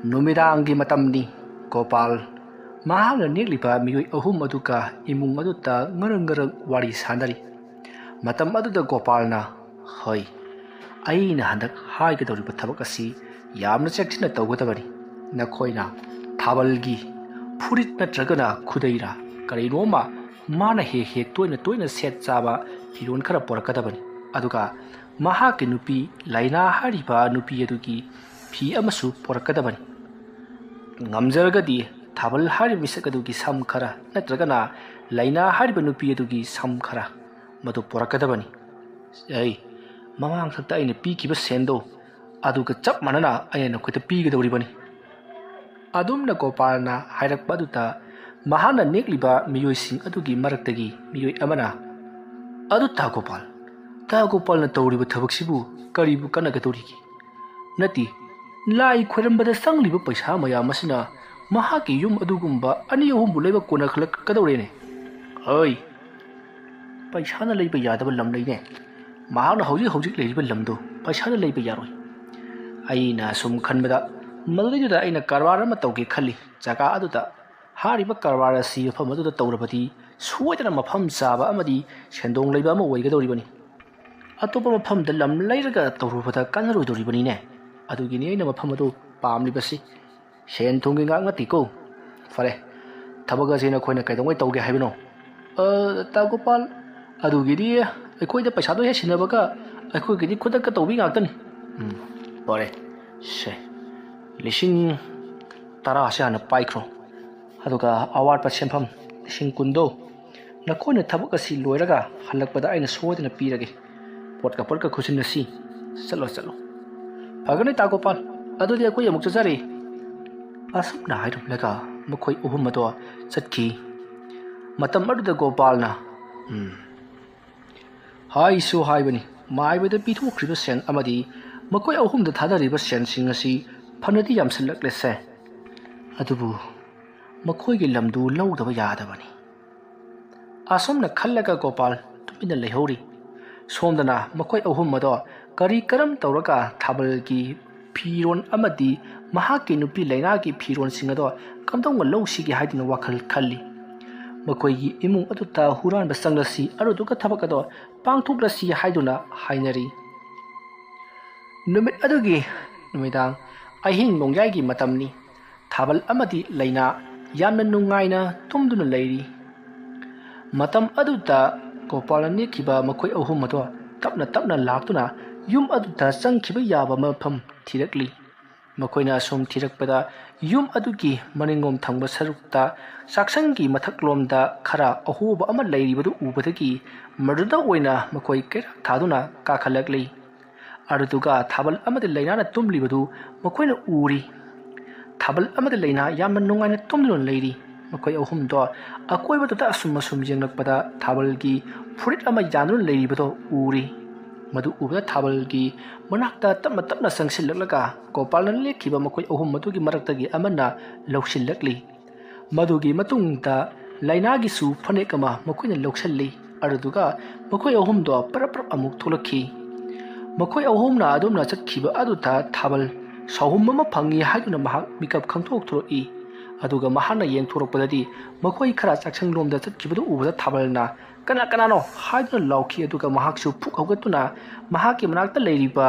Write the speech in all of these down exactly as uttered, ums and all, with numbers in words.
ꯅꯨꯃꯤꯗꯥꯡꯒꯤ ꯃꯇꯝꯅꯤ꯫ ꯒꯣꯄꯥꯜ ꯃꯍꯥꯛꯅ ꯅꯦꯛꯂꯤꯕ ꯃꯤꯑꯣꯏ ꯑꯍꯨꯝ ꯑꯗꯨꯒ ꯏꯃꯨꯡ ꯑꯗꯨꯗ ꯉꯔꯪ ꯉꯔꯪ ꯋꯥꯔꯤ ꯁꯥꯟꯅꯔꯤ꯫ ꯃꯇꯝ ꯑꯗꯨꯗ ꯒꯣꯄꯥꯜꯅ, "ꯍꯣꯏ, ꯑꯩꯅ ꯍꯟꯗꯛ ꯍꯥꯏꯒꯗꯧꯔꯤꯕ ꯊꯕꯛ ꯑꯁꯤ ꯌꯥꯝꯅ ꯆꯦꯛꯁꯤꯟꯅ ꯇꯧꯒꯗꯕꯅꯤ꯫ ꯅꯈꯣꯏꯅ ꯊꯥꯕꯜꯒꯤ ꯐꯨꯔꯤꯠ ꯅꯠꯇ꯭ꯔꯒꯅ ꯈꯨꯗꯩꯔꯥ ꯀꯔꯤꯅꯣꯃ, ꯃꯥꯅ ꯍꯦꯛ ꯍꯦꯛ ꯇꯣꯏꯅ ꯇꯣꯏꯅ ꯁꯦꯠ ꯆꯥꯕ ꯐꯤꯔꯣꯜ ꯈꯔ ꯄꯨꯔꯛꯀꯗꯕꯅꯤ꯫ ꯑꯗꯨꯒ ꯃꯍꯥꯛꯀꯤ ꯅꯨꯄꯤ ꯂꯥꯏꯅꯥ ꯍꯥꯏꯔꯤꯕ ꯅꯨꯄꯤ ꯑꯗꯨꯒꯤ ꯐꯤ ꯑꯃꯁꯨ ꯄꯨꯔꯛꯀꯗꯕꯅꯤ꯫ ꯉꯝꯖꯔꯒꯗꯤ ꯊꯥꯕꯜ ꯍꯥꯏꯔꯤꯕ ꯃꯤꯁꯛ ꯑꯗꯨꯒꯤ ꯁꯝ ꯈꯔ ꯅꯠꯇ꯭ꯔꯒꯅ ꯂꯥꯏꯅꯥ ꯍꯥꯏꯔꯤꯕ ꯅꯨꯄꯤ ꯑꯗꯨꯒꯤ ꯁꯝ ꯈꯔ ꯃꯗꯨ ꯄꯨꯔꯛꯀꯗꯕꯅꯤ꯫ ꯑꯩ ꯃꯃꯥꯡ ꯊꯛꯇ ꯑꯩꯅ ꯄꯤꯈꯤꯕ ꯁꯦꯟꯗꯣ ꯑꯗꯨꯒ ꯆꯞ ꯃꯥꯟꯅꯅ ꯑꯩꯅ ꯅꯈꯣꯏꯗ ꯄꯤꯒꯗꯧꯔꯤꯕꯅꯤ"꯫ ꯑꯗꯨꯝꯅ ꯒꯣꯄꯥꯜꯅ ꯍꯥꯏꯔꯛꯄ ꯑꯗꯨꯗ ꯃꯍꯥꯛꯅ ꯅꯦꯛꯂꯤꯕ ꯃꯤꯑꯣꯏꯁꯤꯡ ꯑꯗꯨꯒꯤ ꯃꯔꯛꯇꯒꯤ ꯃꯤꯑꯣꯏ ꯑꯃꯅ, "ꯑꯗꯨ ꯇꯥ ꯒꯣꯄꯥꯜ, ꯇꯥ ꯒꯣꯄꯥꯜꯅ ꯇꯧꯔꯤꯕ ꯊꯕꯛꯁꯤꯕꯨ ꯀꯔꯤꯕꯨ ꯀꯥꯟꯅꯒꯗꯧꯔꯤꯒꯦ? ꯅꯠꯇꯦ, ꯂꯥꯏ ꯈꯣꯏꯔꯝꯕꯗ ꯆꯪꯂꯤꯕ ꯄꯩꯁꯥ ꯃꯌꯥꯝ ꯑꯁꯤꯅ ꯃꯍꯥꯛꯀꯤ ꯌꯨꯝ ꯑꯗꯨꯒꯨꯝꯕ ꯑꯅꯤ ꯑꯍꯨꯝꯕꯨ ꯂꯩꯕ ꯀꯣꯟꯅꯈꯠꯂꯛꯀꯗꯧꯔꯦꯅꯦ꯫ ꯍꯣꯏ, ꯄꯩꯁꯥꯅ ꯂꯩꯕ ꯌꯥꯗꯕ ꯂꯝ ꯂꯩꯅꯦ꯫ ꯃꯍꯥꯛꯅ ꯍꯧꯖꯤꯛ ꯍꯧꯖꯤꯛ ꯂꯩꯔꯤꯕ ꯂꯝꯗꯨ ꯄꯩꯁꯥꯅ ꯂꯩꯕ ꯌꯥꯔꯣꯏ꯫ ꯑꯩꯅ ꯑꯁꯨꯝ ꯈꯟꯕꯗ ꯃꯗꯨꯗꯩꯗꯨꯗ ꯑꯩꯅ ꯀꯔꯕꯥꯔ ꯑꯃ ꯇꯧꯒꯦ ꯈꯜꯂꯤ꯫ ꯖꯒꯥ ꯑꯗꯨꯗ ꯍꯥꯏꯔꯤꯕ ꯀꯔꯕꯥꯔ ꯑꯁꯤ ꯃꯐꯝ ꯑꯗꯨꯗ ꯇꯧꯔꯕꯗꯤ ꯁꯣꯏꯗꯅ ꯃꯐꯝ ꯆꯥꯕ ꯑꯃꯗꯤ ꯁꯦꯟꯗꯣꯡ ꯂꯩꯕ ꯑꯃ ꯑꯣꯏꯒꯗꯧꯔꯤꯕꯅꯤ꯫ ꯑꯇꯣꯞꯄ ꯃꯐꯝꯗ ꯂꯝ ꯂꯩꯔꯒ ꯇꯧꯔꯨꯕꯗ ꯀꯥꯟꯅꯔꯣꯏꯗꯧꯔꯤꯕꯅꯤꯅꯦ꯫ ꯑꯗꯨꯒꯤꯅꯤ ꯑꯩꯅ ꯃꯐꯝ ꯑꯗꯨ ꯄꯥꯝꯂꯤꯕꯁꯤ꯫ ꯁꯦꯟ ꯊꯨꯝꯒꯤ ꯉꯥꯛ ꯅꯠꯇꯦꯀꯣ꯫ ꯐꯔꯦ, ꯊꯕꯛ ꯑꯁꯤ ꯅꯈꯣꯏꯅ ꯀꯩꯗꯧꯉꯩ ꯇꯧꯒꯦ ꯍꯥꯏꯕꯅꯣ?" "ꯑ, ꯇꯥ ꯒꯣꯄꯥꯜ, ꯑꯗꯨꯒꯤꯗꯤ ꯑꯩꯈꯣꯏꯗ ꯄꯩꯁꯥꯗꯣ ꯍꯦꯛ ꯁꯤꯟꯅꯕꯒ ꯑꯩꯈꯣꯏꯒꯤꯗꯤ ꯈꯨꯗꯛꯇ ꯇꯧꯕꯤ ꯉꯥꯛꯇꯅꯤ"꯫ "ꯎꯝ, ꯐꯔꯦ, ꯁꯦ, ꯂꯤꯁꯤꯡ ꯇꯔꯥꯁꯦ ꯍꯥꯟꯅ ꯄꯥꯏꯈ꯭ꯔꯣ, ꯑꯗꯨꯒ ꯑꯋꯥꯠꯄ ꯁꯦꯟꯐꯝ ꯂꯤꯁꯤꯡ ꯀꯨꯟꯗꯣ ꯅꯈꯣꯏꯅ ꯊꯕꯛ ꯑꯁꯤ ꯂꯣꯏꯔꯒ ꯍꯜꯂꯛꯄꯗ ꯑꯩꯅ ꯁꯣꯏꯗꯅ ꯄꯤꯔꯒꯦ꯫ ꯄꯣꯠꯀ ꯄꯣꯠꯀ ꯈꯨꯠꯁꯤꯟꯅꯁꯤ꯫ ꯆꯠꯂꯣ, ꯆꯠꯂꯣ꯫ ꯐꯒꯅꯤ ꯇꯥ ꯒꯣꯄꯥꯜ, ꯑꯗꯨꯗꯤ ꯑꯩꯈꯣꯏ ꯑꯃꯨꯛ ꯆꯠꯆꯔꯤ"꯫ ꯑꯁꯨꯝꯅ ꯍꯥꯏꯔꯝꯂꯒ ꯃꯈꯣꯏ ꯑꯍꯨꯝ ꯑꯗꯣ ꯆꯠꯈꯤ꯫ ꯃꯇꯝ ꯑꯗꯨꯗ ꯒꯣꯄꯥꯜꯅ, "ꯎꯝ, ꯍꯥꯏꯁꯨ ꯍꯥꯏꯕꯅꯤ, ꯃꯥꯏꯕꯗ ꯄꯤꯊꯣꯛꯈ꯭ꯔꯤꯕ ꯁꯦꯟ ꯑꯃꯗꯤ ꯃꯈꯣꯏ ꯑꯍꯨꯝꯗ ꯊꯥꯗꯔꯤꯕ ꯁꯦꯟꯁꯤꯡ ꯑꯁꯤ ꯐꯅꯗꯤ ꯌꯥꯝꯁꯤꯜꯂꯛꯂꯦꯁꯦ꯫ ꯑꯗꯨꯕꯨ ꯃꯈꯣꯏꯒꯤ ꯂꯝꯗꯨ ꯂꯧꯗꯕ ꯌꯥꯗꯕꯅꯤ"꯫ ꯑꯁꯨꯝꯅ ꯈꯜꯂꯒ ꯒꯣꯄꯥꯜ ꯇꯨꯃꯤꯟꯅ ꯂꯩꯍꯧꯔꯤ꯫ ꯁꯣꯝꯗꯅ ꯃꯈꯣꯏ ꯑꯍꯨꯝ ꯑꯗꯣ ꯀꯔꯤ ꯀꯔꯝ ꯇꯧꯔꯒ ꯊꯥꯕꯜꯒꯤ ꯐꯤꯔꯣꯟ ꯑꯃꯗꯤ ꯃꯍꯥꯛꯀꯤ ꯅꯨꯄꯤ ꯂꯩꯅꯥꯒꯤ ꯐꯤꯔꯣꯟꯁꯤꯡ ꯑꯗꯣ ꯀꯝꯗꯧꯅ ꯂꯧꯁꯤꯒꯦ ꯍꯥꯏꯗꯨꯅ ꯋꯥꯈꯜ ꯈꯜꯂꯤ꯫ ꯃꯈꯣꯏꯒꯤ ꯏꯃꯨꯡ ꯑꯗꯨꯗ ꯍꯨꯔꯥꯟꯕ ꯆꯪꯂꯁꯤ, ꯑꯗꯨꯗꯨꯒ ꯊꯕꯛ ꯑꯗꯣ ꯄꯥꯡꯊꯣꯛꯂꯁꯤ ꯍꯥꯏꯗꯨꯅ ꯍꯥꯏꯅꯔꯤ꯫ ꯅꯨꯃꯤꯠ ꯑꯗꯨꯒꯤ ꯅꯨꯃꯤꯗꯥꯡ ꯑꯍꯤꯡ ꯅꯣꯡꯌꯥꯏꯒꯤ ꯃꯇꯝꯅꯤ꯫ ꯊꯥꯕꯜ ꯑꯃꯗꯤ ꯂꯩꯅꯥ ꯌꯥꯝꯅ ꯅꯨꯡꯉꯥꯏꯅ ꯇꯨꯝꯗꯨꯅ ꯂꯩꯔꯤ꯫ ꯃꯇꯝ ꯑꯗꯨꯗ ꯒꯣꯄꯥꯜꯅ ꯅꯦꯛꯈꯤꯕ ꯃꯈꯣꯏ ꯑꯍꯨꯝ ꯑꯗꯣ ꯇꯞꯅ ꯇꯞꯅ ꯂꯥꯛꯇꯨꯅ ꯌꯨꯝ ꯑꯗꯨꯗ ꯆꯪꯈꯤꯕ ꯌꯥꯕ ꯃꯐꯝ ꯊꯤꯔꯛꯂꯤ꯫ ꯃꯈꯣꯏꯅ ꯑꯁꯨꯝ ꯊꯤꯔꯛꯄꯗ ꯌꯨꯝ ꯑꯗꯨꯒꯤ ꯃꯅꯤꯡꯂꯣꯝ ꯊꯪꯕ ꯁꯔꯨꯛꯇ ꯆꯥꯛꯁꯪꯒꯤ ꯃꯊꯛꯂꯣꯝꯗ ꯈꯔ ꯑꯍꯣꯕ ꯑꯃ ꯂꯩꯔꯤꯕꯗꯨ ꯎꯕꯗꯒꯤ ꯃꯗꯨꯗ ꯑꯣꯏꯅ ꯃꯈꯣꯏ ꯀꯩꯔꯥꯛ ꯊꯥꯗꯨꯅ ꯀꯥꯈꯠꯂꯛꯂꯤ꯫ ꯑꯗꯨꯗꯨꯒ ꯊꯥꯕꯜ ꯑꯃꯗꯤ ꯂꯩꯅꯥꯅ ꯇꯨꯝꯂꯤꯕꯗꯨ ꯃꯈꯣꯏꯅ ꯎꯔꯤ꯫ ꯊꯥꯕꯜ ꯑꯃꯗꯤ ꯂꯩꯅꯥ ꯌꯥꯝꯅ ꯅꯨꯡꯉꯥꯏꯅ ꯇꯨꯝꯗꯨꯅ ꯂꯩꯔꯤ꯫ ꯃꯈꯣꯏ ꯑꯍꯨꯝꯗꯣ ꯑꯀꯣꯏꯕꯗꯨꯗ ꯑꯁꯨꯝ ꯑꯁꯨꯝ ꯌꯦꯡꯂꯛꯄꯗ ꯊꯥꯕꯜꯒꯤ ꯐꯨꯔꯤꯠ ꯑꯃ ꯌꯥꯟꯗꯨꯅ ꯂꯩꯔꯤꯕꯗꯣ ꯎꯔꯤ꯫ ꯃꯗꯨ ꯎꯕꯗ ꯊꯥꯕꯜꯒꯤ ꯃꯅꯥꯛꯇ ꯇꯞꯅ ꯇꯞꯅ ꯆꯪꯁꯤꯜꯂꯛꯂꯒ ꯒꯣꯄꯥꯜꯅ ꯂꯦꯛꯈꯤꯕ ꯃꯈꯣꯏ ꯑꯍꯨꯝ ꯑꯗꯨꯒꯤ ꯃꯔꯛꯇꯒꯤ ꯑꯃꯅ ꯂꯧꯁꯤꯜꯂꯛꯂꯤ꯫ ꯃꯗꯨꯒꯤ ꯃꯇꯨꯡꯗ ꯂꯩꯅꯥꯒꯤꯁꯨ ꯐꯅꯦꯛ ꯑꯃ ꯃꯈꯣꯏꯅ ꯂꯧꯁꯤꯜꯂꯤ꯫ ꯑꯗꯨꯗꯨꯒ ꯃꯈꯣꯏ ꯑꯍꯨꯝꯗꯣ ꯄꯔꯞ ꯄꯔꯞ ꯑꯃꯨꯛ ꯊꯣꯛꯂꯛꯈꯤ꯫ ꯃꯈꯣꯏ ꯑꯍꯨꯝꯅ ꯑꯗꯨꯝꯅ ꯆꯠꯈꯤꯕ ꯑꯗꯨꯗ ꯊꯥꯕꯜ ꯁꯥꯍꯨꯝ ꯑꯃ ꯐꯪꯉꯤ ꯍꯥꯏꯗꯨꯅ ꯃꯍꯥꯛ ꯃꯤꯀꯞ ꯈꯪꯊꯣꯛ ꯊꯣꯛꯂꯛꯏ꯫ ꯑꯗꯨꯒ ꯃꯍꯥꯛꯅ ꯌꯦꯡꯊꯣꯔꯛꯄꯗꯗꯤ ꯃꯈꯣꯏ ꯈꯔ ꯆꯥꯛꯁꯪꯂꯣꯝꯗ ꯆꯠꯈꯤꯕꯗꯨ ꯎꯕꯗ ꯊꯥꯕꯜꯅ "ꯀꯅꯥ ꯀꯅꯥꯅꯣ?" ꯍꯥꯏꯗꯨꯅ ꯂꯥꯎꯈꯤ꯫ ꯑꯗꯨꯒ ꯃꯍꯥꯛꯁꯨ ꯐꯨꯛ ꯍꯧꯒꯠꯇꯨꯅ ꯃꯍꯥꯛꯀꯤ ꯃꯅꯥꯛꯇ ꯂꯩꯔꯤꯕ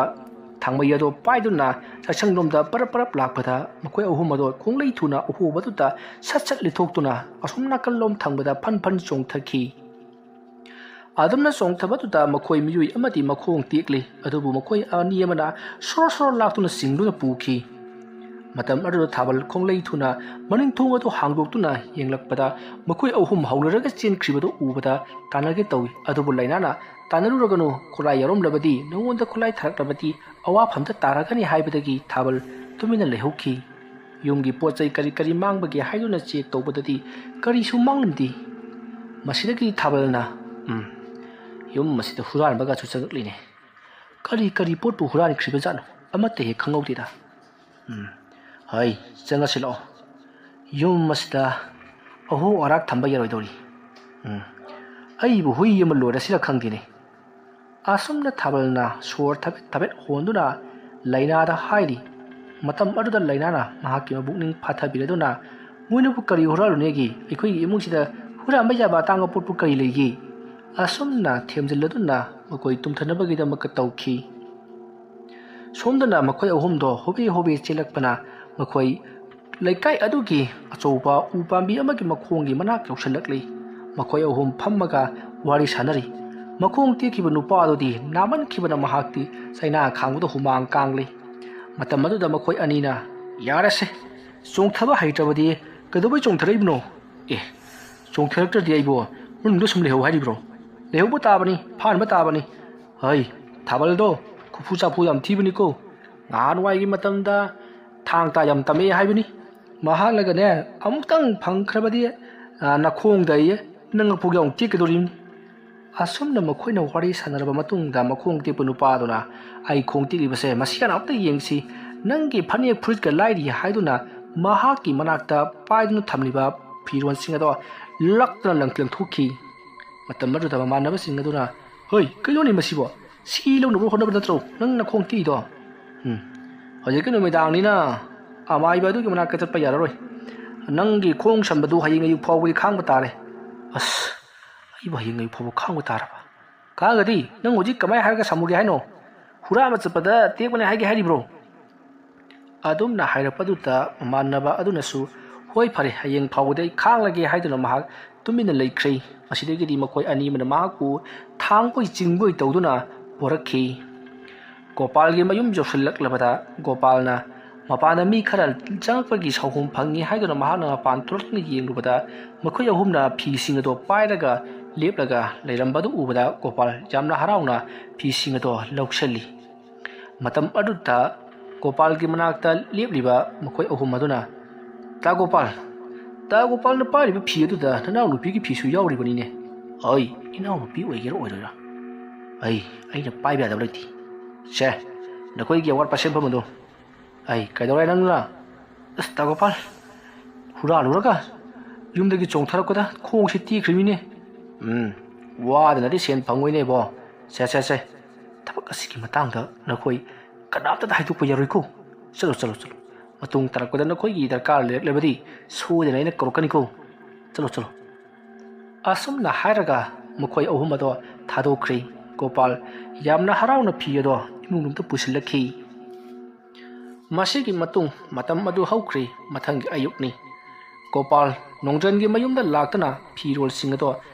ꯊꯥꯡꯃꯩ ꯑꯗꯨ ꯄꯥꯏꯗꯨꯅ ꯆꯥꯛꯁꯪꯂꯣꯝꯗ ꯄꯔꯞ ꯄꯔꯞ ꯂꯥꯛꯄꯗ ꯃꯈꯣꯏ ꯑꯍꯨꯝ ꯑꯗꯨ ꯈꯣꯡꯂꯩ ꯊꯨꯅ ꯑꯍꯣꯕꯗꯨꯗ ꯁꯠ ꯁꯠ ꯂꯤꯊꯣꯛꯇꯨꯅ ꯑꯁꯣꯝ ꯅꯥꯀꯜꯂꯣꯝ ꯊꯪꯕꯗ ꯐꯟ ꯐꯟ ꯆꯣꯡꯊꯈꯤ꯫ ꯑꯗꯨꯝꯅ ꯆꯣꯡꯊꯕꯗꯨꯗ ꯃꯈꯣꯏ ꯃꯤꯑꯣꯏ ꯑꯃꯗꯤ ꯃꯈꯣꯡ ꯇꯦꯛꯂꯤ, ꯑꯗꯨꯕꯨ ꯃꯈꯣꯏ ꯑꯅꯤ ꯑꯃꯅ ꯁꯣꯔꯣ ꯁꯣꯔꯣ ꯂꯥꯛꯇꯨꯅ ꯆꯤꯡꯗꯨꯅ ꯄꯨꯈꯤ꯫ ꯃꯇꯝ ꯑꯗꯨꯗ ꯊꯥꯕꯜ ꯈꯣꯡꯂꯩ ꯊꯨꯅ ꯃꯅꯤꯡ ꯊꯣꯡ ꯑꯗꯨ ꯍꯥꯡꯗꯣꯛꯇꯨꯅ ꯌꯦꯡꯂꯛꯄꯗ ꯃꯈꯣꯏ ꯑꯍꯨꯝ ꯍꯧꯅꯔꯒ ꯆꯦꯟꯈ꯭ꯔꯤꯕꯗꯨ ꯎꯕꯗ ꯇꯥꯟꯅꯒꯦ ꯇꯧꯏ꯫ ꯑꯗꯨꯕꯨ ꯂꯩꯅꯥꯅ "ꯇꯥꯟꯅꯔꯨꯔꯒꯅꯨ, ꯈꯨꯠꯂꯥꯏ ꯌꯥꯎꯔꯝꯂꯕꯗꯤ, ꯅꯉꯣꯟꯗ ꯈꯨꯠꯂꯥꯏ ꯊꯥꯔꯛꯂꯕꯗꯤ ꯑꯋꯥꯐꯝꯗ ꯇꯥꯔꯒꯅꯤ" ꯍꯥꯏꯕꯗꯒꯤ ꯊꯥꯕꯜ ꯇꯨꯃꯤꯟꯅ ꯂꯩꯍꯧꯈꯤ꯫ ꯌꯨꯝꯒꯤ ꯄꯣꯠ ꯆꯩ ꯀꯔꯤ ꯀꯔꯤ ꯃꯥꯡꯕꯒꯦ ꯍꯥꯏꯗꯨꯅ ꯆꯦꯛ ꯇꯧꯕꯗꯗꯤ ꯀꯔꯤꯁꯨ ꯃꯥꯡꯂꯝꯗꯦ꯫ ꯃꯁꯤꯗꯒꯤ ꯊꯥꯕꯜꯅ, "ꯎꯝ, ꯌꯨꯝ ꯑꯁꯤꯗ ꯍꯨꯔꯥꯟꯕꯒꯁꯨ ꯆꯪꯉꯛꯂꯤꯅꯦ꯫ ꯀꯔꯤ ꯀꯔꯤ ꯄꯣꯠꯄꯨ ꯍꯨꯔꯥꯟꯈ꯭ꯔꯤꯕꯖꯥꯠꯅꯣ? ꯑꯃꯠꯇ ꯍꯦꯛ ꯈꯪꯍꯧꯗꯦꯗ꯫ ꯎꯝ, ꯍꯩ, ꯆꯪꯉꯁꯤ ꯂꯥꯛꯑꯣ꯫ ꯌꯨꯝ ꯑꯁꯤꯗ ꯑꯍꯣ ꯑꯔꯥꯛ ꯊꯝꯕ ꯌꯥꯔꯣꯏꯗꯧꯔꯤ꯫ ꯎꯝ, ꯑꯩꯕꯨ ꯍꯨꯏ ꯑꯃ ꯂꯣꯏꯔꯁꯤꯔ ꯈꯪꯗꯦꯅꯦ꯫" ꯑꯁꯨꯝꯅ ꯊꯥꯕꯜꯅ ꯁꯣꯔ ꯊꯕꯦꯠ ꯊꯕꯦꯠ ꯍꯣꯟꯗꯨꯅ ꯂꯥꯏꯅꯥꯗ ꯍꯥꯏꯔꯤ꯫ ꯃꯇꯝ ꯑꯗꯨꯗ ꯂꯥꯏꯅꯥꯅ ꯃꯍꯥꯛꯀꯤ ꯃꯕꯨꯛꯅꯤꯡ ꯐꯥꯊꯕꯤꯔꯗꯨꯅ, "ꯃꯣꯏꯅꯕꯨ ꯀꯔꯤ ꯍꯨꯔꯥꯜꯂꯨꯅꯦꯒꯦ? ꯑꯩꯈꯣꯏꯒꯤ ꯏꯃꯨꯡꯁꯤꯗ ꯍꯨꯔꯥꯟꯕ ꯌꯥꯕ ꯑꯇꯥꯡꯕ ꯄꯣꯠꯄꯨ ꯀꯔꯤ ꯂꯩꯒꯦ?" ꯑꯁꯨꯝꯅ ꯊꯦꯝꯖꯤꯜꯂꯗꯨꯅ ꯃꯈꯣꯏ ꯇꯨꯝꯊꯅꯕꯒꯤꯗꯃꯛꯇ ꯇꯧꯈꯤ꯫ ꯁꯣꯝꯗꯅ ꯃꯈꯣꯏ ꯑꯍꯨꯝꯗꯣ ꯍꯣꯕꯦ ꯍꯣꯕꯦ ꯆꯦꯜꯂꯛꯄꯅ ꯃꯈꯣꯏ ꯂꯩꯀꯥꯏ ꯑꯗꯨꯒꯤ ꯑꯆꯧꯕ ꯎ ꯄꯥꯝꯕꯤ ꯑꯃꯒꯤ ꯃꯈꯣꯡꯒꯤ ꯃꯅꯥꯛ ꯌꯧꯁꯤꯜꯂꯛꯂꯤ꯫ ꯃꯈꯣꯏ ꯑꯍꯨꯝ ꯐꯝꯃꯒ ꯋꯥꯔꯤ ꯁꯥꯟꯅꯔꯤ꯫ ꯃꯈꯣꯡ ꯇꯦꯛꯈꯤꯕ ꯅꯨꯄꯥ ꯑꯗꯨꯗꯤ ꯅꯥꯃꯟꯈꯤꯕꯅ ꯃꯍꯥꯛꯇꯤ ꯆꯩꯅꯥ ꯈꯥꯡꯕꯗ ꯍꯨꯃꯥꯡ ꯀꯥꯡꯂꯤ꯫ ꯃꯇꯝ ꯑꯗꯨꯗ ꯃꯈꯣꯏ ꯑꯅꯤꯅ, "ꯌꯥꯔꯦꯁꯦ, ꯆꯣꯡꯊꯕ ꯍꯩꯇ꯭ꯔꯕꯗꯤ ꯀꯩꯗꯧꯕꯩ ꯆꯣꯡꯊꯔꯛꯏꯕꯅꯣ? ꯑꯦ, ꯆꯣꯡꯊꯔꯛꯇ꯭ꯔꯗꯤ ꯑꯩꯕꯨ ꯃꯅꯨꯡꯗ ꯁꯨꯝ ꯂꯩꯍꯧ ꯍꯥꯏꯔꯤꯕ꯭ꯔꯣ? ꯂꯩꯍꯧꯕ ꯇꯥꯕꯅꯤ, ꯐꯥꯅꯕ ꯇꯥꯕꯅꯤ꯫ ꯍꯩ, ꯊꯥꯕꯜꯗꯣ ꯈꯨꯐꯨ ꯆꯥꯐꯨ ꯌꯥꯝ ꯊꯤꯕꯅꯤꯀꯣ꯫ ꯅꯍꯥꯟꯋꯥꯏꯒꯤ ꯃꯇꯝꯗ ꯊꯥꯡ ꯇꯥ ꯌꯥꯝ ꯇꯝꯃꯛꯑꯦ ꯍꯥꯏꯕꯅꯤ꯫ ꯃꯍꯥꯛꯅꯒꯅꯦ, ꯑꯃꯨꯛꯇꯪ ꯐꯪꯈ꯭ꯔꯕꯗꯤ, ꯑ, ꯅꯈꯣꯡꯗ ꯑꯩ ꯅꯪ ꯐꯥꯎ ꯌꯥꯎꯅ ꯇꯦꯛꯀꯗꯧꯔꯤꯕꯅꯤ꯫" ꯑꯁꯨꯝꯅ ꯃꯈꯣꯏꯅ ꯋꯥꯔꯤ ꯁꯥꯟꯅꯔꯕ ꯃꯇꯨꯡꯗ ꯃꯈꯣꯡ ꯇꯦꯛꯄ ꯅꯨꯄꯥꯗꯨꯅ, "ꯑꯩ ꯈꯣꯡ ꯇꯦꯛꯂꯤꯕꯁꯦ ꯃꯁꯤ ꯍꯥꯟꯅ ꯑꯝꯇ ꯌꯦꯡꯁꯤ꯫ ꯅꯪꯒꯤ ꯐꯅꯦꯛ ꯐꯨꯔꯤꯠꯀ ꯂꯥꯏꯔꯤ" ꯍꯥꯏꯗꯨꯅ ꯃꯍꯥꯛꯀꯤ ꯃꯅꯥꯛꯇ ꯄꯥꯏꯗꯨꯅ ꯊꯝꯂꯤꯕ ꯐꯤꯔꯣꯜꯁꯤꯡ ꯑꯗꯣ ꯂꯛꯇꯅ ꯂꯪ-, ꯂꯪꯊꯣꯛꯈꯤ꯫ ꯃꯇꯝ ꯑꯗꯨꯗ ꯃꯃꯥꯟꯅꯕꯁꯤꯡ ꯑꯗꯨꯅ, "ꯍꯣꯏ, ꯀꯩꯅꯣꯅꯦ ꯃꯁꯤꯕꯣ? ꯁꯤ ꯂꯧꯅꯕ ꯍꯣꯠꯅꯕ ꯅꯠꯇ꯭ꯔꯣ ꯅꯪ ꯅꯈꯣꯡ ꯇꯦꯛꯏꯗꯣ? ꯎꯝ, ꯍꯧꯖꯤꯛꯀꯤ ꯅꯨꯃꯤꯗꯥꯡꯅꯤꯅ ꯑꯃꯥꯏꯕ ꯑꯗꯨꯒꯤ ꯃꯅꯥꯛꯇ ꯆꯠꯄ ꯌꯥꯔꯔꯣꯏ꯫ ꯅꯪꯒꯤ ꯈꯣꯡ ꯁꯝꯕꯗꯨ ꯍꯌꯦꯡ ꯑꯌꯨꯛ ꯐꯥꯎꯕꯗꯤ ꯈꯥꯡꯕ ꯇꯥꯔꯦ꯫" "ꯑꯁ, ꯑꯩꯕꯨ ꯍꯌꯦꯡ ꯑꯌꯨꯛ ꯐꯥꯎꯕ ꯈꯥꯡꯕ ꯇꯥꯔꯕ? ꯈꯥꯡꯉꯒꯗꯤ ꯅꯪ ꯍꯧꯖꯤꯛ ꯀꯃꯥꯏꯅ ꯍꯥꯏꯔꯒ ꯁꯝꯃꯨꯒꯦ ꯍꯥꯏꯅꯣ? ꯍꯨꯔꯥꯟꯕ ꯆꯠꯄꯗ ꯇꯦꯛꯄꯅꯦ ꯍꯥꯏꯒꯦ ꯍꯥꯏꯔꯤꯕ꯭ꯔꯣ?" ꯑꯗꯨꯝꯅ ꯍꯥꯏꯔꯛꯄꯗꯨꯗ ꯃꯃꯥꯟꯅꯕ ꯑꯗꯨꯅꯁꯨ, "ꯍꯣꯏ, ꯐꯔꯦ, ꯍꯌꯦꯡ ꯐꯥꯎꯕꯗꯤ ꯑꯩ ꯈꯥꯡꯂꯒꯦ" ꯍꯥꯏꯗꯨꯅ ꯃꯍꯥꯛ ꯇꯨꯃꯤꯟꯅ ꯂꯩꯈ꯭ꯔꯦ꯫ ꯃꯁꯤꯗꯒꯤꯗꯤ ꯃꯈꯣꯏ ꯑꯅꯤ ꯑꯃꯅ ꯃꯍꯥꯛꯄꯨ ꯊꯥꯡꯕꯣꯏ ꯆꯤꯡꯕꯣꯏ ꯇꯧꯗꯨꯅ ꯄꯣꯔꯛꯈꯤ꯫ ꯒꯣꯄꯥꯜꯒꯤ ꯃꯌꯨꯝ ꯌꯧꯁꯤꯜꯂꯛꯂꯕꯗ ꯒꯣꯄꯥꯜꯅ ꯃꯄꯥꯟꯗ ꯃꯤ ꯈꯔ ꯆꯪꯂꯛꯄꯒꯤ ꯁꯥꯎꯍꯨꯝ ꯐꯪꯉꯤ ꯍꯥꯏꯗꯨꯅ ꯃꯍꯥꯛꯅ ꯃꯄꯥꯟ ꯊꯣꯛꯂꯛꯇꯨꯅ ꯌꯦꯡꯂꯨꯕꯗ ꯃꯈꯣꯏ ꯑꯍꯨꯝꯅ ꯐꯤꯁꯤꯡ ꯑꯗꯣ ꯄꯥꯏꯔꯒ ꯂꯦꯞꯂꯒ ꯂꯩꯔꯝꯕꯗꯨ ꯎꯕꯗ ꯒꯣꯄꯥꯜ ꯌꯥꯝꯅ ꯍꯔꯥꯎꯅ ꯐꯤꯁꯤꯡ ꯑꯗꯣ ꯂꯧꯁꯤꯜꯂꯤ꯫ ꯃꯇꯝ ꯑꯗꯨꯗ ꯒꯣꯄꯥꯜꯒꯤ ꯃꯅꯥꯛꯇ ꯂꯦꯞꯂꯤꯕ ꯃꯈꯣꯏ ꯑꯍꯨꯝ ꯑꯗꯨꯅ, "ꯇꯥ ꯒꯣꯄꯥꯜ, ꯇꯥ ꯒꯣꯄꯥꯜꯅ ꯄꯥꯏꯔꯤꯕ ꯐꯤ ꯑꯗꯨꯗ ꯅꯅꯥꯎꯅꯨꯄꯤꯒꯤ ꯐꯤꯁꯨ ꯌꯥꯎꯔꯤꯕꯅꯤꯅꯦ꯫" "ꯑꯩ ꯏꯅꯥꯎꯅꯨꯄꯤ ꯑꯣꯏꯒꯦꯔꯥ ꯑꯣꯏꯔꯣꯏꯔꯥ, ꯑꯩ, ꯑꯩꯅ ꯄꯥꯏꯕ ꯌꯥꯗꯕ ꯂꯩꯇꯦ꯫ ꯁꯦ, ꯅꯈꯣꯏꯒꯤ ꯑꯋꯥꯠꯄ ꯁꯦꯝꯐꯝ ꯑꯗꯨ꯫ ꯑꯩ ꯀꯩꯗꯧꯔꯦ ꯅꯪꯅ?" "ꯑꯁ, ꯇꯥ ꯒꯣꯄꯥꯜ, ꯍꯨꯔꯥꯜꯂꯨꯔꯒ ꯌꯨꯝꯗꯒꯤ ꯆꯣꯡꯊꯔꯛꯄꯗ ꯈꯣꯡꯁꯤ ꯇꯦꯛꯈ꯭ꯔꯤꯃꯤꯅꯦ꯫" "ꯎꯝ, ꯋꯥꯗꯅꯗꯤ ꯁꯦꯟ ꯐꯪꯉꯣꯏꯅꯦꯕꯣ꯫ ꯁꯦ, ꯁꯦ, ꯁꯦ, ꯊꯕꯛ ꯑꯁꯤꯒꯤ ꯃꯇꯥꯡꯗ ꯅꯈꯣꯏ ꯀꯅꯥꯝꯇꯗ ꯍꯥꯏꯗꯣꯛꯄ ꯌꯥꯔꯣꯏꯀꯣ꯫ ꯆꯠꯂꯣ, ꯆꯠꯂꯣ, ꯆꯠꯂꯣ꯫ ꯃꯇꯨꯡ ꯇꯥꯔꯛꯄꯗ ꯅꯈꯣꯏꯒꯤ ꯗꯔꯀꯥꯔ ꯂꯩꯔꯛꯂꯕꯗꯤ ꯁꯣꯏꯗꯅ ꯑꯩꯅ ꯀꯧꯔꯛꯀꯅꯤꯀꯣ꯫ ꯆꯠꯂꯣ, ꯆꯠꯂꯣ꯫" ꯑꯁꯨꯝꯅ ꯍꯥꯏꯔꯒ ꯃꯈꯣꯏ ꯑꯍꯨꯝ ꯑꯗꯣ ꯊꯥꯗꯣꯛꯈ꯭ꯔꯦ꯫ ꯒꯣꯄꯥꯜ ꯌꯥꯝꯅ ꯍꯔꯥꯎꯅ ꯐꯤ ꯑꯗꯣ ꯏꯃꯨꯡ ꯃꯅꯨꯡꯗ ꯄꯨꯁꯤꯜꯂꯛꯈꯤ꯫ ꯃꯁꯤꯒꯤ ꯃꯇꯨꯡ ꯃꯇꯝ ꯑꯗꯨ ꯍꯧꯈ꯭ꯔꯦ꯫ ꯃꯊꯪꯒꯤ ꯑꯌꯨꯛꯅꯤ꯫ ꯒꯣꯄꯥꯜ ꯅꯣꯡꯗ꯭ꯔꯦꯟꯒꯤ ꯃꯌꯨꯝꯗ ꯂꯥꯛꯇꯨꯅ ꯐꯤꯔꯣꯜꯁꯤꯡ ꯑꯗꯣ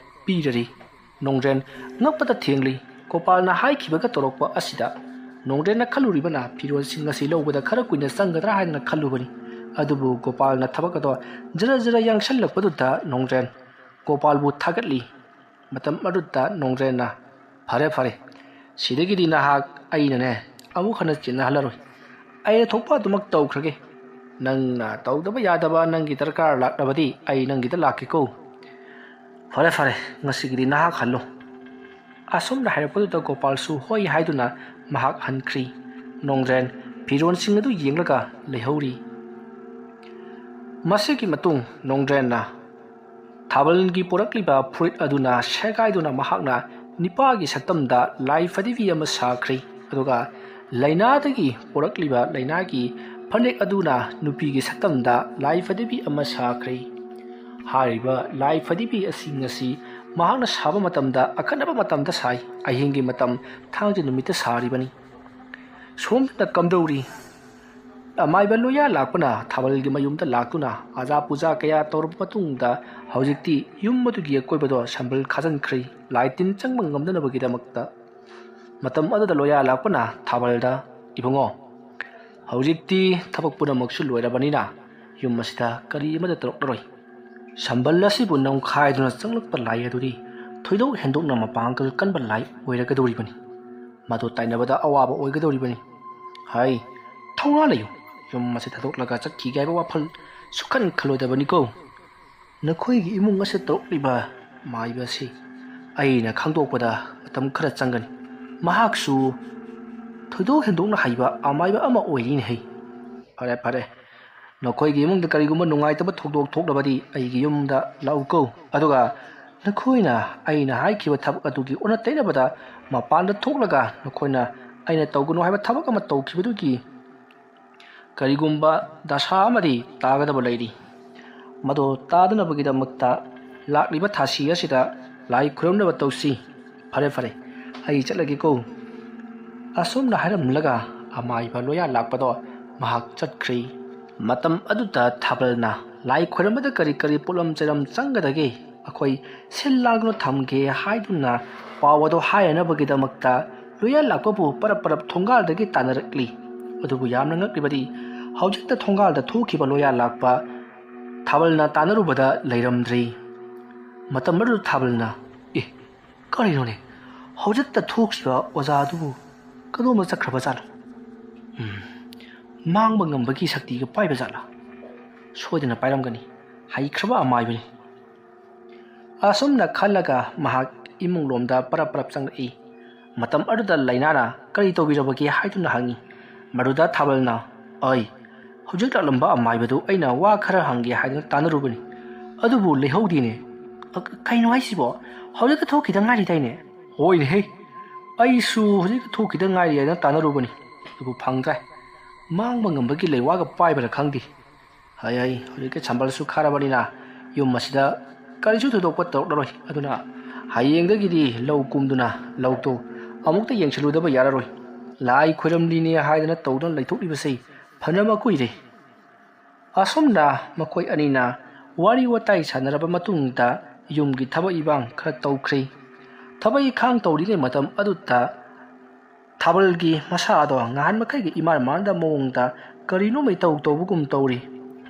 ꯄꯤꯔꯔꯤ꯫ ꯅꯣꯡꯗ꯭ꯔꯦꯟ ꯉꯛꯄꯗ ꯊꯦꯡꯂꯤ꯫ ꯒꯣꯄꯥꯜꯅ ꯍꯥꯏꯈꯤꯕꯒ ꯇꯧꯔꯛꯄ ꯑꯁꯤꯗ ꯅꯣꯡꯗ꯭ꯔꯦꯟꯅ ꯈꯜꯂꯨꯔꯤꯕꯅ ꯐꯤꯔꯣꯜꯁꯤꯡ ꯑꯁꯤ ꯂꯧꯕꯗ ꯈꯔ ꯀꯨꯏꯅ ꯆꯪꯒꯗ꯭ꯔꯥ ꯍꯥꯏꯅ ꯈꯜꯂꯨꯕꯅꯤ꯫ ꯑꯗꯨꯕꯨ ꯒꯣꯄꯥꯜꯅ ꯊꯕꯛ ꯑꯗꯣ ꯖꯔ ꯖꯔ ꯌꯥꯡꯁꯜꯂꯛꯄꯗꯨꯗ ꯅꯣꯡꯗ꯭ꯔꯦꯟ ꯒꯣꯄꯥꯜꯕꯨ ꯊꯥꯒꯠꯂꯤ꯫ ꯃꯇꯝ ꯑꯗꯨꯗ ꯅꯣꯡꯗ꯭ꯔꯦꯟꯅ, "ꯐꯔꯦ, ꯐꯔꯦ, ꯁꯤꯗꯒꯤꯗꯤ ꯅꯍꯥꯛ ꯑꯩꯅꯅꯦ ꯑꯃꯨꯛ ꯍꯟꯅ ꯆꯦꯟꯅꯍꯜꯂꯔꯣꯏ꯫ ꯑꯩꯅ ꯊꯣꯛꯄ ꯑꯗꯨꯃꯛ ꯇꯧꯈ꯭ꯔꯒꯦ꯫ ꯅꯪꯅ ꯇꯧꯗꯕ ꯌꯥꯗꯕ ꯅꯪꯒꯤ ꯗꯔꯀꯥꯔ ꯂꯥꯛꯂꯕꯗꯤ ꯑꯩ ꯅꯪꯒꯤꯗ ꯂꯥꯛꯀꯦꯀꯣ꯫ ꯐꯔꯦ, ꯐꯔꯦ, ꯉꯁꯤꯒꯤꯗꯤ ꯅꯍꯥꯛ ꯍꯜꯂꯣ꯫" ꯑꯁꯨꯝꯅ ꯍꯥꯏꯔꯛꯄꯗꯨꯗ ꯒꯣꯄꯥꯜꯁꯨ ꯍꯣꯏ ꯍꯥꯏꯗꯨꯅ ꯃꯍꯥꯛ ꯍꯟꯈ꯭ꯔꯤ꯫ ꯅꯣꯡꯗ꯭ꯔꯦꯟ ꯐꯤꯔꯣꯜꯁꯤꯡ ꯑꯗꯨ ꯌꯦꯡꯂꯒ ꯂꯩꯍꯧꯔꯤ꯫ ꯃꯁꯤꯒꯤ ꯃꯇꯨꯡ ꯅꯣꯡꯗ꯭ꯔꯦꯟꯅ ꯊꯥꯕꯜꯒꯤ ꯄꯨꯔꯛꯂꯤꯕ ꯐꯨꯔꯤꯠ ꯑꯗꯨꯅ ꯁꯦꯒꯥꯏꯗꯨꯅ ꯃꯍꯥꯛꯅ ꯅꯤꯄꯥꯒꯤ ꯁꯛꯇꯝꯗ ꯂꯥꯏ ꯐꯗꯤꯕꯤ ꯑꯃ ꯁꯥꯈ꯭ꯔꯦ꯫ ꯑꯗꯨꯒ ꯂꯥꯏꯅꯥꯗꯒꯤ ꯄꯨꯔꯛꯂꯤꯕ ꯂꯥꯏꯅꯥꯒꯤ ꯐꯅꯦꯛ ꯑꯗꯨꯅ ꯅꯨꯄꯤꯒꯤ ꯁꯛꯇꯝꯗ ꯂꯥꯏ ꯐꯗꯤꯕꯤ ꯑꯃ ꯁꯥꯈ꯭ꯔꯦ꯫ ꯍꯥꯏꯔꯤꯕ ꯂꯥꯏ ꯐꯗꯤꯕꯤ ꯑꯁꯤꯡ ꯑꯁꯤ ꯃꯍꯥꯛꯅ ꯁꯥꯕ ꯃꯇꯝꯗ ꯑꯈꯟꯅꯕ ꯃꯇꯝꯗ ꯁꯥꯏ꯫ ꯑꯍꯤꯡꯒꯤ ꯃꯇꯝ ꯊꯥꯡꯖ ꯅꯨꯃꯤꯠꯇ ꯁꯥꯔꯤꯕꯅꯤ꯫ ꯁꯣꯝꯗꯅ ꯀꯝꯗꯧꯔꯤ? ꯑꯃꯥꯏꯕ ꯂꯣꯌꯥ ꯂꯥꯛꯄꯅ ꯊꯥꯕꯜꯒꯤ ꯃꯌꯨꯝꯗ ꯂꯥꯛꯇꯨꯅ ꯑꯖꯥ ꯄꯨꯖꯥ ꯀꯌꯥ ꯇꯧꯔꯕ ꯃꯇꯨꯡꯗ ꯍꯧꯖꯤꯛꯇꯤ ꯌꯨꯝ ꯑꯗꯨꯒꯤ ꯑꯀꯣꯏꯕꯗꯣ ꯁꯝꯕꯜ ꯈꯥꯖꯤꯟꯈ꯭ꯔꯦ꯫ ꯂꯥꯏ ꯇꯤꯟ ꯆꯪꯕ ꯉꯝꯗꯅꯕꯒꯤꯗꯃꯛꯇ꯫ ꯃꯇꯝ ꯑꯗꯨꯗ ꯂꯣꯌꯥ ꯂꯥꯛꯄꯅ ꯊꯥꯕꯜꯗ, "ꯏꯕꯨꯡꯉꯣ, ꯍꯧꯖꯤꯛꯇꯤ ꯊꯕꯛ ꯄꯨꯝꯅꯃꯛꯁꯨ ꯂꯣꯏꯔꯕꯅꯤꯅ ꯌꯨꯝ ꯑꯁꯤꯗ ꯀꯔꯤ ꯑꯃꯠꯇ ꯇꯧꯔꯛꯂꯔꯣꯏ꯫ ꯁꯝꯕꯜ ꯑꯁꯤꯕꯨ ꯅꯝꯈꯥꯏꯗꯨꯅ ꯆꯪꯂꯛꯄ ꯂꯥꯏ ꯑꯗꯨꯗꯤ ꯊꯣꯏꯗꯣꯛ ꯍꯦꯟꯗꯣꯛꯅ ꯃꯄꯥꯡꯒꯜ ꯀꯟꯕ ꯂꯥꯏ ꯑꯣꯏꯔꯒꯗꯧꯔꯤꯕꯅꯤ꯫ ꯃꯗꯨ ꯇꯥꯏꯅꯕꯗ ꯑꯋꯥꯕ ꯑꯣꯏꯒꯗꯧꯔꯤꯕꯅꯤ꯫ ꯍꯥꯏ, ꯊꯧꯅꯥ ꯂꯩꯌꯨ꯫ ꯌꯨꯝ ꯑꯁꯤ ꯊꯥꯗꯣꯛꯂꯒ ꯆꯠꯈꯤꯒꯦ ꯍꯥꯏꯕ ꯋꯥꯈꯜ ꯁꯨꯛꯈꯟ ꯈꯜꯂꯣꯏꯗꯕꯅꯤꯀꯣ꯫ ꯅꯈꯣꯏꯒꯤ ꯏꯃꯨꯡ ꯑꯁꯤꯗ ꯇꯧꯔꯛꯂꯤꯕ ꯃꯥꯏꯕ ꯑꯁꯤ ꯑꯩꯅ ꯈꯪꯗꯣꯛꯄꯗ ꯃꯇꯝ ꯈꯔ ꯆꯪꯒꯅꯤ꯫ ꯃꯍꯥꯛꯁꯨ ꯊꯣꯏꯗꯣꯛ ꯍꯦꯟꯗꯣꯛꯅ ꯍꯩꯕ ꯑꯃꯥꯏꯕ ꯑꯃ ꯑꯣꯏꯔꯤꯅꯦ ꯍꯩ꯫ ꯐꯔꯦ, ꯐꯔꯦ꯫ ꯅꯈꯣꯏꯒꯤ ꯏꯃꯨꯡꯗ ꯀꯔꯤꯒꯨꯝꯕ ꯅꯨꯡꯉꯥꯏꯇꯕ ꯊꯧꯗꯣꯛ ꯊꯣꯛꯂꯕꯗꯤ ꯑꯩꯒꯤ ꯌꯨꯝꯗ ꯂꯥꯛꯎꯀꯣ꯫ ꯑꯗꯨꯒ ꯅꯈꯣꯏꯅ ꯑꯩꯅ ꯍꯥꯏꯈꯤꯕ ꯊꯕꯛ ꯑꯗꯨꯒꯤ ꯑꯣꯟꯅ ꯇꯩꯅꯕꯗ ꯃꯄꯥꯟꯗ ꯊꯣꯛꯂꯒ ꯅꯈꯣꯏꯅ ꯑꯩꯅ ꯇꯧꯒꯅꯨ ꯍꯥꯏꯕ ꯊꯕꯛ ꯑꯃ ꯇꯧꯈꯤꯕꯗꯨꯒꯤ ꯀꯔꯤꯒꯨꯝꯕ ꯗꯁꯥ ꯑꯃꯗꯤ ꯇꯥꯒꯗꯕ ꯂꯩꯔꯤ꯫ ꯃꯗꯨ ꯇꯥꯗꯅꯕꯒꯤꯗꯃꯛꯇ ꯂꯥꯛꯂꯤꯕ ꯊꯥꯁꯤ ꯑꯁꯤꯗ ꯂꯥꯏ ꯈꯨꯔꯨꯝꯅꯕ ꯇꯧꯁꯤ꯫ ꯐꯔꯦ ꯐꯔꯦ, ꯑꯩ ꯆꯠꯂꯒꯦꯀꯣ꯫ ꯑꯁꯨꯝꯅ ꯍꯥꯏꯔꯝꯂꯒ ꯑꯃꯥꯏꯕ ꯂꯣꯌꯥ ꯂꯥꯛꯄꯗꯣ ꯃꯍꯥꯛ ꯆꯠꯈ꯭ꯔꯦ꯫ ꯃꯇꯝ ꯑꯗꯨꯗ ꯊꯥꯕꯜꯅ ꯂꯥꯏ ꯈꯣꯏꯔꯝꯕꯗ ꯀꯔꯤ ꯀꯔꯤ ꯄꯣꯠꯂꯝ ꯆꯩꯔꯝ ꯆꯪꯒꯗꯒꯦ, ꯑꯩꯈꯣꯏ ꯁꯤꯜ ꯂꯥꯡꯗꯨꯅ ꯊꯝꯒꯦ ꯍꯥꯏꯗꯨꯅ ꯄꯥꯎ ꯑꯗꯨ ꯍꯥꯏꯅꯅꯕꯒꯤꯗꯃꯛꯇ ꯂꯣꯌꯥ ꯂꯥꯛꯄꯕꯨ ꯄꯔꯞ ꯄꯔꯞ ꯊꯣꯡꯒꯥꯜꯗꯒꯤ ꯇꯥꯟꯅꯔꯛꯂꯤ꯫ ꯑꯗꯨꯕꯨ ꯌꯥꯝꯅ ꯉꯛꯂꯤꯕꯗꯤ ꯍꯧꯖꯤꯛꯇ ꯊꯣꯡꯒꯥꯜꯗ ꯊꯣꯛꯈꯤꯕ ꯂꯣꯌꯥ ꯂꯥꯛꯄ ꯊꯥꯕꯜꯅ ꯇꯥꯟꯅꯔꯨꯕꯗ ꯂꯩꯔꯝꯗ꯭ꯔꯤ꯫ ꯃꯇꯝ ꯑꯗꯨꯗ ꯊꯥꯕꯜꯅ, "ꯑꯦ, ꯀꯔꯤꯅꯣꯅꯦ? ꯍꯧꯖꯤꯛꯇ ꯊꯣꯛꯈꯤꯕ ꯑꯣꯖꯥꯗꯨꯕꯨ ꯀꯗꯣꯝꯗ ꯆꯠꯈ꯭ꯔꯕ ꯖꯥꯠꯂꯣ? ꯎꯝ, ꯃꯥꯡꯕ ꯉꯝꯕꯒꯤ ꯁꯛꯇꯤꯒ ꯄꯥꯏꯕ ꯖꯥꯠꯂꯥ? ꯁꯣꯏꯗꯅ ꯄꯥꯏꯔꯝꯒꯅꯤ꯫ ꯍꯩꯈ꯭ꯔꯕ ꯑꯃꯥꯏꯕꯅꯤ꯫" ꯑꯁꯨꯝꯅ ꯈꯜꯂꯒ ꯃꯍꯥꯛ ꯏꯃꯨꯡꯂꯣꯝꯗ ꯄꯔꯞ ꯄꯔꯞ ꯆꯪꯂꯛꯏ꯫ ꯃꯇꯝ ꯑꯗꯨꯗ ꯂꯥꯏꯅꯥꯅ "ꯀꯔꯤ ꯇꯧꯕꯤꯔꯕꯒꯦ?" ꯍꯥꯏꯗꯨꯅ ꯍꯪꯉꯤ꯫ ꯃꯗꯨꯗ ꯊꯥꯕꯜꯅ, "ꯑꯩ ꯍꯧꯖꯤꯛ ꯂꯥꯛꯂꯝꯕ ꯑꯃꯥꯏꯕꯗꯨ ꯑꯩꯅ ꯋꯥ ꯈꯔ ꯍꯪꯒꯦ ꯍꯥꯏꯗꯨꯅ ꯇꯥꯟꯅꯔꯨꯕꯅꯤ, ꯑꯗꯨꯕꯨ ꯂꯩꯍꯧꯗꯦꯅꯦ꯫ ꯑ, ꯀꯩꯅꯣ ꯍꯥꯏꯁꯤꯕꯣ? ꯍꯧꯖꯤꯛꯇ ꯊꯣꯛꯈꯤꯗ ꯉꯥꯏꯔꯤꯗꯥꯏꯅꯦ?" "ꯍꯣꯏꯅꯦꯍꯦ, ꯑꯩꯁꯨ ꯍꯧꯖꯤꯛꯇ ꯊꯣꯛꯈꯤꯗ ꯉꯥꯏꯔꯤ ꯍꯥꯏꯗꯅ ꯇꯥꯟꯅꯔꯨꯕꯅꯤ, ꯑꯗꯨꯕꯨ ꯐꯪꯗ꯭ꯔꯦ꯫ ꯃꯥꯡꯕ ꯉꯝꯕꯒꯤ ꯂꯩꯋꯥꯒ ꯄꯥꯏꯕ꯭ꯔꯥ ꯈꯪꯗꯦ꯫ ꯍꯩ ꯍꯩ, ꯍꯧꯖꯤꯛꯇꯤ ꯁꯝꯕꯜꯁꯨ ꯈꯥꯔꯕꯅꯤꯅ ꯌꯨꯝ ꯑꯁꯤꯗ ꯀꯔꯤꯁꯨ ꯊꯣꯏꯗꯣꯛꯄ ꯇꯧꯔꯛꯂꯔꯣꯏ꯫ ꯑꯗꯨꯅ ꯍꯌꯦꯡꯗꯒꯤꯗꯤ ꯂꯧ ꯀꯨꯝꯗꯨꯅ ꯂꯧꯗꯨ ꯑꯃꯨꯛꯇ ꯌꯦꯡꯁꯤꯜꯂꯨꯗꯕ ꯌꯥꯔꯔꯣꯏ꯫ ꯂꯥꯏ ꯈꯣꯏꯔꯝꯂꯤꯅꯦ ꯍꯥꯏꯗꯅ ꯇꯧꯗꯨꯅ ꯂꯩꯊꯣꯛꯂꯤꯕꯁꯤ ꯐꯅꯕ ꯀꯨꯏꯔꯦ꯫" ꯑꯁꯨꯝꯅ ꯃꯈꯣꯏ ꯑꯅꯤꯅ ꯋꯥꯔꯤ ꯋꯥꯇꯥꯏ ꯁꯥꯟꯅꯔꯕ ꯃꯇꯨꯡꯗ ꯌꯨꯝꯒꯤ ꯊꯕꯛ ꯏꯕꯥꯡ ꯈꯔ ꯇꯧꯈ꯭ꯔꯦ꯫ ꯊꯕꯛ ꯏꯈꯥꯡ ꯇꯧꯔꯤꯉꯩ ꯃꯇꯝ ꯑꯗꯨꯗ ꯊꯥꯕꯜꯒꯤ ꯃꯁꯥ ꯑꯗꯣ ꯉꯍꯥꯟ ꯃꯈꯩꯒ ꯏꯃꯥꯟ ꯃꯥꯟꯅꯗꯕ ꯃꯑꯣꯡꯗ ꯀꯔꯤꯅꯣꯃ ꯏꯇꯧ ꯇꯧꯕꯒꯨꯝ ꯇꯧꯔꯤ꯫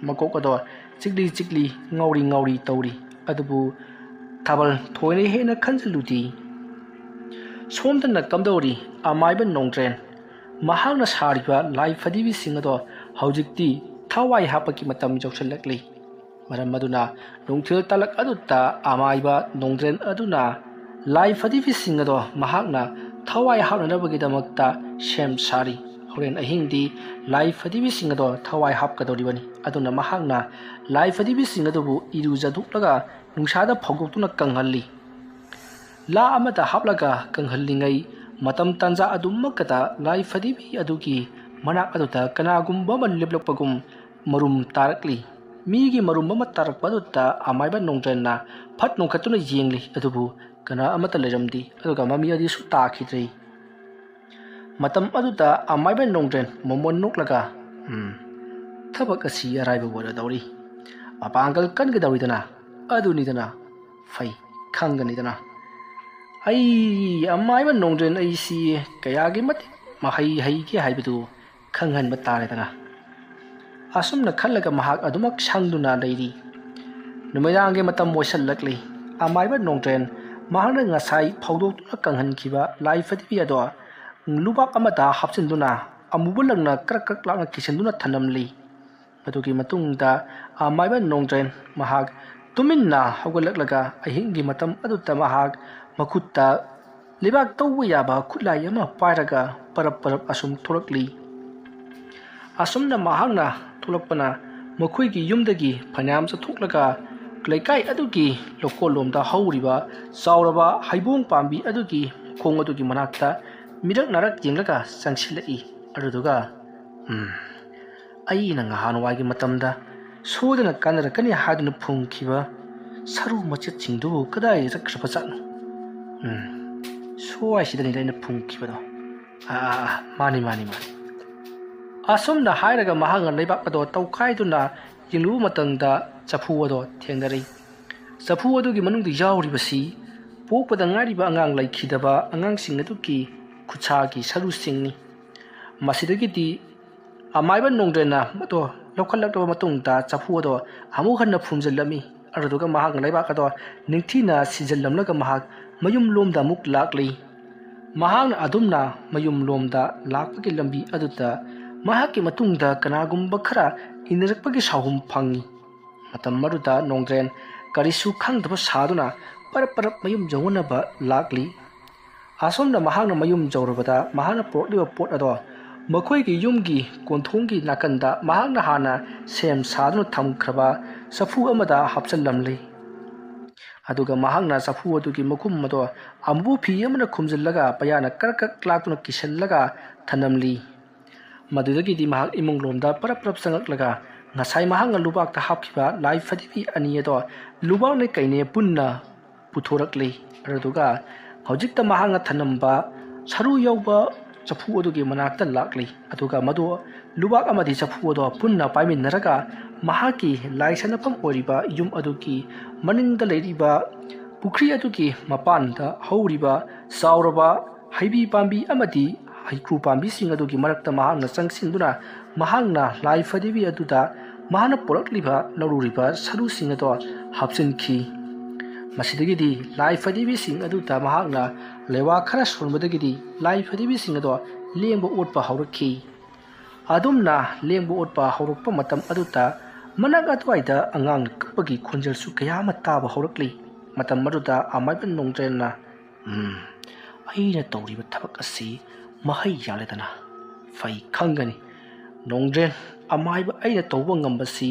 ꯃꯀꯣꯛ ꯑꯗꯣ ꯆꯤꯛꯂꯤ ꯆꯤꯛꯂꯤ, ꯉꯥꯎꯔꯤ ꯉꯥꯎꯔꯤ ꯇꯧꯔꯤ꯫ ꯑꯗꯨꯕꯨ ꯊꯥꯕꯜ ꯊꯣꯏꯅ ꯍꯦꯟꯅ ꯈꯟꯖꯤꯜꯂꯨꯗꯦ꯫ ꯁꯣꯝꯗꯅ ꯀꯝꯗꯧꯔꯤ? ꯑꯃꯥꯏꯕ ꯅꯣꯡꯗ꯭ꯔꯦꯟ꯫ ꯃꯍꯥꯛꯅ ꯁꯥꯔꯤꯕ ꯂꯥꯏ ꯐꯗꯤꯕꯤꯁꯤꯡ ꯑꯗꯣ ꯍꯧꯖꯤꯛꯇꯤ ꯊꯋꯥꯏ ꯍꯥꯞꯄꯒꯤ ꯃꯇꯝ ꯌꯧꯁꯤꯜꯂꯛꯂꯤ꯫ ꯃꯔꯝ ꯑꯗꯨꯅ ꯅꯨꯡꯊꯤꯜ ꯇꯥꯂꯛ ꯑꯗꯨꯗ ꯑꯃꯥꯏꯕ ꯅꯣꯡꯗ꯭ꯔꯦꯟ ꯑꯗꯨꯅ ꯂꯥꯏ ꯐꯗꯤꯕꯤꯁꯤꯡ ꯑꯗꯣ ꯃꯍꯥꯛꯅ ꯊꯋꯥꯏ ꯍꯥꯞꯅꯅꯕꯒꯤꯗꯃꯛꯇ ꯁꯦꯝ ꯁꯥꯔꯤ꯫ ꯍꯣꯔꯦꯟ ꯑꯍꯤꯡꯗꯤ ꯂꯥꯏ ꯐꯗꯤꯕꯤꯁꯤꯡ ꯑꯗꯣ ꯊꯋꯥꯏ ꯍꯥꯞꯀꯗꯧꯔꯤꯕꯅꯤ꯫ ꯑꯗꯨꯅ ꯃꯍꯥꯛꯅ ꯂꯥꯏ ꯐꯗꯤꯕꯤꯁꯤꯡ ꯑꯗꯨꯕꯨ ꯏꯔꯨꯖꯊꯣꯛꯂꯒ ꯅꯨꯡꯁꯥꯗ ꯐꯧꯗꯣꯛꯇꯨꯅ ꯀꯪꯍꯜꯂꯤ꯫ ꯂꯥ ꯑꯃꯗ ꯍꯥꯞꯂꯒ ꯀꯪꯍꯜꯂꯤꯉꯩ ꯃꯇꯝ ꯇꯥꯟꯖꯥ ꯑꯗꯨꯃꯛꯇꯗ ꯂꯥꯏ ꯐꯗꯤꯕꯤ ꯑꯗꯨꯒꯤ ꯃꯅꯥꯛ ꯑꯗꯨꯗ ꯀꯅꯥꯒꯨꯝꯕ ꯑꯃ ꯂꯦꯞꯂꯛꯄꯒꯨꯝ ꯃꯔꯨꯝ ꯇꯥꯔꯛꯂꯤ꯫ ꯃꯤꯒꯤ ꯃꯔꯨꯝ ꯑꯃ ꯇꯥꯔꯛꯄ ꯑꯗꯨꯗ ꯑꯃꯥꯏꯕ ꯅꯣꯡꯗ꯭ꯔꯦꯟꯅ ꯐꯠ ꯅꯣꯡꯈꯠꯇꯨꯅ ꯌꯦꯡꯂꯤ, ꯑꯗꯨꯕꯨ ꯀꯅꯥ ꯑꯃꯠꯇ ꯂꯩꯔꯝꯗꯦ, ꯑꯗꯨꯒ ꯃꯃꯤ ꯑꯗꯨꯁꯨ ꯇꯥꯈꯤꯗ꯭ꯔꯦ꯫ ꯃꯇꯝ ꯑꯗꯨꯗ ꯑꯃꯥꯏꯕ ꯅꯣꯡꯗ꯭ꯔꯦꯟ ꯃꯣꯃꯣꯟ ꯅꯣꯛꯂꯒ, "ꯎꯝ, ꯊꯕꯛ ꯑꯁꯤ ꯑꯔꯥꯏꯕ ꯑꯣꯏꯔꯗꯧꯔꯤ꯫ ꯃꯄꯥꯡꯒꯜ ꯀꯟꯒꯗꯧꯔꯤꯗꯅ, ꯑꯗꯨꯅꯤꯗꯅ, ꯐꯩ, ꯈꯪꯒꯅꯤꯗꯅ꯫ ꯑꯩ ꯑꯃꯥꯏꯕ ꯅꯣꯡꯗ꯭ꯔꯦꯟ ꯑꯩꯁꯤ ꯀꯌꯥꯒꯤ ꯃꯇꯤꯛ ꯃꯍꯩ ꯍꯩꯒꯦ ꯍꯥꯏꯕꯗꯨ ꯈꯪꯍꯟꯕ ꯇꯥꯔꯦꯗꯅ"꯫ ꯑꯁꯨꯝꯅ ꯈꯜꯂꯒ ꯃꯍꯥꯛ ꯑꯗꯨꯃꯛ ꯁꯪꯗꯨꯅ ꯂꯩꯔꯤ꯫ ꯅꯨꯃꯤꯗꯥꯡꯒꯤ ꯃꯇꯝ ꯑꯣꯏꯁꯜꯂꯛꯂꯤ꯫ ꯑꯃꯥꯏꯕ ꯅꯣꯡꯗ꯭ꯔꯦꯟ ꯃꯍꯥꯛꯅ ꯉꯁꯥꯏ ꯐꯧꯗꯣꯛꯇꯨꯅ ꯀꯪꯍꯟꯈꯤꯕ ꯂꯥꯏ ꯐꯗꯤꯕꯤ ꯑꯗꯣ ꯂꯨꯕꯥꯛ ꯑꯃꯗ ꯍꯥꯞꯆꯤꯟꯗꯨꯅ ꯑꯃꯨꯕ ꯂꯪꯅ ꯀ꯭ꯔꯛ ꯀ꯭ꯔꯛ ꯂꯥꯛꯅ ꯀꯤꯁꯤꯟꯗꯨꯅ ꯊꯅꯝꯂꯤ꯫ ꯃꯗꯨꯒꯤ ꯃꯇꯨꯡꯗ ꯑꯃꯥꯏꯕ ꯅꯣꯡꯗ꯭ꯔꯦꯟ ꯃꯍꯥꯛ ꯇꯨꯃꯤꯟꯅ ꯍꯧꯒꯠꯂꯛꯂꯒ ꯑꯍꯤꯡꯒꯤ ꯃꯇꯝ ꯑꯗꯨꯗ ꯃꯍꯥꯛ ꯃꯈꯨꯠꯇ ꯂꯩꯕꯥꯛ ꯇꯧꯕ ꯌꯥꯕ ꯈꯨꯠꯂꯥꯏ ꯑꯃ ꯄꯥꯏꯔꯒ ꯄꯔꯞ ꯄꯔꯞ ꯑꯁꯨꯝ ꯊꯣꯛꯂꯛꯂꯤ꯫ ꯑꯁꯨꯝꯅ ꯃꯍꯥꯛꯅ ꯊꯣꯛꯂꯛꯄꯅ ꯃꯈꯣꯏꯒꯤ ꯌꯨꯝꯗꯒꯤ ꯐꯅꯌꯥꯝ ꯆꯠꯊꯣꯛꯂꯒ ꯂꯩꯀꯥꯏ ꯑꯗꯨꯒꯤ ꯂꯧꯀꯣꯜꯂꯣꯝꯗ ꯍꯧꯔꯤꯕ ꯆꯥꯎꯔꯕ ꯍꯩꯕꯣꯡ ꯄꯥꯝꯕꯤ ꯑꯗꯨꯒꯤ ꯃꯈꯣꯡ ꯑꯗꯨꯒꯤ ꯃꯅꯥꯛꯇ ꯃꯤꯔꯛ ꯅꯥꯔꯛ ꯌꯦꯡꯂꯒ ꯆꯪꯁꯤꯜꯂꯛꯏ꯫ ꯑꯗꯨꯗꯨꯒ, "ꯎꯝ, ꯑꯩꯅ ꯉꯍꯥꯟꯋꯥꯏꯒꯤ ꯃꯇꯝꯗ ꯁꯣꯏꯗꯅ ꯀꯥꯟꯅꯔꯛꯀꯅꯤ ꯍꯥꯏꯗꯨꯅ ꯐꯨꯝꯈꯤꯕ ꯁꯔꯨ ꯃꯆꯦꯠꯁꯤꯡꯗꯨꯕꯨ ꯀꯗꯥꯏ ꯆꯠꯈ꯭ꯔꯕꯖꯥꯠꯅꯣ? ꯎꯝ, ꯁ꯭ꯋꯥꯏꯁꯤꯗꯅꯤꯗ ꯑꯩꯅ ꯐꯨꯝꯈꯤꯕꯗꯣ꯫ ꯑꯥ, ꯑꯥ, ꯑꯥ, ꯃꯥꯅꯤ, ꯃꯥꯅꯤ, ꯃꯥꯅꯤ"꯫ ꯑꯁꯨꯝꯅ ꯍꯥꯏꯔꯒ ꯃꯍꯥꯛꯅ ꯂꯩꯕꯥꯛ ꯑꯗꯣ ꯇꯧꯈꯥꯏꯗꯨꯅ ꯌꯦꯡꯂꯨꯕ ꯃꯇꯝꯗ ꯆꯐꯨ ꯑꯗꯣ ꯊꯦꯡꯅꯔꯤ꯫ ꯆꯐꯨ ꯑꯗꯨꯒꯤ ꯃꯅꯨꯡꯗ ꯌꯥꯎꯔꯤꯕꯁꯤ ꯄꯣꯛꯄꯗ ꯉꯥꯏꯔꯤꯕ ꯑꯉꯥꯡ ꯂꯩꯈꯤꯗꯕ ꯑꯉꯥꯡꯁꯤꯡ ꯑꯗꯨꯒꯤ ꯈꯨꯠꯁꯥꯒꯤ ꯁꯔꯨꯁꯤꯡꯅꯤ꯫ ꯃꯁꯤꯗꯒꯤꯗꯤ ꯑꯃꯥꯏꯕ ꯅꯣꯡꯗ꯭ꯔꯦꯟꯅ ꯃꯗꯣ ꯂꯧꯈꯠꯂꯛꯂꯕ ꯃꯇꯨꯡꯗ ꯆꯐꯨ ꯑꯗꯣ ꯑꯃꯨꯛ ꯍꯟꯅ ꯐꯨꯝꯖꯤꯜꯂꯝꯃꯤ꯫ ꯑꯗꯨꯗꯨꯒ ꯃꯍꯥꯛꯅ ꯂꯩꯕꯥꯛ ꯑꯗꯣ ꯅꯤꯡꯊꯤꯅ ꯁꯤꯖꯤꯜꯂꯝꯂꯒ ꯃꯍꯥꯛ ꯃꯌꯨꯝ ꯂꯣꯝꯗ ꯑꯃꯨꯛ ꯂꯥꯛꯂꯤ꯫ ꯃꯍꯥꯛꯅ ꯑꯗꯨꯝꯅ ꯃꯌꯨꯝ ꯂꯣꯝꯗ ꯂꯥꯛꯄꯒꯤ ꯂꯝꯕꯤ ꯑꯗꯨꯗ ꯃꯍꯥꯛꯀꯤ ꯃꯇꯨꯡꯗ ꯀꯅꯥꯒꯨꯝꯕ ꯈꯔ ꯏꯟꯅꯔꯛꯄꯒꯤ ꯁꯥꯎꯍꯨꯝ ꯐꯪꯏ꯫ ꯃꯇꯝ ꯑꯗꯨꯗ ꯅꯣꯡꯗ꯭ꯔꯦꯟ ꯀꯔꯤꯁꯨ ꯈꯪꯗꯕ ꯁꯥꯗꯨꯅ ꯄꯔꯞ ꯄꯔꯞ ꯃꯌꯨꯝ ꯌꯧꯅꯅꯕ ꯂꯥꯛꯂꯤ꯫ ꯑꯁꯣꯝꯗ ꯃꯍꯥꯛꯅ ꯃꯌꯨꯝ ꯌꯧꯔꯕꯗ ꯃꯍꯥꯛꯅ ꯄꯨꯔꯛꯂꯤꯕ ꯄꯣꯠ ꯑꯗꯣ ꯃꯈꯣꯏꯒꯤ ꯌꯨꯝꯒꯤ ꯀꯣꯟꯊꯣꯡꯒꯤ ꯅꯥꯀꯟꯗ ꯃꯍꯥꯛꯅ ꯍꯥꯟꯅ ꯁꯦꯝ ꯁꯥꯗꯨꯅ ꯊꯝꯈ꯭ꯔꯕ ꯆꯐꯨ ꯑꯃꯗ ꯍꯥꯞꯆꯤꯜꯂꯝꯂꯤ꯫ ꯑꯗꯨꯒ ꯃꯍꯥꯛꯅ ꯆꯐꯨ ꯑꯗꯨꯒꯤ ꯃꯈꯨꯝ ꯑꯗꯣ ꯑꯃꯨꯕꯨ ꯐꯤ ꯑꯃꯅ ꯈꯨꯝꯖꯤꯜꯂꯒ ꯄꯩꯌꯥꯅ ꯀꯔꯛ ꯀꯔꯛ ꯂꯥꯛꯇꯨꯅ ꯀꯤꯁꯜꯂꯒ ꯊꯅꯝꯂꯤ꯫ ꯃꯗꯨꯗꯒꯤꯗꯤ ꯃꯍꯥꯛ ꯏꯃꯨꯡ ꯂꯣꯝꯗ ꯄꯔꯞ ꯄꯔꯞ ꯆꯪꯂꯛꯂꯒ ꯉꯁꯥꯏ ꯃꯍꯥꯛꯅ ꯂꯨꯕꯥꯛꯇ ꯍꯥꯞꯈꯤꯕ ꯂꯥꯏ ꯐꯗꯤꯕꯤ ꯑꯅꯤ ꯑꯗꯣ ꯂꯨꯕꯥꯛꯅꯦ ꯀꯩꯅꯦ ꯄꯨꯟꯅ ꯄꯨꯊꯣꯔꯛꯂꯤ꯫ ꯑꯗꯨꯒ ꯍꯧꯖꯤꯛꯇ ꯃꯍꯥꯛꯅ ꯊꯅꯝꯕ ꯁꯔꯨ ꯌꯥꯎꯕ ꯆꯐꯨ ꯑꯗꯨꯒꯤ ꯃꯅꯥꯛꯇ ꯂꯥꯛꯂꯤ꯫ ꯑꯗꯨꯒ ꯃꯗꯨ ꯂꯨꯕꯥꯛ ꯑꯃꯗꯤ ꯆꯐꯨ ꯑꯗꯣ ꯄꯨꯟꯅ ꯄꯥꯏꯃꯤꯟꯅꯔꯒ ꯃꯍꯥꯛꯀꯤ ꯂꯥꯏ ꯁꯥꯟꯅꯐꯝ ꯑꯣꯏꯔꯤꯕ ꯌꯨꯝ ꯑꯗꯨꯒꯤ ꯃꯅꯤꯡꯗ ꯂꯩꯔꯤꯕ ꯄꯨꯈ꯭ꯔꯤ ꯑꯗꯨꯒꯤ ꯃꯄꯥꯟꯗ ꯍꯧꯔꯤꯕ ꯆꯥꯎꯔꯕ ꯍꯩꯕꯤ ꯄꯥꯝꯕꯤ ꯑꯃꯗꯤ ꯍꯩꯀ꯭ꯔꯨ ꯄꯥꯝꯕꯤꯁꯤꯡ ꯑꯗꯨꯒꯤ ꯃꯔꯛꯇ ꯃꯍꯥꯛꯅ ꯆꯪꯁꯤꯟꯗꯨꯅ ꯃꯍꯥꯛꯅ ꯂꯥꯏ ꯐꯗꯤꯕꯤ ꯑꯗꯨꯗ ꯃꯍꯥꯛꯅ ꯄꯣꯔꯛꯂꯤꯕ ꯂꯧꯔꯨꯔꯤꯕ ꯁꯔꯨꯁꯤꯡ ꯑꯗꯣ ꯍꯥꯞꯆꯤꯟꯈꯤ꯫ ꯃꯁꯤꯗꯒꯤꯗꯤ ꯂꯥꯏ ꯐꯗꯤꯕꯤꯁꯤꯡ ꯑꯗꯨꯗ ꯃꯍꯥꯛꯅ ꯂꯩꯋꯥ ꯈꯔ ꯁꯣꯟꯕꯗꯒꯤꯗꯤ ꯂꯥꯏ ꯐꯗꯤꯕꯤꯁꯤꯡ ꯑꯗꯣ ꯂꯦꯡꯕ ꯑꯣꯠꯄ ꯍꯧꯔꯛꯈꯤ꯫ ꯑꯗꯨꯝꯅ ꯂꯦꯡꯕ ꯑꯣꯠꯄ ꯍꯧꯔꯛꯄ ꯃꯇꯝ ꯑꯗꯨꯗ ꯃꯅꯥꯛ ꯑꯗꯨꯋꯥꯏꯗ ꯑꯉꯥꯡꯅ ꯀꯞꯄꯒꯤ ꯈꯣꯟꯖꯦꯜꯁꯨ ꯀꯌꯥ ꯑꯃ ꯇꯥꯕ ꯍꯧꯔꯛꯂꯤ꯫ ꯃꯇꯝ ꯑꯗꯨꯗ ꯑꯃꯥꯏꯕ ꯅꯣꯡꯗ꯭ꯔꯦꯟꯅ, "ꯎꯝ, ꯑꯩꯅ ꯇꯧꯔꯤꯕ ꯊꯕꯛ ꯑꯁꯤ ꯃꯍꯩ ꯌꯥꯜꯂꯦꯗꯅ꯫ ꯐꯩ ꯈꯪꯒꯅꯤ꯫ ꯅꯣꯡꯗ꯭ꯔꯦꯟ, ꯑꯃꯥꯏꯕ ꯑꯩꯅ ꯇꯧꯕ ꯉꯝꯕꯁꯤ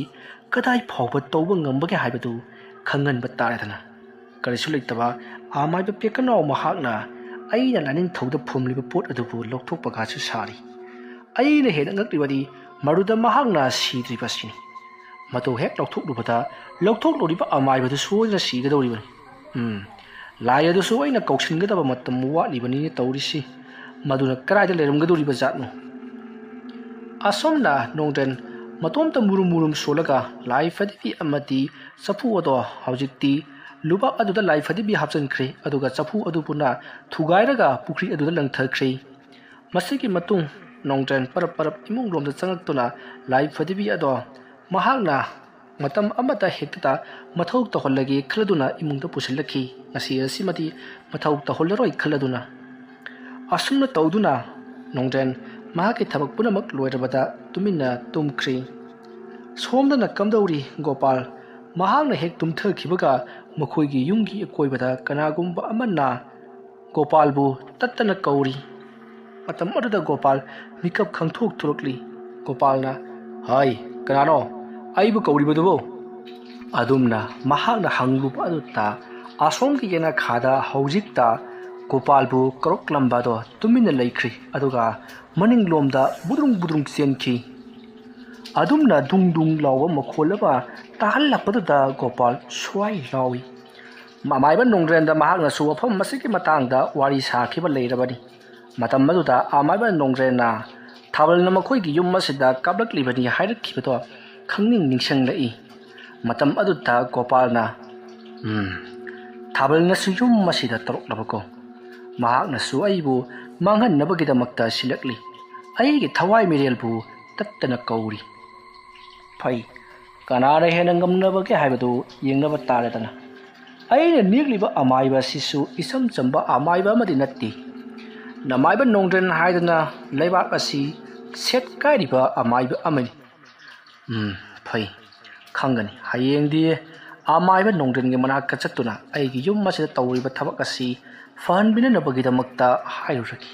ꯀꯗꯥꯏ ꯐꯥꯎꯕ ꯇꯧꯕ ꯉꯝꯕꯒꯦ ꯍꯥꯏꯕꯗꯨ ꯈꯪꯍꯟꯕ ꯇꯥꯔꯦꯗꯅ꯫" ꯀꯔꯤꯁꯨ ꯂꯩꯇꯕ ꯑꯃꯥꯏꯕ ꯄꯦꯀꯅꯥꯎ ꯃꯍꯥꯛꯅ ꯑꯩꯅ ꯂꯥꯏꯅꯤꯡꯊꯧꯗ ꯐꯨꯝꯂꯤꯕ ꯄꯣꯠ ꯑꯗꯨꯕꯨ ꯂꯧꯊꯣꯛꯄꯒꯁꯨ ꯁꯥꯔꯤ꯫ ꯑꯩꯅ ꯍꯦꯟꯅ ꯉꯛꯂꯤꯕꯗꯤ ꯃꯗꯨꯗ ꯃꯍꯥꯛꯅ ꯁꯤꯗ꯭ꯔꯤꯕꯁꯤꯅꯤ꯫ ꯃꯗꯨ ꯍꯦꯛ ꯂꯧꯊꯣꯛꯂꯨꯕꯗ ꯂꯧꯊꯣꯛꯂꯨꯔꯤꯕ ꯑꯃꯥꯏꯕꯗꯨ ꯁꯣꯏꯗꯅ ꯁꯤꯒꯗꯧꯔꯤꯕꯅꯤ꯫ ꯎꯝ, ꯂꯥꯏ ꯑꯗꯨꯁꯨ ꯑꯩꯅ ꯀꯧꯁꯤꯟꯒꯗꯕ ꯃꯇꯝ ꯋꯥꯠꯂꯤꯕꯅꯤꯅꯦ ꯇꯧꯔꯤꯁꯤ꯫ ꯃꯗꯨꯅ ꯀꯗꯥꯏꯗ ꯂꯩꯔꯝꯒꯗꯧꯔꯤꯕ ꯖꯥꯠꯅꯣ? ꯑꯁꯨꯝꯅ ꯅꯣꯡꯗ꯭ꯔꯦꯟ ꯃꯇꯣꯝꯇ ꯃꯨꯔꯨꯝ ꯃꯨꯔꯨꯝ ꯁꯣꯜꯂꯒ ꯂꯥꯏ ꯐꯗꯤꯕꯤ ꯑꯃꯗꯤ ꯆꯐꯨ ꯑꯗꯣ ꯍꯧꯖꯤꯛꯇꯤ ꯂꯨꯕꯥꯛ ꯑꯗꯨꯗ ꯂꯥꯏ ꯐꯗꯤꯕꯤ ꯍꯥꯞꯆꯤꯟꯈ꯭ꯔꯦ, ꯑꯗꯨꯒ ꯆꯐꯨ ꯑꯗꯨ ꯄꯨꯟꯅ ꯊꯨꯒꯥꯏꯔꯒ ꯄꯨꯈ꯭ꯔꯤ ꯑꯗꯨꯗ ꯂꯪꯊꯈ꯭ꯔꯦ꯫ ꯃꯁꯤꯒꯤ ꯃꯇꯨꯡ ꯅꯣꯡꯗ꯭ꯔꯦꯟ ꯄꯔꯞ ꯄꯔꯞ ꯏꯃꯨꯡ ꯂꯣꯝꯗ ꯆꯪꯂꯛꯇꯨꯅ ꯂꯥꯏ ꯐꯗꯤꯕꯤ ꯑꯗꯣ ꯃꯍꯥꯛꯅ ꯃꯇꯝ ꯑꯃꯗ ꯍꯦꯛꯇ ꯃꯊꯧ ꯇꯧꯍꯜꯂꯒꯦ ꯈꯜꯂꯗꯨꯅ ꯏꯃꯨꯡꯗ ꯄꯨꯁꯤꯜꯂꯛꯈꯤ꯫ ꯉꯁꯤ ꯑꯁꯤꯃꯗꯤ ꯃꯊꯧ ꯇꯧꯍꯜꯂꯔꯣꯏ ꯈꯜꯂꯗꯨꯅ꯫ ꯑꯁꯨꯝꯅ ꯇꯧꯗꯨꯅ ꯅꯣꯡꯗ꯭ꯔꯦꯟ ꯃꯍꯥꯛꯀꯤ ꯊꯕꯛ ꯄꯨꯝꯅꯃꯛ ꯂꯣꯏꯔꯕꯗ ꯇꯨꯃꯤꯟꯅ ꯇꯨꯝꯈ꯭ꯔꯤ꯫ ꯁꯣꯝꯗꯅ ꯀꯝꯗꯧꯔꯤ ꯒꯣꯄꯥꯜ? ꯃꯍꯥꯛꯅ ꯍꯦꯛ ꯇꯨꯝꯊꯈꯤꯕꯒ ꯃꯈꯣꯏꯒꯤ ꯌꯨꯝꯒꯤ ꯑꯀꯣꯏꯕꯗ ꯀꯅꯥꯒꯨꯝꯕ ꯑꯃꯅ ꯒꯣꯄꯥꯜꯕꯨ ꯇꯠꯇꯅ ꯀꯧꯔꯤ꯫ ꯃꯇꯝ ꯑꯗꯨꯗ ꯒꯣꯄꯥꯜ ꯃꯤꯀꯞ ꯈꯪꯊꯣꯛ ꯊꯣꯔꯛꯂꯤ꯫ ꯒꯣꯄꯥꯜꯅ, "ꯍꯥꯏ, ꯀꯅꯥꯅꯣ ꯑꯩꯕꯨ ꯀꯧꯔꯤꯕꯗꯨꯕꯨ?" ꯑꯗꯨꯝꯅ ꯃꯍꯥꯛꯅ ꯍꯪꯂꯨꯕ ꯑꯗꯨꯗ ꯑꯁꯣꯝꯒꯤ ꯌꯦꯅꯈꯥꯗ ꯍꯧꯖꯤꯛꯇ ꯒꯣꯄꯥꯜꯕꯨ ꯀꯧꯔꯛꯂꯝꯕꯗꯣ ꯇꯨꯃꯤꯟꯅ ꯂꯩꯈ꯭ꯔꯤ꯫ ꯑꯗꯨꯒ ꯃꯅꯤꯡꯂꯣꯝꯗ ꯕꯨꯗ꯭ꯔꯨꯡ ꯕꯨꯗ꯭ꯔꯨꯡ ꯆꯦꯟꯈꯤ꯫ ꯑꯗꯨꯝꯅ ꯗꯨꯡ ꯗꯨꯡ ꯂꯥꯎꯕ ꯃꯈꯣꯜ ꯑꯃ ꯇꯥꯍꯜꯂꯛꯄꯗꯨꯗ ꯒꯣꯄꯥꯜ ꯁ꯭ꯋꯥꯏ ꯂꯥꯎꯏ꯫ ꯑꯃꯥꯏꯕ ꯅꯣꯡꯗ꯭ꯔꯦꯟꯗ ꯃꯍꯥꯛꯅꯁꯨ ꯋꯥꯐꯝ ꯑꯁꯤꯒꯤ ꯃꯇꯥꯡꯗ ꯋꯥꯔꯤ ꯁꯥꯈꯤꯕ ꯂꯩꯔꯕꯅꯤ꯫ ꯃꯇꯝ ꯑꯗꯨꯗ ꯑꯃꯥꯏꯕ ꯅꯣꯡꯗ꯭ꯔꯦꯟꯅ ꯊꯥꯕꯜꯅ ꯃꯈꯣꯏꯒꯤ ꯌꯨꯝ ꯑꯁꯤꯗ ꯀꯥꯞꯂꯛꯂꯤꯕꯅꯤ ꯍꯥꯏꯔꯛꯈꯤꯕꯗꯣ ꯈꯪꯅꯤꯡ ꯅꯤꯡꯁꯤꯡꯂꯛꯏ꯫ ꯃꯇꯝ ꯑꯗꯨꯗ ꯒꯣꯄꯥꯜꯅ, "ꯎꯝ, ꯊꯥꯕꯜꯅꯁꯨ ꯌꯨꯝ ꯑꯁꯤꯗ ꯇꯧꯔꯛꯂꯕꯀꯣ꯫ ꯃꯍꯥꯛꯅꯁꯨ ꯑꯩꯕꯨ ꯃꯥꯡꯍꯟꯅꯕꯒꯤꯗꯃꯛꯇ ꯁꯤꯜꯂꯛꯂꯤ꯫ ꯑꯩꯒꯤ ꯊꯋꯥꯏ ꯃꯤꯔꯦꯜꯕꯨ ꯇꯠꯇꯅ ꯀꯧꯔꯤ꯫ ꯐꯩ, ꯀꯅꯥꯅ ꯍꯦꯟꯅ ꯉꯝꯅꯕꯒꯦ ꯍꯥꯏꯕꯗꯨ ꯌꯦꯡꯅꯕ ꯇꯥꯔꯦꯗꯅ꯫ ꯑꯩꯅ ꯅꯦꯛꯂꯤꯕ ꯑꯃꯥꯏꯕ ꯑꯁꯤꯁꯨ ꯏꯆꯝ ꯆꯝꯕ ꯑꯃꯥꯏꯕ ꯑꯃꯗꯤ ꯅꯠꯇꯦ꯫ ꯅꯃꯥꯏꯕ ꯅꯣꯡꯗ꯭ꯔꯦꯟ ꯍꯥꯏꯗꯅ ꯂꯩꯕꯥꯛ ꯑꯁꯤ ꯁꯦꯠ ꯀꯥꯏꯔꯤꯕ ꯑꯃꯥꯏꯕ ꯑꯃꯅꯤ꯫ ꯎꯝ, ꯐꯩ, ꯈꯪꯒꯅꯤ꯫ ꯍꯌꯦꯡꯗꯤ ꯑꯃꯥꯏꯕ ꯅꯣꯡꯗ꯭ꯔꯦꯟꯒꯤ ꯃꯅꯥꯛꯇ ꯆꯠꯇꯨꯅ ꯑꯩꯒꯤ ꯌꯨꯝ ꯑꯁꯤꯗ ꯇꯧꯔꯤꯕ ꯊꯕꯛ ꯑꯁꯤ ꯐꯍꯟꯕꯤꯅꯅꯕꯒꯤꯗꯃꯛꯇ ꯍꯥꯏꯔꯨꯔꯒꯦ꯫"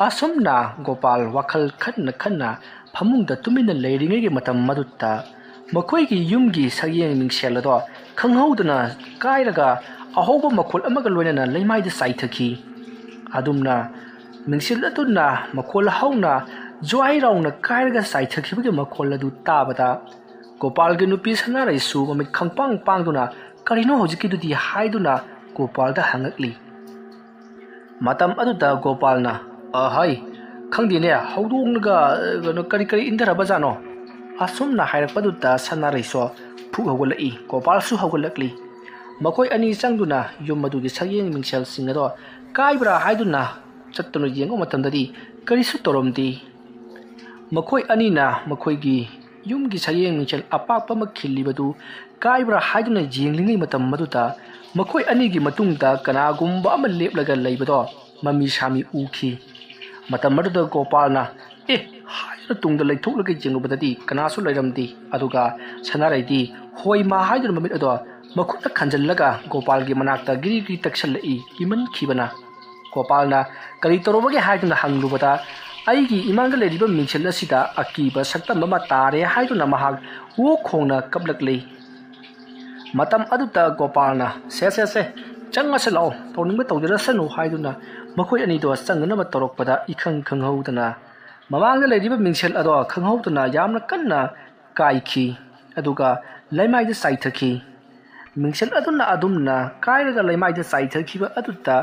ꯑꯁꯨꯝꯅ ꯒꯣꯄꯥꯜ ꯋꯥꯈꯜ ꯈꯟꯅ ꯈꯟꯅ ꯐꯃꯨꯡꯗ ꯇꯨꯃꯤꯟꯅ ꯂꯩꯔꯤꯉꯩꯒꯤ ꯃꯇꯝ ꯑꯗꯨꯗ ꯃꯈꯣꯏꯒꯤ ꯌꯨꯝꯒꯤ ꯁꯛꯌꯦꯡ ꯃꯤꯡꯁꯦꯜ ꯑꯗꯣ ꯈꯪꯍꯧꯗꯅ ꯀꯥꯏꯔꯒ ꯑꯍꯧꯕ ꯃꯈꯣꯜ ꯑꯃꯒ ꯂꯣꯏꯅꯅ ꯂꯩꯃꯥꯏꯗ ꯆꯥꯏꯊꯈꯤ꯫ ꯑꯗꯨꯝꯅ ꯃꯤꯡꯁꯦꯜ ꯑꯗꯨꯅ ꯃꯈꯣꯜ ꯍꯧꯅ ꯖ꯭ꯋꯥꯏ ꯂꯥꯎꯅ ꯀꯥꯏꯔꯒ ꯆꯥꯏꯊꯈꯤꯕꯒꯤ ꯃꯈꯣꯜ ꯑꯗꯨ ꯇꯥꯕꯗ ꯒꯣꯄꯥꯜꯒꯤ ꯅꯨꯄꯤ ꯁꯅꯥꯔꯩꯁꯨ ꯃꯃꯤꯠ ꯈꯪꯄꯥꯡ ꯄꯥꯡꯗꯨꯅ "ꯀꯔꯤꯅꯣ ꯍꯧꯖꯤꯛꯀꯤꯗꯨꯗꯤ?" ꯍꯥꯏꯗꯨꯅ ꯒꯣꯄꯥꯜꯗ ꯍꯪꯉꯛꯂꯤ꯫ ꯃꯇꯝ ꯑꯗꯨꯗ ꯒꯣꯄꯥꯜꯅ, "ꯑꯍꯩ, ꯈꯪꯗꯦꯅꯦ, ꯍꯧꯗꯣꯡꯅꯒ, ꯑ, ꯀꯩꯅꯣ, ꯀꯔꯤ ꯀꯔꯤ ꯏꯟꯊꯔꯕꯖꯥꯠꯅꯣ?" ꯑꯁꯨꯝꯅ ꯍꯥꯏꯔꯛꯄꯗꯨꯗ ꯁꯅꯥꯔꯩꯁꯨ ꯐꯨꯛ ꯍꯧꯒꯠꯂꯛꯏ, ꯒꯣꯄꯥꯜꯁꯨ ꯍꯧꯒꯠꯂꯛꯂꯤ꯫ ꯃꯈꯣꯏ ꯑꯅꯤ ꯆꯪꯗꯨꯅ ꯌꯨꯝ ꯑꯗꯨꯒꯤ ꯁꯛꯌꯦꯡ ꯃꯤꯡꯁꯦꯜꯁꯤꯡ ꯑꯗꯣ ꯀꯥꯏꯕ꯭ꯔꯥ ꯍꯥꯏꯗꯨꯅ ꯆꯠꯇꯨꯅ ꯌꯦꯡꯕ ꯃꯇꯝꯗꯗꯤ ꯀꯔꯤꯁꯨ ꯇꯧꯔꯝꯗꯦ꯫ ꯃꯈꯣꯏ ꯑꯅꯤꯅ ꯃꯈꯣꯏꯒꯤ ꯌꯨꯝꯒꯤ ꯁꯛꯌꯦꯡ ꯃꯤꯡꯁꯦꯜ ꯑꯄꯥꯛꯄ ꯑꯃ ꯈꯤꯜꯂꯤꯕꯗꯨ ꯀꯥꯏꯕ꯭ꯔꯥ ꯍꯥꯏꯗꯨꯅ ꯌꯦꯡꯂꯤꯉꯩ ꯃꯇꯝ ꯑꯗꯨꯗ ꯃꯈꯣꯏ ꯑꯅꯤꯒꯤ ꯃꯇꯨꯡꯗ ꯀꯅꯥꯒꯨꯝꯕ ꯑꯃ ꯂꯦꯞꯂꯒ ꯂꯩꯕꯗꯣ ꯃꯃꯤ ꯁꯥꯃꯤ ꯎꯈꯤ꯫ ꯃꯇꯝ ꯑꯗꯨꯗ ꯒꯣꯄꯥꯜꯅ "ꯑꯦ" ꯍꯥꯏꯗꯨꯅ ꯇꯨꯡꯗ ꯂꯩꯊꯣꯛꯂꯒ ꯌꯦꯡꯂꯨꯕꯗꯗꯤ ꯀꯅꯥꯁꯨ ꯂꯩꯔꯝꯗꯦ꯫ ꯑꯗꯨꯒ ꯁꯅꯥꯔꯩꯗꯤ "ꯍꯣꯏ ꯃꯥ" ꯍꯥꯏꯗꯨꯅ ꯃꯃꯤꯠ ꯑꯗꯣ ꯃꯈꯨꯠꯅ ꯈꯟꯖꯤꯜꯂꯒ ꯒꯣꯄꯥꯜꯒꯤ ꯃꯅꯥꯛꯇ ꯒꯤꯔꯤ ꯒꯤꯔꯤ ꯇꯛꯁꯜꯂꯛꯏ꯫ ꯀꯤꯃꯟꯈꯤꯕꯅ ꯒꯣꯄꯥꯜꯅ "ꯀꯔꯤ ꯇꯧꯔꯕꯒꯦ?" ꯍꯥꯏꯗꯨꯅ ꯍꯪꯂꯨꯕꯗ "ꯑꯩꯒꯤ ꯏꯃꯥꯡꯗ ꯂꯩꯔꯤꯕ ꯃꯤꯡꯁꯦꯜ ꯑꯁꯤꯗ ꯑꯀꯤꯕ ꯁꯛꯇꯝ ꯑꯃ ꯇꯥꯔꯦ" ꯍꯥꯏꯗꯨꯅ ꯃꯍꯥꯛ ꯋꯣꯛ ꯈꯣꯡꯅ ꯀꯞꯂꯛꯂꯤ꯫ ꯃꯇꯝ ꯑꯗꯨꯗ ꯒꯣꯄꯥꯜꯅ, "ꯁꯦ, ꯁꯦ, ꯁꯦ, ꯆꯪꯉꯁꯤ ꯂꯥꯛꯑꯣ, ꯇꯧꯅꯤꯡꯕ ꯇꯧꯖꯔꯁꯅꯨ" ꯍꯥꯏꯗꯨꯅ ꯃꯈꯣꯏ ꯑꯅꯤꯗꯣ ꯆꯪꯅꯅꯕ ꯇꯧꯔꯛꯄꯗ, ꯏꯈꯪ ꯈꯪꯍꯧꯗꯅ ꯃꯃꯥꯡꯗ ꯂꯩꯔꯤꯕ ꯃꯤꯡꯁꯦꯜ ꯑꯗꯣ ꯈꯪꯍꯧꯗꯅ ꯌꯥꯝꯅ ꯀꯟꯅ ꯀꯥꯏꯈꯤ꯫ ꯑꯗꯨꯒ ꯂꯩꯃꯥꯏꯗ ꯆꯥꯏꯊꯈꯤ꯫ ꯃꯤꯡꯁꯦꯜ ꯑꯗꯨꯅ ꯑꯗꯨꯝꯅ ꯀꯥꯏꯔꯒ ꯂꯩꯃꯥꯏꯗ ꯆꯥꯏꯊꯈꯤꯕ ꯑꯗꯨꯗ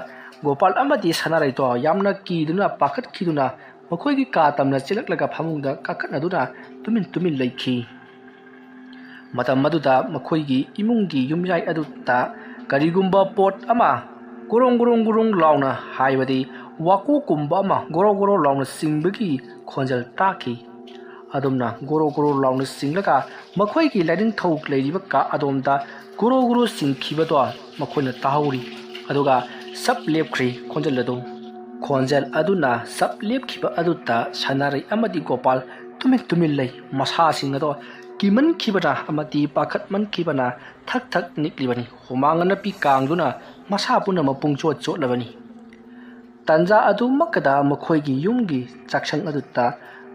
ꯒꯣꯄꯥꯜ ꯑꯃꯗꯤ ꯁꯅꯥꯔꯩꯗꯣ ꯌꯥꯝꯅ ꯀꯤꯗꯨꯅ ꯄꯥꯈꯠꯈꯤꯗꯨꯅ ꯃꯈꯣꯏꯒꯤ ꯀꯥ ꯇꯝꯅ ꯆꯦꯜꯂꯛꯂꯒ ꯐꯃꯨꯡꯗ ꯀꯥꯈꯠꯅꯗꯨꯅ ꯇꯨꯃꯤꯟ ꯇꯨꯃꯤꯟ ꯂꯩꯈꯤ꯫ ꯃꯇꯝ ꯑꯗꯨꯗ ꯃꯈꯣꯏꯒꯤ ꯏꯃꯨꯡꯒꯤ ꯌꯨꯝꯌꯥꯏ ꯑꯗꯨꯗ ꯀꯔꯤꯒꯨꯝꯕ ꯄꯣꯠ ꯑꯃ ꯒꯣꯔꯣꯡ ꯒꯣꯔꯣꯡ ꯒꯣꯔꯣꯡ ꯂꯥꯎꯅ, ꯍꯥꯏꯕꯗꯤ ꯋꯥꯀꯨꯀꯨꯝꯕ ꯑꯃ ꯒꯣꯔꯣ ꯒꯣꯔꯣ ꯂꯥꯎꯅ ꯆꯤꯡꯕꯒꯤ ꯈꯣꯟꯖꯦꯜ ꯇꯥꯈꯤ꯫ ꯑꯗꯨꯝꯅ ꯒꯣꯔꯣ ꯒꯣꯔꯣ ꯂꯥꯎꯅ ꯆꯤꯡꯂꯒ ꯃꯈꯣꯏꯒꯤ ꯂꯥꯏꯅꯤꯡꯊꯧ ꯂꯩꯔꯤꯕ ꯀꯥ ꯑꯗꯣꯝꯗ ꯒꯣꯔꯣ ꯒꯣꯔꯣ ꯆꯤꯡꯈꯤꯕꯗꯣ ꯃꯈꯣꯏꯅ ꯇꯥꯍꯧꯔꯤ꯫ ꯑꯗꯨꯒ ꯆꯞ ꯂꯦꯞꯈ꯭ꯔꯤ ꯈꯣꯟꯖꯦꯜ ꯑꯗꯨ꯫ ꯈꯣꯟꯖꯦꯜ ꯑꯗꯨꯅ ꯆꯞ ꯂꯦꯞꯈꯤꯕ ꯑꯗꯨꯗ ꯁꯅꯥꯔꯩ ꯑꯃꯗꯤ ꯒꯣꯄꯥꯜ ꯇꯨꯃꯤꯟ ꯇꯨꯃꯤꯟ ꯂꯩ꯫ ꯃꯁꯥꯁꯤꯡ ꯑꯗꯣ ꯀꯤꯃꯟꯈꯤꯕꯅ ꯑꯃꯗꯤ ꯄꯥꯈꯠꯃꯟꯈꯤꯕꯅ ꯊꯛ ꯊꯛ ꯅꯤꯛꯂꯤꯕꯅꯤ꯫ ꯍꯨꯃꯥꯡ ꯑꯅꯞꯄꯤ ꯀꯥꯡꯗꯨꯅ ꯃꯁꯥ ꯄꯨꯝꯅꯃꯛ ꯄꯨꯡꯆꯣꯠ ꯆꯣꯠꯂꯕꯅꯤ꯫ ꯇꯟꯖꯥ ꯑꯗꯨꯃꯛꯇꯗ ꯃꯈꯣꯏꯒꯤ ꯌꯨꯝꯒꯤ ꯆꯥꯛꯁꯪ ꯑꯗꯨꯗ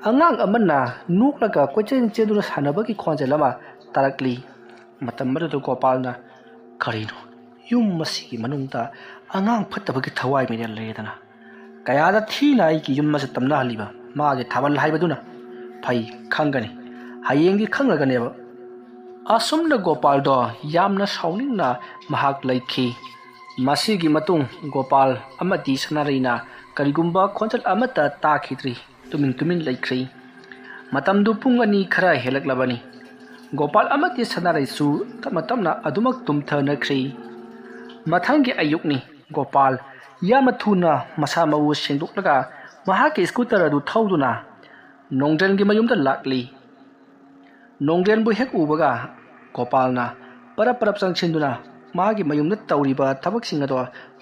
ꯑꯉꯥꯡ ꯑꯃꯅ ꯅꯣꯛꯂꯒ ꯀꯣꯏꯆꯦꯟ ꯆꯦꯟꯗꯨꯅ ꯁꯥꯟꯅꯕꯒꯤ ꯈꯣꯟꯖꯦꯜ ꯑꯃ ꯇꯥꯔꯛꯂꯤ꯫ ꯃꯇꯝ ꯑꯗꯨꯗ ꯒꯣꯄꯥꯜꯅ, "ꯀꯔꯤꯅꯣ, ꯌꯨꯝ ꯑꯁꯤꯒꯤ ꯃꯅꯨꯡꯗ ꯑꯉꯥꯡ ꯐꯠꯇꯕꯒꯤ ꯊꯋꯥꯏ ꯃꯤꯔꯦꯜ ꯂꯩꯔꯗꯅ? ꯀꯌꯥꯗ ꯊꯤꯅ ꯑꯩꯒꯤ ꯌꯨꯝ ꯑꯁꯤ ꯇꯝꯅꯍꯜꯂꯤꯕ ꯃꯥꯒꯤ ꯊꯥꯕꯜ ꯍꯥꯏꯕꯗꯨꯅ? ꯐꯩ, ꯈꯪꯒꯅꯤ, ꯍꯌꯦꯡꯗꯤ ꯈꯪꯂꯒꯅꯦꯕ"꯫ ꯑꯁꯨꯝꯅ ꯒꯣꯄꯥꯜꯗꯣ ꯌꯥꯝꯅ ꯁꯥꯎꯅꯤꯡꯅ ꯃꯍꯥꯛ ꯂꯩꯈꯤ꯫ ꯃꯁꯤꯒꯤ ꯃꯇꯨꯡ ꯒꯣꯄꯥꯜ ꯑꯃꯗꯤ ꯁꯅꯥꯔꯩꯅ ꯀꯔꯤꯒꯨꯝꯕ ꯈꯣꯟꯖꯦꯜ ꯑꯃꯠꯇ ꯇꯥꯈꯤꯗ꯭ꯔꯤ꯫ ꯇꯨꯃꯤꯟ ꯇꯨꯃꯤꯟ ꯂꯩꯈ꯭ꯔꯤ꯫ ꯃꯇꯝꯗꯨ ꯄꯨꯡ ꯑꯅꯤ ꯈꯔ ꯍꯦꯜꯂꯛꯂꯕꯅꯤ꯫ ꯒꯣꯄꯥꯜ ꯑꯃꯗꯤ ꯁꯅꯥꯔꯩꯁꯨ ꯇꯞꯅ ꯇꯞꯅ ꯑꯗꯨꯃꯛ ꯇꯨꯝꯊꯅꯈ꯭ꯔꯤ꯫ ꯃꯊꯪꯒꯤ ꯑꯌꯨꯛꯅꯤ꯫ ꯒꯣꯄꯥꯜ ꯌꯥꯝꯅ ꯊꯨꯅ ꯃꯁꯥ ꯃꯎ ꯁꯦꯡꯗꯣꯛꯂꯒ ꯃꯍꯥꯛꯀꯤ ꯁ꯭ꯀꯨꯇꯔ ꯑꯗꯨ ꯊꯧꯗꯨꯅ ꯅꯣꯡꯗ꯭ꯔꯦꯟꯒꯤ ꯃꯌꯨꯝꯗ ꯂꯥꯛꯂꯤ꯫ ꯅꯣꯡꯗ꯭ꯔꯦꯟꯕꯨ ꯍꯦꯛ ꯎꯕꯒ ꯒꯣꯄꯥꯜꯅ ꯄꯔꯞ ꯄꯔꯞ ꯆꯪꯁꯤꯟꯗꯨꯅ ꯃꯥꯒꯤ ꯃꯌꯨꯝꯗ ꯇꯧꯔꯤꯕ ꯊꯕꯛꯁꯤꯡ ꯑꯗꯣ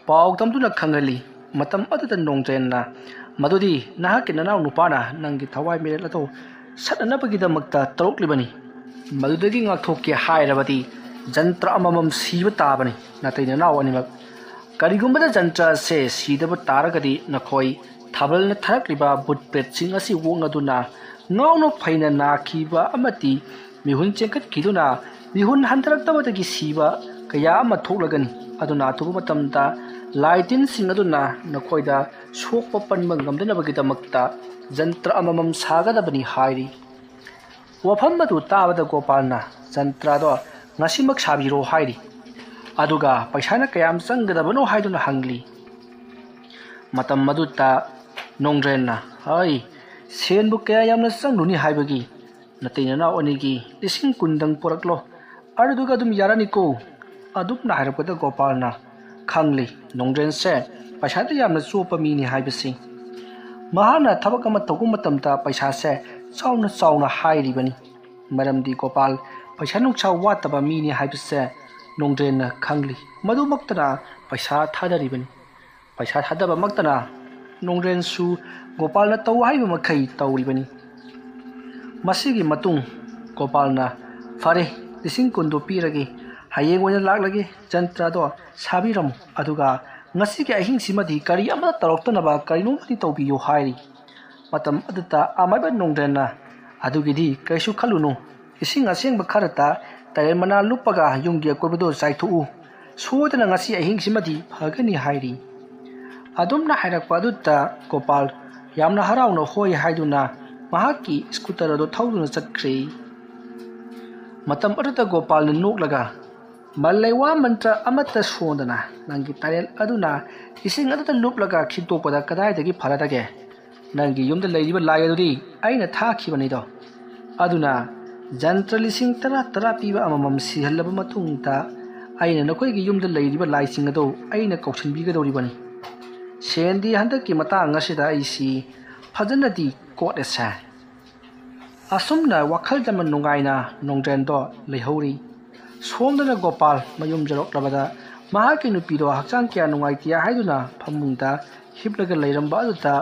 ꯄꯥꯎ ꯇꯝꯗꯨꯅ ꯈꯪꯍꯜꯂꯤ꯫ ꯃꯇꯝ ꯑꯗꯨꯗ ꯅꯣꯡꯗ꯭ꯔꯦꯟꯅ, "ꯃꯗꯨꯗꯤ ꯅꯍꯥꯛꯀꯤ ꯅꯅꯥꯎ ꯅꯨꯄꯥꯅ ꯅꯪꯒꯤ ꯊꯋꯥꯏ ꯃꯤꯔꯦꯜ ꯑꯗꯣ ꯁꯠꯅꯅꯕꯒꯤꯗꯃꯛꯇ ꯇꯧꯔꯛꯂꯤꯕꯅꯤ꯫ ꯃꯗꯨꯗꯒꯤ ꯉꯥꯛꯊꯣꯛꯀꯦ ꯍꯥꯏꯔꯕꯗꯤ ꯖꯟꯇ꯭ꯔ ꯑꯃꯃꯝ ꯁꯤꯕ ꯇꯥꯕꯅꯤ, ꯅꯥꯇꯩ ꯅꯅꯥꯎ ꯑꯅꯤꯃꯛ꯫ ꯀꯔꯤꯒꯨꯝꯕꯗ ꯖꯟꯇ꯭ꯔ ꯑꯁꯦ ꯁꯤꯗꯕ ꯇꯥꯔꯒꯗꯤ ꯅꯈꯣꯏ ꯊꯥꯕꯜꯅ ꯊꯥꯔꯛꯂꯤꯕ ꯚꯨꯠ ꯄ꯭ꯔꯦꯠꯁꯤꯡ ꯑꯁꯤ ꯑꯣꯛꯅꯗꯨꯅ ꯉꯥꯎꯅ ꯐꯩꯅ ꯅꯥꯈꯤꯕ ꯑꯃꯗꯤ ꯃꯤꯍꯨꯟ ꯆꯦꯟꯈꯠꯈꯤꯗꯨꯅ ꯃꯤꯍꯨꯟ ꯍꯟꯊꯔꯛꯇꯕꯗꯒꯤ ꯁꯤꯕ ꯀꯌꯥ ꯑꯃ ꯊꯣꯛꯂꯒꯅꯤ꯫ ꯑꯗꯨꯅ ꯑꯊꯨꯕ ꯃꯇꯝꯗ ꯂꯥꯏ ꯇꯤꯟꯁꯤꯡ ꯑꯗꯨꯅ ꯅꯈꯣꯏꯗ ꯁꯣꯛꯄ ꯄꯟꯕ ꯉꯝꯗꯅꯕꯒꯤꯗꯃꯛꯇ ꯖꯟꯇ꯭ꯔ ꯑꯃꯃꯝ ꯁꯥꯒꯗꯕꯅꯤ ꯍꯥꯏꯔꯤ꯫ ꯋꯥꯐꯝ ꯑꯗꯨ ꯇꯥꯕꯗ ꯒꯣꯄꯥꯜꯅ ꯖꯟꯇ꯭ꯔꯗꯣ ꯉꯁꯤꯃꯛ ꯁꯥꯕꯤꯔꯣ ꯍꯥꯏꯔꯤ꯫ ꯑꯗꯨꯒ ꯄꯩꯁꯥꯅ ꯀꯌꯥꯝ ꯆꯪꯒꯗꯕꯅꯣ ꯍꯥꯏꯗꯨꯅ ꯍꯪꯂꯤ꯫ ꯃꯇꯝ ꯑꯗꯨꯗ ꯅꯣꯡꯗ꯭ꯔꯦꯟꯅ, "ꯍꯩ, ꯁꯦꯟꯕꯨ ꯀꯌꯥ ꯌꯥꯝꯅ ꯆꯪꯂꯨꯅꯤ ꯍꯥꯏꯕꯒꯤ? ꯅꯇꯩ ꯅꯅꯥꯎ ꯑꯅꯤꯒꯤ ꯂꯤꯁꯤꯡ ꯀꯨꯟꯗꯪ ꯄꯨꯔꯛꯂꯣ, ꯑꯗꯨꯗꯨꯒ ꯑꯗꯨꯝ ꯌꯥꯔꯅꯤꯀꯣ?" ꯑꯗꯨꯝꯅ ꯍꯥꯏꯔꯛꯄꯗ ꯒꯣꯄꯥꯜꯅ ꯈꯪꯂꯤ, ꯅꯣꯡꯗ꯭ꯔꯦꯟꯁꯦ ꯄꯩꯁꯥꯗ ꯌꯥꯝꯅ ꯆꯣꯞꯄ ꯃꯤꯅꯤ ꯍꯥꯏꯕꯁꯤ꯫ ꯃꯍꯥꯛꯅ ꯊꯕꯛ ꯑꯃ ꯇꯧꯕ ꯃꯇꯝꯗ ꯄꯩꯁꯥꯁꯦ ꯆꯥꯎꯅ ꯆꯥꯎꯅ ꯍꯥꯏꯔꯤꯕꯅꯤ꯫ ꯃꯔꯝꯗꯤ ꯒꯣꯄꯥꯜ ꯄꯩꯁꯥ ꯅꯨꯡꯁꯥ ꯋꯥꯠꯇꯕ ꯃꯤꯅꯤ ꯍꯥꯏꯕꯁꯦ ꯅꯣꯡꯗ꯭ꯔꯦꯟꯅ ꯈꯪꯂꯤ꯫ ꯃꯗꯨꯃꯛꯇꯅ ꯄꯩꯁꯥ ꯊꯥꯗꯔꯤꯕꯅꯤ꯫ ꯄꯩꯁꯥ ꯊꯥꯗꯕꯃꯛꯇꯅ ꯅꯣꯡꯗ꯭ꯔꯦꯟꯁꯨ ꯒꯣꯄꯥꯜꯅ ꯇꯧ ꯍꯥꯏꯕ ꯃꯈꯩ ꯇꯧꯔꯤꯕꯅꯤ꯫ ꯃꯁꯤꯒꯤ ꯃꯇꯨꯡ ꯒꯣꯄꯥꯜꯅ, "ꯐꯔꯦ, ꯂꯤꯁꯤꯡ ꯀꯨꯟꯗꯣ ꯄꯤꯔꯒꯦ, ꯍꯌꯦꯡ ꯑꯣꯏꯅ ꯂꯥꯛꯂꯒꯦ, ꯖꯟꯇ꯭ꯔꯗꯣ ꯁꯥꯕꯤꯔꯝꯃꯨ, ꯑꯗꯨꯒ ꯉꯁꯤꯒꯤ ꯑꯍꯤꯡꯁꯤꯃꯗꯤ ꯀꯔꯤ ꯑꯃꯠꯇ ꯇꯧꯔꯛꯇꯅꯕ ꯀꯔꯤꯅꯣꯝꯃꯗꯤ ꯇꯧꯕꯤꯌꯨ" ꯍꯥꯏꯔꯤ꯫ ꯃꯇꯝ ꯑꯗꯨꯗ ꯑꯃꯥꯏꯕ ꯅꯣꯡꯗ꯭ꯔꯦꯟꯅ, "ꯑꯗꯨꯒꯤꯗꯤ ꯀꯩꯁꯨ ꯈꯜꯂꯨꯅꯨ, ꯏꯁꯤꯡ ꯑꯁꯦꯡꯕ ꯈꯔꯇ ꯇꯔꯦꯠ ꯃꯅꯥ ꯂꯨꯞꯄꯒ ꯌꯨꯝꯒꯤ ꯑꯀꯣꯏꯕꯗꯣ ꯆꯥꯏꯊꯣꯛꯎ, ꯁꯣꯏꯗꯅ ꯉꯁꯤ ꯑꯍꯤꯡꯁꯤꯃꯗꯤ ꯐꯒꯅꯤ" ꯍꯥꯏꯔꯤ꯫ ꯑꯗꯨꯝꯅ ꯍꯥꯏꯔꯛꯄ ꯑꯗꯨꯗ ꯒꯣꯄꯥꯜ ꯌꯥꯝꯅ ꯍꯔꯥꯎꯅ ꯍꯣꯏ ꯍꯥꯏꯗꯨꯅ ꯃꯍꯥꯛꯀꯤ ꯁ꯭ꯀꯨꯇꯔ ꯑꯗꯨ ꯊꯧꯗꯨꯅ ꯆꯠꯈ꯭ꯔꯦ꯫ ꯃꯇꯝ ꯑꯗꯨꯗ ꯒꯣꯄꯥꯜꯅ ꯅꯣꯛꯂꯒ, "ꯃꯂꯩꯋꯥ ꯃꯟꯇ꯭ꯔ ꯑꯃꯠꯇ ꯁꯣꯟꯗꯅ ꯅꯪꯒꯤ ꯇꯔꯦꯠ ꯑꯗꯨꯅ ꯏꯁꯤꯡ ꯑꯗꯨꯗ ꯂꯨꯞꯂꯒ ꯈꯤꯛꯇꯣꯛꯄꯗ ꯀꯗꯥꯏꯗꯒꯤ ꯐꯔꯗꯒꯦ? ꯅꯪꯒꯤ ꯌꯨꯝꯗ ꯂꯩꯔꯤꯕ ꯂꯥꯏ ꯑꯗꯨꯗꯤ ꯑꯩꯅ ꯊꯥꯈꯤꯕꯅꯤꯗꯣ꯫ ꯑꯗꯨꯅ ꯖꯟꯇ꯭ꯔ ꯂꯤꯁꯤꯡ ꯇꯔꯥ ꯇꯔꯥ ꯄꯤꯕ ꯑꯃꯃꯝ ꯁꯤꯍꯜꯂꯕ ꯃꯇꯨꯡꯗ ꯑꯩꯅ ꯅꯈꯣꯏꯒꯤ ꯌꯨꯝꯗ ꯂꯩꯔꯤꯕ ꯂꯥꯏꯁꯤꯡ ꯑꯗꯨ ꯑꯩꯅ ꯀꯧꯁꯤꯟꯕꯤꯒꯗꯧꯔꯤꯕꯅꯤ꯫ ꯁꯦꯟꯗꯤ ꯍꯟꯗꯛꯀꯤ ꯃꯇꯥꯡ ꯑꯁꯤꯗ ꯑꯩꯁꯤ ꯐꯖꯅꯗꯤ ꯀꯣꯠꯂꯦꯁꯦ"꯫ ꯑꯁꯨꯝꯅ ꯋꯥꯈꯜꯗ ꯑꯃ ꯅꯨꯡꯉꯥꯏꯅ ꯅꯣꯡꯗ꯭ꯔꯦꯟꯗꯣ ꯂꯩꯍꯧꯔꯤ꯫ ꯁꯣꯝꯗꯅ ꯒꯣꯄꯥꯜ ꯃꯌꯨꯝ ꯌꯧꯔꯛꯂꯕꯗ ꯃꯍꯥꯛꯀꯤ ꯅꯨꯄꯤꯗꯣ ꯍꯛꯆꯥꯡ ꯀꯌꯥ ꯅꯨꯡꯉꯥꯏꯇꯦ ꯍꯥꯏꯗꯨꯅ ꯐꯃꯨꯡꯗ ꯍꯤꯞꯂꯒ ꯂꯩꯔꯝꯕ ꯑꯗꯨꯗ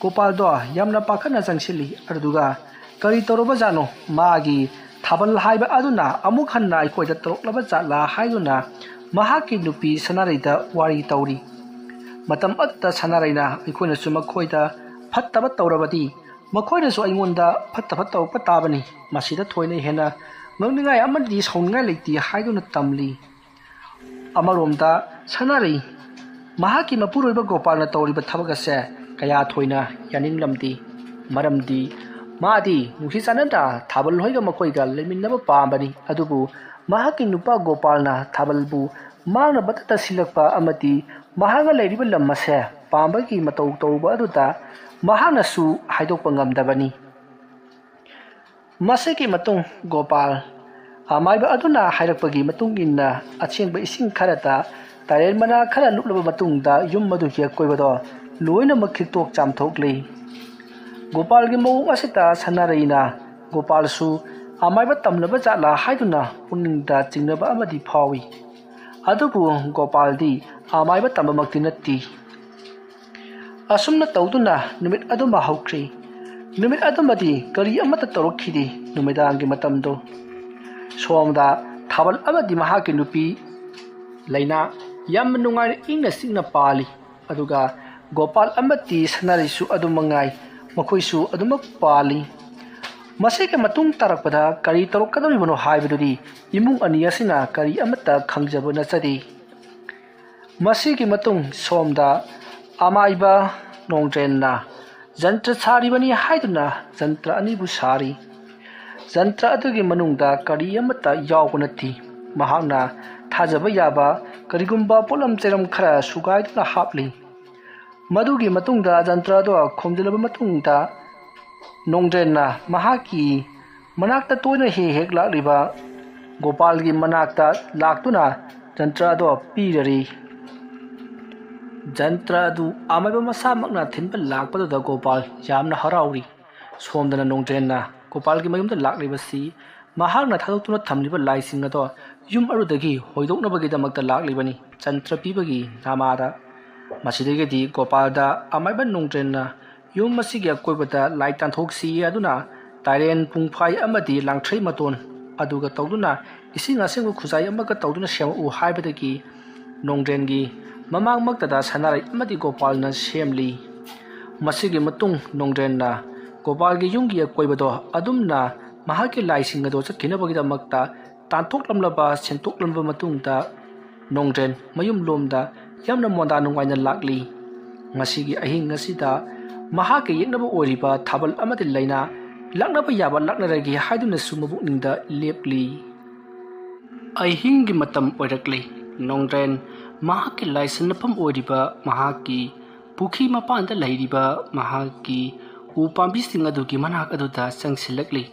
ꯒꯣꯄꯥꯜꯗꯣ ꯌꯥꯝꯅ ꯄꯥꯈꯠꯅ ꯆꯪꯁꯤꯜꯂꯤ꯫ ꯑꯗꯨꯗꯨꯒ, "ꯀꯔꯤ ꯇꯧꯔꯕꯖꯥꯠꯅꯣ? ꯃꯥꯒꯤ ꯊꯥꯕꯜ ꯍꯥꯏꯕ ꯑꯗꯨꯅ ꯑꯃꯨꯛ ꯍꯟꯅ ꯑꯩꯈꯣꯏꯗ ꯇꯧꯔꯛꯂꯕ ꯖꯥꯠꯂꯥ?" ꯍꯥꯏꯗꯨꯅ ꯃꯍꯥꯛꯀꯤ ꯅꯨꯄꯤ ꯁꯅꯥꯔꯩꯗ ꯋꯥꯔꯤ ꯇꯧꯔꯤ꯫ ꯃꯇꯝ ꯑꯗꯨꯗ ꯁꯅꯥꯔꯩꯅ ꯑꯩꯈꯣꯏꯅꯁꯨ ꯃꯈꯣꯏꯗ ꯐꯠꯇꯕ ꯇꯧꯔꯕꯗꯤ ꯃꯈꯣꯏꯅꯁꯨ ꯑꯩꯉꯣꯟꯗ ꯐꯠꯇꯕ ꯇꯧꯔꯛꯄ ꯇꯥꯕꯅꯤ꯫ ꯃꯁꯤꯗ ꯊꯣꯏꯅ ꯍꯦꯟꯅ ꯉꯛꯅꯤꯡꯉꯥꯏ ꯑꯃꯗꯤ ꯁꯥꯎꯅꯤꯡꯉꯥꯏ ꯂꯩꯇꯦ ꯍꯥꯏꯗꯨꯅ ꯇꯝꯂꯤ꯫ ꯑꯃꯔꯣꯝꯗ ꯁꯅꯥꯔꯩ ꯃꯍꯥꯛꯀꯤ ꯃꯄꯨꯔꯣꯏꯕ ꯒꯣꯄꯥꯜꯅ ꯇꯧꯔꯤꯕ ꯊꯕꯛ ꯑꯁꯦ ꯀꯌꯥ ꯊꯣꯏꯅ ꯌꯥꯅꯤꯡꯂꯝꯗꯦ꯫ ꯃꯔꯝꯗꯤ ꯃꯥꯗꯤ ꯅꯨꯡꯁꯤ ꯆꯥꯟꯅꯅ ꯊꯥꯕꯜ ꯍꯣꯏꯒ ꯃꯈꯣꯏꯒ ꯂꯩꯃꯤꯟꯅꯕ ꯄꯥꯝꯕꯅꯤ꯫ ꯑꯗꯨꯕꯨ ꯃꯍꯥꯛꯀꯤ ꯅꯨꯄꯥ ꯒꯣꯄꯥꯜꯅ ꯊꯥꯕꯜꯕꯨ ꯃꯍꯥꯛꯅ ꯄꯪꯇꯛꯇ ꯁꯤꯜꯂꯛꯄ ꯑꯃꯗꯤ ꯃꯍꯥꯛꯅ ꯂꯩꯔꯤꯕ ꯂꯝ ꯑꯁꯦ ꯄꯥꯝꯕꯒꯤ ꯃꯇꯧ ꯇꯧꯕ ꯑꯗꯨꯗ ꯃꯍꯥꯛꯅꯁꯨ ꯍꯥꯏꯗꯣꯛꯄ ꯉꯝꯗꯕꯅꯤ꯫ ꯃꯁꯤꯒꯤ ꯃꯇꯨꯡ ꯒꯣꯄꯥꯜ ꯑꯃꯥꯏꯕ ꯑꯗꯨꯅ ꯍꯥꯏꯔꯛꯄꯒꯤ ꯃꯇꯨꯡ ꯏꯟꯅ ꯑꯁꯦꯡꯕ ꯏꯁꯤꯡ ꯈꯔꯗ ꯇꯥꯏꯔꯦꯟ ꯃꯅꯥ ꯈꯔ ꯂꯨꯞꯂꯕ ꯃꯇꯨꯡꯗ ꯌꯨꯝ ꯑꯗꯨꯒꯤ ꯑꯀꯣꯏꯕꯗꯣ ꯂꯣꯏꯅꯃꯛ ꯈꯤꯛꯇꯣꯛ ꯆꯥꯝꯊꯣꯛꯂꯤ꯫ ꯒꯣꯄꯥꯜꯒꯤ ꯃꯑꯣꯡ ꯑꯁꯤꯗ ꯁꯅꯥꯔꯩꯅ ꯒꯣꯄꯥꯜꯁꯨ ꯑꯃꯥꯏꯕ ꯇꯝꯂꯕ ꯖꯥꯠꯂꯥ ꯍꯥꯏꯗꯨꯅ ꯄꯨꯛꯅꯤꯡꯗ ꯆꯤꯡꯅꯕ ꯑꯃꯗꯤ ꯐꯥꯎꯏ꯫ ꯑꯗꯨꯕꯨ ꯒꯣꯄꯥꯜꯗꯤ ꯑꯃꯥꯏꯕ ꯇꯝꯕꯃꯛꯇꯤ ꯅꯠꯇꯦ꯫ ꯑꯁꯨꯝꯅ ꯇꯧꯗꯨꯅ ꯅꯨꯃꯤꯠ ꯑꯗꯨꯃ ꯍꯧꯈ꯭ꯔꯤ꯫ ꯅꯨꯃꯤꯠ ꯑꯗꯨꯃꯗꯤ ꯀꯔꯤ ꯑꯃꯠꯇ ꯇꯧꯔꯛꯈꯤꯗꯦ꯫ ꯅꯨꯃꯤꯗꯥꯡꯒꯤ ꯃꯇꯝꯗꯣ ꯁꯣꯝꯗ ꯊꯥꯕꯜ ꯑꯃꯗꯤ ꯃꯍꯥꯛꯀꯤ ꯅꯨꯄꯤ ꯂꯩꯅꯥ ꯌꯥꯝꯅ ꯅꯨꯡꯉꯥꯏꯅ ꯏꯪꯅ ꯆꯤꯛꯅ ꯄꯥꯜꯂꯤ꯫ ꯑꯗꯨꯒ ꯒꯣꯄꯥꯜ ꯑꯃꯗꯤ ꯁꯅꯥꯔꯩꯁꯨ ꯑꯗꯨ ꯃꯉꯥꯏ, ꯃꯈꯣꯏꯁꯨ ꯑꯗꯨꯃꯛ ꯄꯥꯜꯂꯤ꯫ ꯃꯁꯤꯒꯤ ꯃꯇꯨꯡ ꯇꯥꯔꯛꯄꯗ ꯀꯔꯤ ꯇꯧꯔꯛꯀꯗꯧꯔꯤꯕꯅꯣ ꯍꯥꯏꯕꯗꯨꯗꯤ ꯏꯃꯨꯡ ꯑꯅꯤ ꯑꯁꯤꯅ ꯀꯔꯤ ꯑꯃꯠꯇ ꯈꯪꯖꯕ ꯅꯠꯆꯗꯦ꯫ ꯃꯁꯤꯒꯤ ꯃꯇꯨꯡ ꯁꯣꯝꯗ ꯑꯃꯥꯏꯕ ꯅꯣꯡꯗ꯭ꯔꯦꯟꯅ ꯖꯟꯇ꯭ꯔ ꯁꯥꯔꯤꯕꯅꯤ ꯍꯥꯏꯗꯨꯅ ꯖꯟꯇ꯭ꯔ ꯑꯅꯤꯕꯨ ꯁꯥꯔꯤ꯫ ꯖꯟꯇ꯭ꯔ ꯑꯗꯨꯒꯤ ꯃꯅꯨꯡꯗ ꯀꯔꯤ ꯑꯃꯠꯇ ꯌꯥꯎꯕ ꯅꯠꯇꯦ꯫ ꯃꯍꯥꯛꯅ ꯊꯥꯖꯕ ꯌꯥꯕ ꯀꯔꯤꯒꯨꯝꯕ ꯄꯣꯠꯂꯝ ꯆꯩꯔꯝ ꯈꯔ ꯁꯨꯒꯥꯏꯗꯨꯅ ꯍꯥꯞꯂꯤ꯫ ꯃꯗꯨꯒꯤ ꯃꯇꯨꯡꯗ ꯖꯟꯇ꯭ꯔ ꯑꯗꯨ ꯈꯣꯝꯖꯤꯜꯂꯕ ꯃꯇꯨꯡꯗ ꯅꯣꯡꯗ꯭ꯔꯦꯟꯅ ꯃꯍꯥꯛꯀꯤ ꯃꯅꯥꯛꯇ ꯇꯣꯏꯅ ꯍꯦꯛ ꯍꯦꯛ ꯂꯥꯛꯂꯤꯕ ꯒꯣꯄꯥꯜꯒꯤ ꯃꯅꯥꯛꯇ ꯂꯥꯛꯇꯨꯅ ꯖꯟꯇ꯭ꯔ ꯑꯗꯣ ꯄꯤꯔꯔꯤ꯫ ꯖꯟꯇ꯭ꯔ ꯑꯗꯨ ꯑꯃꯥꯏꯕ ꯃꯁꯥꯃꯛꯅ ꯊꯤꯟꯕ ꯂꯥꯛꯄꯗꯨꯗ ꯒꯣꯄꯥꯜ ꯌꯥꯝꯅ ꯍꯔꯥꯎꯔꯤ꯫ ꯁꯣꯝꯗꯅ ꯅꯣꯡꯗ꯭ꯔꯦꯟꯅ ꯒꯣꯄꯥꯜꯒꯤ ꯃꯌꯨꯝꯗ ꯂꯥꯛꯂꯤꯕꯁꯤ ꯃꯍꯥꯛꯅ ꯊꯥꯗꯣꯛꯇꯨꯅ ꯊꯝꯂꯤꯕ ꯂꯥꯏꯁꯤꯡ ꯑꯗꯣ ꯌꯨꯝ ꯑꯗꯨꯗꯒꯤ ꯍꯣꯏꯗꯣꯛꯅꯕꯒꯤꯗꯃꯛꯇ ꯂꯥꯛꯂꯤꯕꯅꯤ, ꯖꯟꯇ꯭ꯔ ꯄꯤꯕꯒꯤ ꯅꯃꯥꯗ꯫ ꯃꯁꯤꯗꯒꯤꯗꯤ ꯒꯣꯄꯥꯜꯗ ꯑꯃꯥꯏꯕ ꯅꯣꯡꯗ꯭ꯔꯦꯟꯅ ꯌꯨꯝ ꯑꯁꯤꯒꯤ ꯑꯀꯣꯏꯕꯗ ꯂꯥꯏ ꯇꯥꯟꯊꯣꯛꯁꯤ ꯑꯗꯨꯅ ꯇꯥꯏꯔꯦꯟ ꯄꯨꯡꯐꯥꯏ ꯑꯃꯗꯤ ꯂꯥꯡꯊ꯭ꯔꯩ ꯃꯇꯣꯟ ꯑꯗꯨꯒ ꯇꯧꯗꯨꯅ ꯏꯁꯤꯡ ꯑꯁꯦꯡꯕ ꯈꯨꯖꯥꯏ ꯑꯃꯒ ꯇꯧꯗꯨꯅ ꯁꯦꯝꯃꯛꯎ ꯍꯥꯏꯕꯗꯒꯤ ꯅꯣꯡꯗ꯭ꯔꯦꯟꯒꯤ ꯃꯃꯥꯡꯃꯛꯇꯗ ꯁꯅꯥꯔꯩ ꯑꯃꯗꯤ ꯒꯣꯄꯥꯜꯅ ꯁꯦꯝꯂꯤ꯫ ꯃꯁꯤꯒꯤ ꯃꯇꯨꯡ ꯅꯣꯡꯗ꯭ꯔꯦꯟꯅ ꯒꯣꯄꯥꯜꯒꯤ ꯌꯨꯝꯒꯤ ꯑꯀꯣꯏꯕꯗꯣ ꯑꯗꯨꯝꯅ ꯃꯍꯥꯛꯀꯤ ꯂꯥꯏꯁꯤꯡ ꯑꯗꯣ ꯆꯠꯈꯤꯅꯕꯒꯤꯗꯃꯛꯇ ꯇꯥꯟꯊꯣꯛꯂꯝꯂꯕ, ꯁꯦꯡꯗꯣꯛꯂꯝꯂꯕ ꯃꯇꯨꯡꯗ ꯅꯣꯡꯗ꯭ꯔꯦꯟ ꯃꯌꯨꯝꯂꯣꯝꯗ ꯌꯥꯝꯅ ꯃꯣꯟꯗꯥ ꯅꯨꯡꯉꯥꯏꯅ ꯂꯥꯛꯂꯤ꯫ ꯉꯁꯤꯒꯤ ꯑꯍꯤꯡ ꯑꯁꯤꯗ ꯃꯍꯥꯛꯀ ꯌꯦꯛꯅꯕ ꯑꯣꯏꯔꯤꯕ ꯊꯥꯕꯜ ꯑꯃꯗꯤ ꯂꯩꯅꯥ ꯂꯥꯛꯅꯕ ꯌꯥꯕ ꯂꯥꯛꯅꯔꯒꯦ ꯍꯥꯏꯗꯨꯅꯁꯨ ꯃꯕꯨꯛꯅꯤꯡꯗ ꯂꯦꯞꯂꯤ꯫ ꯑꯍꯤꯡꯒꯤ ꯃꯇꯝ ꯑꯣꯏꯔꯛꯂꯤ꯫ ꯅꯣꯡꯗ꯭ꯔꯦꯟ ꯃꯍꯥꯛꯀꯤ ꯂꯥꯏꯁꯟꯅꯐꯝ ꯑꯣꯏꯔꯤꯕ ꯃꯍꯥꯛꯀꯤ ꯄꯨꯈ꯭ꯔꯤ ꯃꯄꯥꯟꯗ ꯂꯩꯔꯤꯕ ꯃꯍꯥꯛꯀꯤ ꯎ ꯄꯥꯝꯕꯤꯁꯤꯡ ꯑꯗꯨꯒꯤ ꯃꯅꯥꯛ ꯑꯗꯨꯗ ꯆꯪꯁꯤꯜꯂꯛꯂꯤ꯫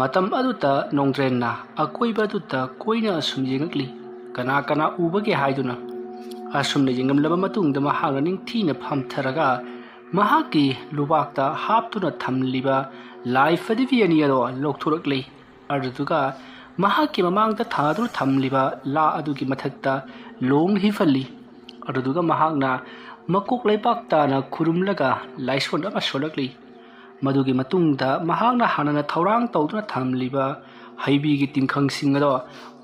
ꯃꯇꯝ ꯑꯗꯨꯗ ꯅꯣꯡꯗ꯭ꯔꯦꯟꯅ ꯑꯀꯣꯏꯕ ꯑꯗꯨꯗ ꯀꯣꯏꯅ ꯑꯁꯨꯝ ꯌꯦꯡꯉꯛꯂꯤ꯫ ꯀꯅꯥ ꯀꯅꯥ ꯎꯕꯒꯦ ꯍꯥꯏꯗꯨꯅ꯫ ꯑꯁꯨꯝꯅ ꯌꯦꯡꯂꯝꯂꯕ ꯃꯇꯨꯡꯗ ꯃꯍꯥꯛꯅ ꯅꯤꯡꯊꯤꯅ ꯐꯝꯊꯔꯒ ꯃꯍꯥꯛꯀꯤ ꯂꯨꯕꯥꯛꯇ ꯍꯥꯞꯇꯨꯅ ꯊꯝꯂꯤꯕ ꯂꯥꯏ ꯐꯗꯤꯕꯤ ꯑꯅꯤ ꯑꯗꯣ ꯂꯧꯊꯣꯔꯛꯂꯤ꯫ ꯑꯗꯨꯗꯨꯒ ꯃꯍꯥꯛꯀꯤ ꯃꯃꯥꯡꯗ ꯊꯥꯗꯨꯅ ꯊꯝꯂꯤꯕ ꯂꯥ ꯑꯗꯨꯒꯤ ꯃꯊꯛꯇ ꯂꯣꯡ ꯍꯤꯐꯜꯂꯤ꯫ ꯑꯗꯨꯗꯨꯒ ꯃꯍꯥꯛꯅ ꯃꯀꯣꯛ ꯂꯩꯕꯥꯛ ꯇꯥꯅ ꯈꯨꯔꯨꯝꯂꯒ ꯂꯥꯏꯁꯣꯟ ꯑꯃ ꯁꯣꯜꯂꯛꯂꯤ꯫ ꯃꯗꯨꯒꯤ ꯃꯇꯨꯡꯗ ꯃꯍꯥꯛꯅ ꯍꯥꯟꯅꯅ ꯊꯧꯔꯥꯡ ꯇꯧꯗꯨꯅ ꯊꯝꯂꯤꯕ ꯍꯩꯕꯤꯒꯤ ꯇꯤꯡꯈꯪꯁꯤꯡ ꯑꯗꯣ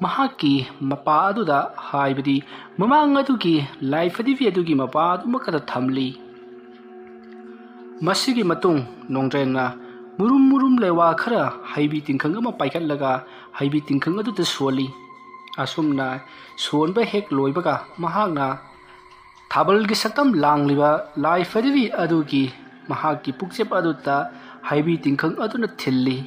ꯃꯍꯥꯛꯀꯤ ꯃꯄꯥ ꯑꯗꯨꯗ, ꯍꯥꯏꯕꯗꯤ ꯃꯃꯥꯡ ꯑꯗꯨꯒꯤ ꯂꯥꯏ ꯐꯗꯤꯕꯤ ꯑꯗꯨꯒꯤ ꯃꯄꯥ ꯑꯗꯨꯃꯛꯇꯗ ꯊꯝꯂꯤ꯫ ꯃꯁꯤꯒꯤ ꯃꯇꯨꯡ ꯅꯣꯡꯗ꯭ꯔꯦꯟꯅ ꯃꯨꯔꯨꯝ ꯃꯨꯔꯨꯝ ꯂꯩꯋꯥ ꯈꯔ ꯍꯩꯕꯤ ꯇꯤꯡꯈꯪ ꯑꯃ ꯄꯥꯏꯈꯠꯂꯒ ꯍꯩꯕꯤ ꯇꯤꯡꯈꯪ ꯑꯗꯨꯗ ꯁꯣꯜꯂꯤ꯫ ꯑꯁꯨꯝꯅ ꯁꯣꯟꯕ ꯍꯦꯛ ꯂꯣꯏꯕꯒ ꯃꯍꯥꯛꯅ ꯊꯥꯕꯜꯒꯤ ꯁꯛꯇꯝ ꯂꯥꯡꯂꯤꯕ ꯂꯥꯏ ꯐꯗꯤꯕꯤ ꯑꯗꯨꯒꯤ ꯃꯍꯥꯛꯀꯤ ꯄꯨꯛꯆꯦꯞ ꯑꯗꯨꯗ ꯍꯩꯕꯤ ꯇꯤꯡꯈꯪ ꯑꯗꯨꯅ ꯊꯤꯜꯂꯤ꯫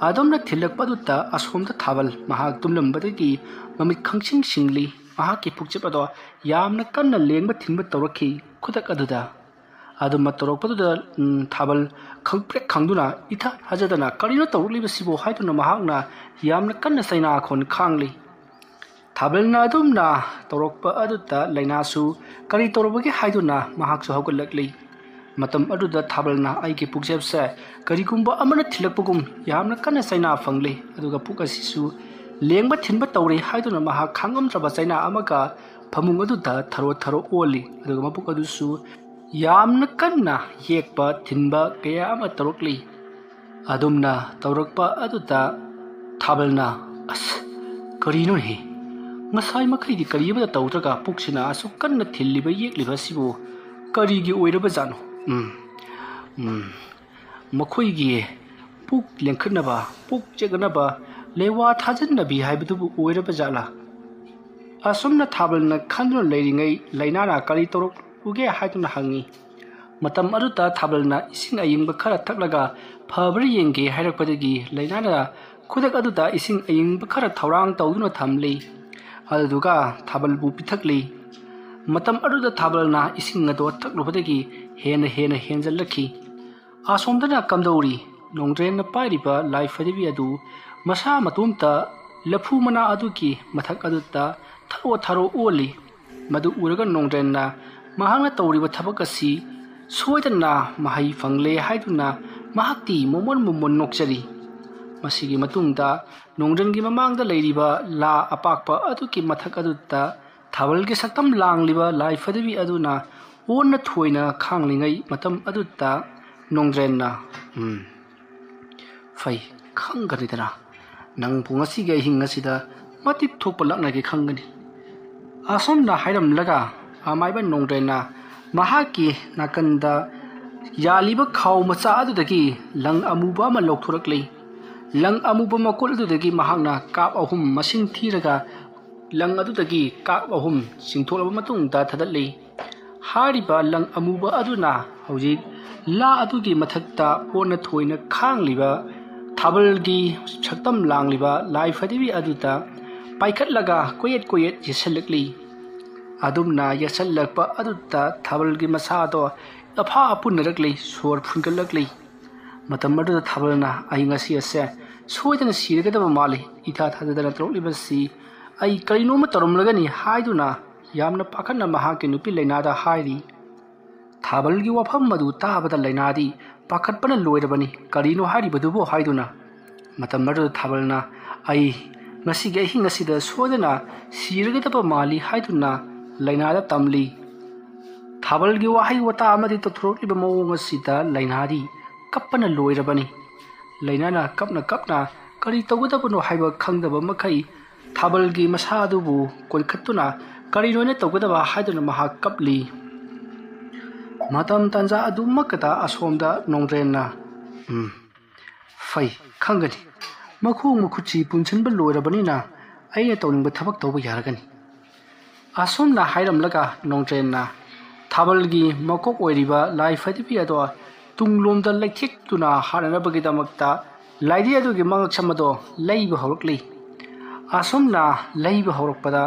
ꯑꯗꯨꯝꯅ ꯊꯤꯜꯂꯛꯄ ꯑꯗꯨꯗ ꯑꯁꯣꯝꯗ ꯊꯥꯕꯜ ꯃꯍꯥꯛ ꯇꯨꯝꯂꯝꯕꯗꯒꯤ ꯃꯃꯤꯠ ꯈꯪꯁꯤꯡ ꯁꯤꯡꯂꯤ꯫ ꯃꯍꯥꯛꯀꯤ ꯄꯨꯛꯆꯦꯞ ꯑꯗꯣ ꯌꯥꯝꯅ ꯀꯟꯅ ꯂꯦꯡꯕ ꯊꯤꯟꯕ ꯇꯧꯔꯛꯈꯤ꯫ ꯈꯨꯗꯛ ꯑꯗꯨꯗ ꯑꯗꯨꯝꯕ ꯇꯧꯔꯛꯄꯗꯨꯗ, ꯎꯝ, ꯊꯥꯕꯜ ꯈꯪꯄ꯭ꯔꯦꯛ ꯈꯪꯗꯨꯅ ꯏꯊꯥ ꯊꯥꯖꯗꯅ "ꯀꯔꯤꯅꯣ ꯇꯧꯔꯛꯂꯤꯕꯁꯤꯕꯨ?" ꯍꯥꯏꯗꯨꯅ ꯃꯍꯥꯛꯅ ꯌꯥꯝꯅ ꯀꯟꯅ ꯆꯩꯅꯥꯈꯣꯟ ꯈꯥꯡꯂꯤ꯫ ꯊꯥꯕꯜꯅ ꯑꯗꯨꯝꯅ ꯇꯧꯔꯛꯄ ꯑꯗꯨꯗ ꯂꯩꯅꯥꯁꯨ ꯀꯔꯤ ꯇꯧꯔꯕꯒꯦ ꯍꯥꯏꯗꯨꯅ ꯃꯍꯥꯛꯁꯨ ꯍꯧꯒꯠꯂꯛꯂꯤ꯫ ꯃꯇꯝ ꯑꯗꯨꯗ ꯊꯥꯕꯜꯅ ꯑꯩꯒꯤ ꯄꯨꯛꯆꯦꯞꯁꯦ ꯀꯔꯤꯒꯨꯝꯕ ꯑꯃꯅ ꯊꯤꯜꯂꯛꯄꯒꯨꯝ ꯌꯥꯝꯅ ꯀꯟꯅ ꯆꯩꯅꯥ ꯐꯪꯂꯤ, ꯑꯗꯨꯒ ꯄꯨꯛ ꯑꯁꯤꯁꯨ ꯂꯦꯡꯕ ꯊꯤꯟꯕ ꯇꯧꯔꯤ ꯍꯥꯏꯗꯨꯅ ꯃꯍꯥꯛ ꯈꯥꯡꯉꯝꯗ꯭ꯔꯕ ꯆꯩꯅꯥ ꯑꯃꯒ ꯐꯃꯨꯡ ꯑꯗꯨꯗ ꯊꯔꯣ ꯊꯔꯣ ꯑꯣꯜꯂꯤ, ꯑꯗꯨꯒ ꯃꯄꯨꯛ ꯑꯗꯨꯁꯨ ꯌꯥꯝꯅ ꯀꯟꯅ ꯌꯦꯛꯄ ꯊꯤꯟꯕ ꯀꯌꯥ ꯑꯃ ꯇꯧꯔꯛꯂꯤ꯫ ꯑꯗꯨꯝꯅ ꯇꯧꯔꯛꯄ ꯑꯗꯨꯗ ꯊꯥꯕꯜꯅ, "ꯑꯁ, ꯀꯔꯤꯅꯣꯅꯦ? ꯉꯁꯥꯏ ꯃꯈꯩꯗꯤ ꯀꯔꯤ ꯑꯃꯠꯇ ꯇꯧꯗ꯭ꯔꯒ ꯄꯨꯛꯁꯤꯅ ꯑꯁꯨꯛ ꯀꯟꯅ ꯊꯤꯜꯂꯤꯕ ꯌꯦꯛꯂꯤꯕ ꯑꯁꯤꯕꯨ ꯀꯔꯤꯒꯤ ꯑꯣꯏꯔꯕꯖꯥꯠꯅꯣ? ꯎꯝ, ꯎꯝ, ꯃꯈꯣꯏꯒꯤ ꯄꯨꯛ ꯂꯦꯡꯈꯠꯅꯕ, ꯄꯨꯛ ꯆꯦꯛꯅꯅꯕ ꯂꯩꯋꯥ ꯊꯥꯖꯤꯟꯅꯕꯤ ꯍꯥꯏꯕꯗꯨꯕꯨ ꯑꯣꯏꯔꯕ ꯖꯥꯠꯂꯥ? ꯑꯁꯨꯝꯅ ꯊꯥꯕꯜꯅ ꯈꯟꯗꯨꯅ ꯂꯩꯔꯤꯉꯩ ꯂꯩꯅꯥꯅ ꯀꯔꯤ ꯇꯧꯔꯛꯎꯒꯦ ꯍꯥꯏꯗꯨꯅ ꯍꯪꯉꯤ꯫ ꯃꯇꯝ ꯑꯗꯨꯗ ꯊꯥꯕꯜꯅ ꯏꯁꯤꯡ ꯑꯏꯪꯕ ꯈꯔ ꯊꯛꯂꯒ ꯐꯕ꯭ꯔꯥ ꯌꯦꯡꯒꯦ ꯍꯥꯏꯔꯛꯄꯗꯒꯤ ꯂꯩꯅꯥꯅ ꯈꯨꯗꯛ ꯑꯗꯨꯗ ꯏꯁꯤꯡ ꯑꯏꯪꯕ ꯈꯔ ꯊꯧꯔꯥꯡ ꯇꯧꯗꯨꯅ ꯊꯝꯂꯤ꯫ ꯑꯗꯨꯗꯨꯒ ꯊꯥꯕꯜꯕꯨ ꯄꯤꯊꯛꯂꯤ꯫ ꯃꯇꯝ ꯑꯗꯨꯗ ꯊꯥꯕꯜꯅ ꯏꯁꯤꯡ ꯑꯗꯨ ꯊꯛꯂꯨꯕꯗꯒꯤ ꯍꯦꯟꯅ ꯍꯦꯟꯅ ꯍꯦꯟꯖꯜꯂꯛꯈꯤ꯫ ꯑꯁꯣꯝꯗꯅ ꯀꯝꯗꯧꯔꯤ? ꯅꯣꯡꯗ꯭ꯔꯦꯟꯅ ꯄꯥꯏꯔꯤꯕ ꯂꯥꯏ ꯐꯗꯤꯕꯤ ꯑꯗꯨ ꯃꯁꯥ ꯃꯇꯣꯝꯇ ꯂꯐꯨ ꯃꯅꯥ ꯑꯗꯨꯒꯤ ꯃꯊꯛ ꯑꯗꯨꯗ ꯊꯔꯣ ꯊꯔꯣ ꯑꯣꯜꯂꯤ꯫ ꯃꯗꯨ ꯎꯔꯒ ꯅꯣꯡꯗ꯭ꯔꯦꯟꯅ ꯃꯍꯥꯛꯅ ꯇꯧꯔꯤꯕ ꯊꯕꯛ ꯑꯁꯤ ꯁꯣꯏꯗꯅ ꯃꯍꯩ ꯐꯪꯂꯦ ꯍꯥꯏꯗꯨꯅ ꯃꯍꯥꯛꯇꯤ ꯃꯣꯃꯣꯟ ꯃꯣꯃꯣꯟ ꯅꯣꯛꯆꯔꯤ꯫ ꯃꯁꯤꯒꯤ ꯃꯇꯨꯡꯗ ꯅꯣꯡꯗ꯭ꯔꯦꯟꯒꯤ ꯃꯃꯥꯡꯗ ꯂꯩꯔꯤꯕ ꯂꯥ ꯑꯄꯥꯛꯄ ꯑꯗꯨꯒꯤ ꯃꯊꯛ ꯑꯗꯨꯗ ꯊꯥꯕꯜꯒꯤ ꯁꯛꯇꯝ ꯂꯥꯡꯂꯤꯕ ꯂꯥꯏ ꯐꯗꯤꯕꯤ ꯑꯗꯨꯅ ꯑꯣꯟꯅ ꯊꯣꯏꯅ ꯈꯥꯡꯂꯤꯉꯩ ꯃꯇꯝ ꯑꯗꯨꯗ ꯅꯣꯡꯗ꯭ꯔꯦꯟꯅ, "ꯎꯝ, ꯐꯩ, ꯈꯪꯒꯅꯤꯗꯅ, ꯅꯪꯕꯨ ꯉꯁꯤꯒꯤ ꯑꯍꯤꯡ ꯑꯁꯤꯗ ꯃꯇꯤꯛ ꯊꯣꯛꯄ ꯂꯛꯅꯒꯦ ꯈꯪꯒꯅꯤ," ꯑꯁꯨꯝꯅ ꯍꯥꯏꯔꯝꯂꯒ ꯑꯃꯥꯏꯕ ꯅꯣꯡꯗ꯭ꯔꯦꯟꯅ ꯃꯍꯥꯛꯀꯤ ꯅꯥꯀꯟꯗ ꯌꯥꯜꯂꯤꯕ ꯈꯥꯎ ꯃꯆꯥ ꯑꯗꯨꯗꯒꯤ ꯂꯪ ꯑꯃꯨꯕ ꯑꯃ ꯂꯧꯊꯣꯔꯛꯂꯤ꯫ ꯂꯪ ꯑꯃꯨꯕ ꯃꯀꯣꯜ ꯑꯗꯨꯗꯒꯤ ꯃꯍꯥꯛꯅ ꯀꯥꯞ ꯑꯍꯨꯝ ꯃꯁꯤꯡ ꯊꯤꯔꯒ ꯂꯪ ꯑꯗꯨꯗꯒꯤ ꯀꯥꯞ ꯑꯍꯨꯝ ꯆꯤꯡꯊꯣꯛꯂꯕ ꯃꯇꯨꯡꯗ ꯊꯥꯗꯠꯂꯤ꯫ ꯍꯥꯏꯔꯤꯕ ꯂꯪ ꯑꯃꯨꯕ ꯑꯗꯨꯅ ꯍꯧꯖꯤꯛ ꯂꯥ ꯑꯗꯨꯒꯤ ꯃꯊꯛꯇ ꯑꯣꯟꯅ ꯊꯣꯏꯅ ꯈꯥꯡꯂꯤꯕ ꯊꯥꯕꯜꯒꯤ ꯁꯛꯇꯝ ꯂꯥꯡꯂꯤꯕ ꯂꯥꯏ ꯐꯗꯤꯕꯤ ꯑꯗꯨꯗ ꯄꯥꯏꯈꯠꯂꯒ ꯀꯣꯌꯦꯠ ꯀꯣꯌꯦꯠ ꯌꯦꯠꯁꯜꯂꯛꯂꯤ꯫ ꯑꯗꯨꯝꯅ ꯌꯦꯠꯁꯜꯂꯛꯄ ꯑꯗꯨꯗ ꯊꯥꯕꯜꯒꯤ ꯃꯁꯥꯗꯣ ꯑꯐꯥ ꯑꯄꯨꯟꯅꯔꯛꯂꯤ, ꯁꯣꯔ ꯐꯨꯟꯒꯠꯂꯛꯂꯤ꯫ ꯃꯇꯝ ꯑꯗꯨꯗ ꯊꯥꯕꯜꯅ, "ꯑꯩ ꯉꯁꯤ ꯑꯁꯦ ꯁꯣꯏꯗꯅ ꯁꯤꯔꯒꯗꯕ ꯃꯥꯜꯂꯤ꯫ ꯏꯊꯥ ꯊꯥꯖꯗꯅ ꯇꯧꯔꯛꯂꯤꯕꯁꯤ ꯑꯩ ꯀꯔꯤꯅꯣꯃ ꯇꯧꯔꯝꯂꯒꯅꯤ" ꯍꯥꯏꯗꯨꯅ ꯌꯥꯝꯅ ꯄꯥꯈꯠꯅ ꯃꯍꯥꯛꯀꯤ ꯅꯨꯄꯤ ꯂꯩꯅꯥꯗ ꯍꯥꯏꯔꯤ꯫ ꯊꯥꯕꯜꯒꯤ ꯋꯥꯐꯝ ꯑꯗꯨ ꯇꯥꯕꯗ ꯂꯩꯅꯥꯗꯤ ꯄꯥꯈꯠꯄꯅ ꯂꯣꯏꯔꯕꯅꯤ꯫ "ꯀꯔꯤꯅꯣ ꯍꯥꯏꯔꯤꯕꯗꯨꯕꯨ?" ꯍꯥꯏꯗꯨꯅ꯫ ꯃꯇꯝ ꯑꯗꯨꯗ ꯊꯥꯕꯜꯅ, "ꯑꯩ ꯉꯁꯤꯒꯤ ꯑꯍꯤꯡ ꯑꯁꯤꯗ ꯁꯣꯏꯗꯅ ꯁꯤꯔꯒꯗꯕ ꯃꯥꯜꯂꯤ" ꯍꯥꯏꯗꯨꯅ ꯂꯩꯅꯥꯗ ꯇꯝꯂꯤ꯫ ꯊꯥꯕꯜꯒꯤ ꯋꯥꯍꯩ ꯋꯥꯇꯥ ꯑꯃꯗꯤ ꯇꯧꯊꯣꯔꯛꯂꯤꯕ ꯃꯑꯣꯡ ꯑꯁꯤꯗ ꯂꯩꯅꯥꯗꯤ ꯀꯞꯄꯅ ꯂꯣꯏꯔꯕꯅꯤ꯫ ꯂꯩꯅꯥꯅ ꯀꯞꯅ ꯀꯞꯅ ꯀꯔꯤ ꯇꯧꯒꯗꯕꯅꯣ ꯍꯥꯏꯕ ꯈꯪꯗꯕ ꯃꯈꯩ ꯊꯥꯕꯜꯒꯤ ꯃꯁꯥ ꯑꯗꯨꯕꯨ ꯀꯣꯟꯈꯠꯇꯨꯅ ꯀꯔꯤꯅꯣꯅꯦ ꯇꯧꯒꯗꯕ ꯍꯥꯏꯗꯨꯅ ꯃꯍꯥꯛ ꯀꯞꯂꯤ꯫ ꯃꯇꯝ ꯇꯥꯟꯖꯥ ꯑꯗꯨꯃꯛꯇꯗ ꯑꯁꯣꯝꯗ ꯅꯣꯡꯗ꯭ꯔꯦꯟꯅ, "ꯎꯝ, ꯐꯩ, ꯈꯪꯒꯅꯤ꯫ ꯃꯈꯣꯡ ꯃꯈꯨꯠꯁꯤ ꯄꯨꯟꯁꯤꯟꯕ ꯂꯣꯏꯔꯕꯅꯤꯅ ꯑꯩꯅ ꯇꯧꯅꯤꯡꯕ ꯊꯕꯛ ꯇꯧꯕ ꯌꯥꯔꯒꯅꯤ"꯫ ꯑꯁꯨꯝꯅ ꯍꯥꯏꯔꯝꯂꯒ ꯅꯣꯡꯗ꯭ꯔꯦꯟꯅ ꯊꯥꯕꯜꯒꯤ ꯃꯀꯣꯛ ꯑꯣꯏꯔꯤꯕ ꯂꯥꯏ ꯐꯗꯤꯕꯤ ꯑꯗꯣ ꯇꯨꯡꯂꯣꯝꯗ ꯂꯩꯊꯦꯛꯇꯨꯅ ꯍꯥꯠꯅꯅꯕꯒꯤꯗꯃꯛꯇ ꯂꯥꯏꯙꯤ ꯑꯗꯨꯒꯤ ꯃꯉꯛꯁꯝ ꯑꯗꯣ ꯂꯩꯕ ꯍꯧꯔꯛꯂꯤ꯫ ꯑꯁꯨꯝꯅ ꯂꯩꯕ ꯍꯧꯔꯛꯄꯗ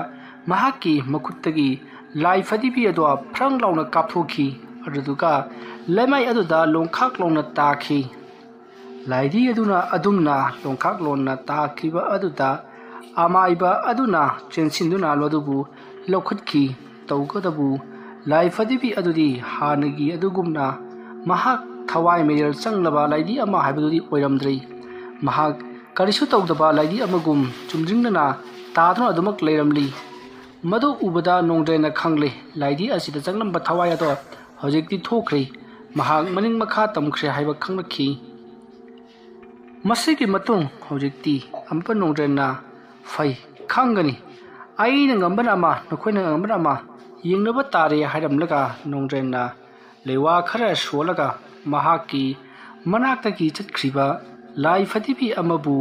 ꯃꯍꯥꯛꯀꯤ ꯃꯈꯨꯠꯇꯒꯤ ꯂꯥꯏ ꯐꯗꯤꯕꯤ ꯑꯗꯣ ꯐ꯭ꯔꯪ ꯂꯥꯎꯅ ꯀꯥꯞꯊꯣꯛꯈꯤ꯫ ꯑꯗꯨꯗꯨꯒ ꯂꯩꯃꯥꯏ ꯑꯗꯨꯗ ꯂꯣꯡꯈꯥꯛ ꯂꯥꯎꯅ ꯇꯥꯈꯤ꯫ ꯂꯥꯏꯙꯤ ꯑꯗꯨꯅ ꯑꯗꯨꯝꯅ ꯂꯣꯡꯈꯥꯛ ꯂꯣꯟꯅ ꯇꯥꯈꯤꯕ ꯑꯗꯨꯗ ꯑꯃꯥꯏꯕ ꯑꯗꯨꯅ ꯆꯦꯟꯁꯤꯟꯗꯨꯅ ꯃꯗꯨꯕꯨ ꯂꯧꯈꯠꯈꯤ꯫ ꯇꯧꯒꯗꯕꯨ ꯂꯥꯏ ꯐꯗꯤꯕꯤ ꯑꯗꯨꯗꯤ ꯍꯥꯟꯅꯒꯤ ꯑꯗꯨꯒꯨꯝꯅ ꯃꯍꯥꯛ ꯊꯋꯥꯏ ꯃꯤꯔꯦꯜ ꯆꯪꯂꯕ ꯂꯥꯏꯙꯤ ꯑꯃ ꯍꯥꯏꯕꯗꯨꯗꯤ ꯑꯣꯏꯔꯝꯗ꯭ꯔꯤ꯫ ꯃꯍꯥꯛ ꯀꯔꯤꯁꯨ ꯇꯧꯗꯕ ꯂꯥꯏꯙꯤ ꯑꯃꯒꯨꯝ ꯆꯨꯝꯗ꯭ꯔꯤꯡꯅꯅ ꯇꯥꯗꯨꯅ ꯑꯗꯨꯃꯛ ꯂꯩꯔꯝꯂꯤ꯫ ꯃꯗꯨ ꯎꯕꯗ ꯅꯣꯡꯗ꯭ꯔꯦꯟꯅ ꯈꯪꯂꯦ, ꯂꯥꯏꯙꯤ ꯑꯁꯤꯗ ꯆꯪꯂꯝꯕ ꯊꯋꯥꯏ ꯑꯗꯣ ꯍꯧꯖꯤꯛꯇꯤ ꯊꯣꯛꯈ꯭ꯔꯦ꯫ ꯃꯍꯥꯛ ꯃꯅꯤꯡ ꯃꯈꯥ ꯇꯝꯈ꯭ꯔꯦ ꯍꯥꯏꯕ ꯈꯪꯂꯛꯈꯤ꯫ ꯃꯁꯤꯒꯤ ꯃꯇꯨꯡ ꯍꯧꯖꯤꯛꯇꯤ ꯑꯃꯨꯛꯀ ꯅꯣꯡꯗ꯭ꯔꯦꯟꯅ, "ꯐꯩ, ꯈꯪꯒꯅꯤ꯫ ꯑꯩꯅ ꯉꯝꯕꯅ ꯑꯃ, ꯅꯈꯣꯏꯅ ꯉꯝꯕꯅ ꯑꯃ, ꯌꯦꯡꯅꯕ ꯇꯥꯔꯦ" ꯍꯥꯏꯔꯝꯂꯒ ꯅꯣꯡꯗ꯭ꯔꯦꯟꯅ ꯂꯩꯋꯥ ꯈꯔ ꯁꯣꯜꯂꯒ ꯃꯍꯥꯛꯀꯤ ꯃꯅꯥꯛꯇꯒꯤ ꯆꯠꯈ꯭ꯔꯤꯕ ꯂꯥꯏ ꯐꯗꯤꯕꯤ ꯑꯃꯕꯨ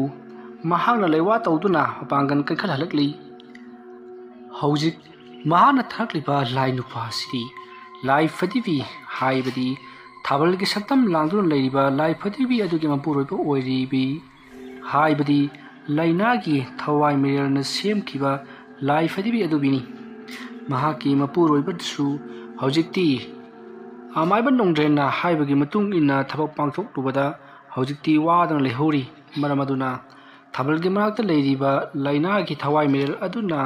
ꯃꯍꯥꯛꯅ ꯂꯩꯋꯥ ꯇꯧꯗꯨꯅ ꯃꯄꯥꯡꯒꯜ ꯀꯟꯈꯠꯍꯜꯂꯛꯂꯤ꯫ ꯍꯧꯖꯤꯛ ꯃꯍꯥꯛꯅ ꯊꯥꯔꯛꯂꯤꯕ ꯂꯥꯏ ꯅꯨꯄꯥ ꯑꯁꯤꯗꯤ ꯂꯥꯏ ꯐꯗꯤꯕꯤ ꯍꯥꯏꯕꯗꯤ ꯊꯥꯕꯜꯒꯤ ꯁꯛꯇꯝ ꯂꯥꯡꯗꯨꯅ ꯂꯩꯔꯤꯕ ꯂꯥꯏ ꯐꯗꯤꯕꯤ ꯑꯗꯨꯒꯤ ꯃꯄꯨꯔꯣꯏꯕ ꯑꯣꯏꯔꯤꯕꯤ ꯍꯥꯏꯕꯗꯤ ꯂꯥꯏꯅꯥꯒꯤ ꯊꯋꯥꯏ ꯃꯤꯔꯦꯜꯅ ꯁꯦꯝꯈꯤꯕ ꯂꯥꯏ ꯐꯗꯤꯕꯤ ꯑꯗꯨꯕꯤꯅꯤ꯫ ꯃꯍꯥꯛꯀꯤ ꯃꯄꯨꯔꯣꯏꯕꯗꯨꯁꯨ ꯍꯧꯖꯤꯛꯇꯤ ꯑꯃꯥꯏꯕ ꯅꯣꯡꯗ꯭ꯔꯦꯟꯅ ꯍꯥꯏꯕꯒꯤ ꯃꯇꯨꯡ ꯏꯟꯅ ꯊꯕꯛ ꯄꯥꯡꯊꯣꯛꯂꯨꯕꯗ ꯍꯧꯖꯤꯛꯇꯤ ꯋꯥꯗꯅ ꯂꯩꯍꯧꯔꯤ꯫ ꯃꯔꯝ ꯑꯗꯨꯅ ꯊꯥꯕꯜꯒꯤ ꯃꯅꯥꯛꯇ ꯂꯩꯔꯤꯕ ꯂꯥꯏꯅꯥꯒꯤ ꯊꯋꯥꯏ ꯃꯤꯔꯦꯜ ꯑꯗꯨꯅ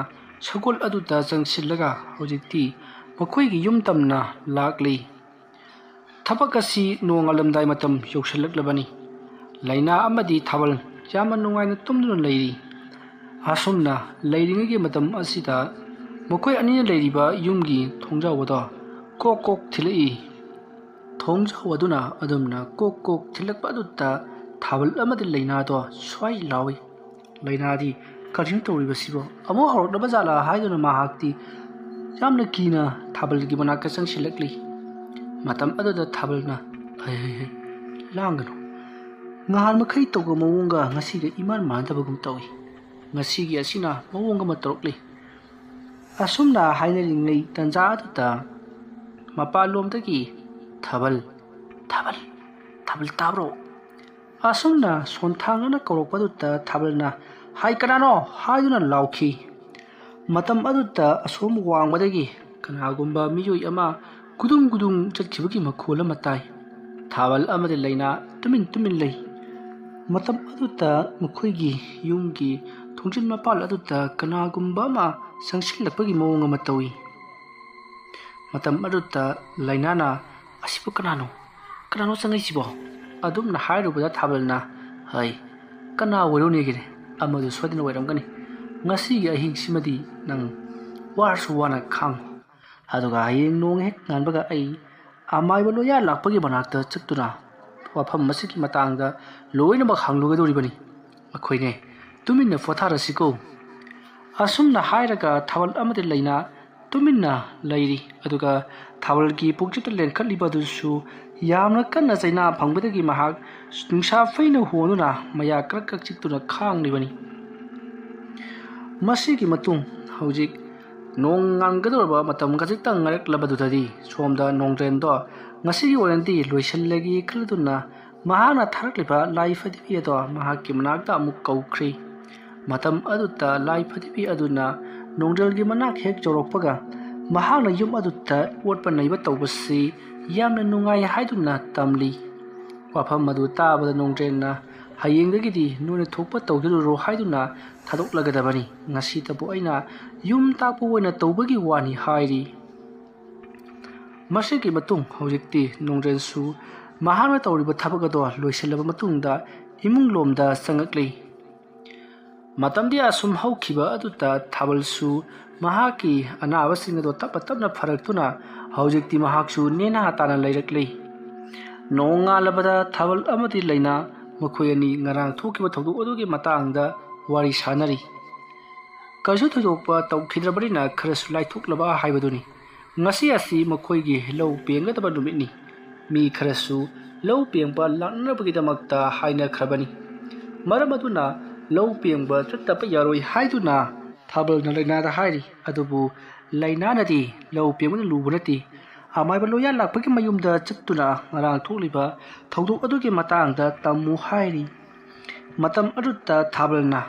ꯁꯒꯣꯜ ꯑꯗꯨꯗ ꯆꯪꯁꯤꯜꯂꯒ ꯍꯧꯖꯤꯛꯇꯤ ꯃꯈꯣꯏꯒꯤ ꯌꯨꯝ ꯇꯝꯅ ꯂꯥꯛꯂꯤ꯫ ꯊꯕꯛ ꯑꯁꯤ ꯅꯣꯡꯉꯥꯜꯂꯝꯗꯥꯏ ꯃꯇꯝ ꯌꯧꯁꯤꯜꯂꯛꯂꯕꯅꯤ꯫ ꯂꯥꯏꯅꯥ ꯑꯃꯗꯤ ꯊꯥꯕꯜ ꯌꯥꯝꯅ ꯅꯨꯡꯉꯥꯏꯅ ꯇꯨꯝꯗꯨꯅ ꯂꯩꯔꯤ꯫ ꯑꯁꯨꯝꯅ ꯂꯩꯔꯤꯉꯩꯒꯤ ꯃꯇꯝ ꯑꯁꯤꯗ ꯃꯈꯣꯏ ꯑꯅꯤꯅ ꯂꯩꯔꯤꯕ ꯌꯨꯝꯒꯤ ꯊꯣꯡꯖꯥꯎ ꯑꯗꯣ ꯀꯣꯛ ꯀꯣꯛ ꯊꯤꯜꯂꯛꯏ꯫ ꯊꯣꯡꯖꯥꯎ ꯑꯗꯨꯅ ꯑꯗꯨꯝꯅ ꯀꯣꯛ ꯀꯣꯛ ꯊꯤꯜꯂꯛꯄ ꯑꯗꯨꯗ ꯊꯥꯕꯜ ꯑꯃꯗꯤ ꯂꯥꯏꯅꯥꯗꯣ ꯁ꯭ꯋꯥꯏ ꯂꯥꯎꯏ꯫ ꯂꯥꯏꯅꯥꯗꯤ "ꯀꯔꯤꯅꯣ ꯇꯧꯔꯤꯕꯁꯤꯕꯣ? ꯑꯃꯨꯛ ꯍꯧꯔꯛꯂꯕ ꯖꯥꯠꯂꯥ?" ꯍꯥꯏꯗꯨꯅ ꯃꯍꯥꯛꯇꯤ ꯌꯥꯝꯅ ꯀꯤꯅ ꯊꯥꯕꯜꯒꯤ ꯃꯅꯥꯛꯇ ꯆꯪꯁꯤꯜꯂꯛꯂꯤ꯫ ꯃꯇꯝ ꯑꯗꯨꯗ ꯊꯥꯕꯜꯅ, "ꯍꯩ, ꯍꯩ, ꯍꯩ, ꯂꯥꯡꯒꯅꯨ꯫ ꯉꯍꯥꯟ ꯃꯈꯩ ꯇꯧꯕ ꯃꯑꯣꯡꯒ ꯉꯁꯤꯒ ꯏꯃꯥꯟ ꯃꯥꯟꯅꯗꯕꯒꯨꯝ ꯇꯧꯏ꯫ ꯉꯁꯤꯒꯤ ꯑꯁꯤꯅ ꯃꯑꯣꯡ ꯑꯃ ꯇꯧꯔꯛꯂꯤ"꯫ ꯑꯁꯨꯝꯅ ꯍꯥꯏꯅꯔꯤꯉꯩ ꯇꯟꯖꯥ ꯑꯗꯨꯗ ꯃꯄꯥꯟꯂꯣꯝꯗꯒꯤ, "ꯊꯥꯕꯜ, ꯊꯥꯕꯜ, ꯊꯥꯕꯜ ꯇꯥꯕ꯭ꯔꯣ?" ꯑꯁꯨꯝꯅ ꯁꯣꯟꯊꯥꯡꯅꯅ ꯀꯧꯔꯛꯄꯗꯨꯗ ꯊꯥꯕꯜꯅ, "ꯍꯥꯏ, ꯀꯅꯥꯅꯣ?" ꯍꯥꯏꯗꯨꯅ ꯂꯥꯎꯈꯤ꯫ ꯃꯇꯝ ꯑꯗꯨꯗ ꯑꯁꯣꯝ ꯋꯥꯡꯃꯗꯒꯤ ꯀꯅꯥꯒꯨꯝꯕ ꯃꯤꯑꯣꯏ ꯑꯃ ꯒꯨꯗꯨꯡ ꯒꯨꯗꯨꯡ ꯆꯠꯈꯤꯕꯒꯤ ꯃꯈꯣꯜ ꯑꯃ ꯇꯥꯏ꯫ ꯊꯥꯕꯜ ꯑꯃꯗꯤ ꯂꯩꯅꯥ ꯇꯨꯃꯤꯟ ꯇꯨꯃꯤꯟ ꯂꯩ꯫ ꯃꯇꯝ ꯑꯗꯨꯗ ꯃꯈꯣꯏꯒꯤ ꯌꯨꯝꯒꯤ ꯊꯣꯡꯖꯤꯟ ꯃꯄꯥꯜ ꯑꯗꯨꯗ ꯀꯅꯥꯒꯨꯝꯕ ꯑꯃ ꯆꯪꯁꯤꯜꯂꯛꯄꯒꯤ ꯃꯑꯣꯡ ꯑꯃ ꯇꯧꯏ꯫ ꯃꯇꯝ ꯑꯗꯨꯗ ꯂꯩꯅꯥꯅ, "ꯑꯁꯤꯕꯨ ꯀꯅꯥꯅꯣ? ꯀꯅꯥꯅꯣ ꯆꯪꯉꯛꯏꯁꯤꯕꯣ?" ꯑꯗꯨꯝꯅ ꯍꯥꯏꯔꯨꯕꯗ ꯊꯥꯕꯜꯅ, "ꯍꯩ, ꯀꯅꯥ ꯑꯣꯏꯔꯨꯅꯤꯒꯦ? ꯑꯃꯗꯨ ꯁꯣꯏꯗꯅ ꯑꯣꯏꯔꯝꯒꯅꯤ꯫ ꯉꯁꯤꯒꯤ ꯑꯍꯤꯡꯁꯤꯃꯗꯤ ꯅꯪ ꯋꯥꯔꯁꯨ ꯋꯥꯅ ꯈꯥꯡꯉꯨ꯫ ꯑꯗꯨꯒ ꯍꯌꯦꯡ ꯅꯣꯡ ꯍꯦꯛ ꯉꯥꯟꯕꯒ ꯑꯩ ꯑꯃꯥꯏꯕ ꯂꯣꯌꯥ ꯂꯥꯛꯄꯒꯤ ꯃꯅꯥꯛꯇ ꯆꯠꯇꯨꯅ ꯋꯥꯐꯝ ꯑꯁꯤꯒꯤ ꯃꯇꯥꯡꯗ ꯂꯣꯏꯅꯃꯛ ꯍꯪꯂꯨꯒꯗꯧꯔꯤꯕꯅꯤ꯫ ꯑꯩꯈꯣꯏꯅꯦ ꯇꯨꯃꯤꯟꯅ ꯄꯣꯊꯥꯔꯁꯤꯀꯣ"꯫ ꯑꯁꯨꯝꯅ ꯍꯥꯏꯔꯒ ꯊꯥꯕꯜ ꯑꯃꯗꯤ ꯂꯩꯅꯥ ꯇꯨꯃꯤꯟꯅ ꯂꯩꯔꯤ꯫ ꯑꯗꯨꯒ ꯊꯥꯕꯜꯒꯤ ꯄꯨꯛꯆꯠꯇ ꯂꯦꯟꯈꯠꯂꯤꯕ ꯑꯗꯨꯁꯨ ꯌꯥꯝꯅ ꯀꯟꯅ ꯆꯩꯅꯥ ꯐꯪꯕꯗꯒꯤ ꯃꯍꯥꯛ ꯅꯨꯡꯁꯥ ꯐꯩꯅ ꯍꯣꯗꯨꯅ ꯃꯌꯥ ꯀ꯭ꯔꯛ ꯀ꯭ꯔꯛ ꯆꯤꯛꯇꯨꯅ ꯈꯥꯡꯂꯤꯕꯅꯤ꯫ ꯃꯁꯤꯒꯤ ꯃꯇꯨꯡ ꯍꯧꯖꯤꯛ ꯅꯣꯡ ꯉꯥꯟꯒꯗꯧꯔꯕ ꯃꯇꯝ ꯈꯖꯤꯛꯇꯪ ꯉꯥꯏꯔꯛꯂꯕꯗꯨꯗꯗꯤ ꯁꯣꯝꯗ ꯅꯣꯡꯗ꯭ꯔꯦꯟꯗꯣ ꯉꯁꯤꯒꯤ ꯑꯣꯏꯅꯗꯤ ꯂꯣꯏꯁꯤꯜꯂꯒꯦ ꯈꯜꯂꯗꯨꯅ ꯃꯍꯥꯛꯅ ꯊꯥꯔꯛꯂꯤꯕ ꯂꯥꯏ ꯐꯗꯤꯕꯤ ꯑꯗꯣ ꯃꯍꯥꯛꯀꯤ ꯃꯅꯥꯛꯇ ꯑꯃꯨꯛ ꯀꯧꯈ꯭ꯔꯤ꯫ ꯃꯇꯝ ꯑꯗꯨꯗ ꯂꯥꯏ ꯐꯗꯤꯕꯤ ꯑꯗꯨꯅ ꯅꯣꯡꯗ꯭ꯔꯦꯜꯒꯤ ꯃꯅꯥꯛ ꯍꯦꯛ ꯌꯧꯔꯛꯄꯒ ꯃꯍꯥꯛꯅ ꯌꯨꯝ ꯑꯗꯨꯗ ꯑꯣꯠꯄ ꯅꯩꯕ ꯇꯧꯕꯁꯤ ꯌꯥꯝꯅ ꯅꯨꯡꯉꯥꯏ ꯍꯥꯏꯗꯨꯅ ꯇꯝꯂꯤ꯫ ꯋꯥꯐꯝ ꯑꯗꯨ ꯇꯥꯕꯗ ꯅꯣꯡꯗ꯭ꯔꯦꯜꯅ, "ꯍꯌꯦꯡꯗꯒꯤꯗꯤ ꯅꯣꯏꯅ ꯊꯣꯛꯄ ꯇꯧꯖꯔꯨꯔꯣ" ꯍꯥꯏꯗꯨꯅ ꯊꯥꯗꯣꯛꯂꯒꯗꯕꯅꯤ꯫ ꯉꯁꯤꯇꯕꯨ ꯑꯩꯅ ꯌꯨꯝ ꯇꯥꯛꯄ ꯑꯣꯏꯅ ꯇꯧꯕꯒꯤ ꯋꯥꯅꯤ ꯍꯥꯏꯔꯤ꯫ ꯃꯁꯤꯒꯤ ꯃꯇꯨꯡ ꯍꯧꯖꯤꯛꯇꯤ ꯅꯣꯡꯗ꯭ꯔꯦꯜꯁꯨ ꯃꯍꯥꯛꯅ ꯇꯧꯔꯤꯕ ꯊꯕꯛ ꯑꯗꯣ ꯂꯣꯏꯁꯤꯜꯂꯕ ꯃꯇꯨꯡꯗ ꯏꯃꯨꯡ ꯂꯣꯝꯗ ꯆꯪꯉꯛꯂꯤ꯫ ꯃꯇꯝꯗꯤ ꯑꯁꯨꯝ ꯍꯧꯈꯤꯕ ꯑꯗꯨꯗ ꯊꯥꯕꯜꯁꯨ ꯃꯍꯥꯛꯀꯤ ꯑꯅꯥꯕꯁꯤꯡ ꯑꯗꯣ ꯇꯞꯅ ꯇꯞꯅ ꯐꯔꯛꯇꯨꯅ ꯍꯧꯖꯤꯛꯇꯤ ꯃꯍꯥꯛꯁꯨ ꯅꯦꯅꯥ ꯇꯥꯅ ꯂꯩꯔꯛꯂꯤ꯫ ꯅꯣꯡꯉꯥꯜꯂꯕꯗ ꯊꯥꯕꯜ ꯑꯃꯗꯤ ꯂꯩꯅꯥ ꯃꯈꯣꯏ ꯑꯅꯤ ꯉꯔꯥꯡ ꯊꯣꯛꯈꯤꯕ ꯊꯧꯗꯣꯛ ꯑꯗꯨꯒꯤ ꯃꯇꯥꯡꯗ ꯋꯥꯔꯤ ꯁꯥꯅꯔꯤ꯫ ꯀꯩꯁꯨ ꯊꯣꯏꯗꯣꯛꯄ ꯇꯧꯈꯤꯗ꯭ꯔꯕꯅꯤꯅ ꯈꯔꯁꯨ ꯂꯥꯏꯊꯣꯛꯂꯕ ꯍꯥꯏꯕꯗꯨꯅꯤ꯫ ꯉꯁꯤ ꯑꯁꯤ ꯃꯈꯣꯏꯒꯤ ꯂꯧ ꯄꯦꯡꯒꯗꯕ ꯅꯨꯃꯤꯠꯅꯤ꯫ ꯃꯤ ꯈꯔꯁꯨ ꯂꯧ ꯄꯦꯡꯕ ꯂꯥꯛꯅꯅꯕꯒꯤꯗꯃꯛꯇ ꯍꯥꯏꯅꯈ꯭ꯔꯕꯅꯤ꯫ ꯃꯔꯝ ꯑꯗꯨꯅ ꯂꯧ ꯄꯦꯡꯕ ꯆꯠꯇꯕ ꯌꯥꯔꯣꯏ ꯍꯥꯏꯗꯨꯅ ꯊꯥꯕꯜꯅ ꯂꯩꯅꯥꯗ ꯍꯥꯏꯔꯤ꯫ ꯑꯗꯨꯕꯨ ꯂꯩꯅꯥꯅꯗꯤ ꯂꯧ ꯄꯦꯡꯕꯅ ꯂꯨꯕ ꯅꯠꯇꯦ, ꯑꯃꯥꯏꯕ ꯂꯣꯌꯥ ꯂꯥꯛꯄꯒꯤ ꯃꯌꯨꯝꯗ ꯆꯠꯇꯨꯅ ꯉꯔꯥꯡ ꯊꯣꯛꯂꯤꯕ ꯊꯧꯗꯣꯛ ꯑꯗꯨꯒꯤ ꯃꯇꯥꯡꯗ ꯇꯝꯃꯨ ꯍꯥꯏꯔꯤ꯫ ꯃꯇꯝ ꯑꯗꯨꯗ ꯊꯥꯕꯜꯅ,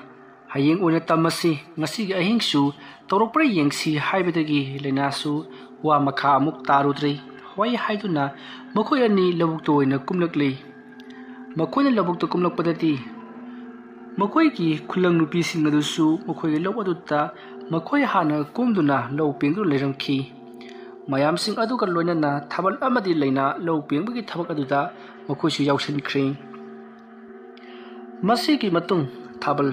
"ꯍꯌꯦꯡ ꯑꯣꯏꯅ ꯇꯝꯃꯁꯤ, ꯉꯁꯤꯒꯤ ꯑꯍꯤꯡꯁꯨ ꯇꯧꯔꯛꯄ꯭ꯔꯥ ꯌꯦꯡꯁꯤ" ꯍꯥꯏꯕꯗꯒꯤ ꯂꯩꯅꯥꯁꯨ ꯋꯥ ꯃꯈꯥ ꯑꯃꯨꯛ ꯇꯥꯔꯨꯗ꯭ꯔꯦ꯫ ꯍꯣꯏ ꯍꯥꯏꯗꯨꯅ ꯃꯈꯣꯏ ꯑꯅꯤ ꯂꯧꯕꯨꯛꯇ ꯑꯣꯏꯅ ꯀꯨꯝꯂꯛꯂꯤ꯫ ꯃꯈꯣꯏꯅ ꯂꯧꯕꯨꯛꯇ ꯀꯨꯝꯂꯛꯄꯗꯗꯤ ꯃꯈꯣꯏꯒꯤ ꯈꯨꯂꯪ ꯅꯨꯄꯤꯁꯤꯡ ꯑꯗꯨꯁꯨ ꯃꯈꯣꯏꯒꯤ ꯂꯧ ꯑꯗꯨꯗ ꯃꯈꯣꯏ ꯍꯥꯟꯅ ꯀꯨꯝꯗꯨꯅ ꯂꯧ ꯄꯦꯡꯗꯨꯅ ꯂꯩꯔꯝꯈꯤ꯫ ꯃꯌꯥꯝꯁꯤꯡ ꯑꯗꯨꯒ ꯂꯣꯏꯅꯅ ꯊꯥꯕꯜ ꯑꯃꯗꯤ ꯂꯩꯅꯥ ꯂꯧ ꯄꯦꯡꯕꯒꯤ ꯊꯕꯛ ꯑꯗꯨꯗ ꯃꯈꯣꯏꯁꯨ ꯌꯥꯎꯁꯤꯟꯈ꯭ꯔꯦ꯫ ꯃꯁꯤꯒꯤ ꯃꯇꯨꯡ ꯊꯥꯕꯜ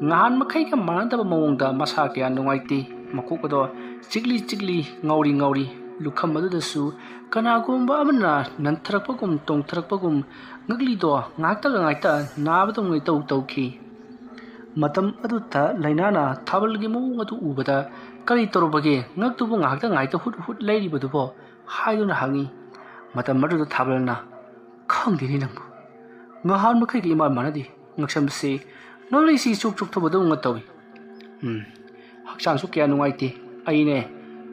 ꯉꯍꯥꯟ ꯃꯈꯩꯒ ꯃꯥꯟꯅꯗꯕ ꯃꯑꯣꯡꯗ ꯃꯁꯥ ꯀꯌꯥ ꯅꯨꯡꯉꯥꯏꯇꯦ꯫ ꯃꯀꯣꯛ ꯑꯗꯣ ꯆꯤꯛꯂꯤ ꯆꯤꯛꯂꯤ, ꯉꯥꯎꯔꯤ ꯉꯥꯎꯔꯤ꯫ ꯂꯨꯈꯝ ꯑꯗꯨꯗꯁꯨ ꯀꯅꯥꯒꯨꯝꯕ ꯑꯃꯅ ꯅꯟꯊꯔꯛꯄꯒꯨꯝ ꯇꯣꯡꯊꯔꯛꯄꯒꯨꯝ, ꯉꯛꯂꯤꯗꯣ ꯉꯥꯏꯍꯥꯛꯇ ꯉꯥꯏꯍꯥꯛꯇ ꯅꯥꯕꯗꯧꯅ ꯏꯇꯧ ꯇꯧꯈꯤ꯫ ꯃꯇꯝ ꯑꯗꯨꯗ ꯂꯩꯅꯥꯅ ꯊꯥꯕꯜꯒꯤ ꯃꯑꯣꯡ ꯑꯗꯨ ꯎꯕꯗ, "ꯀꯔꯤ ꯇꯧꯔꯕꯒꯦ? ꯉꯛꯇꯨꯕꯨ ꯉꯥꯏꯍꯥꯛꯇ ꯉꯥꯏꯍꯥꯛꯇ ꯍꯨꯠ ꯍꯨꯠ ꯂꯩꯔꯤꯕꯗꯨꯕꯣ?" ꯍꯥꯏꯗꯨꯅ ꯍꯪꯉꯤ꯫ ꯃꯇꯝ ꯑꯗꯨꯗ ꯊꯥꯕꯜꯅ, "ꯈꯪꯗꯦꯅꯦ ꯅꯪꯕꯨ, ꯉꯍꯥꯟ ꯃꯈꯩꯒ ꯏꯃꯥꯟ ꯃꯥꯟꯅꯗꯦ꯫ ꯉꯛꯁꯝꯁꯤ ꯅꯣꯠꯂꯤꯁꯤ ꯆꯨꯛ ꯆꯨꯛ ꯊꯧꯕꯗꯧꯅ ꯇꯧꯏ꯫ ꯎꯝ, ꯍꯛꯆꯥꯡꯁꯨ ꯀꯌꯥ ꯅꯨꯡꯉꯥꯏꯇꯦ꯫ ꯑꯩꯅꯦ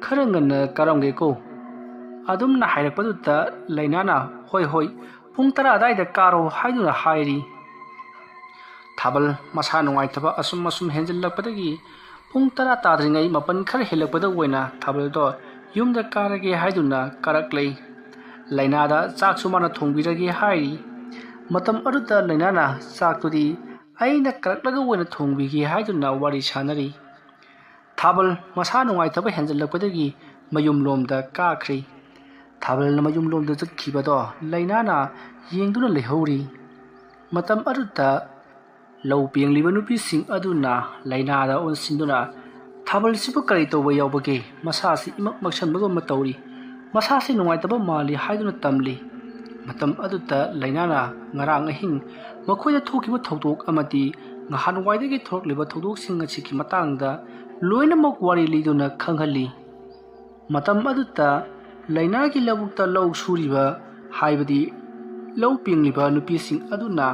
ꯈꯔ ꯉꯟꯅ ꯀꯥꯔꯝꯒꯦꯀꯣ?" ꯑꯗꯨꯝꯅ ꯍꯥꯏꯔꯛꯄꯗꯨꯗ ꯂꯩꯅꯥꯅ, "ꯍꯣꯏ, ꯍꯣꯏ, ꯄꯨꯡ ꯇꯔꯥ ꯑꯗꯥꯏꯗ ꯀꯥꯔꯣ" ꯍꯥꯏꯗꯨꯅ ꯍꯥꯏꯔꯤ꯫ ꯊꯥꯕꯜ ꯃꯁꯥ ꯅꯨꯡꯉꯥꯏꯇꯕ ꯑꯁꯨꯝ ꯑꯁꯨꯝ ꯍꯦꯟꯖꯜꯂꯛꯄꯗꯒꯤ ꯄꯨꯡ ꯇꯔꯥ ꯇꯥꯗ꯭ꯔꯤꯉꯩ ꯃꯥꯄꯟ ꯈꯔ ꯍꯦꯜꯂꯛꯄꯗ ꯑꯣꯏꯅ ꯊꯥꯕꯜꯗꯣ ꯌꯨꯝꯗ ꯀꯥꯔꯒꯦ ꯍꯥꯏꯗꯨꯅ ꯀꯥꯔꯛꯂꯦ꯫ ꯂꯩꯅꯥꯗ ꯆꯥꯛꯁꯨ ꯃꯥꯅ ꯊꯣꯡꯕꯤꯔꯒꯦ ꯍꯥꯏꯔꯤ꯫ ꯃꯇꯝ ꯑꯗꯨꯗ ꯂꯩꯅꯥꯅ ꯆꯥꯛꯇꯨꯗꯤ ꯑꯩꯅ ꯀꯥꯔꯛꯂꯒ ꯑꯣꯏꯅ ꯊꯣꯡꯕꯤꯒꯦ ꯍꯥꯏꯗꯨꯅ ꯋꯥꯔꯤ ꯁꯥꯟꯅꯔꯤ꯫ ꯊꯥꯕꯜ ꯃꯁꯥ ꯅꯨꯡꯉꯥꯏꯇꯕ ꯍꯦꯟꯖꯜꯂꯛꯄꯗꯒꯤ ꯃꯌꯨꯝꯂꯣꯝꯗ ꯀꯥꯈ꯭ꯔꯦ꯫ ꯊꯥꯕꯜꯅ ꯃꯌꯨꯝꯂꯣꯝꯗ ꯆꯠꯈꯤꯕꯗꯣ ꯂꯩꯅꯥꯅ ꯌꯦꯡꯗꯨꯅ ꯂꯩꯍꯧꯔꯤ꯫ ꯃꯇꯝ ꯑꯗꯨꯗ ꯂꯧ ꯄꯦꯡꯂꯤꯕ ꯅꯨꯄꯤꯁꯤꯡ ꯑꯗꯨꯅ ꯂꯩꯅꯥꯗ ꯑꯣꯟꯁꯤꯟꯗꯨꯅ, "ꯊꯥꯕꯜꯁꯤꯕꯨ ꯀꯔꯤ ꯇꯧꯕ ꯌꯥꯎꯕꯒꯦ? ꯃꯁꯥꯁꯤ ꯏꯃꯛ ꯃꯛꯁꯟꯕꯒꯨꯝꯕ ꯇꯧꯔꯤ꯫ ꯃꯁꯥꯁꯤ ꯅꯨꯡꯉꯥꯏꯇꯕ ꯃꯥꯜꯂꯤ" ꯍꯥꯏꯗꯨꯅ ꯇꯝꯂꯤ꯫ ꯃꯇꯝ ꯑꯗꯨꯗ ꯂꯩꯅꯥꯅ ꯉꯔꯥꯡ ꯑꯍꯤꯡ ꯃꯈꯣꯏꯗ ꯊꯣꯛꯈꯤꯕ ꯊꯧꯗꯣꯛ ꯑꯃꯗꯤ ꯅꯍꯥꯟꯋꯥꯏꯗꯒꯤ ꯊꯣꯛꯂꯤꯕ ꯊꯧꯗꯣꯛꯁꯤꯡ ꯑꯁꯤꯒꯤ ꯃꯇꯥꯡꯗ ꯂꯣꯏꯅꯃꯛ ꯋꯥꯔꯤ ꯂꯤꯗꯨꯅ ꯈꯪꯍꯜꯂꯤ꯫ ꯃꯇꯝ ꯑꯗꯨꯗ ꯂꯩꯅꯥꯒꯤ ꯂꯧꯕꯨꯛꯇ ꯂꯧ ꯁꯨꯔꯤꯕ, ꯍꯥꯏꯕꯗꯤ ꯂꯧ ꯄꯦꯡꯂꯤꯕ ꯅꯨꯄꯤꯁꯤꯡ ꯑꯗꯨꯅ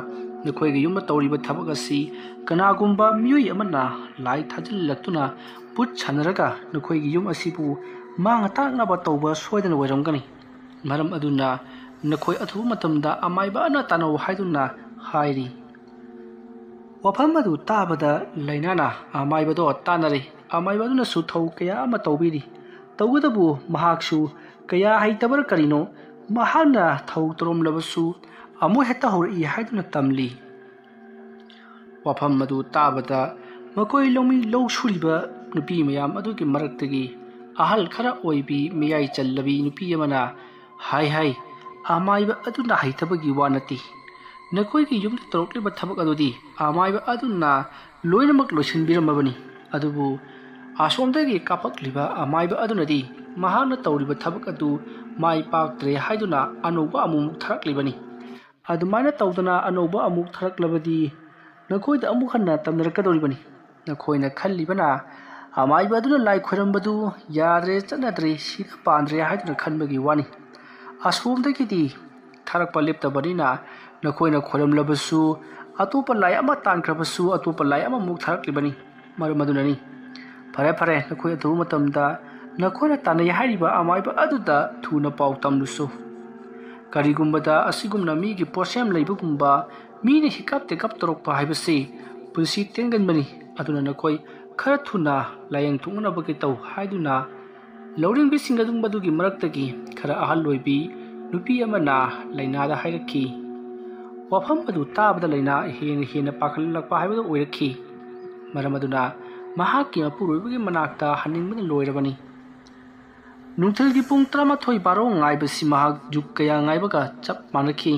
ꯅꯈꯣꯏꯒꯤ ꯌꯨꯝꯗ ꯇꯧꯔꯤꯕ ꯊꯕꯛ ꯑꯁꯤ ꯀꯅꯥꯒꯨꯝꯕ ꯃꯤꯑꯣꯏ ꯑꯃꯅ ꯂꯥꯏ ꯊꯥꯖꯤꯜꯂꯛꯇꯨꯅ ꯚꯨꯠ ꯁꯥꯟꯅꯔꯒ ꯅꯈꯣꯏꯒꯤ ꯌꯨꯝ ꯑꯁꯤꯕꯨ ꯃꯥꯡ ꯇꯥꯛꯅꯕ ꯇꯧꯕ ꯁꯣꯏꯗꯅ ꯑꯣꯏꯔꯝꯒꯅꯤ꯫ ꯃꯔꯝ ꯑꯗꯨꯅ ꯅꯈꯣꯏ ꯑꯊꯨꯕ ꯃꯇꯝꯗ ꯑꯃꯥꯏꯕ ꯑꯗꯨꯅ ꯇꯥꯟꯅꯧ ꯍꯥꯏꯗꯨꯅ ꯍꯥꯏꯔꯤ꯫ ꯋꯥꯐꯝ ꯑꯗꯨ ꯇꯥꯕꯗ ꯂꯩꯅꯥꯅ ꯑꯃꯥꯏꯕꯗꯣ ꯇꯥꯟꯅꯔꯦ꯫ ꯑꯃꯥꯏꯕ ꯑꯗꯨꯅꯁꯨ ꯊꯧ ꯀꯌꯥ ꯑꯃ ꯇꯧꯕꯤꯔꯤ꯫ ꯇꯧꯕꯇꯕꯨ ꯃꯍꯥꯛꯁꯨ ꯀꯌꯥ ꯍꯩꯇꯕꯔ ꯀꯔꯤꯅꯣ, ꯃꯍꯥꯛꯅ ꯊꯧ ꯇꯧꯔꯝꯂꯕꯁꯨ ꯑꯃꯨꯛ ꯍꯦꯛꯇ ꯍꯧꯔꯛꯏ ꯍꯥꯏꯗꯨꯅ ꯇꯝꯂꯤ꯫ ꯋꯥꯐꯝ ꯑꯗꯨ ꯇꯥꯕꯗ ꯃꯈꯣꯏ ꯂꯧꯃꯤ ꯂꯧ ꯁꯨꯔꯤꯕ ꯅꯨꯄꯤ ꯃꯌꯥꯝ ꯑꯗꯨꯒꯤ ꯃꯔꯛꯇꯒꯤ ꯑꯍꯜ ꯈꯔ ꯑꯣꯏꯕꯤ ꯃꯌꯥꯏ ꯆꯜꯂꯕꯤ ꯅꯨꯄꯤ ꯑꯃꯅ, "ꯍꯥꯏ ꯍꯥꯏ, ꯑꯃꯥꯏꯕ ꯑꯗꯨꯅ ꯍꯩꯇꯕꯒꯤ ꯋꯥ ꯅꯠꯇꯦ꯫ ꯅꯈꯣꯏꯒꯤ ꯌꯨꯝꯗ ꯇꯧꯔꯛꯂꯤꯕ ꯊꯕꯛ ꯑꯗꯨꯗꯤ ꯑꯃꯥꯏꯕ ꯑꯗꯨꯅ ꯂꯣꯏꯅꯃꯛ ꯂꯣꯏꯁꯤꯟꯕꯤꯔꯝꯃꯕꯅꯤ꯫ ꯑꯗꯨꯕꯨ ꯑꯁꯣꯝꯗꯒꯤ ꯀꯥꯞꯄꯛꯂꯤꯕ ꯑꯃꯥꯏꯕ ꯑꯗꯨꯅꯗꯤ ꯃꯍꯥꯛꯅ ꯇꯧꯔꯤꯕ ꯊꯕꯛ ꯑꯗꯨ ꯃꯥꯏ ꯄꯥꯛꯇ꯭ꯔꯦ ꯍꯥꯏꯗꯨꯅ ꯑꯅꯧꯕ ꯑꯃꯨꯛ ꯊꯥꯔꯛꯂꯤꯕꯅꯤ꯫ ꯑꯗꯨꯃꯥꯏꯅ ꯇꯧꯗꯅ ꯑꯅꯧꯕ ꯑꯃꯨꯛ ꯊꯥꯔꯛꯂꯕꯗꯤ ꯅꯈꯣꯏꯗ ꯑꯃꯨꯛ ꯍꯟꯅ ꯇꯝꯅꯔꯛꯀꯗꯧꯔꯤꯕꯅꯤ꯫ ꯅꯈꯣꯏꯅ ꯈꯜꯂꯤꯕꯅ ꯑꯃꯥꯏꯕ ꯑꯗꯨꯅ ꯂꯥꯏ ꯈꯣꯏꯔꯝꯕꯗꯨ ꯌꯥꯗ꯭ꯔꯦ, ꯆꯠꯅꯗ꯭ꯔꯦ, ꯁꯤꯗ ꯄꯥꯟꯗ꯭ꯔꯦ ꯍꯥꯏꯗꯨꯅ ꯈꯟꯕꯒꯤ ꯋꯥꯅꯤ꯫ ꯑꯁꯣꯝꯗꯒꯤꯗꯤ ꯊꯥꯔꯛꯄ ꯂꯦꯞꯇꯕꯅꯤꯅ ꯅꯈꯣꯏꯅ ꯈꯣꯏꯔꯝꯂꯕꯁꯨ, ꯑꯇꯣꯞꯄ ꯂꯥꯏ ꯑꯃ ꯇꯥꯟꯈ꯭ꯔꯕꯁꯨ, ꯑꯇꯣꯞꯄ ꯂꯥꯏ ꯑꯃꯃꯨꯛ ꯊꯥꯔꯛꯂꯤꯕꯅꯤ꯫ ꯃꯔꯝ ꯑꯗꯨꯅꯅꯤ꯫ ꯐꯔꯦ ꯐꯔꯦ, ꯅꯈꯣꯏ ꯑꯊꯨꯕ ꯃꯇꯝꯗ ꯅꯈꯣꯏꯅ ꯇꯥꯟꯅꯩ ꯍꯥꯏꯔꯤꯕ ꯑꯃꯥꯏꯕ ꯑꯗꯨꯗ ꯊꯨꯅ ꯄꯥꯎ ꯇꯝꯂꯨꯁꯨ꯫ ꯀꯔꯤꯒꯨꯝꯕꯗ ꯑꯁꯤꯒꯨꯝꯅ ꯃꯤꯒꯤ ꯄꯣꯠꯁꯦꯝ ꯂꯩꯕꯒꯨꯝꯕ, ꯃꯤꯅ ꯍꯤꯀꯞ ꯇꯦꯀꯞ ꯇꯧꯔꯛꯄ ꯍꯥꯏꯕꯁꯤ ꯄꯨꯟꯁꯤ ꯇꯦꯟꯒꯟꯕꯅꯤ꯫ ꯑꯗꯨꯅ ꯅꯈꯣꯏ ꯈꯔ ꯊꯨꯅ ꯂꯥꯏꯌꯦꯡ ꯊꯣꯛꯅꯅꯕꯒꯤ ꯇꯧ" ꯍꯥꯏꯗꯨꯅ ꯂꯧꯔꯤꯡꯕꯤꯁꯤꯡ ꯑꯗꯨ ꯃꯗꯨꯒꯤ ꯃꯔꯛꯇꯒꯤ ꯈꯔ ꯑꯍꯜ ꯑꯣꯏꯕꯤ ꯅꯨꯄꯤ ꯑꯃꯅ ꯂꯩꯅꯥꯗ ꯍꯥꯏꯔꯛꯈꯤ꯫ ꯋꯥꯐꯝ ꯑꯗꯨ ꯇꯥꯕꯗ ꯂꯩꯅꯥ ꯍꯦꯟꯅ ꯍꯦꯟꯅ ꯄꯥꯈꯠꯂꯛꯄ ꯍꯥꯏꯕꯗꯨ ꯑꯣꯏꯔꯛꯈꯤ꯫ ꯃꯔꯝ ꯑꯗꯨꯅ ꯃꯍꯥꯛꯀꯤ ꯃꯄꯨꯔꯣꯏꯕꯒꯤ ꯃꯅꯥꯛꯇ ꯍꯟꯅꯤꯡꯕꯅ ꯂꯣꯏꯔꯕꯅꯤ꯫ ꯅꯨꯡꯊꯤꯜꯒꯤ ꯄꯨꯡ ꯇꯔꯥꯃꯥꯊꯣꯏ ꯕꯥꯔꯣ ꯉꯥꯏꯕꯁꯤ ꯃꯍꯥꯛ ꯖꯨꯛ ꯀꯌꯥ ꯉꯥꯏꯕꯒ ꯆꯞ ꯃꯥꯟꯅꯈꯤ꯫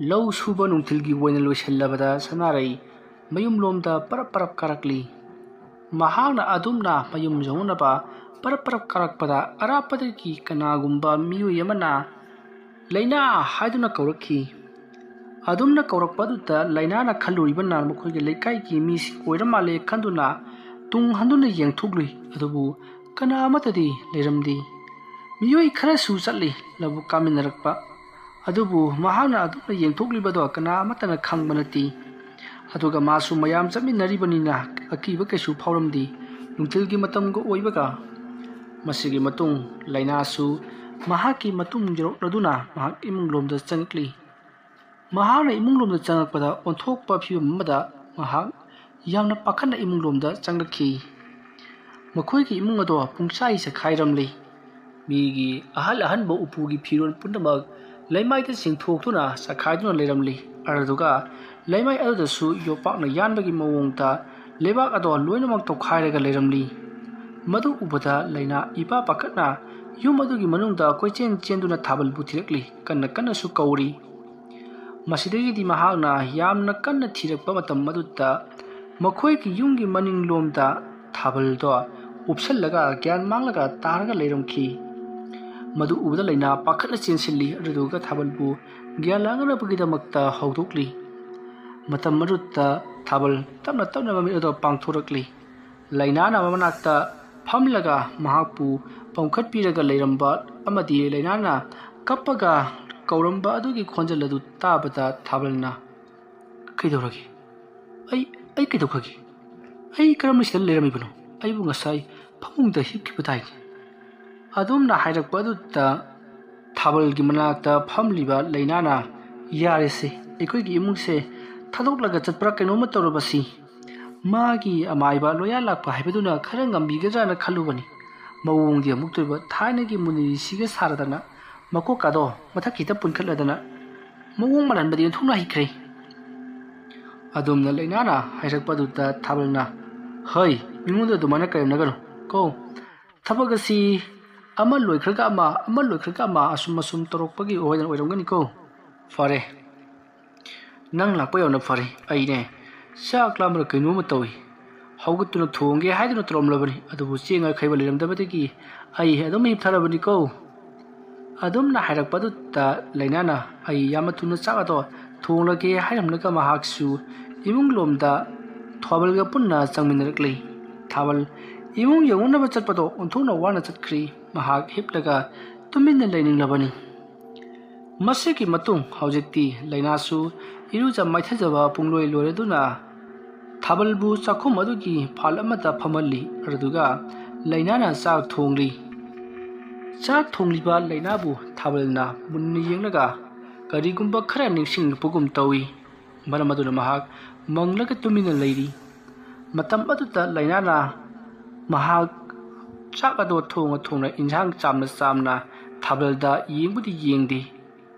ꯂꯧ ꯁꯨꯕ ꯅꯨꯡꯊꯤꯜꯒꯤ ꯑꯣꯏꯅ ꯂꯣꯏꯁꯤꯜꯂꯕꯗ ꯁꯅꯥꯔꯩ ꯃꯌꯨꯝꯂꯣꯝꯗ ꯄꯔꯞ ꯄꯔꯞ ꯀꯥꯔꯛꯂꯤ꯫ ꯃꯍꯥꯛꯅ ꯑꯗꯨꯝꯅ ꯃꯌꯨꯝ ꯌꯧꯅꯅꯕ ꯄꯔꯞ ꯄꯔꯞ ꯀꯥꯔꯛꯄꯗ ꯑꯔꯥꯞꯄꯗꯒꯤ ꯀꯅꯥꯒꯨꯝꯕ ꯃꯤꯑꯣꯏ ꯑꯃꯅ "ꯂꯩꯅꯥ" ꯍꯥꯏꯗꯨꯅ ꯀꯧꯔꯛꯈꯤ꯫ ꯑꯗꯨꯝꯅ ꯀꯧꯔꯛꯄ ꯑꯗꯨꯗ ꯂꯥꯏꯅꯥꯅ ꯈꯜꯂꯨꯔꯤꯕꯅ ꯃꯈꯣꯏꯒꯤ ꯂꯩꯀꯥꯏꯒꯤ ꯃꯤꯁꯤꯡ ꯑꯣꯏꯔ ꯃꯥꯜꯂꯦ ꯈꯟꯗꯨꯅ ꯇꯨꯡ ꯍꯟꯗꯨꯅ ꯌꯦꯡꯊꯣꯛꯂꯨꯏ꯫ ꯑꯗꯨꯕꯨ ꯀꯅꯥ ꯑꯃꯠꯇꯗꯤ ꯂꯩꯔꯝꯗꯦ꯫ ꯃꯤꯑꯣꯏ ꯈꯔꯁꯨ ꯆꯠꯂꯤ ꯂꯧꯕꯨꯛ ꯀꯥꯃꯤꯟꯅꯔꯛꯄ, ꯑꯗꯨꯕꯨ ꯃꯍꯥꯛꯅ ꯑꯗꯨꯝꯅ ꯌꯦꯡꯊꯣꯛꯂꯤꯕꯗꯣ ꯀꯅꯥ ꯑꯃꯠꯇꯅ ꯈꯪꯕ ꯅꯠꯇꯦ꯫ ꯑꯗꯨꯒ ꯃꯥꯁꯨ ꯃꯌꯥꯝ ꯆꯠꯃꯤꯟꯅꯔꯤꯕꯅꯤꯅ ꯑꯀꯤꯕ ꯀꯩꯁꯨ ꯐꯥꯎꯔꯝꯗꯦ꯫ ꯅꯨꯡꯊꯤꯜꯒꯤ ꯃꯇꯝꯒ ꯑꯣꯏꯕꯒ꯫ ꯃꯁꯤꯒꯤ ꯃꯇꯨꯡ ꯂꯥꯏꯅꯥꯁꯨ ꯃꯍꯥꯛꯀꯤ ꯃꯇꯨꯡ ꯌꯧꯔꯛꯂꯗꯨꯅ ꯃꯍꯥꯛ ꯏꯃꯨꯡ ꯂꯣꯝꯗ ꯆꯪꯂꯛꯂꯤ꯫ ꯃꯍꯥꯛꯅ ꯏꯃꯨꯡ ꯂꯣꯝꯗ ꯆꯪꯂꯛꯄꯗ ꯑꯣꯟꯊꯣꯛꯄ ꯐꯤꯕꯝ ꯑꯃꯗ ꯃꯍꯥꯛ ꯌꯥꯝꯅ ꯄꯥꯈꯠꯅ ꯏꯃꯨꯡ ꯂꯣꯝꯗ ꯆꯪꯂꯛꯈꯤ꯫ ꯃꯈꯣꯏꯒꯤ ꯏꯃꯨꯡ ꯑꯗꯣ ꯄꯨꯡꯆꯥꯏ ꯆꯈꯥꯏꯔꯝꯂꯤ꯫ ꯃꯤꯒꯤ ꯑꯍꯜ ꯑꯍꯟꯕ ꯎꯄꯨꯒꯤ ꯐꯤꯔꯣꯜ ꯄꯨꯝꯅꯃꯛ ꯂꯩꯃꯥꯏꯗ ꯆꯤꯡꯊꯣꯛꯇꯨꯅ ꯆꯈꯥꯏꯗꯨꯅ ꯂꯩꯔꯝꯂꯤ꯫ ꯑꯗꯨꯒ ꯂꯩꯃꯥꯏ ꯑꯗꯨꯗꯁꯨ ꯌꯣꯄꯥꯛꯅ ꯌꯥꯟꯕꯒꯤ ꯃꯑꯣꯡꯗ ꯂꯩꯕꯥꯛ ꯑꯗꯣ ꯂꯣꯏꯅꯃꯛ ꯇꯧꯈꯥꯏꯔꯒ ꯂꯩꯔꯝꯂꯤ꯫ ꯃꯗꯨ ꯎꯕꯗ ꯂꯥꯏꯅꯥ ꯏꯄꯥ ꯄꯥꯈꯠꯅ ꯌꯨꯝ ꯑꯗꯨꯒꯤ ꯃꯅꯨꯡꯗ ꯀꯣꯏꯆꯦꯟ ꯆꯦꯟꯗꯨꯅ ꯊꯥꯕꯜꯕꯨ ꯊꯤꯔꯛꯂꯤ, ꯀꯟꯅ ꯀꯟꯅꯁꯨ ꯀꯧꯔꯤ꯫ ꯃꯁꯤꯗꯒꯤꯗꯤ ꯃꯍꯥꯛꯅ ꯌꯥꯝꯅ ꯀꯟꯅ ꯊꯤꯔꯛꯄ ꯃꯇꯝ ꯑꯗꯨꯗ ꯃꯈꯣꯏꯒꯤ ꯌꯨꯝꯒꯤ ꯃꯅꯤꯡꯂꯣꯝꯗ ꯊꯥꯕꯜꯗꯣ ꯎꯞꯁꯜꯂꯒ ꯒ꯭ꯌꯥꯟ ꯃꯥꯡꯂꯒ ꯇꯥꯔꯒ ꯂꯩꯔꯝꯈꯤ꯫ ꯃꯗꯨ ꯎꯕꯗ ꯂꯥꯏꯅꯥ ꯄꯥꯈꯠꯅ ꯆꯦꯟꯁꯤꯜꯂꯤ, ꯑꯗꯨꯗꯨꯒ ꯊꯥꯕꯜꯕꯨ ꯒ꯭ꯌꯥꯟ ꯂꯥꯡꯅꯕꯒꯤꯗꯃꯛꯇ ꯍꯧꯗꯣꯛꯂꯤ꯫ ꯃꯇꯝ ꯑꯗꯨꯗ ꯊꯥꯕꯜ ꯇꯞꯅ ꯇꯞꯅ ꯃꯃꯤꯠ ꯑꯗꯣ ꯄꯥꯡꯊꯣꯔꯛꯂꯤ꯫ ꯂꯥꯏꯅꯥꯅ ꯃꯅꯥꯛꯇ ꯐꯝꯂꯒ ꯃꯍꯥꯛꯄꯨ ꯄꯝꯈꯠꯄꯤꯔꯒ ꯂꯩꯔꯝꯕ ꯑꯃꯗꯤ ꯂꯥꯏꯅꯥꯅ ꯀꯞꯄꯒ ꯀꯧꯔꯝꯕ ꯑꯗꯨꯒꯤ ꯈꯣꯟꯖꯦꯜ ꯑꯗꯨ ꯇꯥꯕꯗ ꯊꯥꯕꯜꯅ, "ꯀꯩꯗꯧꯔꯒꯦ? ꯑꯩ, ꯑꯩ ꯀꯩꯗꯧꯈ꯭ꯔꯒꯦ? ꯑꯩ ꯀꯔꯝꯅ ꯁꯤꯗ ꯂꯩꯔꯝꯃꯤꯕꯅꯣ? ꯑꯩꯕꯨ ꯉꯁꯥꯏ ꯐꯃꯨꯡꯗ ꯍꯤꯞꯈꯤꯕ ꯇꯥꯏꯅꯦ?" ꯑꯗꯨꯝꯅ ꯍꯥꯏꯔꯛꯄ ꯑꯗꯨꯗ ꯊꯥꯕꯜꯒꯤ ꯃꯅꯥꯛꯇ ꯐꯝꯂꯤꯕ ꯂꯥꯏꯅꯥꯅ, "ꯌꯥꯔꯦꯁꯦ, ꯑꯩꯈꯣꯏꯒꯤ ꯏꯃꯨꯡꯁꯦ ꯊꯥꯗꯣꯛꯂꯒ ꯆꯠꯄ꯭ꯔꯥ ꯀꯩꯅꯣꯝꯃ ꯇꯧꯔꯕꯁꯤ꯫ ꯃꯥꯒꯤ ꯑꯃꯥꯏꯕ ꯂꯣꯌꯥ ꯂꯥꯛꯄ ꯍꯥꯏꯕꯗꯨꯅ ꯈꯔ ꯉꯝꯕꯤꯒꯗ꯭ꯔꯥꯅ ꯈꯜꯂꯨꯕꯅꯤ꯫ ꯃꯑꯣꯡꯗꯤ ꯑꯃꯨꯛꯇꯣꯏꯕ ꯊꯥꯏꯅꯒꯤ ꯃꯨꯅꯤꯔꯤꯁꯤꯒ ꯁꯥꯔꯗꯅ ꯃꯀꯣꯛꯀꯥꯗꯣ ꯃꯊꯛ ꯈꯤꯇ ꯄꯨꯟꯈꯠꯂꯗꯅ ꯃꯑꯣꯡ ꯃꯥꯜꯍꯟꯕꯗꯤ ꯑꯣꯟꯊꯣꯛꯅ ꯍꯩꯈ꯭ꯔꯦ꯫" ꯑꯗꯨꯝꯅ ꯂꯥꯏꯅꯥꯅ ꯍꯥꯏꯔꯛꯄꯗꯨꯗ ꯊꯥꯕꯜꯅ, "ꯍꯩ, ꯃꯤꯉꯣꯟꯗ ꯑꯗꯨꯃꯥꯏꯅ ꯀꯔꯦꯝꯅꯒꯅꯨ ꯀꯣ꯫ ꯊꯕꯛ ꯑꯁꯤ ꯑꯃ ꯂꯣꯏꯈ꯭ꯔꯒ ꯑꯃ, ꯑꯃ ꯂꯣꯏꯈ꯭ꯔꯒ ꯑꯃ ꯑꯁꯨꯝ ꯑꯁꯨꯝ ꯇꯧꯔꯛꯄꯒꯤ ꯑꯣꯏꯗꯅ ꯑꯣꯏꯔꯝꯒꯅꯤꯀꯣ꯫ ꯐꯔꯦ, ꯅꯪ ꯂꯥꯛꯄ ꯌꯥꯝꯅ ꯐꯔꯦ꯫ ꯑꯩꯅꯦ ꯆꯥꯛ ꯂꯥꯝꯕ꯭ꯔꯥ ꯀꯩꯅꯣꯝꯃ ꯇꯧꯏ꯫ ꯍꯧꯒꯠꯇꯨꯅ ꯊꯣꯡꯒꯦ ꯍꯥꯏꯗꯨꯅ ꯇꯧꯔꯝꯂꯕꯅꯤ, ꯑꯗꯨꯕꯨ ꯆꯦꯡ ꯑꯈꯩꯕ ꯂꯩꯔꯝꯗꯕꯗꯒꯤ ꯑꯩ ꯑꯗꯨꯝ ꯍꯤꯞꯊꯔꯕꯅꯤꯀꯣ꯫" ꯑꯗꯨꯝꯅ ꯍꯥꯏꯔꯛꯄꯗꯨꯗ ꯂꯥꯏꯅꯥꯅ, "ꯑꯩ ꯌꯥꯝꯅ ꯊꯨꯅ ꯆꯥꯛ ꯑꯗꯣ ꯊꯣꯡꯂꯒꯦ ꯍꯥꯏꯔꯝꯂꯒ ꯃꯍꯥꯛꯁꯨ ꯏꯃꯨꯡ ꯂꯣꯝꯗ ꯊꯥꯕꯜꯒ ꯄꯨꯟꯅ ꯆꯪꯃꯤꯟꯅꯔꯛꯂꯤ꯫ ꯊꯥꯕꯜ ꯏꯃꯨꯡ ꯌꯧꯅꯅꯕ ꯆꯠꯄꯗꯣ ꯑꯣꯟꯊꯣꯛꯅ ꯋꯥꯅ ꯆꯠꯈ꯭ꯔꯤ꯫ ꯃꯍꯥꯛ ꯍꯤꯞꯂꯒ ꯇꯨꯃꯤꯟꯅ ꯂꯩꯅꯤꯡꯂꯕꯅꯤ꯫ ꯃꯁꯤꯒꯤ ꯃꯇꯨꯡ ꯍꯧꯖꯤꯛꯇꯤ ꯂꯩꯅꯥꯁꯨ ꯏꯔꯨꯖ ꯃꯥꯏꯊꯖꯕ ꯄꯨꯡꯂꯣꯏ ꯂꯣꯏꯔꯗꯨꯅ ꯊꯥꯕꯜꯕꯨ ꯆꯥꯛꯈꯨꯝ ꯑꯗꯨꯒꯤ ꯐꯥꯜ ꯑꯃꯗ ꯐꯝꯍꯜꯂꯤ꯫ ꯑꯗꯨꯒ ꯂꯩꯅꯥꯅ ꯆꯥꯛ ꯊꯣꯡꯂꯤ꯫ ꯆꯥꯛ ꯊꯣꯡꯂꯤꯕ ꯂꯩꯅꯥꯕꯨ ꯊꯥꯕꯜꯅ ꯃꯨꯟꯅ ꯌꯦꯡꯂꯒ ꯀꯔꯤꯒꯨꯝꯕ ꯈꯔ ꯅꯤꯡꯁꯤꯡꯂꯛꯄꯒꯨꯝ ꯇꯧꯏ꯫ ꯃꯔꯝ ꯑꯗꯨꯅ ꯃꯍꯥꯛ ꯃꯪꯂꯒ ꯇꯨꯃꯤꯟꯅ ꯂꯩꯔꯤ꯫ ꯃꯇꯝ ꯑꯗꯨꯗ ꯂꯩꯅꯥꯅ ꯃꯍꯥꯛ ꯆꯥꯛ ꯑꯗꯣ ꯊꯣꯡꯅ ꯊꯣꯡꯅ, ꯏꯟꯁꯥꯡ ꯆꯥꯝꯅ ꯆꯥꯝꯅ ꯊꯥꯕꯜꯗ ꯌꯦꯡꯕꯨꯗꯤ ꯌꯦꯡꯗꯦ꯫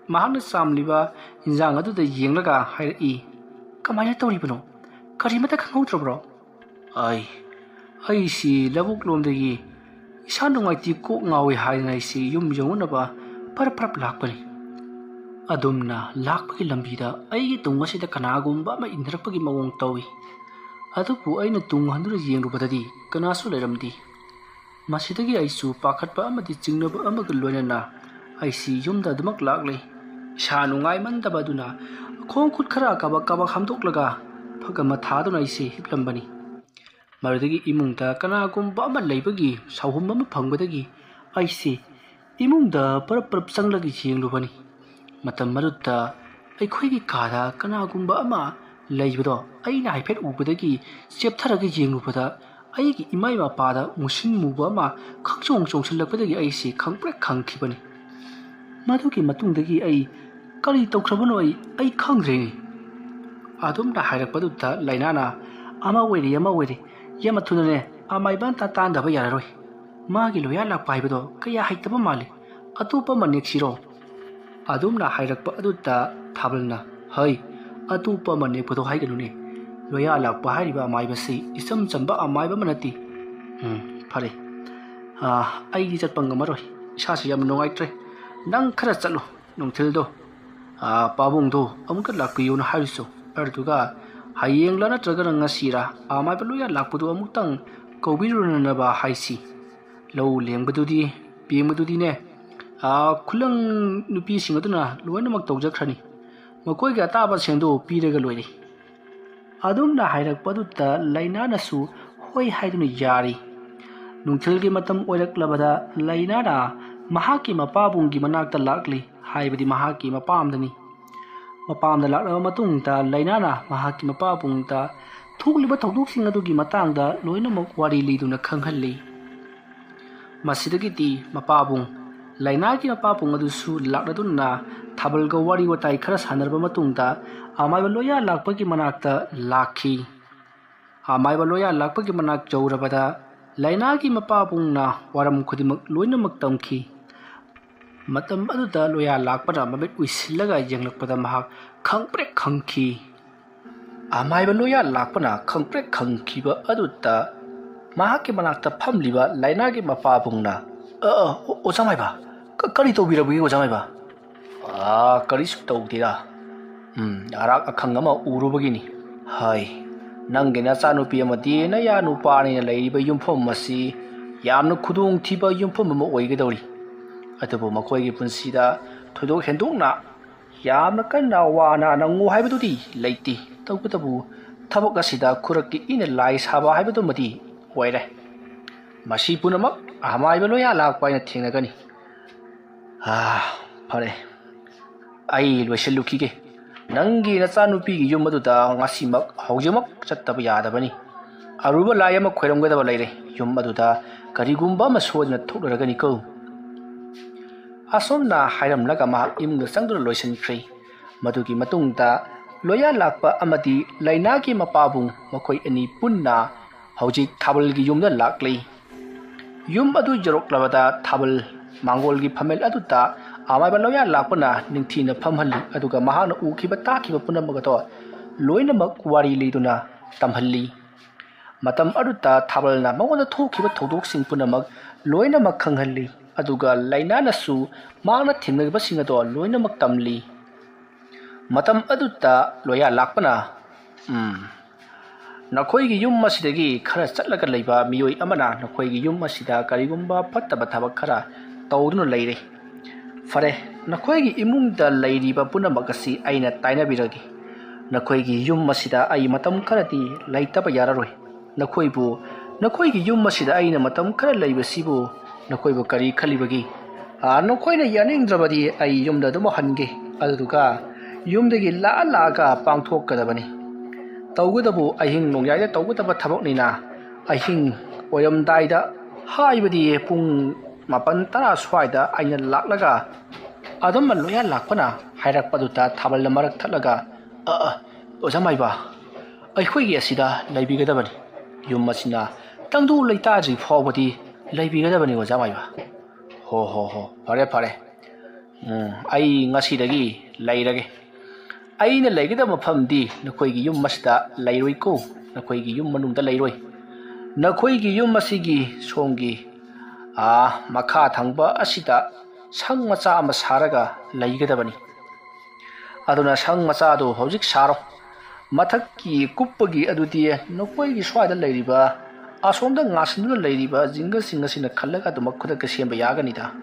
ꯃꯍꯥꯛꯅ ꯆꯥꯝꯂꯤꯕ ꯏꯟꯁꯥꯡ ꯑꯗꯨꯗ ꯌꯦꯡꯂꯒ ꯍꯥꯏꯔꯛꯏ, "ꯀꯃꯥꯏꯅ ꯇꯧꯔꯤꯕꯅꯣ? ꯀꯔꯤꯃꯠꯇ ꯈꯪꯍꯧꯗ꯭ꯔꯕ꯭ꯔꯣ?" "ꯑꯩ, ꯑꯩꯁꯤ ꯂꯧꯕꯨꯛ ꯂꯣꯝꯗꯒꯤ ꯏꯁꯥ ꯅꯨꯡꯉꯥꯏꯇꯦ, ꯀꯣꯛ ꯉꯥꯎꯏ ꯍꯥꯏꯗꯅ ꯑꯩꯁꯤ ꯌꯨꯝ ꯌꯧꯅꯅꯕ ꯐꯔꯞ ꯐꯔꯞ ꯂꯥꯛꯄꯅꯤ꯫ ꯑꯗꯨꯝꯅ ꯂꯥꯛꯄꯒꯤ ꯂꯝꯕꯤꯗ ꯑꯩꯒꯤ ꯇꯨꯡ ꯑꯁꯤꯗ ꯀꯅꯥꯒꯨꯝꯕ ꯑꯃ ꯏꯟꯅꯔꯛꯄꯒꯤ ꯃꯑꯣꯡ ꯇꯧꯏ꯫ ꯑꯗꯨꯕꯨ ꯑꯩꯅ ꯇꯨꯡ ꯍꯟꯗꯨꯅ ꯌꯦꯡꯂꯨꯕꯗꯗꯤ ꯀꯅꯥꯁꯨ ꯂꯩꯔꯝꯗꯦ꯫ ꯃꯁꯤꯗꯒꯤ ꯑꯩꯁꯨ ꯄꯥꯈꯠꯄ ꯑꯃꯗꯤ ꯆꯤꯡꯅꯕ ꯑꯃꯒ ꯂꯣꯏꯅꯅ ꯑꯩꯁꯤ ꯌꯨꯝꯗ ꯑꯗꯨꯃꯛ ꯂꯥꯛꯂꯦ꯫ ꯏꯁꯥ ꯅꯨꯡꯉꯥꯏꯃꯟꯗꯕ ꯑꯗꯨꯅ ꯈꯣꯡ ꯈꯨꯠ ꯈꯔ ꯀꯥꯕꯛ ꯀꯥꯕꯛ ꯍꯥꯝꯗꯣꯛꯂꯒ ꯐꯒ ꯃꯊꯥꯗꯨꯅ ꯑꯩꯁꯤ ꯍꯤꯞꯂꯝꯕꯅꯤ꯫ ꯃꯗꯨꯗꯒꯤ ꯏꯃꯨꯡꯗ ꯀꯅꯥꯒꯨꯝꯕ ꯑꯃ ꯂꯩꯕꯒꯤ ꯁꯥꯎꯍꯨꯝ ꯑꯃ ꯐꯪꯕꯗꯒꯤ ꯑꯩꯁꯤ ꯏꯃꯨꯡꯗ ꯄꯔꯞ ꯄꯔꯞ ꯆꯪꯂꯒ ꯌꯦꯡꯂꯨꯕꯅꯤ꯫ ꯃꯇꯝ ꯑꯗꯨꯗ ꯑꯩꯈꯣꯏꯒꯤ ꯀꯥꯗ ꯀꯅꯥꯒꯨꯝꯕ ꯑꯃ ꯂꯩꯕꯗꯣ ꯑꯩꯅ ꯍꯥꯏꯐꯦꯠ ꯎꯕꯗꯒꯤ ꯆꯦꯞꯊꯔꯒ ꯌꯦꯡꯂꯨꯕꯗ ꯑꯩꯒꯤ ꯏꯃꯥꯏ ꯃꯄꯥꯗ ꯃꯨꯁꯤꯟ ꯃꯨꯕ ꯑꯃ ꯈꯪꯆꯣꯡ ꯆꯣꯡꯁꯤꯜꯂꯛꯄꯗꯒꯤ ꯑꯩꯁꯤ ꯈꯪꯄ꯭ꯔꯦꯛ ꯈꯪꯈꯤꯕꯅꯤ꯫ ꯃꯗꯨꯒꯤ ꯃꯇꯨꯡꯗꯒꯤ ꯑꯩ ꯀꯔꯤ ꯇꯧꯈ꯭ꯔꯕꯅꯣ ꯑꯩ, ꯑꯩ ꯈꯪꯗ꯭ꯔꯦꯅꯦ꯫ ꯑꯗꯨꯝꯅ ꯍꯥꯏꯔꯛꯄꯗꯨꯗ ꯂꯩꯅꯥꯅ, "ꯑꯃ ꯑꯣꯏꯔꯦ, ꯑꯃ ꯑꯣꯏꯔꯦ꯫ ꯌꯥꯝꯅ ꯊꯨꯅꯅꯦ ꯑꯃꯥꯏꯕ ꯑꯝꯇ ꯇꯥꯟꯗꯕ ꯌꯥꯔꯔꯣꯏ꯫ ꯃꯥꯒꯤ ꯂꯣꯌꯥ ꯂꯥꯛꯄ ꯍꯥꯏꯕꯗꯣ ꯀꯌꯥ ꯍꯩꯇꯕ ꯃꯥꯜꯂꯤ꯫ ꯑꯇꯣꯞꯄ ꯑꯃ ꯅꯦꯛꯁꯤꯔꯣ?" ꯑꯗꯨꯝꯅ ꯍꯥꯏꯔꯛꯄ ꯑꯗꯨꯗ ꯊꯥꯕꯜꯅ, "ꯍꯩ, ꯑꯇꯣꯞꯄ ꯑꯃ ꯅꯦꯛꯄꯗꯣ ꯍꯥꯏꯒꯅꯨꯅꯦ꯫ ꯂꯣꯌꯥ ꯂꯥꯛꯄ ꯍꯥꯏꯔꯤꯕ ꯑꯃꯥꯏꯕꯁꯤ ꯏꯆꯝ ꯆꯝꯕ ꯑꯃꯥꯏꯕ ꯑꯃ ꯅꯠꯇꯦ꯫ ꯎꯝ, ꯐꯔꯦ꯫ ꯑꯥ, ꯑꯩꯗꯤ ꯆꯠꯄ ꯉꯝꯃꯔꯣꯏ꯫ ꯏꯁꯥꯁꯤ ꯌꯥꯝ ꯅꯨꯡꯉꯥꯏꯇ꯭ꯔꯦ꯫ ꯅꯪ ꯈꯔ ꯆꯠꯂꯣ꯫ ꯅꯨꯡꯊꯤꯜꯗꯣ, ꯑꯥ, ꯄꯥꯕꯨꯡꯗꯣ ꯑꯃꯨꯛꯇ ꯂꯥꯛꯄꯤꯌꯨꯅ ꯍꯥꯏꯔꯨꯆꯣ꯫ ꯑꯗꯨꯗꯨꯒ ꯍꯌꯦꯡꯂ ꯅꯠꯇ꯭ꯔꯒꯅ ꯉꯁꯤꯔ ꯑꯃꯥꯏꯕ ꯂꯣꯌꯥ ꯂꯥꯛꯄꯗꯨ ꯑꯃꯨꯛꯇꯪ ꯀꯧꯕꯤꯔꯨꯅꯅꯕ ꯍꯥꯏꯁꯤ꯫ ꯂꯧ ꯂꯦꯡꯕꯗꯨꯗꯤ, ꯄꯦꯡꯕꯗꯨꯗꯤꯅꯦ, ꯑꯥ, ꯈꯨꯂꯪ ꯅꯨꯄꯤꯁꯤꯡ ꯑꯗꯨꯅ ꯂꯣꯏꯅꯃꯛ ꯇꯧꯖꯈ꯭ꯔꯅꯤ꯫ ꯃꯈꯣꯏꯒꯤ ꯑꯇꯥꯕꯁꯤꯡꯗꯨ ꯄꯤꯔꯒ ꯂꯣꯏꯔꯦ꯫ ꯑꯗꯨꯝꯅ ꯍꯥꯏꯔꯛꯄꯗꯨꯗ ꯂꯥꯏꯅꯥꯅꯁꯨ ꯍꯣꯏ ꯍꯥꯏꯗꯨꯅ ꯌꯥꯔꯤ꯫ ꯅꯨꯡꯊꯤꯜꯒꯤ ꯃꯇꯝ ꯑꯣꯏꯔꯛꯂꯕꯗ ꯂꯥꯏꯅꯥꯅ ꯃꯍꯥꯛꯀꯤ ꯃꯄꯥꯕꯨꯡꯒꯤ ꯃꯅꯥꯛꯇ ꯂꯥꯛꯂꯤ, ꯍꯥꯏꯕꯗꯤ ꯃꯍꯥꯛꯀꯤ ꯃꯄꯥꯝꯗꯅꯤ꯫ ꯃꯄꯥꯝꯗ ꯂꯥꯛꯂꯕ ꯃꯇꯨꯡꯗ ꯂꯥꯏꯅꯥꯅ ꯃꯍꯥꯛꯀꯤ ꯃꯄꯥꯕꯨꯡꯗ ꯊꯣꯛꯂꯤꯕ ꯊꯧꯗꯣꯛꯁꯤꯡ ꯑꯗꯨꯒꯤ ꯃꯇꯥꯡꯗ ꯂꯣꯏꯅꯃꯛ ꯋꯥꯔꯤ ꯂꯤꯗꯨꯅ ꯈꯪꯍꯜꯂꯤ꯫ ꯃꯁꯤꯗꯒꯤꯗꯤ ꯃꯄꯥꯕꯨꯡ, ꯂꯥꯏꯅꯥꯒꯤ ꯃꯄꯥꯕꯨꯡ ꯑꯗꯨꯁꯨ ꯂꯥꯛꯂꯗꯨꯅ ꯊꯥꯕꯜꯒ ꯋꯥꯔꯤ ꯋꯥꯇꯥꯏ ꯈꯔ ꯁꯥꯟꯅꯔꯕ ꯃꯇꯨꯡꯗ ꯑꯃꯥꯏꯕ ꯂꯣꯌꯥ ꯂꯥꯛꯄꯒꯤ ꯃꯅꯥꯛꯇ ꯂꯥꯛꯈꯤ꯫ ꯑꯃꯥꯏꯕ ꯂꯣꯌꯥ ꯂꯥꯛꯄꯒꯤ ꯃꯅꯥꯛ ꯌꯧꯔꯕꯗ ꯂꯥꯏꯅꯥꯒꯤ ꯃꯄꯥꯕꯨꯡꯅ ꯋꯥꯔꯝ ꯈꯨꯗꯤꯡꯃꯛ ꯂꯣꯏꯅꯃꯛ ꯇꯝꯈꯤ꯫ ꯃꯇꯝ ꯑꯗꯨꯗ ꯂꯣꯌꯥ ꯂꯥꯛꯄꯅ ꯃꯃꯤꯠ ꯎꯏꯁꯤꯜꯂꯒ ꯌꯦꯡꯂꯛꯄꯗ ꯃꯍꯥꯛ ꯈꯪꯄ꯭ꯔꯦꯛ ꯈꯪꯈꯤ꯫ ꯑꯃꯥꯏꯕ ꯂꯣꯌꯥ ꯂꯥꯛꯄꯅ ꯈꯪꯄ꯭ꯔꯦꯛ ꯈꯪꯈꯤꯕ ꯑꯗꯨꯗ ꯃꯍꯥꯛꯀꯤ ꯃꯅꯥꯛꯇ ꯐꯝꯂꯤꯕ ꯂꯥꯏꯅꯥꯒꯤ ꯃꯄꯥꯕꯨꯡꯅ, "ꯑ, ꯑ, ꯑꯣ-, ꯑꯣꯖꯥ ꯃꯥꯏꯕ, ꯀ-, ꯀꯔꯤ ꯇꯧꯕꯤꯔꯕꯒꯦ ꯑꯣꯖꯥ ꯃꯥꯏꯕ?" "ꯑꯥ, ꯀꯔꯤꯁꯨ ꯇꯧꯗꯦꯗ꯫ ꯎꯝ, ꯑꯔꯥꯛ ꯑꯈꯪ ꯑꯃ ꯎꯔꯨꯕꯒꯤꯅꯤ꯫ ꯍꯥꯏ, ꯅꯪꯒꯤ ꯅꯆꯥꯅꯨꯄꯤ ꯑꯃꯗꯤ ꯅꯌꯥ ꯅꯨꯄꯥ ꯑꯅꯤꯅ ꯂꯩꯔꯤꯕ ꯌꯨꯝꯐꯝ ꯑꯁꯤ ꯌꯥꯝꯅ ꯈꯨꯗꯣꯡꯊꯤꯕ ꯌꯨꯝꯐꯝ ꯑꯃ ꯑꯣꯏꯒꯗꯧꯔꯤ꯫ ꯑꯗꯨꯕꯨ ꯃꯈꯣꯏꯒꯤ ꯄꯨꯟꯁꯤꯗ ꯊꯣꯏꯗꯣꯛ ꯍꯦꯟꯗꯣꯛꯅ ꯌꯥꯝꯅ ꯀꯟꯅ ꯋꯥꯅ ꯅꯪꯉꯨ ꯍꯥꯏꯕꯗꯨꯗꯤ ꯂꯩꯇꯦ꯫ ꯇꯧꯕꯇꯕꯨ ꯊꯕꯛ ꯑꯁꯤꯗ ꯈꯨꯔꯛꯀꯤ ꯏꯅ ꯂꯥꯏ ꯁꯥꯕ ꯍꯥꯏꯕꯗꯨꯃꯗꯤ ꯑꯣꯏꯔꯦ꯫ ꯃꯁꯤ ꯄꯨꯝꯅꯃꯛ ꯑꯃꯥꯏꯕ ꯂꯣꯌꯥ ꯂꯥꯛꯄ ꯍꯥꯏꯅ ꯊꯦꯡꯅꯒꯅꯤ꯫ ꯑꯥ, ꯐꯔꯦ, ꯑꯩ ꯂꯣꯏꯁꯤꯜꯂꯨꯈꯤꯒꯦ꯫ ꯅꯪꯒꯤ ꯅꯆꯥꯅꯨꯄꯤꯒꯤ ꯌꯨꯝ ꯑꯗꯨꯗ ꯉꯁꯤꯃꯛ, ꯍꯧꯖꯤꯛꯃꯛ ꯆꯠꯇꯕ ꯌꯥꯗꯕꯅꯤ꯫ ꯑꯔꯨꯕ ꯂꯥꯏ ꯑꯃ ꯈꯣꯏꯔꯝꯒꯗꯕ ꯂꯩꯔꯦ꯫ ꯌꯨꯝ ꯑꯗꯨꯗ ꯀꯔꯤꯒꯨꯝꯕ ꯑꯃ ꯁꯣꯏꯗꯅ ꯊꯣꯛꯂꯔꯒꯅꯤꯀꯣ꯫" ꯑꯁꯨꯝꯅ ꯍꯥꯏꯔꯝꯂꯒ ꯃꯍꯥꯛ ꯏꯃꯨꯡꯗ ꯆꯪꯗꯨꯅ ꯂꯣꯏꯁꯤꯟꯈ꯭ꯔꯦ꯫ ꯃꯗꯨꯒꯤ ꯃꯇꯨꯡꯗ ꯂꯣꯌꯥ ꯂꯥꯛꯄ ꯑꯃꯗꯤ ꯂꯥꯏꯅꯥꯒꯤ ꯃꯄꯥꯕꯨꯡ, ꯃꯈꯣꯏ ꯑꯅꯤ ꯄꯨꯟꯅ ꯍꯧꯖꯤꯛ ꯊꯥꯕꯜꯒꯤ ꯌꯨꯝꯗ ꯂꯥꯛꯂꯤ꯫ ꯌꯨꯝ ꯑꯗꯨ ꯌꯧꯔꯛꯂꯕꯗ ꯊꯥꯕꯜ ꯃꯥꯡꯒꯣꯜꯒꯤ ꯐꯝꯃꯦꯜ ꯑꯗꯨꯗ ꯑꯃꯥꯏꯕ ꯂꯣꯌꯥ ꯂꯥꯛꯄꯅ ꯅꯤꯡꯊꯤꯅ ꯐꯝꯍꯜꯂꯤ, ꯑꯗꯨꯒ ꯃꯍꯥꯛꯅ ꯎꯈꯤꯕ ꯇꯥꯈꯤꯕ ꯄꯨꯝꯅꯃꯛ ꯑꯗꯣ ꯂꯣꯏꯅꯃꯛ ꯋꯥꯔꯤ ꯂꯤꯗꯨꯅ ꯇꯝꯍꯜꯂꯤ꯫ ꯃꯇꯝ ꯑꯗꯨꯗ ꯊꯥꯕꯜꯅ ꯃꯉꯣꯟꯗ ꯊꯣꯛꯈꯤꯕ ꯊꯧꯗꯣꯛꯁꯤꯡ ꯄꯨꯝꯅꯃꯛ ꯂꯣꯏꯅꯃꯛ ꯈꯪꯍꯜꯂꯤ, ꯑꯗꯨꯒ ꯂꯥꯏꯅꯥꯅꯁꯨ ꯃꯍꯥꯛꯅ ꯊꯦꯡꯅꯔꯤꯕꯁꯤꯡ ꯑꯗꯣ ꯂꯣꯏꯅꯃꯛ ꯇꯝꯂꯤ꯫ ꯃꯇꯝ ꯑꯗꯨꯗ ꯂꯣꯌꯥ ꯂꯥꯛꯄꯅ, "ꯎꯝ, ꯅꯈꯣꯏꯒꯤ ꯌꯨꯝ ꯑꯁꯤꯗꯒꯤ ꯈꯔ ꯆꯠꯂꯒ ꯂꯩꯕ ꯃꯤꯑꯣꯏ ꯑꯃꯅ ꯅꯈꯣꯏꯒꯤ ꯌꯨꯝ ꯑꯁꯤꯗ ꯀꯔꯤꯒꯨꯝꯕ ꯐꯠꯇꯕ ꯊꯕꯛ ꯈꯔ ꯇꯧꯗꯨꯅ ꯂꯩꯔꯦ꯫ ꯐꯔꯦ, ꯅꯈꯣꯏꯒꯤ ꯏꯃꯨꯡꯗ ꯂꯩꯔꯤꯕ ꯄꯨꯝꯅꯃꯛ ꯑꯁꯤ ꯑꯩꯅ ꯇꯥꯏꯅꯕꯤꯔꯒꯦ꯫ ꯅꯈꯣꯏꯒꯤ ꯌꯨꯝ ꯑꯁꯤꯗ ꯑꯩ ꯃꯇꯝ ꯈꯔꯗꯤ ꯂꯩꯇꯕ ꯌꯥꯔꯔꯣꯏ꯫ ꯅꯈꯣꯏꯕꯨ, ꯅꯈꯣꯏꯒꯤ ꯌꯨꯝ ꯑꯁꯤꯗ ꯑꯩꯅ ꯃꯇꯝ ꯈꯔ ꯂꯩꯕꯁꯤꯕꯨ ꯅꯈꯣꯏꯕꯨ ꯀꯔꯤ ꯈꯜꯂꯤꯕꯒꯦ? ꯑꯥ, ꯅꯈꯣꯏꯅ ꯌꯥꯅꯤꯡꯗ꯭ꯔꯕꯗꯤ ꯑꯩ ꯌꯨꯝꯗ ꯑꯗꯨꯝ ꯍꯟꯒꯦ, ꯑꯗꯨꯗꯨꯒ ꯌꯨꯝꯗꯒꯤ ꯂꯥꯛꯑ ꯂꯥꯛꯑꯒ ꯄꯥꯡꯊꯣꯛꯀꯗꯕꯅꯤ꯫ ꯇꯧꯒꯗꯕꯨ ꯑꯍꯤꯡ ꯅꯣꯡꯌꯥꯏꯗ ꯇꯧꯒꯗꯕ ꯊꯕꯛꯅꯤꯅ, ꯑꯍꯤꯡ ꯑꯣꯏꯔꯝꯗꯥꯏꯗ, ꯍꯥꯏꯕꯗꯤ ꯄꯨꯡ ꯃꯥꯄꯟ ꯇꯔꯥ ꯁ꯭ꯋꯥꯏꯗ ꯑꯩꯅ ꯂꯥꯛꯂꯒ ꯑꯗꯨꯝꯅ ꯂꯣꯌꯥ ꯂꯥꯛꯄꯅ ꯍꯥꯏꯔꯛꯄꯗꯨꯗ ꯊꯥꯕꯜꯅ ꯃꯔꯛ ꯊꯠꯂꯒ, "ꯑ, ꯑ, ꯑꯣꯖꯥ ꯃꯥꯏꯕ, ꯑꯩꯈꯣꯏꯒꯤ ꯑꯁꯤꯗ ꯂꯩꯕꯤꯒꯗꯕꯅꯤ꯫ ꯌꯨꯝ ꯑꯁꯤꯅ ꯇꯪꯗꯨ ꯂꯩꯇꯥꯗ꯭ꯔꯤ ꯐꯥꯎꯕꯗꯤ ꯂꯩꯕꯤꯒꯗꯕꯅꯤ ꯑꯣꯖꯥ ꯃꯥꯏꯕ"꯫ "ꯍꯣ, ꯍꯣ, ꯍꯣ, ꯐꯔꯦ, ꯐꯔꯦ꯫ ꯎꯝ, ꯑꯩ ꯉꯁꯤꯗꯒꯤ ꯂꯩꯔꯒꯦ꯫ ꯑꯩꯅ ꯂꯩꯒꯗꯕ ꯃꯐꯝꯗꯤ ꯅꯈꯣꯏꯒꯤ ꯌꯨꯝ ꯑꯁꯤꯗ ꯂꯩꯔꯣꯏꯀꯣ, ꯅꯈꯣꯏꯒꯤ ꯌꯨꯝ ꯃꯅꯨꯡꯗ ꯂꯩꯔꯣꯏ꯫ ꯅꯈꯣꯏꯒꯤ ꯌꯨꯝ ꯑꯁꯤꯒꯤ ꯁꯣꯝꯒꯤ, ꯑꯥ, ꯃꯈꯥ ꯊꯪꯕ ꯑꯁꯤꯗ ꯁꯪ ꯃꯆꯥ ꯑꯃ ꯁꯥꯔꯒ ꯂꯩꯒꯗꯕꯅꯤ꯫ ꯑꯗꯨꯅ ꯁꯪ ꯃꯆꯥꯗꯨ ꯍꯧꯖꯤꯛ ꯁꯥꯔꯣ꯫ ꯃꯊꯛꯀꯤ ꯀꯨꯞꯄꯒꯤ ꯑꯗꯨꯗꯤ ꯅꯈꯣꯏꯒꯤ ꯁ꯭ꯋꯥꯏꯗ ꯂꯩꯔꯤꯕ, ꯑꯁꯣꯝꯗ ꯉꯥꯁꯤꯟꯗꯨꯅ ꯂꯩꯔꯤꯕ ꯖꯤꯡꯒꯁꯤꯡ ꯑꯁꯤꯅ ꯈꯜꯂꯒ ꯑꯗꯨꯃꯛ ꯈꯨꯗꯛꯇ ꯁꯦꯝꯕ ꯌꯥꯒꯅꯤꯗ"꯫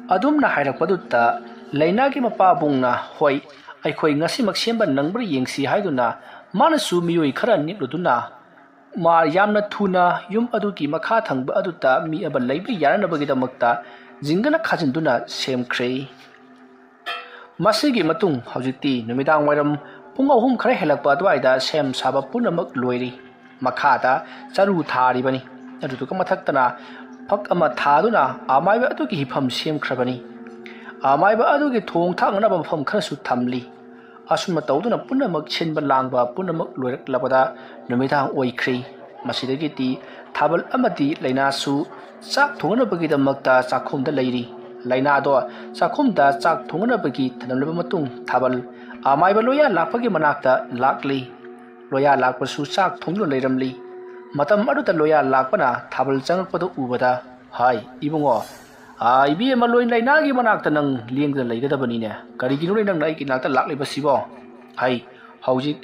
ꯑꯗꯨꯝꯅ ꯍꯥꯏꯔꯛꯄꯗꯨꯗ ꯂꯩꯅꯥꯒꯤ ꯃꯄꯥꯕꯨꯡꯅ, "ꯍꯣꯏ, ꯑꯩꯈꯣꯏ ꯉꯁꯤꯃꯛ ꯁꯦꯝꯕ ꯅꯪꯕ꯭ꯔꯥ ꯌꯦꯡꯁꯤ" ꯍꯥꯏꯗꯨꯅ ꯃꯥꯅꯁꯨ ꯃꯤꯑꯣꯏ ꯈꯔ ꯅꯦꯛꯂꯨꯗꯨꯅ ꯃꯥ ꯌꯥꯝꯅ ꯊꯨꯅ ꯌꯨꯝ ꯑꯗꯨꯒꯤ ꯃꯈꯥ ꯊꯪꯕ ꯑꯗꯨꯗ ꯃꯤ ꯑꯃ ꯂꯩꯕ ꯌꯥꯅꯅꯕꯒꯤꯗꯃꯛꯇ ꯖꯤꯡꯒꯅ ꯈꯥꯖꯤꯟꯗꯨꯅ ꯁꯦꯝꯈ꯭ꯔꯦ꯫ ꯃꯁꯤꯒꯤ ꯃꯇꯨꯡ ꯍꯧꯖꯤꯛꯇꯤ ꯅꯨꯃꯤꯗꯥꯡ ꯋꯥꯏꯔꯝ ꯄꯨꯡ ꯑꯍꯨꯝ ꯈꯔ ꯍꯦꯜꯂꯛꯄ ꯑꯗꯨꯋꯥꯏꯗ ꯁꯦꯝ ꯁꯥꯕ ꯄꯨꯝꯅꯃꯛ ꯂꯣꯏꯔꯤ꯫ ꯃꯈꯥꯗ ꯆꯔꯨ ꯊꯥꯔꯤꯕꯅꯤ꯫ ꯑꯗꯨꯗꯨꯒ ꯃꯊꯛꯇꯅ ꯐꯛ ꯑꯃ ꯊꯥꯗꯨꯅ ꯑꯃꯥꯏꯕ ꯑꯗꯨꯒꯤ ꯍꯤꯐꯝ ꯁꯦꯝꯈ꯭ꯔꯕꯅꯤ꯫ ꯑꯃꯥꯏꯕ ꯑꯗꯨꯒꯤ ꯊꯣꯡ ꯊꯥꯛꯅꯅꯕ ꯃꯐꯝ ꯈꯔꯁꯨ ꯊꯝꯂꯤ꯫ ꯑꯁꯨꯝꯅ ꯇꯧꯗꯨꯅ ꯄꯨꯝꯅꯃꯛ ꯁꯤꯟꯕ ꯂꯥꯡꯕ ꯄꯨꯝꯅꯃꯛ ꯂꯣꯏꯔꯛꯂꯕꯗ ꯅꯨꯃꯤꯗꯥꯡ ꯑꯣꯏꯈ꯭ꯔꯦ꯫ ꯃꯁꯤꯗꯒꯤꯗꯤ ꯊꯥꯕꯜ ꯑꯃꯗꯤ ꯂꯩꯅꯥꯁꯨ ꯆꯥꯛ ꯊꯣꯡꯅꯕꯒꯤꯗꯃꯛꯇ ꯆꯥꯛꯈꯨꯝꯗ ꯂꯩꯔꯤ꯫ ꯂꯩꯅꯥꯗꯣ ꯆꯥꯛꯈꯨꯝꯗ ꯆꯥꯛ ꯊꯣꯡꯅꯕꯒꯤ ꯊꯝꯂꯝꯂꯕ ꯃꯇꯨꯡ ꯊꯥꯕꯜ ꯑꯃꯥꯏꯕ ꯂꯣꯌꯥ ꯂꯥꯛꯄꯒꯤ ꯃꯅꯥꯛꯇ ꯂꯥꯛꯂꯤ꯫ ꯂꯣꯌꯥ ꯂꯥꯛꯄꯁꯨ ꯆꯥꯛ ꯊꯣꯡꯗꯨꯅ ꯂꯩꯔꯝꯂꯤ꯫ ꯃꯇꯝ ꯑꯗꯨꯗ ꯂꯣꯌꯥ ꯂꯥꯛꯄꯅ ꯊꯥꯕꯜ ꯆꯪꯂꯛꯄꯗꯨ ꯎꯕꯗ, "ꯍꯥꯏ, ꯏꯕꯨꯡꯉꯣ, ꯑꯥ, ꯏꯕꯦꯝꯃ ꯂꯣꯏ ꯂꯩꯅꯥꯒꯤ ꯃꯅꯥꯛꯇ ꯅꯪ ꯂꯦꯡꯗꯅ ꯂꯩꯒꯗꯕꯅꯤꯅꯦ꯫ ꯀꯔꯤꯒꯤꯅꯣꯅꯦ ꯅꯪꯅ ꯑꯩꯒꯤ ꯅꯥꯛꯇ ꯂꯥꯛꯂꯤꯕꯁꯤꯕꯣ? ꯍꯥꯏ, ꯍꯧꯖꯤꯛ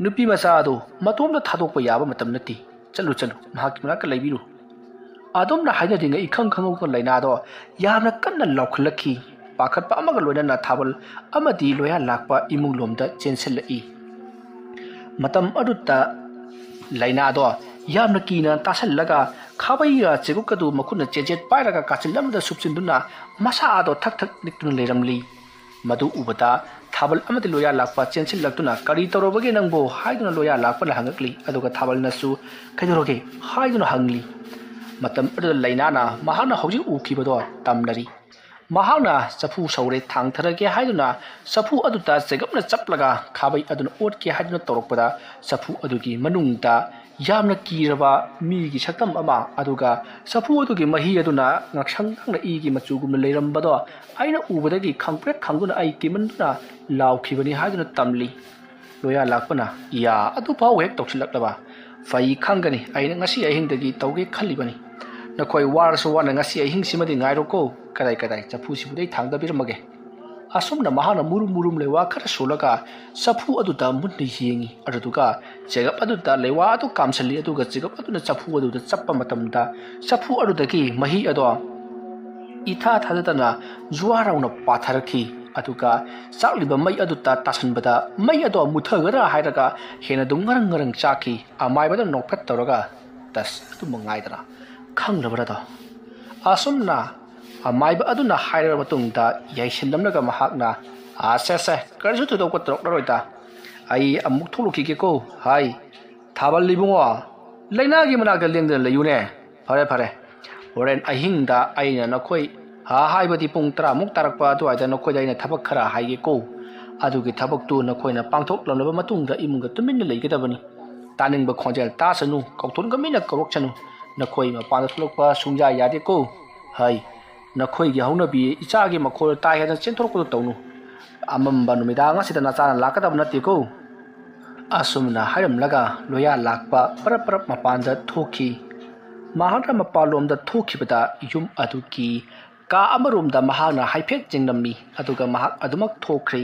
ꯅꯨꯄꯤ ꯃꯆꯥ ꯑꯗꯨ ꯃꯇꯣꯝꯇ ꯊꯥꯗꯣꯛꯄ ꯌꯥꯕ ꯃꯇꯝ ꯅꯠꯇꯦ꯫ ꯆꯠꯂꯨ, ꯆꯠꯂꯨ, ꯃꯍꯥꯛꯀꯤ ꯃꯅꯥꯛꯇ ꯂꯩꯕꯤꯔꯨ"꯫ ꯑꯗꯨꯝꯅ ꯍꯥꯏꯅꯔꯤꯉꯩ ꯏꯈꯪ ꯈꯪꯍꯧꯗꯅ ꯂꯩꯅꯥꯗꯣ ꯌꯥꯝꯅ ꯀꯟꯅ ꯂꯥꯎꯈꯠꯂꯛꯈꯤ꯫ ꯄꯥꯈꯠꯄ ꯑꯃꯒ ꯂꯣꯏꯅꯅ ꯊꯥꯕꯜ ꯑꯃꯗꯤ ꯂꯣꯌꯥ ꯂꯥꯛꯄ ꯏꯃꯨꯡ ꯂꯣꯝꯗ ꯆꯦꯟꯁꯤꯜꯂꯛꯏ꯫ ꯃꯇꯝ ꯑꯗꯨꯗ ꯂꯩꯅꯥꯗꯣ ꯌꯥꯝꯅ ꯀꯤꯅ ꯇꯥꯁꯜꯂꯒ ꯈꯥꯕꯩꯒ ꯆꯦꯒꯞꯀꯗꯨ ꯃꯈꯨꯠꯅ ꯆꯦꯖꯦꯠ ꯄꯥꯏꯔꯒ ꯀꯥꯆꯤꯟ ꯑꯃꯗ ꯁꯨꯞꯆꯤꯟꯗꯨꯅ ꯃꯁꯥ ꯑꯗꯣ ꯊꯛ ꯊꯛ ꯅꯤꯛꯇꯨꯅ ꯂꯩꯔꯝꯂꯤ꯫ ꯃꯗꯨ ꯎꯕꯗ ꯊꯥꯕꯜ ꯑꯃꯗꯤ ꯂꯣꯌꯥ ꯂꯥꯛꯄ ꯆꯦꯟꯁꯤꯜꯂꯛꯇꯨꯅ "ꯀꯔꯤ ꯇꯧꯔꯕꯒꯦ ꯅꯪꯕꯨ?" ꯍꯥꯏꯗꯨꯅ ꯂꯣꯌꯥ ꯂꯥꯛꯄꯅ ꯍꯪꯉꯛꯂꯤ꯫ ꯑꯗꯨꯒ ꯊꯥꯕꯜꯅꯁꯨ "ꯀꯩꯗꯧꯔꯒꯦ?" ꯍꯥꯏꯗꯨꯅ ꯍꯪꯂꯤ꯫ ꯃꯇꯝ ꯑꯗꯨꯗ ꯂꯩꯅꯥꯅ ꯃꯍꯥꯛꯅ ꯍꯧꯖꯤꯛ ꯎꯈꯤꯕꯗꯣ ꯇꯝꯅꯔꯤ꯫ ꯃꯍꯥꯛꯅ ꯆꯐꯨ ꯁꯧꯔꯦ ꯊꯥꯡꯊꯔꯒꯦ ꯍꯥꯏꯗꯨꯅ ꯆꯐꯨ ꯑꯗꯨꯗ ꯆꯦꯒꯞꯅ ꯆꯞꯂꯒ ꯈꯥꯕꯩ ꯑꯗꯨꯅ ꯑꯣꯠꯀꯦ ꯍꯥꯏꯗꯨꯅ ꯇꯧꯔꯛꯄꯗ, ꯆꯐꯨ ꯑꯗꯨꯒꯤ ꯃꯅꯨꯡꯗ ꯌꯥꯝꯅ ꯀꯤꯔꯕ ꯃꯤꯒꯤ ꯁꯛꯇꯝ ꯑꯃ, ꯑꯗꯨꯒ ꯆꯐꯨ ꯑꯗꯨꯒꯤ ꯃꯍꯤ ꯑꯗꯨꯅ ꯉꯛꯁꯪ ꯉꯥꯡꯅ ꯏꯒꯤ ꯃꯆꯨꯒꯨꯝꯅ ꯂꯩꯔꯝꯕꯗꯣ ꯑꯩꯅ ꯎꯕꯗꯒꯤ ꯈꯪꯄ꯭ꯔꯦꯛ ꯈꯪꯗꯨꯅ ꯑꯩ ꯀꯤꯃꯟꯗꯨꯅ ꯂꯥꯎꯈꯤꯕꯅꯤ ꯍꯥꯏꯗꯨꯅ ꯇꯝꯂꯤ꯫ ꯂꯣꯌꯥ ꯂꯥꯛꯄꯅ, "ꯏꯌꯥ, ꯑꯗꯨꯐꯥꯎ ꯍꯦꯛ ꯇꯧꯁꯤꯜꯂꯛꯂꯕ? ꯐꯩ ꯈꯪꯒꯅꯤ, ꯑꯩꯅ ꯉꯁꯤ ꯑꯍꯤꯡꯗꯒꯤ ꯇꯧꯒꯦ ꯈꯜꯂꯤꯕꯅꯤ꯫ ꯅꯈꯣꯏ ꯋꯥꯔꯁꯨ ꯋꯥꯅ ꯉꯁꯤ ꯑꯍꯤꯡꯁꯤꯃꯗꯤ ꯉꯥꯏꯔꯣꯀꯣ꯫ ꯀꯗꯥꯏ ꯀꯗꯥꯏ, ꯆꯐꯨꯁꯤꯕꯨꯗꯤ ꯑꯩ ꯊꯥꯡꯗꯕꯤꯔꯝꯃꯒꯦ꯫" ꯑꯁꯨꯝꯅ ꯃꯍꯥꯛꯅ ꯃꯨꯔꯨꯝ ꯃꯨꯔꯨꯝ ꯂꯩꯋꯥ ꯈꯔ ꯁꯣꯜꯂꯒ ꯆꯐꯨ ꯑꯗꯨꯗ ꯃꯨꯟꯅ ꯌꯦꯡꯉꯤ꯫ ꯑꯗꯨꯗꯨꯒ ꯆꯦꯒꯞ ꯑꯗꯨꯗ ꯂꯩꯋꯥ ꯑꯗꯨ ꯀꯥꯝꯁꯤꯜꯂꯤ꯫ ꯑꯗꯨꯒ ꯆꯦꯒꯞ ꯑꯗꯨꯅ ꯆꯐꯨ ꯑꯗꯨꯗ ꯆꯞꯄ ꯃꯇꯝꯗ ꯆꯐꯨ ꯑꯗꯨꯗꯒꯤ ꯃꯍꯤ ꯑꯗꯣ ꯏꯊꯥ ꯊꯥꯗꯗꯅ ꯖꯨꯋꯥꯔ ꯂꯥꯎꯅ ꯄꯥꯊꯔꯛꯈꯤ꯫ ꯑꯗꯨꯒ ꯆꯥꯛꯂꯤꯕ ꯃꯩ ꯑꯗꯨꯗ ꯇꯥꯁꯟꯕꯗ ꯃꯩ ꯑꯗꯣ ꯃꯨꯊꯒꯗ꯭ꯔꯥ ꯍꯥꯏꯔꯒ ꯍꯦꯟꯅ ꯑꯗꯨꯝ ꯉꯔꯪ ꯉꯔꯪ ꯆꯥꯛꯈꯤ꯫ ꯑꯃꯥꯏꯕꯗ ꯅꯣꯛꯐꯦꯠ ꯇꯧꯔꯒ, "ꯇꯁ, ꯑꯗꯨ ꯃꯉꯥꯏꯗꯅ, ꯈꯪꯂꯕ꯭ꯔꯥꯗꯣ?" ꯑꯁꯨꯝꯅ ꯑꯃꯥꯏꯕ ꯑꯗꯨꯅ ꯍꯥꯏꯔꯕ ꯃꯇꯨꯡꯗ ꯌꯥꯏꯁꯤꯟꯅꯝꯂꯒ ꯃꯍꯥꯛꯅ, "ꯑꯁꯦ, ꯑꯁꯦ, ꯀꯔꯤꯁꯨ ꯊꯣꯏꯗꯣꯛꯄ ꯇꯧꯔꯛꯂꯔꯣꯏꯗ꯫ ꯑꯩ ꯑꯃꯨꯛ ꯊꯣꯛꯂꯨꯈꯤꯒꯦꯀꯣ꯫ ꯍꯥꯏ, ꯊꯥꯕꯜ ꯏꯕꯨꯡꯉꯣ, ꯂꯩꯅꯥꯒꯤ ꯃꯅꯥꯛꯇ ꯂꯦꯡꯗꯅ ꯂꯩꯌꯨꯅꯦ꯫ ꯐꯔꯦ, ꯐꯔꯦ, ꯍꯣꯔꯦꯟ ꯑꯍꯤꯡꯗ ꯑꯩꯅ ꯅꯈꯣꯏ, ꯍꯥ, ꯍꯥꯏꯕꯗꯤ ꯄꯨꯡ ꯇꯔꯥꯃꯨꯛ ꯇꯥꯔꯛꯄ ꯑꯗꯨꯋꯥꯏꯗ ꯅꯈꯣꯏꯗ ꯑꯩꯅ ꯊꯕꯛ ꯈꯔ ꯍꯥꯏꯒꯦꯀꯣ꯫ ꯑꯗꯨꯒꯤ ꯊꯕꯛꯇꯨ ꯅꯈꯣꯏꯅ ꯄꯥꯡꯊꯣꯛꯂꯝꯂꯕ ꯃꯇꯨꯡꯗ ꯏꯃꯨꯡꯗ ꯇꯨꯃꯤꯟꯅ ꯂꯩꯒꯗꯕꯅꯤ꯫ ꯇꯥꯅꯤꯡꯕ ꯈꯣꯟꯖꯦꯜ ꯇꯥꯁꯅꯨ, ꯀꯧꯊꯣꯟꯒ ꯃꯤꯅ ꯀꯧꯔꯛꯁꯅꯨ꯫ ꯅꯈꯣꯏ ꯃꯄꯥꯟꯗ ꯊꯣꯛꯂꯛꯄ ꯁꯨꯡꯌꯥ ꯌꯥꯗꯦꯀꯣ꯫ ꯍꯥꯏ, ꯅꯈꯣꯏꯒꯤ ꯍꯧꯅꯕꯤ ꯏꯆꯥꯒꯤ ꯃꯈꯣꯜ ꯇꯥꯏ ꯍꯥꯏꯗꯅ ꯆꯦꯟꯊꯣꯔꯛꯄꯗꯨ ꯇꯧꯅꯨ꯫ ꯑꯃꯝꯕ ꯅꯨꯃꯤꯗꯥꯡ ꯑꯁꯤꯗ ꯅꯆꯥꯅ ꯂꯥꯛꯀꯗꯕ ꯅꯠꯇꯦꯀꯣ꯫" ꯑꯁꯨꯝꯅ ꯍꯥꯏꯔꯝꯂꯒ ꯂꯣꯌꯥ ꯂꯥꯛꯄ ꯄꯔꯞ ꯄꯔꯞ ꯃꯄꯥꯟꯗ ꯊꯣꯛꯈꯤ꯫ ꯃꯍꯥꯛꯅ ꯃꯄꯥꯟꯂꯣꯝꯗ ꯊꯣꯛꯈꯤꯕꯗ ꯌꯨꯝ ꯑꯗꯨꯒꯤ ꯀꯥ ꯑꯃꯔꯣꯝꯗ ꯃꯍꯥꯛꯅ ꯍꯥꯏꯐꯦꯠ ꯌꯦꯡꯂꯝꯃꯤ꯫ ꯑꯗꯨꯒ ꯃꯍꯥꯛ ꯑꯗꯨꯃꯛ ꯊꯣꯛꯈ꯭ꯔꯦ꯫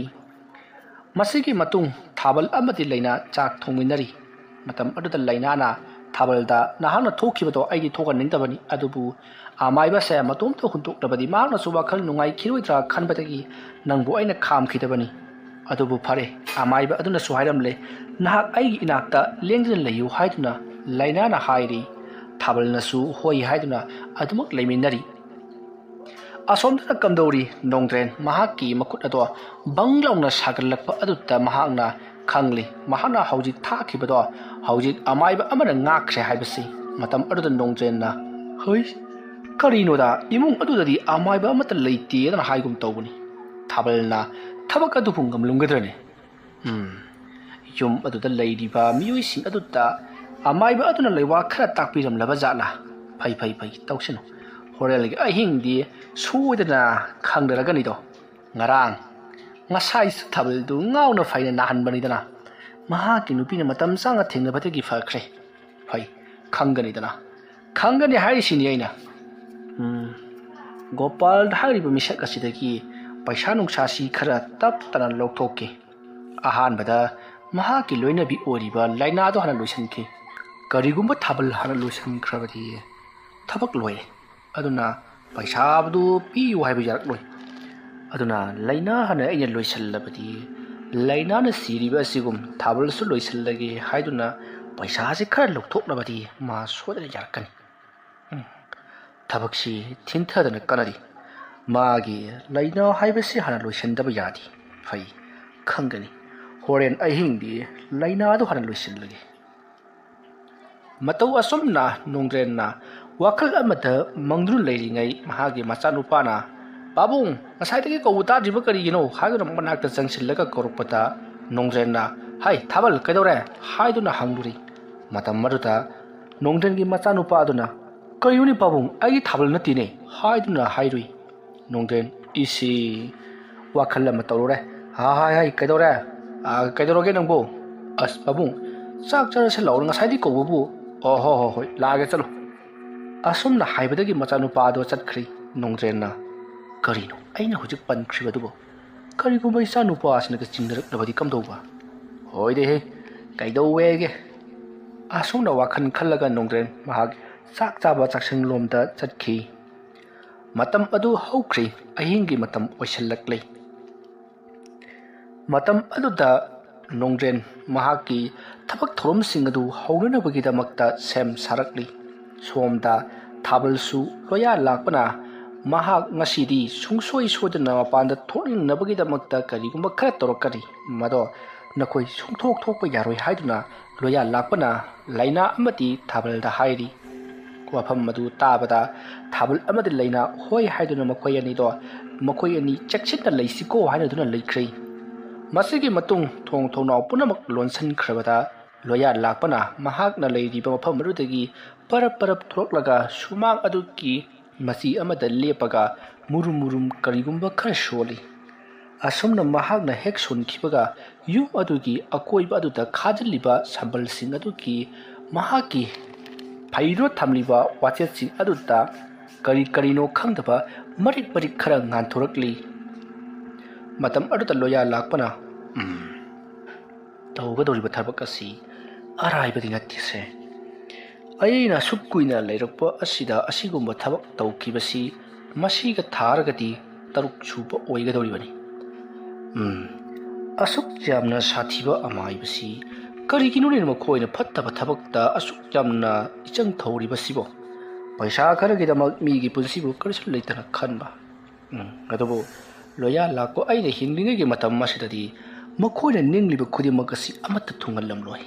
ꯃꯁꯤꯒꯤ ꯃꯇꯨꯡ ꯊꯥꯕꯜ ꯑꯃꯗꯤ ꯂꯩꯅꯥ ꯆꯥꯛ ꯊꯣꯡꯃꯤꯟꯅꯔꯤ꯫ ꯃꯇꯝ ꯑꯗꯨꯗ ꯂꯩꯅꯥꯅ ꯊꯥꯕꯜꯗ ꯅꯍꯥꯛꯅ ꯊꯣꯛꯈꯤꯕꯗꯣ ꯑꯩꯗꯤ ꯊꯣꯛꯍꯟꯅꯤꯡꯗꯕꯅꯤ, ꯑꯗꯨꯕꯨ ꯑꯃꯥꯏꯕꯁꯦ ꯃꯇꯣꯝꯇ ꯍꯨꯟꯗꯣꯛꯂꯕꯗꯤ ꯃꯍꯥꯛꯅꯁꯨ ꯋꯥꯈꯜ ꯅꯨꯡꯉꯥꯏꯈꯤꯔꯣꯏꯗ꯭ꯔꯥ ꯈꯟꯕꯗꯒꯤ ꯅꯪꯕꯨ ꯑꯩꯅ ꯈꯥꯝꯈꯤꯗꯕꯅꯤ꯫ ꯑꯗꯨꯕꯨ ꯐꯔꯦ, ꯑꯃꯥꯏꯕ ꯑꯗꯨꯅꯁꯨ ꯍꯥꯏꯔꯝꯂꯦ, "ꯅꯍꯥꯛ ꯑꯩꯒꯤ ꯏꯅꯥꯛꯇ ꯂꯦꯡꯗꯅ ꯂꯩꯌꯨ" ꯍꯥꯏꯗꯨꯅ ꯂꯥꯏꯅꯥꯅ ꯍꯥꯏꯔꯤ꯫ ꯊꯥꯕꯜꯅꯁꯨ "ꯍꯣꯏ" ꯍꯥꯏꯗꯨꯅ ꯑꯗꯨꯃꯛ ꯂꯩꯃꯤꯟꯅꯔꯤ꯫ ꯑꯁꯣꯝꯗꯅ ꯀꯝꯗꯧꯔꯤ? ꯅꯣꯡꯗ꯭ꯔꯦꯟ ꯃꯍꯥꯛꯀꯤ ꯃꯈꯨꯠ ꯑꯗꯣ ꯕꯪ ꯂꯥꯎꯅ ꯁꯥꯒꯠꯂꯛꯄ ꯑꯗꯨꯗ ꯃꯍꯥꯛꯅ ꯈꯪꯂꯤ꯫ ꯃꯍꯥꯛꯅ ꯍꯧꯖꯤꯛ ꯊꯥꯈꯤꯕꯗꯣ ꯍꯧꯖꯤꯛ ꯑꯃꯥꯏꯕ ꯑꯃꯅ ꯉꯥꯛꯈ꯭ꯔꯦ ꯍꯥꯏꯕꯁꯤ꯫ ꯃꯇꯝ ꯑꯗꯨꯗ ꯅꯣꯡꯗ꯭ꯔꯦꯟꯅ, "ꯍꯩ, ꯀꯔꯤꯅꯣꯗ, ꯏꯃꯨꯡ ꯑꯗꯨꯗꯗꯤ ꯑꯃꯥꯏꯕ ꯑꯃꯠꯇ ꯂꯩꯇꯦꯗꯅ ꯍꯥꯏꯒꯨꯝ ꯇꯧꯕꯅꯤ꯫ ꯊꯥꯕꯜꯅ ꯊꯕꯛ ꯑꯗꯨꯕꯨ ꯉꯝꯂꯝꯒꯗ꯭ꯔꯅꯦ? ꯎꯝ, ꯌꯨꯝ ꯑꯗꯨꯗ ꯂꯩꯔꯤꯕ ꯃꯤꯑꯣꯏꯁꯤꯡ ꯑꯗꯨꯗ ꯑꯃꯥꯏꯕ ꯑꯗꯨꯅ ꯂꯩꯋꯥ ꯈꯔ ꯇꯥꯛꯄꯤꯔꯝꯂꯕ ꯖꯥꯠꯂꯥ? ꯐꯩ, ꯐꯩ, ꯐꯩ, ꯇꯧꯁꯅꯨ꯫ ꯍꯣꯔꯦꯟꯒꯤ ꯑꯍꯤꯡꯗꯤ ꯁꯣꯏꯗꯅ ꯈꯪꯅꯔꯒꯅꯤꯗꯣ꯫ ꯉꯔꯥꯡ, ꯉꯁꯥꯏꯁꯨ ꯊꯥꯕꯜꯗꯨ ꯉꯥꯎꯅ ꯐꯩꯅ ꯅꯥꯍꯟꯕꯅꯤꯗꯅ꯫ ꯃꯍꯥꯛꯀꯤ ꯅꯨꯄꯤꯅ ꯃꯇꯝ ꯆꯥꯅ ꯊꯦꯡꯅꯕꯗꯒꯤ ꯐꯈ꯭ꯔꯦ꯫ ꯐꯩ, ꯈꯪꯒꯅꯤꯗꯅ꯫ ꯈꯪꯒꯅꯤ ꯍꯥꯏꯔꯤꯁꯤꯅꯤ ꯑꯩꯅ꯫ ꯎꯝ, ꯒꯣꯄꯥꯜ ꯍꯥꯏꯔꯤꯕ ꯃꯤꯁꯛ ꯑꯁꯤꯗꯒꯤ ꯄꯩꯁꯥ ꯅꯨꯡꯁꯥꯁꯤ ꯈꯔ ꯇꯞ ꯇꯞꯅ ꯂꯧꯊꯣꯛꯀꯦ꯫ ꯑꯍꯥꯟꯕꯗ ꯃꯍꯥꯛꯀꯤ ꯂꯣꯏꯅꯕꯤ ꯑꯣꯏꯔꯤꯕ ꯂꯥꯏꯅꯥꯗꯣ ꯍꯥꯟꯅ ꯂꯣꯏꯁꯤꯟꯈꯤ꯫ ꯀꯔꯤꯒꯨꯝꯕ ꯊꯥꯕꯜ ꯍꯥꯟꯅ ꯂꯣꯏꯁꯤꯟꯈ꯭ꯔꯕꯗꯤ ꯊꯕꯛ ꯂꯣꯏꯔꯦ꯫ ꯑꯗꯨꯅ ꯄꯩꯁꯥꯗꯨ ꯄꯤꯌꯨ ꯍꯥꯏꯕ ꯌꯥꯔꯛꯂꯣꯏ꯫ ꯑꯗꯨꯅ ꯂꯥꯏꯅꯥ ꯍꯥꯟꯅ ꯑꯩꯅ ꯂꯣꯏꯁꯤꯜꯂꯕꯗꯤ, ꯂꯥꯏꯅꯥꯅ ꯁꯤꯔꯤꯕ ꯑꯁꯤꯒꯨꯝ ꯊꯥꯕꯜꯁꯨ ꯂꯣꯏꯁꯤꯜꯂꯒꯦ ꯍꯥꯏꯗꯨꯅ ꯄꯩꯁꯥꯁꯤ ꯈꯔ ꯂꯧꯊꯣꯛꯂꯕꯗꯤ ꯃꯥ ꯁꯣꯏꯗꯅ ꯌꯥꯔꯛꯀꯅꯤ꯫ ꯎꯝ, ꯊꯕꯛꯁꯤ ꯊꯤꯟꯊꯗꯅ ꯀꯟꯅꯔꯤ꯫ ꯃꯥꯒꯤ ꯂꯥꯏꯅꯥ ꯍꯥꯏꯕꯁꯤ ꯍꯥꯟꯅ ꯂꯣꯏꯁꯤꯟꯗꯕ ꯌꯥꯗꯦ꯫ ꯐꯩ, ꯈꯪꯒꯅꯤ꯫ ꯍꯣꯔꯦꯟ ꯑꯍꯤꯡꯗꯤ ꯂꯥꯏꯅꯥꯗꯨ ꯍꯥꯟꯅ ꯂꯣꯏꯁꯤꯜꯂꯒꯦ꯫ ꯃꯇꯧ ꯑꯁꯨꯝꯅ ꯅꯣꯡꯗ꯭ꯔꯦꯟꯅ ꯋꯥꯈꯜ ꯑꯃꯗ ꯃꯪꯗꯨꯅ ꯂꯩꯔꯤꯉꯩ, ꯃꯍꯥꯛꯀꯤ ꯃꯆꯥꯅꯨꯄꯥꯅ, "ꯄꯥꯕꯨꯡ, ꯉꯁꯥꯏꯗꯒꯤ ꯀꯧꯕ ꯇꯥꯗ꯭ꯔꯤꯕ ꯀꯔꯤꯒꯤꯅꯣ?" ꯍꯥꯏꯗꯨꯅ ꯃꯅꯥꯛꯇ ꯆꯪꯁꯤꯜꯂꯒ ꯀꯧꯔꯛꯄꯗ, ꯅꯣꯡꯗ꯭ꯔꯦꯟꯅ, "ꯍꯥꯏ, ꯊꯥꯕꯜ ꯀꯩꯗꯧꯔꯦ?" ꯍꯥꯏꯗꯨꯅ ꯍꯪꯂꯨꯔꯤ꯫ ꯃꯇꯝ ꯑꯗꯨꯗ ꯅꯣꯡꯗ꯭ꯔꯦꯟꯒꯤ ꯃꯆꯥꯅꯨꯄꯥ ꯑꯗꯨꯅ, "ꯀꯔꯤꯅꯣꯅꯦ ꯄꯥꯕꯨꯡ, ꯑꯩꯒꯤ ꯊꯥꯕꯜ ꯅꯠꯇꯦꯅꯦ" ꯍꯥꯏꯗꯨꯅ ꯍꯥꯏꯔꯨꯏ꯫ ꯅꯣꯡꯗ꯭ꯔꯦꯟ, "ꯏꯁꯤ, ꯋꯥꯈꯜ ꯑꯃ ꯇꯧꯔꯨꯔꯦ꯫ ꯍꯥ, ꯍꯥꯏ, ꯍꯥꯏ, ꯀꯩꯗꯧꯔꯦ? ꯑꯥ, ꯀꯩꯗꯧꯔꯒꯦ ꯅꯪꯕꯨ? ꯑꯁ, ꯄꯥꯕꯨꯡ, ꯆꯥꯛ ꯆꯥꯔꯁꯤ ꯂꯥꯛꯑꯣ, ꯉꯁꯥꯏꯗꯤ ꯀꯧꯕꯕꯨ꯫ ꯑꯣ, ꯍꯣ, ꯍꯣ, ꯍꯣꯏ, ꯂꯥꯛꯑꯒꯦ, ꯆꯠꯂꯣ"꯫ ꯑꯁꯨꯝꯅ ꯍꯥꯏꯕꯗꯒꯤ ꯃꯆꯥꯅꯨꯄꯥ ꯑꯗꯣ ꯆꯠꯈ꯭ꯔꯤ꯫ ꯅꯣꯡꯗ꯭ꯔꯦꯟꯅ, "ꯀꯔꯤꯅꯣ ꯑꯩꯅ ꯍꯧꯖꯤꯛ ꯄꯟꯈ꯭ꯔꯤꯕꯗꯨꯕꯨ? ꯀꯔꯤꯒꯨꯝꯕ ꯏꯆꯥꯅꯨꯄꯥ ꯑꯁꯤꯅꯒ ꯆꯤꯡꯅꯔꯛꯂꯕꯗꯤ ꯀꯝꯗꯧꯕ? ꯍꯣꯏꯗꯦꯍꯦ, ꯀꯩꯗꯧꯋꯦꯒꯦ?" ꯑꯁꯨꯝꯅ ꯋꯥꯈꯜ ꯈꯜꯂꯒ ꯅꯣꯡꯗ꯭ꯔꯦꯟ ꯃꯍꯥꯛ ꯆꯥꯛ ꯆꯥꯕ ꯆꯥꯛꯁꯪꯂꯣꯝꯗ ꯆꯠꯈꯤ꯫ ꯃꯇꯝ ꯑꯗꯨ ꯍꯧꯈ꯭ꯔꯦ꯫ ꯑꯍꯤꯡꯒꯤ ꯃꯇꯝ ꯑꯣꯏꯁꯤꯜꯂꯛꯂꯦ꯫ ꯃꯇꯝ ꯑꯗꯨꯗ ꯅꯣꯡꯗ꯭ꯔꯦꯟ ꯃꯍꯥꯛꯀꯤ ꯊꯕꯛ ꯊꯧꯔꯝꯁꯤꯡ ꯑꯗꯨ ꯍꯧꯅꯅꯕꯒꯤꯗꯃꯛꯇ ꯁꯦꯝ ꯁꯥꯔꯛꯂꯤ꯫ ꯁꯣꯝꯗ ꯊꯥꯕꯜꯁꯨ ꯂꯣꯌꯥ ꯂꯥꯛꯄꯅ ꯃꯍꯥꯛ ꯉꯁꯤꯗꯤ ꯁꯨꯡꯁꯣꯏ ꯁꯣꯏꯗꯅ ꯃꯄꯥꯟꯗ ꯊꯣꯛꯅꯤꯡꯅꯕꯒꯤꯗꯃꯛꯇ ꯀꯔꯤꯒꯨꯝꯕ ꯈꯔ ꯇꯧꯔꯛꯀꯅꯤ꯫ ꯃꯗꯣ ꯅꯈꯣꯏ ꯁꯨꯡꯊꯣꯛ ꯊꯣꯛꯄ ꯌꯥꯔꯣꯏ ꯍꯥꯏꯗꯨꯅ ꯂꯣꯌꯥ ꯂꯥꯛꯄꯅ ꯂꯥꯏꯅꯥ ꯑꯃꯗꯤ ꯊꯥꯕꯜꯗ ꯍꯥꯏꯔꯤ꯫ ꯋꯥꯐꯝ ꯑꯗꯨ ꯇꯥꯕꯗ ꯊꯥꯕꯜ ꯑꯃꯗꯤ ꯂꯥꯏꯅꯥ ꯍꯣꯏ ꯍꯥꯏꯗꯨꯅ ꯃꯈꯣꯏ ꯑꯅꯤꯗꯣ, "ꯃꯈꯣꯏ ꯑꯅꯤ ꯆꯦꯛꯁꯤꯟꯅ ꯂꯩꯁꯤꯀꯣ" ꯍꯥꯏꯅꯗꯨꯅ ꯂꯩꯈ꯭ꯔꯦ꯫ ꯃꯁꯤꯒꯤ ꯃꯇꯨꯡ ꯊꯣꯡ ꯊꯣꯡꯅꯥꯎ ꯄꯨꯝꯅꯃꯛ ꯂꯣꯟꯁꯤꯟꯈ꯭ꯔꯕꯗ ꯂꯣꯌꯥ ꯂꯥꯛꯄꯅ ꯃꯍꯥꯛꯅ ꯂꯩꯔꯤꯕ ꯃꯐꯝ ꯑꯗꯨꯗꯒꯤ ꯄꯔꯞ ꯄꯔꯞ ꯊꯣꯛꯂꯛꯂꯒ ꯁꯨꯃꯥꯡ ꯑꯗꯨꯒꯤ ꯃꯆꯤ ꯑꯃꯗ ꯂꯦꯞꯄꯒ ꯃꯨꯔꯨꯝ ꯃꯨꯔꯨꯝ ꯀꯔꯤꯒꯨꯝꯕ ꯈꯔ ꯁꯣꯜꯂꯤ꯫ ꯑꯁꯨꯝꯅ ꯃꯍꯥꯛꯅ ꯍꯦꯛ ꯁꯣꯟꯈꯤꯕꯒ ꯌꯨꯝ ꯑꯗꯨꯒꯤ ꯑꯀꯣꯏꯕ ꯑꯗꯨꯗ ꯈꯥꯖꯤꯜꯂꯤꯕ ꯁꯝꯕꯜꯁꯤꯡ ꯑꯗꯨꯒꯤ ꯃꯍꯥꯛꯀꯤ ꯐꯩꯔꯣ ꯊꯝꯂꯤꯕ ꯋꯥꯆꯦꯠꯁꯤꯡ ꯑꯗꯨꯗ ꯀꯔꯤ ꯀꯔꯤꯅꯣ ꯈꯪꯗꯕ ꯃꯔꯤꯛ ꯃꯔꯤꯛ ꯈꯔ ꯉꯥꯟꯊꯣꯔꯛꯂꯤ꯫ ꯃꯇꯝ ꯑꯗꯨꯗ ꯂꯣꯌꯥ ꯂꯥꯛꯄꯅ, "ꯎꯝ, ꯇꯧꯒꯗꯧꯔꯤꯕ ꯊꯕꯛ ꯑꯁꯤ ꯑꯔꯥꯏꯕꯗꯤ ꯅꯠꯇꯦꯁꯦ꯫ ꯑꯩꯅ ꯑꯁꯨꯛ ꯀꯨꯏꯅ ꯂꯩꯔꯛꯄ ꯑꯁꯤꯗ ꯑꯁꯤꯒꯨꯝꯕ ꯊꯕꯛ ꯇꯧꯈꯤꯕꯁꯤ ꯃꯁꯤꯒ ꯊꯥꯔꯒꯗꯤ ꯇꯔꯨꯛ ꯁꯨꯕ ꯑꯣꯏꯒꯗꯧꯔꯤꯕꯅꯤ꯫ ꯎꯝ, ꯑꯁꯨꯛ ꯌꯥꯝꯅ ꯁꯥꯊꯤꯕ ꯑꯃꯥꯏꯕꯁꯤ ꯀꯔꯤꯒꯤꯅꯣꯅꯦ ꯃꯈꯣꯏꯅ ꯐꯠꯇꯕ ꯊꯕꯛꯇ ꯑꯁꯨꯛ ꯌꯥꯝꯅ ꯏꯆꯪ ꯊꯧꯔꯤꯕꯁꯤꯕꯣ? ꯄꯩꯁꯥ ꯈꯔꯒꯤꯗꯃꯛ ꯃꯤꯒꯤ ꯄꯨꯟꯁꯤꯕꯨ ꯀꯔꯤꯁꯨ ꯂꯩꯇꯅ ꯈꯟꯕ꯫ ꯎꯝ, ꯑꯗꯨꯕꯨ ꯂꯣꯌꯥ ꯂꯥꯛꯄ ꯑꯩꯅ ꯍꯤꯡꯂꯤꯉꯩꯒꯤ ꯃꯇꯝ ꯑꯁꯤꯗꯗꯤ ꯃꯈꯣꯏꯅ ꯅꯤꯡꯂꯤꯕ ꯈꯨꯗꯤꯡꯃꯛ ꯑꯁꯤ ꯑꯃꯠꯇ ꯊꯨꯡꯍꯜꯂꯝꯂꯣꯏ꯫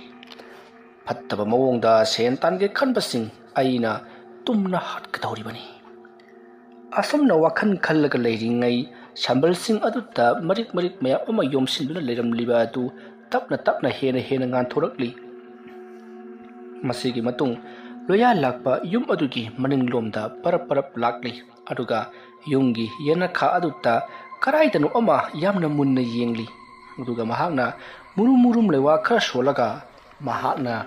ꯐꯠꯇꯕ ꯃꯑꯣꯡꯗ ꯁꯦꯟ ꯇꯥꯟꯒꯦ ꯈꯟꯕꯁꯤꯡ ꯑꯩꯅ ꯇꯨꯝꯅ ꯍꯥꯠꯀꯗꯧꯔꯤꯕꯅꯤ꯫" ꯑꯁꯨꯝꯅ ꯋꯥꯈꯜ ꯈꯜꯂꯒ ꯂꯩꯔꯤꯉꯩ ꯁꯝꯕꯜꯁꯤꯡ ꯑꯗꯨꯗ ꯃꯔꯤꯛ ꯃꯔꯤꯛ ꯃꯌꯥꯝ ꯑꯃ ꯌꯣꯝꯁꯤꯟꯗꯨꯅ ꯂꯩꯔꯝꯂꯤꯕ ꯑꯗꯨ ꯇꯞꯅ ꯇꯞꯅ ꯍꯦꯟꯅ ꯍꯦꯟꯅ ꯉꯥꯟꯊꯣꯔꯛꯂꯤ꯫ ꯃꯁꯤꯒꯤ ꯃꯇꯨꯡ ꯂꯣꯌꯥ ꯂꯥꯛꯄ ꯌꯨꯝ ꯑꯗꯨꯒꯤ ꯃꯅꯤꯡꯂꯣꯝꯗ ꯄꯔꯞ ꯄꯔꯞ ꯂꯥꯛꯂꯤ꯫ ꯑꯗꯨꯒ ꯌꯨꯝꯒꯤ ꯌꯦꯅꯈꯥ ꯑꯗꯨꯗ ꯀꯗꯥꯏꯗꯅꯣ ꯑꯃ ꯌꯥꯝꯅ ꯃꯨꯟꯅ ꯌꯦꯡꯂꯤ꯫ ꯑꯗꯨꯒ ꯃꯍꯥꯛꯅ ꯃꯨꯔꯨꯝ ꯃꯨꯔꯨꯝ ꯂꯩꯋꯥ ꯈꯔ ꯁꯣꯜꯂꯒ ꯃꯍꯥꯛꯅ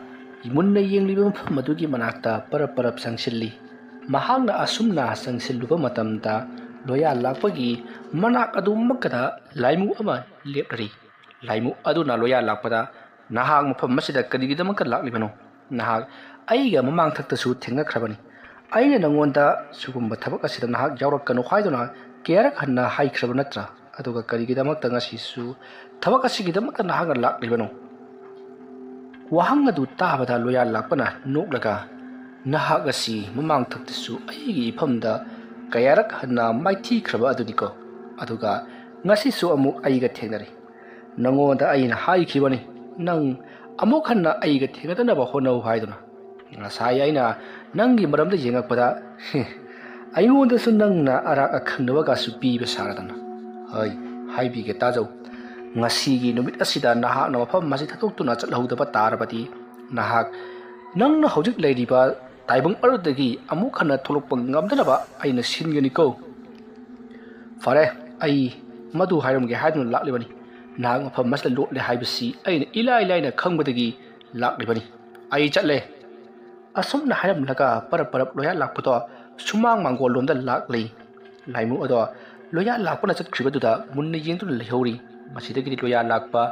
ꯃꯨꯟꯅ ꯌꯦꯡꯂꯤꯕ ꯃꯐꯝ ꯑꯗꯨꯒꯤ ꯃꯅꯥꯛꯇ ꯄꯔꯞ ꯄꯔꯞ ꯆꯪꯁꯤꯜꯂꯤ꯫ ꯃꯍꯥꯛꯅ ꯑꯁꯨꯝꯅ ꯆꯪꯁꯤꯜꯂꯨꯕ ꯃꯇꯝꯗ ꯂꯣꯌꯥ ꯂꯥꯛꯄꯒꯤ ꯃꯅꯥꯛ ꯑꯗꯨꯃꯛꯀꯗ ꯂꯥꯏꯃꯨ ꯑꯃ ꯂꯦꯞꯂꯔꯤ꯫ ꯂꯥꯏꯃꯨ ꯑꯗꯨꯅ ꯂꯣꯌꯥ ꯂꯥꯛꯄꯗ, "ꯅꯍꯥꯛ ꯃꯐꯝ ꯑꯁꯤꯗ ꯀꯔꯤꯒꯤꯗꯃꯛꯇ ꯂꯥꯛꯂꯤꯕꯅꯣ?" ꯅꯍꯥꯛ ꯑꯩꯒ ꯃꯃꯥꯡꯊꯛꯇꯁꯨ ꯊꯦꯡꯅꯈ꯭ꯔꯕꯅꯤ꯫ ꯑꯩꯅ ꯅꯉꯣꯟꯗ ꯁꯤꯒꯨꯝꯕ ꯊꯕꯛ ꯑꯁꯤꯗ ꯅꯍꯥꯛ ꯌꯥꯎꯔꯛꯀꯅꯨ ꯍꯥꯏꯗꯨꯅ ꯀꯌꯥꯔꯛ ꯍꯟꯅ ꯍꯥꯏꯈ꯭ꯔꯕ ꯅꯠꯇ꯭ꯔꯥ? ꯑꯗꯨꯒ ꯀꯔꯤꯒꯤꯗꯃꯛꯇ ꯉꯁꯤꯁꯨ ꯊꯕꯛ ꯑꯁꯤꯒꯤꯗꯃꯛꯇ ꯅꯍꯥꯛꯅ ꯂꯥꯛꯂꯤꯕꯅꯣ? ꯋꯥꯍꯪ ꯑꯗꯨ ꯇꯥꯕꯗ ꯂꯣꯌꯥ ꯂꯥꯛꯄꯅ ꯅꯣꯛꯂꯒ, "ꯅꯍꯥꯛ ꯑꯁꯤ ꯃꯃꯥꯡꯊꯛꯇꯁꯨ ꯑꯩꯒꯤ ꯏꯐꯝꯗ ꯀꯌꯥꯔꯛ ꯍꯟꯅ ꯃꯥꯏꯊꯤꯈ꯭ꯔꯕ ꯑꯗꯨꯅꯤꯀꯣ꯫ ꯑꯗꯨꯒ ꯉꯁꯤꯁꯨ ꯑꯃꯨꯛ ꯑꯩꯒ ꯊꯦꯡꯅꯔꯦ꯫ ꯅꯉꯣꯟꯗ ꯑꯩꯅ ꯍꯥꯏꯈꯤꯕꯅꯤ, ꯅꯪ ꯑꯃꯨꯛ ꯍꯟꯅ ꯑꯩꯒ ꯊꯦꯡꯅꯗꯅꯕ ꯍꯣꯠꯅꯧ ꯍꯥꯏꯗꯨꯅ꯫ ꯉꯁꯥꯏ ꯑꯩꯅ ꯅꯪꯒꯤ ꯃꯔꯝꯗ ꯌꯦꯡꯉꯛꯄꯗ, ꯑꯩꯉꯣꯟꯗꯁꯨ ꯅꯪꯅ ꯑꯔꯥꯛ ꯑꯈꯪꯅꯕꯒꯁꯨ ꯄꯤꯕ ꯁꯥꯔꯗꯅ꯫ ꯍꯣꯏ, ꯍꯥꯏꯕꯤꯒꯦ ꯇꯥꯖꯧ꯫ ꯉꯁꯤꯒꯤ ꯅꯨꯃꯤꯠ ꯑꯁꯤꯗ ꯅꯍꯥꯛꯅ ꯃꯐꯝ ꯑꯁꯤ ꯊꯥꯗꯣꯛꯇꯨꯅ ꯆꯠꯍꯧꯗꯕ ꯇꯥꯔꯕꯗꯤ, ꯅꯍꯥꯛ ꯅꯪꯅ ꯍꯧꯖꯤꯛ ꯂꯩꯔꯤꯕ ꯇꯥꯏꯕꯪ ꯑꯗꯨꯗꯒꯤ ꯑꯃꯨꯛ ꯍꯟꯅ ꯊꯣꯛꯂꯛꯄ ꯉꯝꯗꯅꯕ ꯑꯩꯅ ꯁꯤꯟꯒꯅꯤꯀꯣ꯫ ꯐꯔꯦ, ꯑꯩ ꯃꯗꯨ ꯍꯥꯏꯔꯝꯒꯦ ꯍꯥꯏꯗꯨꯅ ꯂꯥꯛꯂꯤꯕꯅꯤ꯫ ꯅꯍꯥꯛ ꯃꯐꯝ ꯑꯁꯤꯗ ꯂꯣꯠꯂꯦ ꯍꯥꯏꯕꯁꯤ ꯑꯩꯅ ꯏꯂꯥꯏ ꯂꯥꯏꯅ ꯈꯪꯕꯗꯒꯤ ꯂꯥꯛꯂꯤꯕꯅꯤ꯫ ꯑꯩ ꯆꯠꯂꯦ꯫" ꯑꯁꯨꯝꯅ ꯍꯥꯏꯔꯝꯂꯒ ꯄꯔꯞ ꯄꯔꯞ ꯂꯣꯌꯥ ꯂꯥꯛꯄꯗꯣ ꯁꯨꯃꯥꯡ ꯃꯥꯡꯒꯣꯜ ꯂꯣꯝꯗ ꯂꯥꯛꯂꯤ꯫ ꯂꯥꯏꯃꯨ ꯑꯗꯣ ꯂꯣꯌꯥ ꯂꯥꯛꯄꯅ ꯆꯠꯈ꯭ꯔꯤꯕꯗꯨꯗ ꯃꯨꯟꯅ ꯌꯦꯡꯗꯨꯅ ꯂꯩꯍꯧꯔꯤ꯫ ꯃꯁꯤꯗꯒꯤꯗꯤ ꯂꯣꯌꯥ ꯂꯥꯛꯄ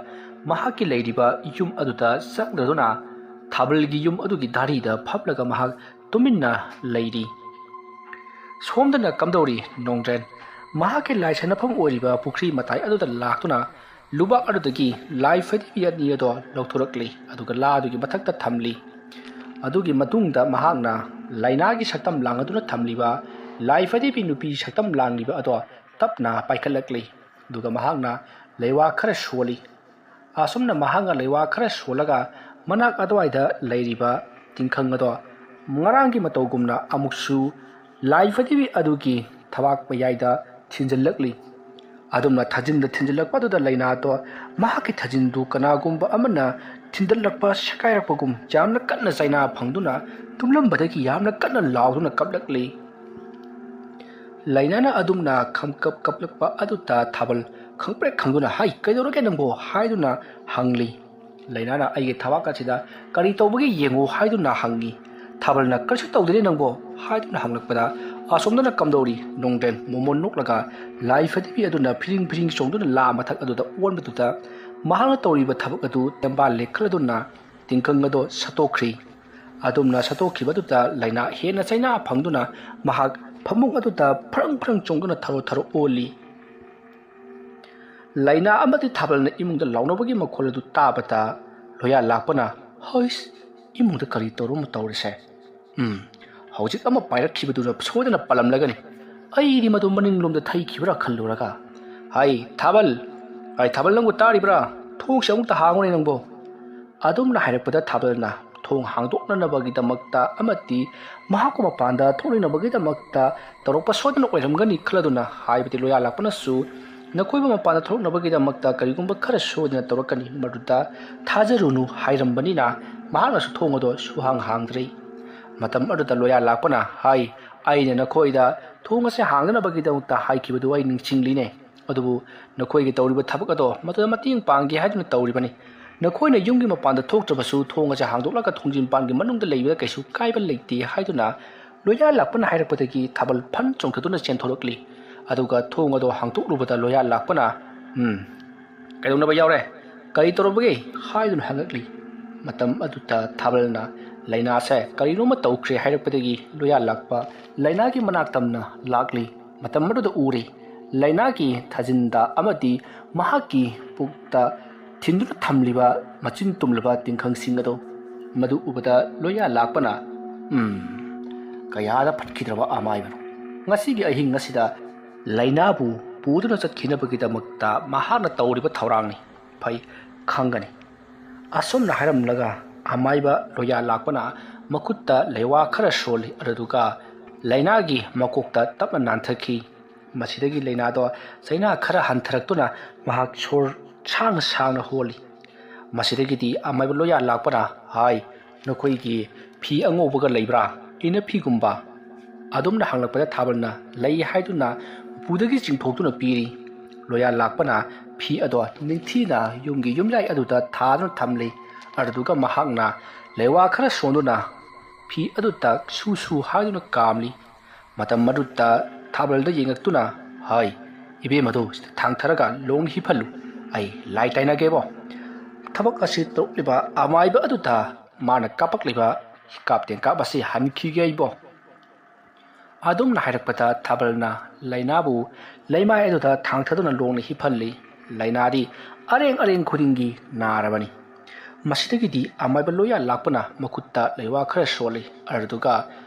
ꯃꯍꯥꯛꯀꯤ ꯂꯩꯔꯤꯕ ꯌꯨꯝ ꯑꯗꯨꯗ ꯆꯪꯗꯗꯨꯅ ꯊꯥꯕꯜꯒꯤ ꯌꯨꯝ ꯑꯗꯨꯒꯤ ꯗꯥꯔꯤꯗ ꯐꯝꯂꯒ ꯃꯍꯥꯛ ꯇꯨꯃꯤꯟꯅ ꯂꯩꯔꯤ꯫ ꯁꯣꯝꯗꯅ ꯀꯝꯗꯧꯔꯤ? ꯅꯣꯡꯗ꯭ꯔꯦꯟ ꯃꯍꯥꯛꯀꯤ ꯂꯥꯏ ꯁꯥꯟꯅꯐꯝ ꯑꯣꯏꯔꯤꯕ ꯄꯨꯈ꯭ꯔꯤ ꯃꯇꯥꯏ ꯑꯗꯨꯗ ꯂꯥꯛꯇꯨꯅ ꯂꯨꯕꯥꯛ ꯑꯗꯨꯗꯒꯤ ꯂꯥꯏ ꯐꯗꯤꯕꯤ ꯑꯅꯤ ꯑꯗꯣ ꯂꯧꯊꯣꯔꯛꯂꯤ, ꯑꯗꯨꯒ ꯂꯥ ꯑꯗꯨꯒꯤ ꯃꯊꯛꯇ ꯊꯝꯂꯤ꯫ ꯑꯗꯨꯒꯤ ꯃꯇꯨꯡꯗ ꯃꯍꯥꯛꯅ ꯂꯥꯏꯅꯥꯒꯤ ꯁꯛꯇꯝ ꯂꯥꯡꯗꯨꯅ ꯊꯝꯂꯤꯕ ꯂꯥꯏ ꯐꯗꯤꯕꯤ ꯅꯨꯄꯤ ꯁꯛꯇꯝ ꯂꯥꯡꯂꯤꯕ ꯑꯗꯣ ꯇꯞꯅ ꯄꯥꯏꯈꯠꯂꯛꯂꯤ, ꯑꯗꯨꯒ ꯃꯍꯥꯛꯅ ꯂꯩꯋꯥ ꯈꯔ ꯁꯣꯜꯂꯤ꯫ ꯑꯁꯨꯝꯅ ꯃꯍꯥꯛꯅ ꯂꯩꯋꯥ ꯈꯔ ꯁꯣꯜꯂꯒ ꯃꯅꯥꯛ ꯑꯗꯨꯋꯥꯏꯗ ꯂꯩꯔꯤꯕ ꯇꯤꯡꯈꯪ ꯑꯗꯣ ꯉꯔꯥꯡꯒꯤ ꯃꯇꯧꯒꯨꯝꯅ ꯑꯃꯨꯛꯁꯨ ꯂꯥꯏ ꯐꯗꯤꯕꯤ ꯑꯗꯨꯒꯤ ꯊꯕꯥꯛ ꯃꯌꯥꯏꯗ ꯊꯤꯟꯖꯤꯜꯂꯛꯂꯤ꯫ ꯑꯗꯨꯝꯅ ꯊꯥꯖꯤꯟꯗ ꯊꯤꯟꯖꯤꯜꯂꯛꯄ ꯑꯗꯨꯗ ꯂꯥꯏꯅꯥꯗꯣ ꯃꯍꯥꯛꯀꯤ ꯊꯥꯖꯤꯟꯗꯨ ꯀꯅꯥꯒꯨꯝꯕ ꯑꯃꯅ ꯊꯤꯟꯗꯠꯂꯛꯄ ꯁꯦꯒꯥꯏꯔꯛꯄꯒꯨꯝ ꯌꯥꯝꯅ ꯀꯟꯅ ꯆꯩꯅꯥ ꯐꯪꯗꯨꯅ ꯇꯨꯝꯂꯝꯕꯗꯒꯤ ꯌꯥꯝꯅ ꯀꯟꯅ ꯂꯥꯎꯗꯨꯅ ꯀꯞꯂꯛꯂꯤ꯫ ꯂꯥꯏꯅꯥꯅ ꯑꯗꯨꯝꯅ ꯈꯪꯀꯞ ꯀꯞꯂꯛꯄ ꯑꯗꯨꯗ ꯊꯥꯕꯜ ꯈꯪꯄ꯭ꯔꯦꯛ ꯈꯪꯗꯨꯅ, "ꯍꯩ, ꯀꯩꯗꯧꯔꯒꯦ ꯅꯪꯕꯣ?" ꯍꯥꯏꯗꯨꯅ ꯍꯪꯂꯤ꯫ ꯂꯥꯏꯅꯥꯅ ꯑꯩꯒꯤ ꯊꯕꯥꯛ ꯑꯁꯤꯗ ꯀꯔꯤ ꯇꯧꯕꯒꯦ ꯌꯦꯡꯉꯨ ꯍꯥꯏꯗꯨꯅ ꯍꯪꯉꯤ꯫ ꯊꯥꯕꯜꯅ, "ꯀꯔꯤꯁꯨ ꯇꯧꯗꯦꯅꯦ ꯅꯪꯕꯣ" ꯍꯥꯏꯗꯨꯅ ꯍꯪꯂꯛꯄꯗ, ꯑꯁꯣꯝꯗꯅ ꯀꯝꯗꯧꯔꯤ? ꯅꯣꯡꯗ꯭ꯔꯦꯟ ꯃꯣꯃꯣꯟ ꯅꯣꯛꯂꯒ ꯂꯥꯏ ꯐꯗꯤꯕꯤ ꯑꯗꯨꯅ ꯐꯤꯔꯤꯡ ꯐꯤꯔꯤꯡ ꯆꯣꯡꯗꯨꯅ ꯂꯥ ꯃꯊꯛ ꯑꯗꯨꯗ ꯑꯣꯟꯕꯗꯨꯗ ꯃꯍꯥꯛꯅ ꯇꯧꯔꯤꯕ ꯊꯕꯛ ꯑꯗꯨ ꯇꯦꯝꯕꯥꯜ ꯂꯦꯛꯈꯠꯂꯗꯨꯅ ꯇꯤꯡꯈꯪ ꯑꯗꯣ ꯁꯠꯇꯣꯛꯈ꯭ꯔꯤ꯫ ꯑꯗꯨꯝꯅ ꯁꯠꯇꯣꯛꯈꯤꯕꯗꯨꯗ ꯂꯥꯏꯅꯥ ꯍꯦꯟꯅ ꯆꯩꯅꯥ ꯐꯪꯗꯨꯅ ꯃꯍꯥꯛ ꯐꯃꯨꯡ ꯑꯗꯨꯗ ꯐ꯭ꯔꯪ ꯐ꯭ꯔꯪ ꯆꯣꯡꯗꯨꯅ ꯊꯔꯣ ꯊꯔꯣ ꯑꯣꯜꯂꯤ꯫ ꯂꯥꯏꯅꯥ ꯑꯃꯗꯤ ꯊꯥꯕꯜꯅ ꯏꯃꯨꯡꯗ ꯂꯥꯎꯅꯕꯒꯤ ꯃꯈꯣꯜ ꯑꯗꯨ ꯇꯥꯕꯗ ꯂꯣꯌꯥ ꯂꯥꯛꯄꯅ, "ꯍꯩꯁ, ꯏꯃꯨꯡꯗ ꯀꯔꯤ ꯇꯧꯔꯨꯝ ꯇꯧꯔꯤꯁꯦ? ꯎꯝ, ꯍꯧꯖꯤꯛ ꯑꯃ ꯄꯥꯏꯔꯛꯈꯤꯕꯗꯨꯅ ꯁꯣꯏꯗꯅ ꯄꯜꯂꯝꯂꯒꯅꯤ꯫ ꯑꯩꯗꯤ ꯃꯗꯨ ꯃꯅꯤꯡꯂꯣꯝꯗ ꯊꯩꯈꯤꯕ꯭ꯔꯥ ꯈꯜꯂꯨꯔꯒ꯫ ꯍꯥꯏ, ꯊꯥꯕꯜ! ꯍꯥꯏ, ꯊꯥꯕꯜ, ꯅꯪꯕꯨ ꯇꯥꯔꯤꯕ꯭ꯔꯥ? ꯊꯣꯡꯁꯦ ꯑꯃꯨꯛꯇ ꯍꯥꯡꯉꯨꯅꯦ ꯅꯪꯕꯨ!" ꯑꯗꯨꯝꯅ ꯍꯥꯏꯔꯛꯄꯗ ꯊꯥꯕꯜꯅ ꯊꯣꯡ ꯍꯥꯡꯗꯣꯛꯅꯅꯕꯒꯤꯗꯃꯛꯇ ꯑꯃꯗꯤ ꯃꯍꯥꯛꯄꯨ ꯃꯄꯥꯟꯗ ꯊꯣꯛꯅꯅꯕꯒꯤꯗꯃꯛꯇ ꯇꯧꯔꯛꯄ ꯁꯣꯏꯗꯅ ꯑꯣꯏꯔꯝꯒꯅꯤ ꯈꯜꯂꯗꯨꯅ ꯍꯥꯏꯕꯗꯤ ꯂꯣꯌꯥ ꯂꯥꯛꯄꯅꯁꯨ ꯅꯈꯣꯏꯕꯨ ꯃꯄꯥꯟꯗ ꯊꯣꯛꯅꯕꯒꯤꯗꯃꯛꯇ ꯀꯔꯤꯒꯨꯝꯕ ꯈꯔ ꯁꯣꯏꯗꯅ ꯇꯧꯔꯛꯀꯅꯤ, ꯃꯗꯨꯗ ꯊꯥꯖꯔꯨꯅꯨ ꯍꯥꯏꯔꯝꯕꯅꯤꯅ ꯃꯍꯥꯛꯅꯁꯨ ꯊꯣꯡ ꯑꯗꯨ ꯁꯨꯍꯥꯡ ꯍꯥꯡꯗ꯭ꯔꯦ꯫ ꯃꯇꯝ ꯑꯗꯨꯗ ꯂꯣꯌꯥ ꯂꯥꯛꯄꯅ ꯍꯥꯏ, "ꯑꯩꯅ ꯅꯈꯣꯏꯗ ꯊꯣꯡ ꯑꯁꯤ ꯍꯥꯡꯗꯅꯕꯒꯤꯗꯃꯛꯇ ꯍꯥꯏꯈꯤꯕꯗꯨ ꯑꯩ ꯅꯤꯡꯁꯤꯡꯂꯤꯅꯦ꯫ ꯑꯗꯨꯕꯨ ꯅꯈꯣꯏꯒꯤ ꯇꯧꯔꯤꯕ ꯊꯕꯛ ꯑꯗꯣ ꯃꯗꯨꯗ ꯃꯇꯦꯡ ꯄꯥꯡꯒꯦ ꯍꯥꯏꯗꯨꯅ ꯇꯧꯔꯤꯕꯅꯤ꯫ ꯅꯈꯣꯏꯅ ꯌꯨꯝꯒꯤ ꯃꯄꯥꯟꯗ ꯊꯣꯛꯇ꯭ꯔꯕꯁꯨ ꯊꯣꯡ ꯑꯁꯤ ꯍꯥꯡꯗꯣꯛꯂꯒ ꯊꯣꯡꯖꯤꯟꯄꯥꯟꯒꯤ ꯃꯅꯨꯡꯗ ꯂꯩꯕꯗ ꯀꯩꯁꯨ ꯀꯥꯏꯕ ꯂꯩꯇꯦ" ꯍꯥꯏꯗꯨꯅ ꯂꯣꯌꯥ ꯂꯥꯛꯄꯅ ꯍꯥꯏꯔꯛꯄꯗꯒꯤ ꯊꯥꯕꯜ ꯐꯟ ꯆꯣꯡꯊꯗꯨꯅ ꯆꯦꯟꯊꯣꯔꯛꯂꯤ꯫ ꯑꯗꯨꯒ ꯊꯣꯡ ꯑꯗꯣ ꯍꯥꯡꯗꯣꯛꯂꯨꯕꯗ ꯂꯣꯌꯥ ꯂꯥꯛꯄꯅ, "ꯎꯝ, ꯀꯩꯗꯧꯅꯕ ꯌꯥꯎꯔꯦ? ꯀꯔꯤ ꯇꯧꯔꯕꯒꯦ?" ꯍꯥꯏꯗꯨꯅ ꯍꯪꯉꯛꯂꯤ꯫ ꯃꯇꯝ ꯑꯗꯨꯗ ꯊꯥꯕꯜꯅ ꯂꯥꯏꯅꯥꯁꯦ ꯀꯔꯤꯅꯣꯃ ꯇꯧꯈ꯭ꯔꯦ ꯍꯥꯏꯔꯛꯄꯗꯒꯤ ꯂꯣꯌꯥ ꯂꯥꯛꯄ ꯂꯥꯏꯅꯥꯒꯤ ꯃꯅꯥꯛ ꯇꯝꯅ ꯂꯥꯛꯂꯤ꯫ ꯃꯇꯝ ꯑꯗꯨꯗ ꯎꯔꯦ, ꯂꯥꯏꯅꯥꯒꯤ ꯊꯥꯖꯤꯟꯗ ꯑꯃꯗꯤ ꯃꯍꯥꯛꯀꯤ ꯄꯨꯛꯇ ꯊꯤꯟꯗꯨꯅ ꯊꯝꯂꯤꯕ ꯃꯆꯤꯟ ꯇꯨꯝꯂꯕ ꯇꯤꯡꯈꯪꯁꯤꯡ ꯑꯗꯨ꯫ ꯃꯗꯨ ꯎꯕꯗ ꯂꯣꯌꯥ ꯂꯥꯛꯄꯅ, "ꯎꯝ, ꯀꯌꯥꯗ ꯐꯠꯈꯤꯗ꯭ꯔꯕ ꯑꯃꯥꯏꯕꯅꯣ! ꯉꯁꯤꯒꯤ ꯑꯍꯤꯡ ꯑꯁꯤꯗ ꯂꯥꯏꯅꯥꯕꯨ ꯄꯨꯗꯨꯅ ꯆꯠꯈꯤꯅꯕꯒꯤꯗꯃꯛꯇ ꯃꯍꯥꯛꯅ ꯇꯧꯔꯤꯕ ꯊꯧꯔꯥꯡꯅꯤ꯫ ꯐꯩ, ꯈꯪꯒꯅꯤ"꯫ ꯑꯁꯨꯝꯅ ꯍꯥꯏꯔꯝꯂꯒ ꯑꯃꯥꯏꯕ ꯂꯣꯌꯥ ꯂꯥꯛꯄꯅ ꯃꯈꯨꯠꯇ ꯂꯩꯋꯥ ꯈꯔ ꯁꯣꯜꯂꯤ, ꯑꯗꯨꯗꯨꯒ ꯂꯥꯏꯅꯥꯒꯤ ꯃꯀꯣꯛꯇ ꯇꯞꯅ ꯅꯥꯟꯊꯈꯤ꯫ ꯃꯁꯤꯗꯒꯤ ꯂꯥꯏꯅꯥꯗꯣ ꯆꯩꯅꯥ ꯈꯔ ꯍꯟꯊꯔꯛꯇꯨꯅ ꯃꯍꯥꯛ ꯁꯣꯔ ꯁꯥꯡꯅ ꯁꯥꯡꯅ ꯍꯣꯜꯂꯤ꯫ ꯃꯁꯤꯗꯒꯤꯗꯤ ꯑꯃꯥꯏꯕ ꯂꯣꯌꯥ ꯂꯥꯛꯄꯅ ꯍꯥꯏ, "ꯅꯈꯣꯏꯒꯤ ꯐꯤ ꯑꯉꯧꯕꯒ ꯂꯩꯕ꯭ꯔꯥ? ꯏꯅꯐꯤꯒꯨꯝꯕ?" ꯑꯗꯨꯝꯅ ꯍꯪꯂꯛꯄꯗ ꯊꯥꯕꯜꯅ ꯂꯩ ꯍꯥꯏꯗꯨꯅ ꯎꯄꯨꯗꯒꯤ ꯆꯤꯡꯊꯣꯛꯇꯨꯅ ꯄꯤꯔꯤ꯫ ꯂꯣꯌꯥ ꯂꯥꯛꯄꯅ ꯐꯤ ꯑꯗꯣ ꯅꯤꯡꯊꯤꯅ ꯌꯨꯝꯒꯤ ꯌꯨꯝꯌꯥꯏ ꯑꯗꯨꯗ ꯊꯥꯗꯨꯅ ꯊꯝꯂꯤ꯫ ꯑꯗꯨꯗꯨꯒ ꯃꯍꯥꯛꯅ ꯂꯩꯋꯥ ꯈꯔ ꯁꯣꯟꯗꯨꯅ ꯐꯤ ꯑꯗꯨꯗ ꯁꯨ ꯁꯨ ꯍꯥꯏꯗꯨꯅ ꯀꯥꯝꯂꯤ꯫ ꯃꯇꯝ ꯑꯗꯨꯗ ꯊꯥꯕꯜꯗ ꯌꯦꯡꯉꯛꯇꯨꯅ, "ꯍꯥꯏ, ꯏꯕꯦꯝ ꯑꯗꯨ ꯁꯤꯗ ꯊꯥꯡꯊꯔꯒ ꯂꯣꯡ ꯍꯤꯞꯍꯜꯂꯨ, ꯑꯩ ꯂꯥꯏ ꯇꯥꯏꯅꯒꯦꯕꯣ"꯫ ꯊꯕꯛ ꯑꯁꯤ ꯇꯧꯔꯛꯂꯤꯕ ꯑꯃꯥꯏꯕ ꯑꯗꯨꯗ ꯃꯥꯅ ꯀꯥꯞꯄꯛꯂꯤꯕ ꯍꯤꯀꯥꯞ ꯇꯦꯡꯀꯥꯞ ꯑꯁꯤ ꯍꯟꯈꯤꯒꯦ ꯑꯩꯕꯣ꯫ ꯑꯗꯨꯝꯅ ꯍꯥꯏꯔꯛꯄꯗ ꯊꯥꯕꯜꯅ ꯂꯥꯏꯅꯥꯕꯨ ꯂꯩꯃꯥꯏ ꯑꯗꯨꯗ ꯊꯥꯡꯊꯗꯨꯅ ꯂꯣꯡꯅ ꯍꯤꯞꯍꯜꯂꯤ꯫ ꯂꯥꯏꯅꯥꯗꯤ ꯑꯔꯦꯡ ꯑꯔꯦꯡ ꯈꯨꯗꯤꯡꯒꯤ ꯅꯥꯔꯕꯅꯤ꯫ ꯃꯁꯤꯗꯒꯤꯗꯤ ꯑꯃꯥꯏꯕ ꯂꯣꯌꯥ ꯂꯥꯛꯄꯅ ꯃꯈꯨꯠꯇ ꯂꯩꯋꯥ ꯈꯔ ꯁꯣꯜꯂꯤ꯫ ꯑꯗꯨꯒ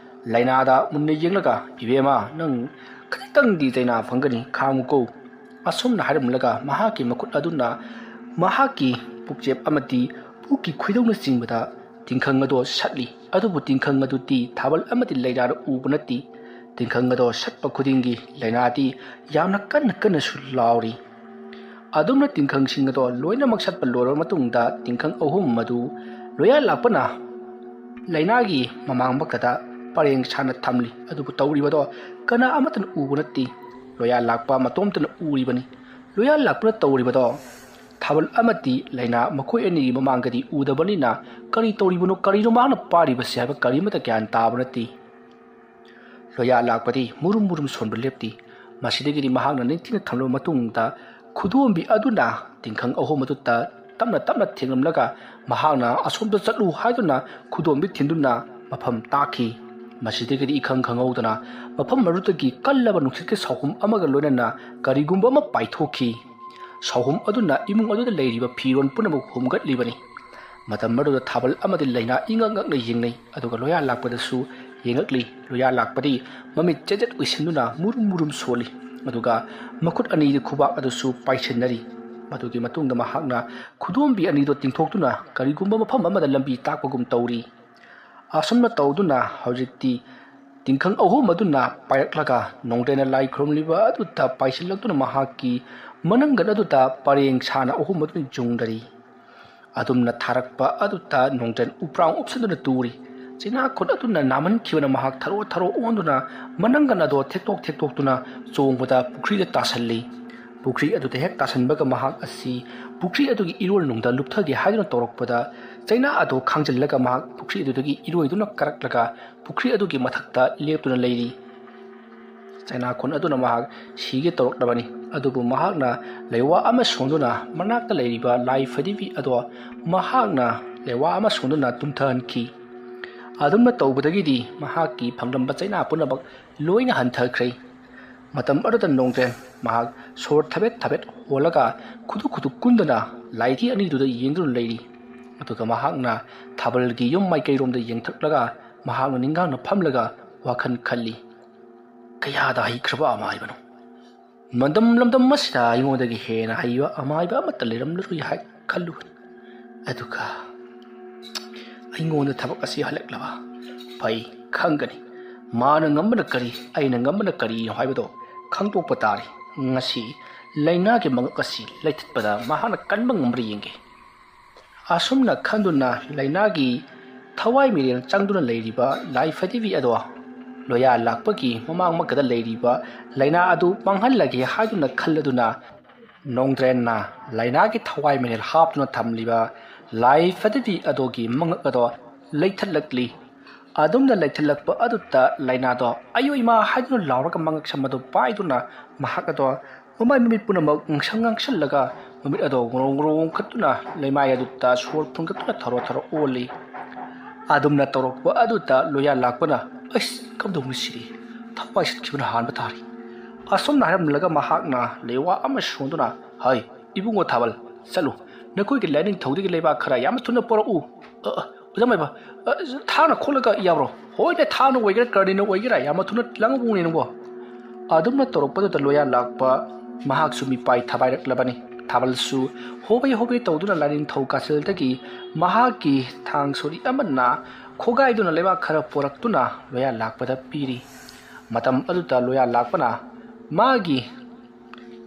ꯂꯥꯏꯅꯥꯗ ꯃꯨꯟꯅ ꯌꯦꯡꯂꯒ, "ꯏꯕꯦꯝꯃ, ꯅꯪ ꯈꯖꯤꯛꯇꯪꯗꯤ ꯆꯩꯅꯥ ꯐꯪꯒꯅꯤ, ꯈꯥꯡꯉꯨꯀꯣ"꯫ ꯑꯁꯨꯝꯅ ꯍꯥꯏꯔꯝꯂꯒ ꯃꯍꯥꯛꯀꯤ ꯃꯈꯨꯠ ꯑꯗꯨꯅ ꯃꯍꯥꯛꯀꯤ ꯄꯨꯛꯆꯦꯞ ꯑꯃꯗꯤ ꯄꯨꯛꯀꯤ ꯈꯣꯏꯗꯧꯅꯆꯤꯡꯕꯗ ꯇꯤꯡꯈꯪ ꯑꯗꯣ ꯁꯠꯂꯤ꯫ ꯑꯗꯨꯕꯨ ꯇꯤꯡꯈꯪ ꯑꯗꯨꯗꯤ ꯊꯥꯕꯜ ꯑꯃꯗꯤ ꯂꯥꯏꯅꯥꯅ ꯎꯕ ꯅꯠꯇꯦ꯫ ꯇꯤꯡꯈꯪ ꯑꯗꯣ ꯁꯠꯄ ꯈꯨꯗꯤꯡꯒꯤ ꯂꯥꯏꯅꯥꯗꯤ ꯌꯥꯝꯅ ꯀꯟꯅ ꯀꯟꯅꯁꯨ ꯂꯥꯎꯔꯤ꯫ ꯑꯗꯨꯝꯅ ꯇꯤꯡꯈꯪꯁꯤꯡ ꯑꯗꯣ ꯂꯣꯏꯅꯃꯛ ꯁꯠꯄ ꯂꯣꯏꯔꯕ ꯃꯇꯨꯡꯗ ꯇꯤꯡꯈꯪ ꯑꯍꯨꯝ ꯑꯗꯨ ꯂꯣꯌꯥ ꯂꯥꯛꯄꯅ ꯂꯥꯏꯅꯥꯒꯤ ꯃꯃꯥꯡꯃꯛꯇꯗ ꯄꯔꯦꯡ ꯁꯥꯅ ꯊꯝꯂꯤ꯫ ꯑꯗꯨꯕꯨ ꯇꯧꯔꯤꯕꯗꯣ ꯀꯅꯥ ꯑꯃꯠꯇꯅ ꯎꯕ ꯅꯠꯇꯦ꯫ ꯂꯣꯌꯥ ꯂꯥꯛꯄ ꯃꯇꯣꯝꯇꯅ ꯎꯔꯤꯕꯅꯤ꯫ ꯂꯣꯌꯥ ꯂꯥꯛꯄꯅ ꯇꯧꯔꯤꯕꯗꯣ ꯊꯥꯕꯜ ꯑꯃꯗꯤ ꯂꯥꯏꯅꯥ ꯃꯈꯣꯏ ꯑꯅꯤꯒꯤ ꯃꯃꯥꯡꯗꯗꯤ ꯎꯗꯕꯅꯤꯅ ꯀꯔꯤ ꯇꯧꯔꯤꯕꯅꯣ, ꯀꯔꯤꯅꯣ ꯃꯍꯥꯛꯅ ꯄꯥꯔꯤꯕꯁꯦ ꯍꯥꯏꯕ ꯀꯔꯤꯃꯠꯇ ꯒ꯭ꯌꯥꯟ ꯇꯥꯕ ꯅꯠꯇꯦ꯫ ꯂꯣꯌꯥ ꯂꯥꯛꯄꯗꯤ ꯃꯨꯔꯨꯝ ꯃꯨꯔꯨꯝ ꯁꯣꯟꯕ ꯂꯦꯞꯇꯦ꯫ ꯃꯁꯤꯗꯒꯤꯗꯤ ꯃꯍꯥꯛꯅ ꯅꯤꯡꯊꯤꯅ ꯊꯝꯂꯕ ꯃꯇꯨꯡꯗ ꯈꯨꯗꯣꯝꯕꯤ ꯑꯗꯨꯅ ꯇꯤꯡꯈꯪ ꯑꯍꯨꯝ ꯑꯗꯨꯗ ꯇꯞꯅ ꯇꯞꯅ ꯊꯦꯡꯂꯝꯂꯒ ꯃꯍꯥꯛꯅ "ꯑꯁꯣꯝꯗ ꯆꯠꯂꯨ" ꯍꯥꯏꯗꯨꯅ ꯈꯨꯗꯣꯝꯕꯤ ꯊꯤꯟꯗꯨꯅ ꯃꯐꯝ ꯇꯥꯛꯈꯤ꯫ ꯃꯁꯤꯗꯒꯤꯗꯤ ꯏꯈꯪ ꯈꯪꯍꯧꯗꯅ ꯃꯐꯝ ꯑꯗꯨꯗꯒꯤ ꯀꯜꯂꯕ ꯅꯨꯡꯁꯤꯠꯀꯤ ꯁꯥꯎꯍꯨꯝ ꯑꯃꯒ ꯂꯣꯏꯅꯅ ꯀꯔꯤꯒꯨꯝꯕ ꯑꯃ ꯄꯥꯏꯊꯣꯛꯈꯤ꯫ ꯁꯥꯎꯍꯨꯝ ꯑꯗꯨꯅ ꯏꯃꯨꯡ ꯑꯗꯨꯗ ꯂꯩꯔꯤꯕ ꯐꯤꯔꯣꯜ ꯄꯨꯝꯅꯃꯛ ꯍꯨꯝꯒꯠꯂꯤꯕꯅꯤ꯫ ꯃꯇꯝ ꯑꯗꯨꯗ ꯊꯥꯕꯜ ꯑꯃꯗꯤ ꯂꯥꯏꯅꯥ ꯏꯉꯛ ꯉꯛꯅ ꯌꯦꯡꯅꯩ, ꯑꯗꯨꯒ ꯂꯣꯌꯥ ꯂꯥꯛꯄꯗꯁꯨ ꯌꯦꯡꯉꯛꯂꯤ꯫ ꯂꯣꯌꯥ ꯂꯥꯛꯄꯗꯤ ꯃꯃꯤꯠ ꯆꯦꯖꯦꯠ ꯎꯏꯁꯤꯟꯗꯨꯅ ꯃꯨꯔꯨꯝ ꯃꯨꯔꯨꯝ ꯁꯣꯜꯂꯤ, ꯑꯗꯨꯒ ꯃꯈꯨꯠ ꯑꯅꯤꯗꯤ ꯈꯨꯕꯥꯛ ꯑꯗꯨꯁꯨ ꯄꯥꯏꯁꯤꯟꯅꯔꯤ꯫ ꯃꯗꯨꯒꯤ ꯃꯇꯨꯡꯗ ꯃꯍꯥꯛꯅ ꯈꯨꯗꯣꯝꯕꯤ ꯑꯅꯤꯗꯣ ꯇꯤꯡꯊꯣꯛꯇꯨꯅ ꯀꯔꯤꯒꯨꯝꯕ ꯃꯐꯝ ꯑꯃꯗ ꯂꯝꯕꯤ ꯇꯥꯛꯄꯒꯨꯝ ꯇꯧꯔꯤ꯫ ꯑꯁꯨꯝꯅ ꯇꯧꯗꯨꯅ ꯍꯧꯖꯤꯛꯇꯤ ꯇꯤꯡꯈꯪ ꯑꯍꯨꯝ ꯑꯗꯨꯅ ꯄꯥꯏꯔꯛꯂꯒ ꯅꯣꯡꯗ꯭ꯔꯦꯟꯅ ꯂꯥꯏ ꯈꯨꯔꯨꯝꯂꯤꯕ ꯑꯗꯨꯗ ꯄꯥꯏꯁꯤꯜꯂꯛꯇꯨꯅ ꯃꯍꯥꯛꯀꯤ ꯃꯅꯪꯒꯟ ꯑꯗꯨꯗ ꯄꯔꯦꯡ ꯁꯥꯅ ꯑꯍꯨꯝ ꯑꯗꯨꯅ ꯌꯨꯡꯗꯔꯤ꯫ ꯑꯗꯨꯝꯅ ꯊꯥꯔꯛꯄ ꯑꯗꯨꯗ ꯅꯣꯡꯗ꯭ꯔꯦꯟ ꯎꯄ꯭ꯔꯥꯡ ꯎꯞꯁꯤꯟꯗꯨꯅ ꯇꯨꯔꯤ꯫ ꯆꯩꯅꯥꯈꯣꯟ ꯑꯗꯨꯅ ꯅꯥꯃꯟꯈꯤꯕꯅ ꯃꯍꯥꯛ ꯊꯔꯣ ꯊꯔꯣ ꯑꯣꯟꯗꯨꯅ ꯃꯅꯪꯒꯟ ꯑꯗꯣ ꯊꯦꯛꯇꯣꯛ ꯊꯦꯛꯇꯣꯛꯇꯨꯅ ꯆꯣꯡꯕꯗ ꯄꯨꯈ꯭ꯔꯤꯗ ꯇꯥꯁꯜꯂꯤ꯫ ꯄꯨꯈ꯭ꯔꯤ ꯑꯗꯨꯗ ꯍꯦꯛ ꯇꯥꯁꯟꯕꯒ ꯃꯍꯥꯛ ꯑꯁꯤ ꯄꯨꯈ꯭ꯔꯤ ꯑꯗꯨꯒꯤ ꯏꯔꯣꯜꯅꯨꯡꯗ ꯂꯨꯞꯊꯒꯦ ꯍꯥꯏꯗꯨꯅ ꯇꯧꯔꯛꯄꯗ, ꯆꯩꯅꯥ ꯑꯗꯣ ꯈꯥꯡꯖꯤꯜꯂꯒ ꯃꯍꯥꯛ ꯄꯨꯈ꯭ꯔꯤ ꯑꯗꯨꯗꯒꯤ ꯏꯔꯣꯏꯗꯨꯅ ꯀꯥꯔꯛꯂꯒ ꯄꯨꯈ꯭ꯔꯤ ꯑꯗꯨꯒꯤ ꯃꯊꯛꯇ ꯂꯦꯞꯇꯨꯅ ꯂꯩꯔꯤ꯫ ꯆꯩꯅꯥꯈꯣꯟ ꯑꯗꯨꯅ ꯃꯍꯥꯛ ꯁꯤꯒꯦ ꯇꯧꯔꯛꯂꯕꯅꯤ, ꯑꯗꯨꯕꯨ ꯃꯍꯥꯛꯅ ꯂꯩꯋꯥ ꯑꯃ ꯁꯣꯟꯗꯨꯅ ꯃꯅꯥꯛꯇ ꯂꯩꯔꯤꯕ ꯂꯥꯏ ꯐꯗꯤꯕꯤ ꯑꯗꯣ ꯃꯍꯥꯛꯅ ꯂꯩꯋꯥ ꯑꯃ ꯁꯣꯟꯗꯨꯅ ꯇꯨꯝꯊꯍꯟꯈꯤ꯫ ꯑꯗꯨꯝꯅ ꯇꯧꯕꯗꯒꯤꯗꯤ ꯃꯍꯥꯛꯀꯤ ꯐꯪꯂꯝꯕ ꯆꯩꯅꯥ ꯄꯨꯝꯅꯃꯛ ꯂꯣꯏꯅ ꯍꯟꯊꯈ꯭ꯔꯦ꯫ ꯃꯇꯝ ꯑꯗꯨꯗ ꯅꯣꯡꯗ꯭ꯔꯦꯟ ꯃꯍꯥꯛ ꯁꯣꯔ ꯊꯕꯦꯠ ꯊꯕꯦꯠ ꯍꯣꯜꯂꯒ ꯈꯨꯗꯨ ꯈꯨꯗꯨ ꯀꯨꯟꯗꯅ ꯂꯥꯏꯙꯤ ꯑꯅꯤꯗꯨꯗ ꯌꯦꯡꯗꯨꯅ ꯂꯩꯔꯤ꯫ ꯑꯗꯨꯒ ꯃꯍꯥꯛꯅ ꯊꯥꯕꯜꯒꯤ ꯌꯨꯝ ꯃꯥꯏꯀꯩꯔꯣꯝꯗ ꯌꯦꯡꯊꯛꯂꯒ ꯃꯍꯥꯛꯅ ꯅꯤꯡꯒꯥꯡꯅ ꯐꯝꯂꯒ ꯋꯥꯈꯜ ꯈꯜꯂꯤ꯫ "ꯀꯌꯥꯗ ꯍꯩꯈ꯭ꯔꯕ ꯑꯃꯥꯏꯕꯅꯣ! ꯃꯇꯝ ꯂꯝꯗꯝ ꯑꯁꯤꯗ ꯑꯩꯉꯣꯟꯗꯒꯤ ꯍꯦꯟꯅ ꯍꯩꯕ ꯑꯃꯥꯏꯕ ꯑꯃꯠꯇ ꯂꯩꯔꯝꯂꯔꯣꯏ" ꯍꯥꯏ ꯈꯜꯂꯨꯕꯅꯤ꯫ ꯑꯗꯨꯒ ꯑꯩꯉꯣꯟꯗ ꯊꯕꯛ ꯑꯁꯤ ꯍꯜꯂꯛꯂꯕ ꯐꯩ ꯈꯪꯒꯅꯤ꯫ ꯃꯥꯅ ꯉꯝꯕꯅ ꯀꯔꯤ, ꯑꯩꯅ ꯉꯝꯕꯅ ꯀꯔꯤꯅꯣ ꯍꯥꯏꯕꯗꯣ ꯈꯪꯗꯣꯛꯄ ꯇꯥꯔꯦ꯫ ꯉꯁꯤ ꯂꯥꯏꯅꯥꯒꯤ ꯃꯉꯛ ꯑꯁꯤ ꯂꯩꯊꯠꯄꯗ ꯃꯍꯥꯛꯅ ꯀꯟꯕ ꯉꯝꯕ꯭ꯔꯥ ꯌꯦꯡꯒꯦ꯫ ꯑꯁꯨꯝꯅ ꯈꯟꯗꯨꯅ ꯂꯥꯏꯅꯥꯒꯤ ꯊꯋꯥꯏ ꯃꯤꯔꯦꯜ ꯆꯪꯗꯨꯅ ꯂꯩꯔꯤꯕ ꯂꯥꯏ ꯐꯗꯤꯕꯤ ꯑꯗꯣ ꯂꯣꯌꯥ ꯂꯥꯛꯄꯒꯤ ꯃꯃꯥꯡꯃꯛꯇꯗ ꯂꯩꯔꯤꯕ ꯂꯥꯏꯅꯥ ꯑꯗꯨ ꯃꯥꯡꯍꯜꯂꯒꯦ ꯍꯥꯏꯗꯨꯅ ꯈꯜꯂꯗꯨꯅ ꯅꯣꯡꯗ꯭ꯔꯦꯟꯅ ꯂꯥꯏꯅꯥꯒꯤ ꯊꯋꯥꯏ ꯃꯤꯔꯦꯜ ꯍꯥꯞꯇꯨꯅ ꯊꯝꯂꯤꯕ ꯂꯥꯏ ꯐꯗꯤꯕꯤ ꯑꯗꯣꯒꯤ ꯃꯉꯛ ꯑꯗꯣ ꯂꯩꯊꯠꯂꯛꯂꯤ꯫ ꯑꯗꯨꯝꯅ ꯂꯩꯊꯠꯂꯛꯄ ꯑꯗꯨꯗ ꯂꯥꯏꯅꯥꯗꯣ "ꯑꯌꯣ ꯏꯃꯥ" ꯍꯥꯏꯗꯨꯅ ꯂꯥꯎꯔꯒ ꯃꯉꯛꯁꯝ ꯑꯗꯨ ꯄꯥꯏꯗꯨꯅ ꯃꯍꯥꯛ ꯑꯗꯣ ꯃꯃꯥꯏ ꯃꯃꯤꯠ ꯄꯨꯝꯅꯃꯛ ꯉꯥꯡꯁꯪ ꯉꯥꯡꯁꯜꯂꯒ ꯃꯃꯤꯠ ꯑꯗꯣ ꯉꯣꯔꯣ ꯉꯣꯔꯣ ꯑꯣꯟꯈꯠꯇꯨꯅ ꯂꯩꯃꯥꯏ ꯑꯗꯨꯗ ꯁꯣꯔ ꯐꯨꯟꯒꯠꯇꯨꯅ ꯊꯔꯣ ꯊꯔꯣ ꯑꯣꯜꯂꯤ꯫ ꯑꯗꯨꯝꯅ ꯇꯧꯔꯛꯄ ꯑꯗꯨꯗ ꯂꯣꯌꯥ ꯂꯥꯛꯄꯅ, "ꯑꯩꯁ, ꯀꯝꯗꯧꯅꯤ ꯁꯤꯗꯤ? ꯊꯋꯥꯏ ꯆꯠꯈꯤꯕꯅ ꯍꯥꯟꯕ ꯇꯥꯔꯦ"꯫ ꯑꯁꯨꯝꯅ ꯍꯥꯏꯔꯝꯂꯒ ꯃꯍꯥꯛꯅ ꯂꯩꯋꯥ ꯑꯃ ꯁꯣꯟꯗꯨꯅ, "ꯍꯩ, ꯏꯕꯨꯡꯉꯣ ꯊꯥꯕꯜ, ꯆꯠꯂꯨ, ꯅꯈꯣꯏꯒꯤ ꯂꯥꯏꯅꯤꯡꯊꯧꯗꯒꯤ ꯂꯩꯕꯥꯛ ꯈꯔ ꯌꯥꯝꯅ ꯊꯨꯅ ꯄꯨꯔꯛꯎ꯫ ꯑ, ꯑ, ꯑꯣꯖꯥ ꯃꯥꯏꯕ, ꯑ, ꯊꯥꯡꯅ ꯈꯣꯠꯂꯒ ꯌꯥꯕ꯭ꯔꯣ? ꯍꯣꯏꯅꯦ, ꯊꯥꯡꯅ ꯑꯣꯏꯒꯦꯔꯥ, ꯀꯔꯅꯤꯅ ꯑꯣꯏꯒꯦꯔꯥ, ꯌꯥꯝꯅ ꯊꯨꯅ ꯂꯥꯡꯉꯛꯎꯅꯦ ꯅꯪꯕꯣ"꯫ ꯑꯗꯨꯝꯅ ꯇꯧꯔꯛꯄꯗꯨꯗ ꯂꯣꯌꯥ ꯂꯥꯛꯄ ꯃꯍꯥꯛꯁꯨ ꯃꯤꯄꯥꯏ ꯊꯕꯥꯏꯔꯛꯂꯕꯅꯤ꯫ ꯊꯥꯕꯜꯁꯨ ꯍꯣꯕꯦ ꯍꯣꯕꯦ ꯇꯧꯗꯨꯅ ꯂꯥꯏꯅꯤꯡꯊꯧ ꯀꯥꯁꯤꯜꯗꯒꯤ ꯃꯍꯥꯛꯀꯤ ꯊꯥꯡ ꯁꯣꯔꯤ ꯑꯃꯅ ꯈꯣꯒꯥꯏꯗꯨꯅ ꯂꯩꯕꯥꯛ ꯈꯔ ꯄꯨꯔꯛꯇꯨꯅ ꯂꯣꯌꯥ ꯂꯥꯛꯄꯗ ꯄꯤꯔꯤ꯫ ꯃꯇꯝ ꯑꯗꯨꯗ ꯂꯣꯌꯥ ꯂꯥꯛꯄꯅ ꯃꯥꯒꯤ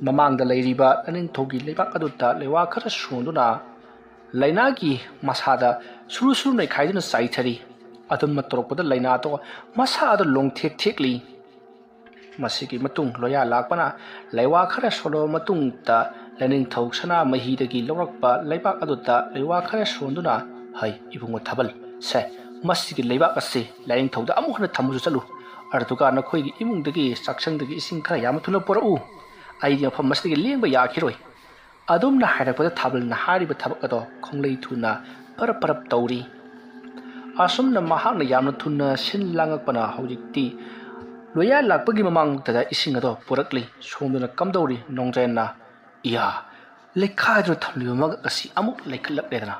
ꯃꯃꯥꯡꯗ ꯂꯩꯔꯤꯕ ꯂꯥꯏꯅꯤꯡꯊꯧꯒꯤ ꯂꯩꯕꯥꯛ ꯑꯗꯨꯗ ꯂꯩꯋꯥ ꯈꯔ ꯁꯣꯟꯗꯨꯅ ꯂꯥꯏꯅꯥꯒꯤ ꯃꯁꯥꯗ ꯁꯨꯔꯨ ꯁꯨꯔꯨ ꯅꯩꯈꯥꯏꯗꯨꯅ ꯆꯥꯏꯊꯔꯤ꯫ ꯑꯗꯨꯝꯅ ꯇꯧꯔꯛꯄꯗ ꯂꯥꯏꯅꯥꯗꯣ ꯃꯁꯥꯗ ꯂꯣꯡꯊꯦꯛ ꯊꯦꯛꯂꯤ꯫ ꯃꯁꯤꯒꯤ ꯃꯇꯨꯡ ꯂꯣꯌꯥ ꯂꯥꯛꯄꯅ ꯂꯩꯋꯥ ꯈꯔ ꯁꯣꯜꯂꯕ ꯃꯇꯨꯡꯗ ꯂꯥꯏꯅꯤꯡꯊꯧ ꯁꯅꯥꯃꯍꯤꯗꯒꯤ ꯂꯧꯔꯛꯄ ꯂꯩꯕꯥꯛ ꯑꯗꯨꯗ ꯂꯩꯋꯥ ꯈꯔ ꯁꯣꯟꯗꯨꯅ, "ꯍꯩ, ꯏꯕꯨꯡꯉꯣ ꯊꯥꯕꯜ, ꯁꯦ, ꯃꯁꯤꯒꯤ ꯂꯩꯕꯥꯛ ꯑꯁꯤ ꯂꯥꯏꯅꯤꯡꯊꯧꯗ ꯑꯃꯨꯛ ꯍꯟꯅ ꯊꯝꯃꯨꯁꯨ ꯆꯠꯂꯨ꯫ ꯑꯗꯨꯒ ꯅꯈꯣꯏꯒꯤ ꯏꯃꯨꯡꯗꯒꯤ ꯆꯥꯛꯁꯪꯗꯒꯤ ꯏꯁꯤꯡ ꯈꯔ ꯌꯥꯝꯅ ꯊꯨꯅ ꯄꯨꯔꯛꯎ꯫ ꯑꯩꯗꯤ ꯃꯐꯝ ꯑꯁꯤꯗꯒꯤ ꯂꯦꯡꯕ ꯌꯥꯈꯤꯔꯣꯏ"꯫ ꯑꯗꯨꯝꯅ ꯍꯥꯏꯔꯛꯄꯗ ꯊꯥꯕꯜꯅ ꯍꯥꯏꯔꯤꯕ ꯊꯕꯛ ꯑꯗꯣ ꯈꯣꯡꯂꯩ ꯊꯨꯅ ꯄꯔꯞ ꯄꯔꯞ ꯇꯧꯔꯤ꯫ ꯑꯁꯨꯝꯅ ꯃꯍꯥꯛꯅ ꯌꯥꯝꯅ ꯊꯨꯅ ꯁꯤꯟ ꯂꯥꯡꯉꯛꯄꯅ ꯍꯧꯖꯤꯛꯇꯤ ꯂꯣꯌꯥ ꯂꯥꯛꯄꯒꯤ ꯃꯃꯥꯡꯗ ꯏꯁꯤꯡ ꯑꯗꯣ ꯄꯨꯔꯛꯂꯤ꯫ ꯁꯣꯝꯗꯅ ꯀꯝꯗꯧꯔꯤ ꯅꯣꯡꯗ꯭ꯔꯦꯟꯅ? ꯏꯌꯥ, ꯂꯩꯈꯥꯏꯗꯨꯅ ꯊꯝꯂꯤꯕ ꯃꯉꯛ ꯑꯁꯤ ꯑꯃꯨꯛ ꯂꯩꯈꯠꯂꯛꯂꯦꯗꯅ꯫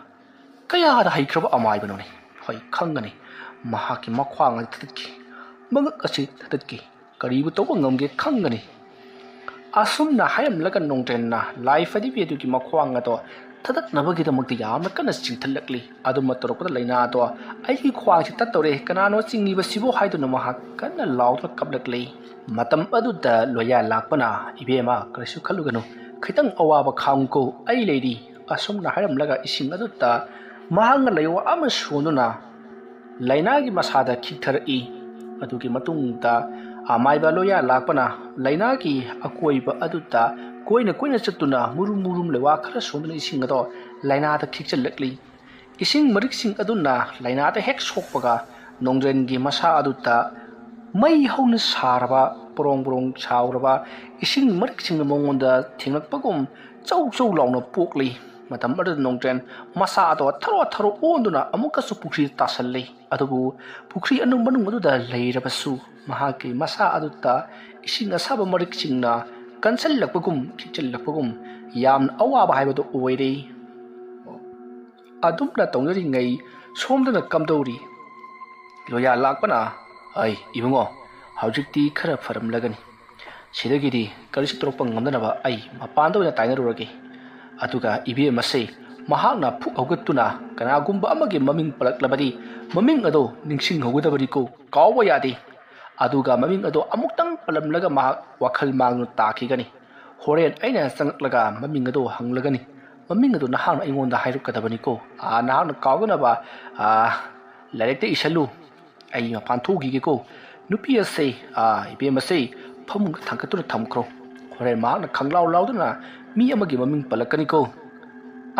ꯀꯌꯥꯗ ꯍꯩꯈ꯭ꯔꯕ ꯑꯃꯥꯏꯕꯅꯣꯅꯦ? ꯍꯣꯏ, ꯈꯪꯒꯅꯤ꯫ ꯃꯍꯥꯛꯀꯤ ꯃꯈ꯭ꯋꯥꯡ ꯑꯗꯨ ꯊꯗꯠꯈꯤ꯫ ꯃꯉꯛ ꯑꯁꯤ ꯊꯗꯠꯈꯤ꯫ ꯀꯔꯤꯕꯨ ꯇꯧꯕ ꯉꯝꯒꯦ ꯈꯪꯒꯅꯤ꯫ ꯑꯁꯨꯝꯅ ꯍꯥꯏꯔꯝꯂꯒ ꯅꯣꯡꯗ꯭ꯔꯦꯟꯅ ꯂꯥꯏ ꯐꯗꯤꯕꯤ ꯑꯗꯨꯒꯤ ꯃꯈ꯭ꯋꯥꯡ ꯑꯗꯣ ꯊꯗꯠꯅꯕꯒꯤꯗꯃꯛꯇ ꯌꯥꯝꯅ ꯀꯟꯅ ꯆꯤꯡꯊꯠꯂꯛꯂꯤ꯫ ꯑꯗꯨꯝꯅ ꯇꯧꯔꯛꯄꯗ ꯂꯥꯏꯅꯥ ꯑꯗꯣ "ꯑꯩꯒꯤ ꯈ꯭ꯋꯥꯡꯁꯤ ꯇꯠꯇꯧꯔꯦ, ꯀꯅꯥꯅꯣ ꯆꯤꯡꯉꯤꯕꯁꯤꯕꯨ?" ꯍꯥꯏꯗꯨꯅ ꯃꯍꯥꯛ ꯀꯟꯅ ꯂꯥꯎꯗꯨꯅ ꯀꯞꯂꯛꯂꯤ꯫ ꯃꯇꯝ ꯑꯗꯨꯗ ꯂꯣꯌꯥ ꯂꯥꯛꯄꯅ, "ꯏꯕꯦꯝꯃ, ꯀꯔꯤꯁꯨ ꯈꯜꯂꯨꯒꯅꯨ, ꯈꯤꯇꯪ ꯑꯋꯥꯕ ꯈꯥꯡꯉꯨꯀꯣ, ꯑꯩ ꯂꯩꯔꯤ"꯫ ꯑꯁꯨꯝꯅ ꯍꯥꯏꯔꯝꯂꯒ ꯏꯁꯤꯡ ꯑꯗꯨꯗ ꯃꯍꯥꯛꯅ ꯂꯥꯏꯑꯣ ꯑꯃ ꯁꯣꯟꯗꯨꯅ ꯂꯥꯏꯅꯥꯒꯤ ꯃꯁꯥꯗ ꯈꯤꯛꯊꯔꯛꯏ꯫ ꯑꯗꯨꯒꯤ ꯃꯇꯨꯡꯗ ꯑꯃꯥꯏꯕ ꯂꯣꯌꯥ ꯂꯥꯛꯄꯅ ꯂꯥꯏꯅꯥꯒꯤ ꯑꯀꯣꯏꯕ ꯑꯗꯨꯗ ꯀꯣꯏꯅ ꯀꯣꯏꯅ ꯆꯠꯇꯨꯅ ꯃꯨꯔꯨꯝ ꯃꯨꯔꯨꯝ ꯂꯩꯋꯥ ꯈꯔ ꯁꯣꯟꯗꯨꯅ ꯏꯁꯤꯡ ꯑꯗꯣ ꯂꯥꯏꯅꯥꯗ ꯈꯤꯛꯆꯜꯂꯛꯂꯤ꯫ ꯏꯁꯤꯡ ꯃꯔꯤꯛꯁꯤꯡ ꯑꯗꯨꯅ ꯂꯥꯏꯅꯥꯗ ꯍꯦꯛ ꯁꯣꯛꯄꯒ ꯅꯣꯡꯗ꯭ꯔꯦꯟꯒꯤ ꯃꯁꯥ ꯑꯗꯨꯗ ꯃꯩ ꯍꯧꯅ ꯁꯥꯔꯕ, ꯄꯣꯔꯣꯡ ꯄꯣꯔꯣꯡ ꯁꯥꯎꯔꯕ ꯏꯁꯤꯡ ꯃꯔꯤꯛꯁꯤꯡꯅ ꯃꯉꯣꯟꯗ ꯊꯦꯡꯂꯛꯄꯒꯨꯝ ꯆꯧ ꯆꯧ ꯂꯥꯎꯅ ꯄꯣꯛꯂꯤ꯫ ꯃꯇꯝ ꯑꯗꯨꯗ ꯅꯣꯡꯗ꯭ꯔꯦꯟ ꯃꯁꯥ ꯑꯗꯣ ꯊꯔꯣ ꯊꯔꯣ ꯑꯣꯟꯗꯨꯅ ꯑꯃꯨꯛꯀꯁꯨ ꯄꯨꯈ꯭ꯔꯤꯗ ꯇꯥꯁꯜꯂꯤ꯫ ꯑꯗꯨꯕꯨ ꯄꯨꯈ꯭ꯔꯤ ꯑꯅꯨ-, ꯃꯅꯨꯡ ꯑꯗꯨꯗ ꯂꯩꯔꯕꯁꯨ ꯃꯍꯥꯛꯀꯤ ꯃꯁꯥ ꯑꯗꯨꯗ ꯏꯁꯤꯡ ꯑꯁꯥꯕ ꯃꯔꯤꯛꯁꯤꯡꯅ ꯀꯟꯁꯤꯜꯂꯛꯄꯒꯨꯝ, ꯈꯤꯛꯆꯜꯂꯛꯄꯒꯨꯝ ꯌꯥꯝꯅ ꯑꯋꯥꯕ ꯍꯥꯏꯕꯗꯨ ꯑꯣꯏꯔꯦ꯫ ꯑꯗꯨꯝꯅ ꯇꯧꯅꯔꯤꯉꯩ ꯁꯣꯝꯗꯅ ꯀꯝꯗꯧꯔꯤ? ꯂꯣꯌꯥ ꯂꯥꯛꯄꯅ, "ꯑꯩ ꯏꯕꯨꯡꯉꯣ, ꯍꯧꯖꯤꯛꯇꯤ ꯈꯔ ꯐꯔꯝꯂꯒꯅꯤ꯫ ꯁꯤꯗꯒꯤꯗꯤ ꯀꯔꯤꯁꯨ ꯇꯧꯔꯛꯄ ꯉꯝꯗꯅꯕ ꯑꯩ ꯃꯄꯥꯟꯗ ꯑꯣꯏꯅ ꯇꯥꯏꯅꯔꯨꯔꯒꯦ"꯫ ꯑꯗꯨꯒ ꯏꯕꯦꯝ ꯑꯁꯤ ꯃꯍꯥꯛꯅ ꯐꯨꯛ ꯍꯧꯒꯠꯇꯨꯅ ꯀꯅꯥꯒꯨꯝꯕ ꯑꯃꯒꯤ ꯃꯃꯤꯡ ꯄꯜꯂꯛꯂꯕꯗꯤ ꯃꯃꯤꯡ ꯑꯗꯣ ꯅꯤꯡꯁꯤꯡꯍꯧꯒꯗꯕꯅꯤꯀꯣ, ꯀꯥꯎꯕ ꯌꯥꯗꯦ꯫ ꯑꯗꯨꯒ ꯃꯃꯤꯡ ꯑꯗꯣ ꯑꯃꯨꯛꯇꯪ ꯄꯜꯂꯝꯂꯒ ꯃꯍꯥꯛ ꯋꯥꯈꯜ ꯃꯥꯡꯗꯨꯅ ꯇꯥꯈꯤꯒꯅꯤ꯫ ꯍꯣꯔꯦꯟ ꯑꯩꯅ ꯆꯪꯂꯛꯂꯒ ꯃꯃꯤꯡ ꯑꯗꯣ ꯍꯪꯂꯒꯅꯤ꯫ ꯃꯃꯤꯡ ꯑꯗꯣ ꯅꯍꯥꯛꯅ ꯑꯩꯉꯣꯟꯗ ꯍꯥꯏꯔꯛꯀꯗꯕꯅꯤꯀꯣ꯫ ꯑꯥ, ꯅꯍꯥꯛꯅ ꯀꯥꯎꯗꯅꯕ, ꯑꯥ, ꯂꯥꯏꯔꯤꯛꯇ ꯏꯁꯜꯂꯨ꯫ ꯑꯩ ꯃꯄꯥꯟ ꯊꯣꯛꯈꯤꯒꯦꯀꯣ꯫ ꯅꯨꯄꯤ ꯑꯁꯦ, ꯑꯥ, ꯏꯕꯦꯝ ꯑꯁꯦ ꯐꯃꯨꯡꯗ ꯊꯥꯡꯒꯠꯇꯨꯅ ꯊꯝꯈ꯭ꯔꯣ꯫ ꯍꯣꯔꯦꯟ ꯃꯍꯥꯛꯅ ꯈꯪꯂꯥꯎ ꯂꯥꯎꯗꯨꯅ ꯃꯤ ꯑꯃꯒꯤ ꯃꯃꯤꯡ ꯄꯜꯂꯛꯀꯅꯤꯀꯣ꯫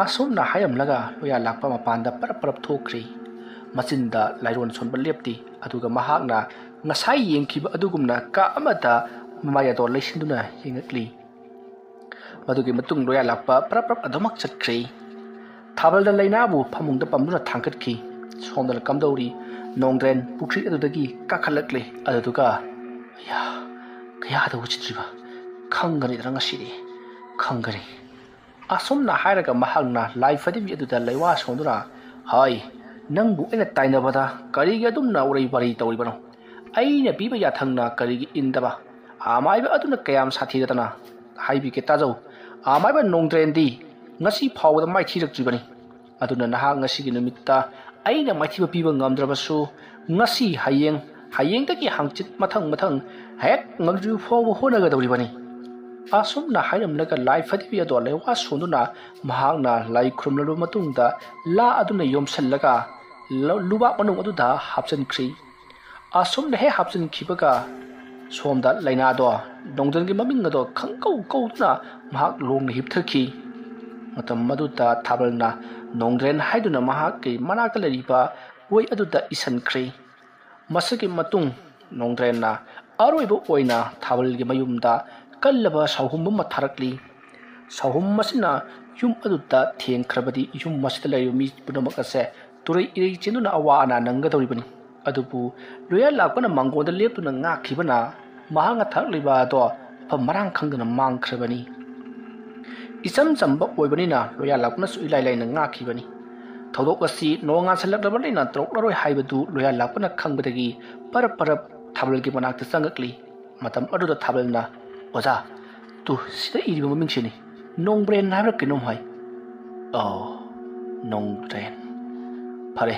ꯑꯁꯨꯝꯅ ꯍꯥꯏꯔꯝꯂꯒ ꯂꯣꯌꯥ ꯂꯥꯛꯄ ꯃꯄꯥꯟꯗ ꯄꯔꯞ ꯄꯔꯞ ꯊꯣꯛꯈ꯭ꯔꯦ꯫ ꯃꯆꯤꯟꯗ ꯂꯥꯏꯔꯣꯟ ꯁꯣꯟꯕ ꯂꯦꯞꯇꯦ꯫ ꯑꯗꯨꯒ ꯃꯍꯥꯛꯅ ꯉꯁꯥꯏ ꯌꯦꯡꯈꯤꯕ ꯑꯗꯨꯒꯨꯝꯅ ꯀꯥ ꯑꯃꯗ ꯃꯃꯥꯏ ꯑꯗꯣ ꯂꯩꯁꯤꯟꯗꯨꯅ ꯌꯦꯡꯉꯛꯂꯤ꯫ ꯃꯗꯨꯒꯤ ꯃꯇꯨꯡ ꯂꯣꯌꯥ ꯂꯥꯛꯄ ꯄꯔꯞ ꯄꯔꯞ ꯑꯗꯨꯃꯛ ꯆꯠꯈ꯭ꯔꯦ꯫ ꯊꯥꯕꯜꯗ ꯂꯥꯏꯅꯥꯕꯨ ꯐꯃꯨꯡꯗ ꯄꯝꯗꯨꯅ ꯊꯥꯡꯒꯠꯈꯤ꯫ ꯁꯣꯝꯗꯅ ꯀꯝꯗꯧꯔꯤ? ꯅꯣꯡꯗ꯭ꯔꯦꯟ ꯄꯨꯈ꯭ꯔꯤ ꯑꯗꯨꯗꯒꯤ ꯀꯥꯈꯠꯂꯛꯂꯦ꯫ ꯑꯗꯨꯗꯨꯒ, "ꯑꯌꯥ, ꯀꯌꯥꯗ ꯎꯁꯤꯠꯇ꯭ꯔꯤꯕ? ꯈꯪꯒꯅꯤꯗꯅ ꯉꯁꯤꯗꯤ, ꯈꯪꯒꯅꯤ"꯫ ꯑꯁꯨꯝꯅ ꯍꯥꯏꯔꯒ ꯃꯍꯥꯛꯅ ꯂꯥꯏ ꯐꯗꯤꯕꯤ ꯑꯗꯨꯗ ꯂꯩꯋꯥ ꯁꯣꯟꯗꯨꯅ, "ꯍꯥꯏ, ꯅꯪꯕꯨ ꯑꯩꯅ ꯇꯥꯏꯅꯕꯗ ꯀꯔꯤꯒꯤ ꯑꯗꯨꯝꯅ ꯎꯔꯩ ꯄꯥꯔꯩ ꯇꯧꯔꯤꯕꯅꯣ? ꯑꯩꯅ ꯄꯤꯕ ꯌꯥꯊꯪꯅ ꯀꯔꯤꯒꯤ ꯏꯟꯗꯕ? ꯑꯃꯥꯏꯕ ꯑꯗꯨꯅ ꯀꯌꯥꯝ ꯁꯥꯊꯤꯔꯗꯅ? ꯍꯥꯏꯕꯤꯒꯦ ꯇꯥꯖꯧ꯫ ꯑꯃꯥꯏꯕ ꯅꯣꯡꯗ꯭ꯔꯦꯟꯗꯤ ꯉꯁꯤ ꯐꯥꯎꯕꯗ ꯃꯥꯏꯊꯤꯔꯛꯇ꯭ꯔꯤꯕꯅꯤ꯫ ꯑꯗꯨꯅ ꯅꯍꯥꯛ ꯉꯁꯤꯒꯤ ꯅꯨꯃꯤꯠꯇ ꯑꯩꯅ ꯃꯥꯏꯊꯤꯕ ꯄꯤꯕ ꯉꯝꯗ꯭ꯔꯕꯁꯨ, ꯉꯁꯤ, ꯍꯌꯦꯡ, ꯍꯌꯦꯡꯗꯒꯤ ꯍꯪꯆꯤꯠ, ꯃꯊꯪ ꯃꯊꯪ ꯍꯦꯛ ꯉꯝꯗ꯭ꯔꯤꯕ ꯐꯥꯎꯕ ꯍꯣꯠꯅꯒꯗꯧꯔꯤꯕꯅꯤ"꯫ ꯑꯁꯨꯝꯅ ꯍꯥꯏꯔꯝꯂꯒ ꯂꯥꯏ ꯐꯗꯤꯕꯤ ꯑꯗꯣ ꯂꯩꯋꯥ ꯁꯣꯟꯗꯨꯅ ꯃꯍꯥꯛꯅ ꯂꯥꯏ ꯈꯨꯔꯨꯝꯂꯕ ꯃꯇꯨꯡꯗ ꯂꯥ ꯑꯗꯨꯅ ꯌꯣꯝꯁꯤꯜꯂꯒ ꯂ-, ꯂꯨꯕꯥꯛ ꯃꯅꯨꯡ ꯑꯗꯨꯗ ꯍꯥꯞꯆꯤꯟꯈ꯭ꯔꯤ꯫ ꯑꯁꯨꯝꯅ ꯍꯦꯛ ꯍꯥꯞꯆꯤꯟꯈꯤꯕꯒ ꯁꯣꯝꯗ ꯂꯥꯏꯅꯥꯗꯣ ꯅꯣꯡꯗ꯭ꯔꯦꯟꯒꯤ ꯃꯃꯤꯡ ꯑꯗꯣ ꯈꯪꯀꯧ ꯀꯧꯗꯨꯅ ꯃꯍꯥꯛ ꯂꯣꯡꯅ ꯍꯤꯞꯊꯈꯤ꯫ ꯃꯇꯝ ꯑꯗꯨꯗ ꯊꯥꯕꯜꯅ ꯅꯣꯡꯗ꯭ꯔꯦꯟ ꯍꯥꯏꯗꯨꯅ ꯃꯍꯥꯛꯀꯤ ꯃꯅꯥꯛꯇ ꯂꯩꯔꯤꯕ ꯑꯣꯏ ꯑꯗꯨꯗ ꯏꯁꯤꯟꯈ꯭ꯔꯦ꯫ ꯃꯁꯤꯒꯤ ꯃꯇꯨꯡ ꯅꯣꯡꯗ꯭ꯔꯦꯟꯅ ꯑꯔꯣꯏꯕ ꯑꯣꯏꯅ ꯊꯥꯕꯜꯒꯤ ꯃꯌꯨꯝꯗ ꯀꯜꯂꯕ ꯁꯥꯍꯨꯝ ꯑꯃ ꯊꯥꯔꯛꯂꯤ꯫ ꯁꯥꯍꯨꯝ ꯑꯁꯤꯅ ꯌꯨꯝ ꯑꯗꯨꯗ ꯊꯦꯡꯈ꯭ꯔꯕꯗꯤ ꯌꯨꯝ ꯑꯁꯤꯗ ꯂꯩꯔꯤꯕ ꯃꯤ ꯄꯨꯝꯅꯃꯛ ꯑꯁꯦ ꯇꯨꯔꯩ ꯏꯔꯩ ꯆꯦꯟꯗꯨꯅ ꯑꯋꯥ ꯑꯅꯥ ꯅꯪꯒꯗꯧꯔꯤꯕꯅꯤ꯫ ꯑꯗꯨꯕꯨ ꯂꯣꯌꯥ ꯂꯥꯛꯄꯅ ꯃꯥꯡꯒꯣꯟꯗ ꯂꯦꯞꯇꯨꯅ ꯉꯥꯛꯈꯤꯕꯅ ꯃꯍꯥꯛꯅ ꯊꯥꯔꯛꯂꯤꯕ ꯑꯗꯣ ꯃꯐꯝ ꯃꯔꯥꯡ ꯈꯪꯗꯅ ꯃꯥꯡꯈ꯭ꯔꯕꯅꯤ꯫ ꯏꯆꯝ ꯆꯝꯕ ꯑꯣꯏꯕꯅꯤꯅ ꯂꯣꯌꯥ ꯂꯥꯛꯄꯅꯁꯨ ꯏꯂꯥꯏ ꯂꯥꯏꯅ ꯉꯥꯛꯈꯤꯕꯅꯤ꯫ ꯊꯧꯗꯣꯛ ꯑꯁꯤ ꯅꯣꯡ ꯉꯥꯟꯁꯤꯜꯂꯛꯂꯕꯅꯤꯅ ꯇꯧꯔꯛꯂꯔꯣꯏ ꯍꯥꯏꯕꯗꯨ ꯂꯣꯌꯥ ꯂꯥꯛꯄꯅ ꯈꯪꯕꯗꯒꯤ ꯄꯔꯞ ꯄꯔꯞ ꯊꯥꯕꯜꯒꯤ ꯃꯅꯥꯛꯇ ꯆꯪꯉꯛꯂꯤ꯫ ꯃꯇꯝ ꯑꯗꯨꯗ ꯊꯥꯕꯜꯅ, "ꯑꯣꯖꯥ, ꯇꯨ, ꯁꯤꯗ ꯏꯔꯤꯕ ꯃꯃꯤꯡꯁꯤꯅꯤ, ꯅꯣꯡꯕ꯭ꯔꯦꯟ ꯍꯥꯏꯕ꯭ꯔꯥ ꯀꯩꯅꯣꯝ ꯍꯥꯏ"꯫ "ꯑꯣ, ꯅꯣꯡꯕ꯭ꯔꯦꯟ꯫ ꯐꯔꯦ,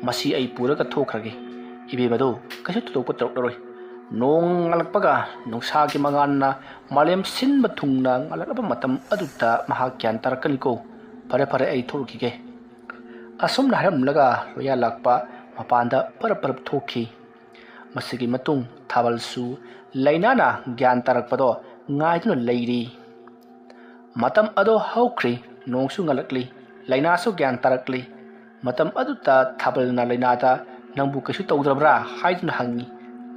ꯃꯁꯤ ꯑꯩ ꯄꯨꯔꯒ ꯊꯣꯛꯈ꯭ꯔꯒꯦ꯫ ꯏꯕꯦꯝꯃꯗꯨ ꯀꯩꯁꯨ ꯊꯣꯏꯗꯣꯛꯄ ꯇꯧꯔꯛꯂꯔꯣꯏ꯫ ꯅꯣꯡ ꯉꯥꯜꯂꯛꯄꯒ ꯅꯨꯡꯁꯥꯒꯤ ꯃꯉꯥꯜꯅ ꯃꯥꯂꯦꯝ ꯁꯤꯟꯕ ꯊꯨꯡꯅ ꯉꯥꯜꯂꯛꯂꯕ ꯃꯇꯝ ꯑꯗꯨꯗ ꯃꯍꯥꯛ ꯒ꯭ꯌꯥꯟ ꯇꯥꯔꯛꯀꯅꯤꯀꯣ꯫ ꯐꯔꯦ, ꯐꯔꯦ, ꯑꯩ ꯊꯣꯛꯂꯛꯈꯤꯒꯦ"꯫ ꯑꯁꯨꯝꯅ ꯍꯥꯏꯔꯝꯂꯒ ꯂꯣꯌꯥ ꯂꯥꯛꯄ ꯃꯄꯥꯟꯗ ꯄꯔꯞ ꯄꯔꯞ ꯊꯣꯛꯈꯤ꯫ ꯃꯁꯤꯒꯤ ꯃꯇꯨꯡ ꯊꯥꯕꯜꯁꯨ ꯂꯥꯏꯅꯥꯅ ꯒ꯭ꯌꯥꯟ ꯇꯥꯔꯛꯄꯗꯣ ꯉꯥꯏꯗꯨꯅ ꯂꯩꯔꯤ꯫ ꯃꯇꯝ ꯑꯗꯣ ꯍꯧꯈ꯭ꯔꯤ, ꯅꯣꯡꯁꯨ ꯉꯜꯂꯛꯂꯤ, ꯂꯥꯏꯅꯥꯁꯨ ꯒ꯭ꯌꯥꯟ ꯇꯥꯔꯛꯂꯤ꯫ ꯃꯇꯝ ꯑꯗꯨꯗ ꯊꯥꯕꯜꯅ ꯂꯥꯏꯅꯥꯗ, "ꯅꯪꯕꯨ ꯀꯩꯁꯨ ꯇꯧꯗ꯭ꯔꯕ꯭ꯔꯥ?" ꯍꯥꯏꯗꯨꯅ ꯍꯪꯉꯤ꯫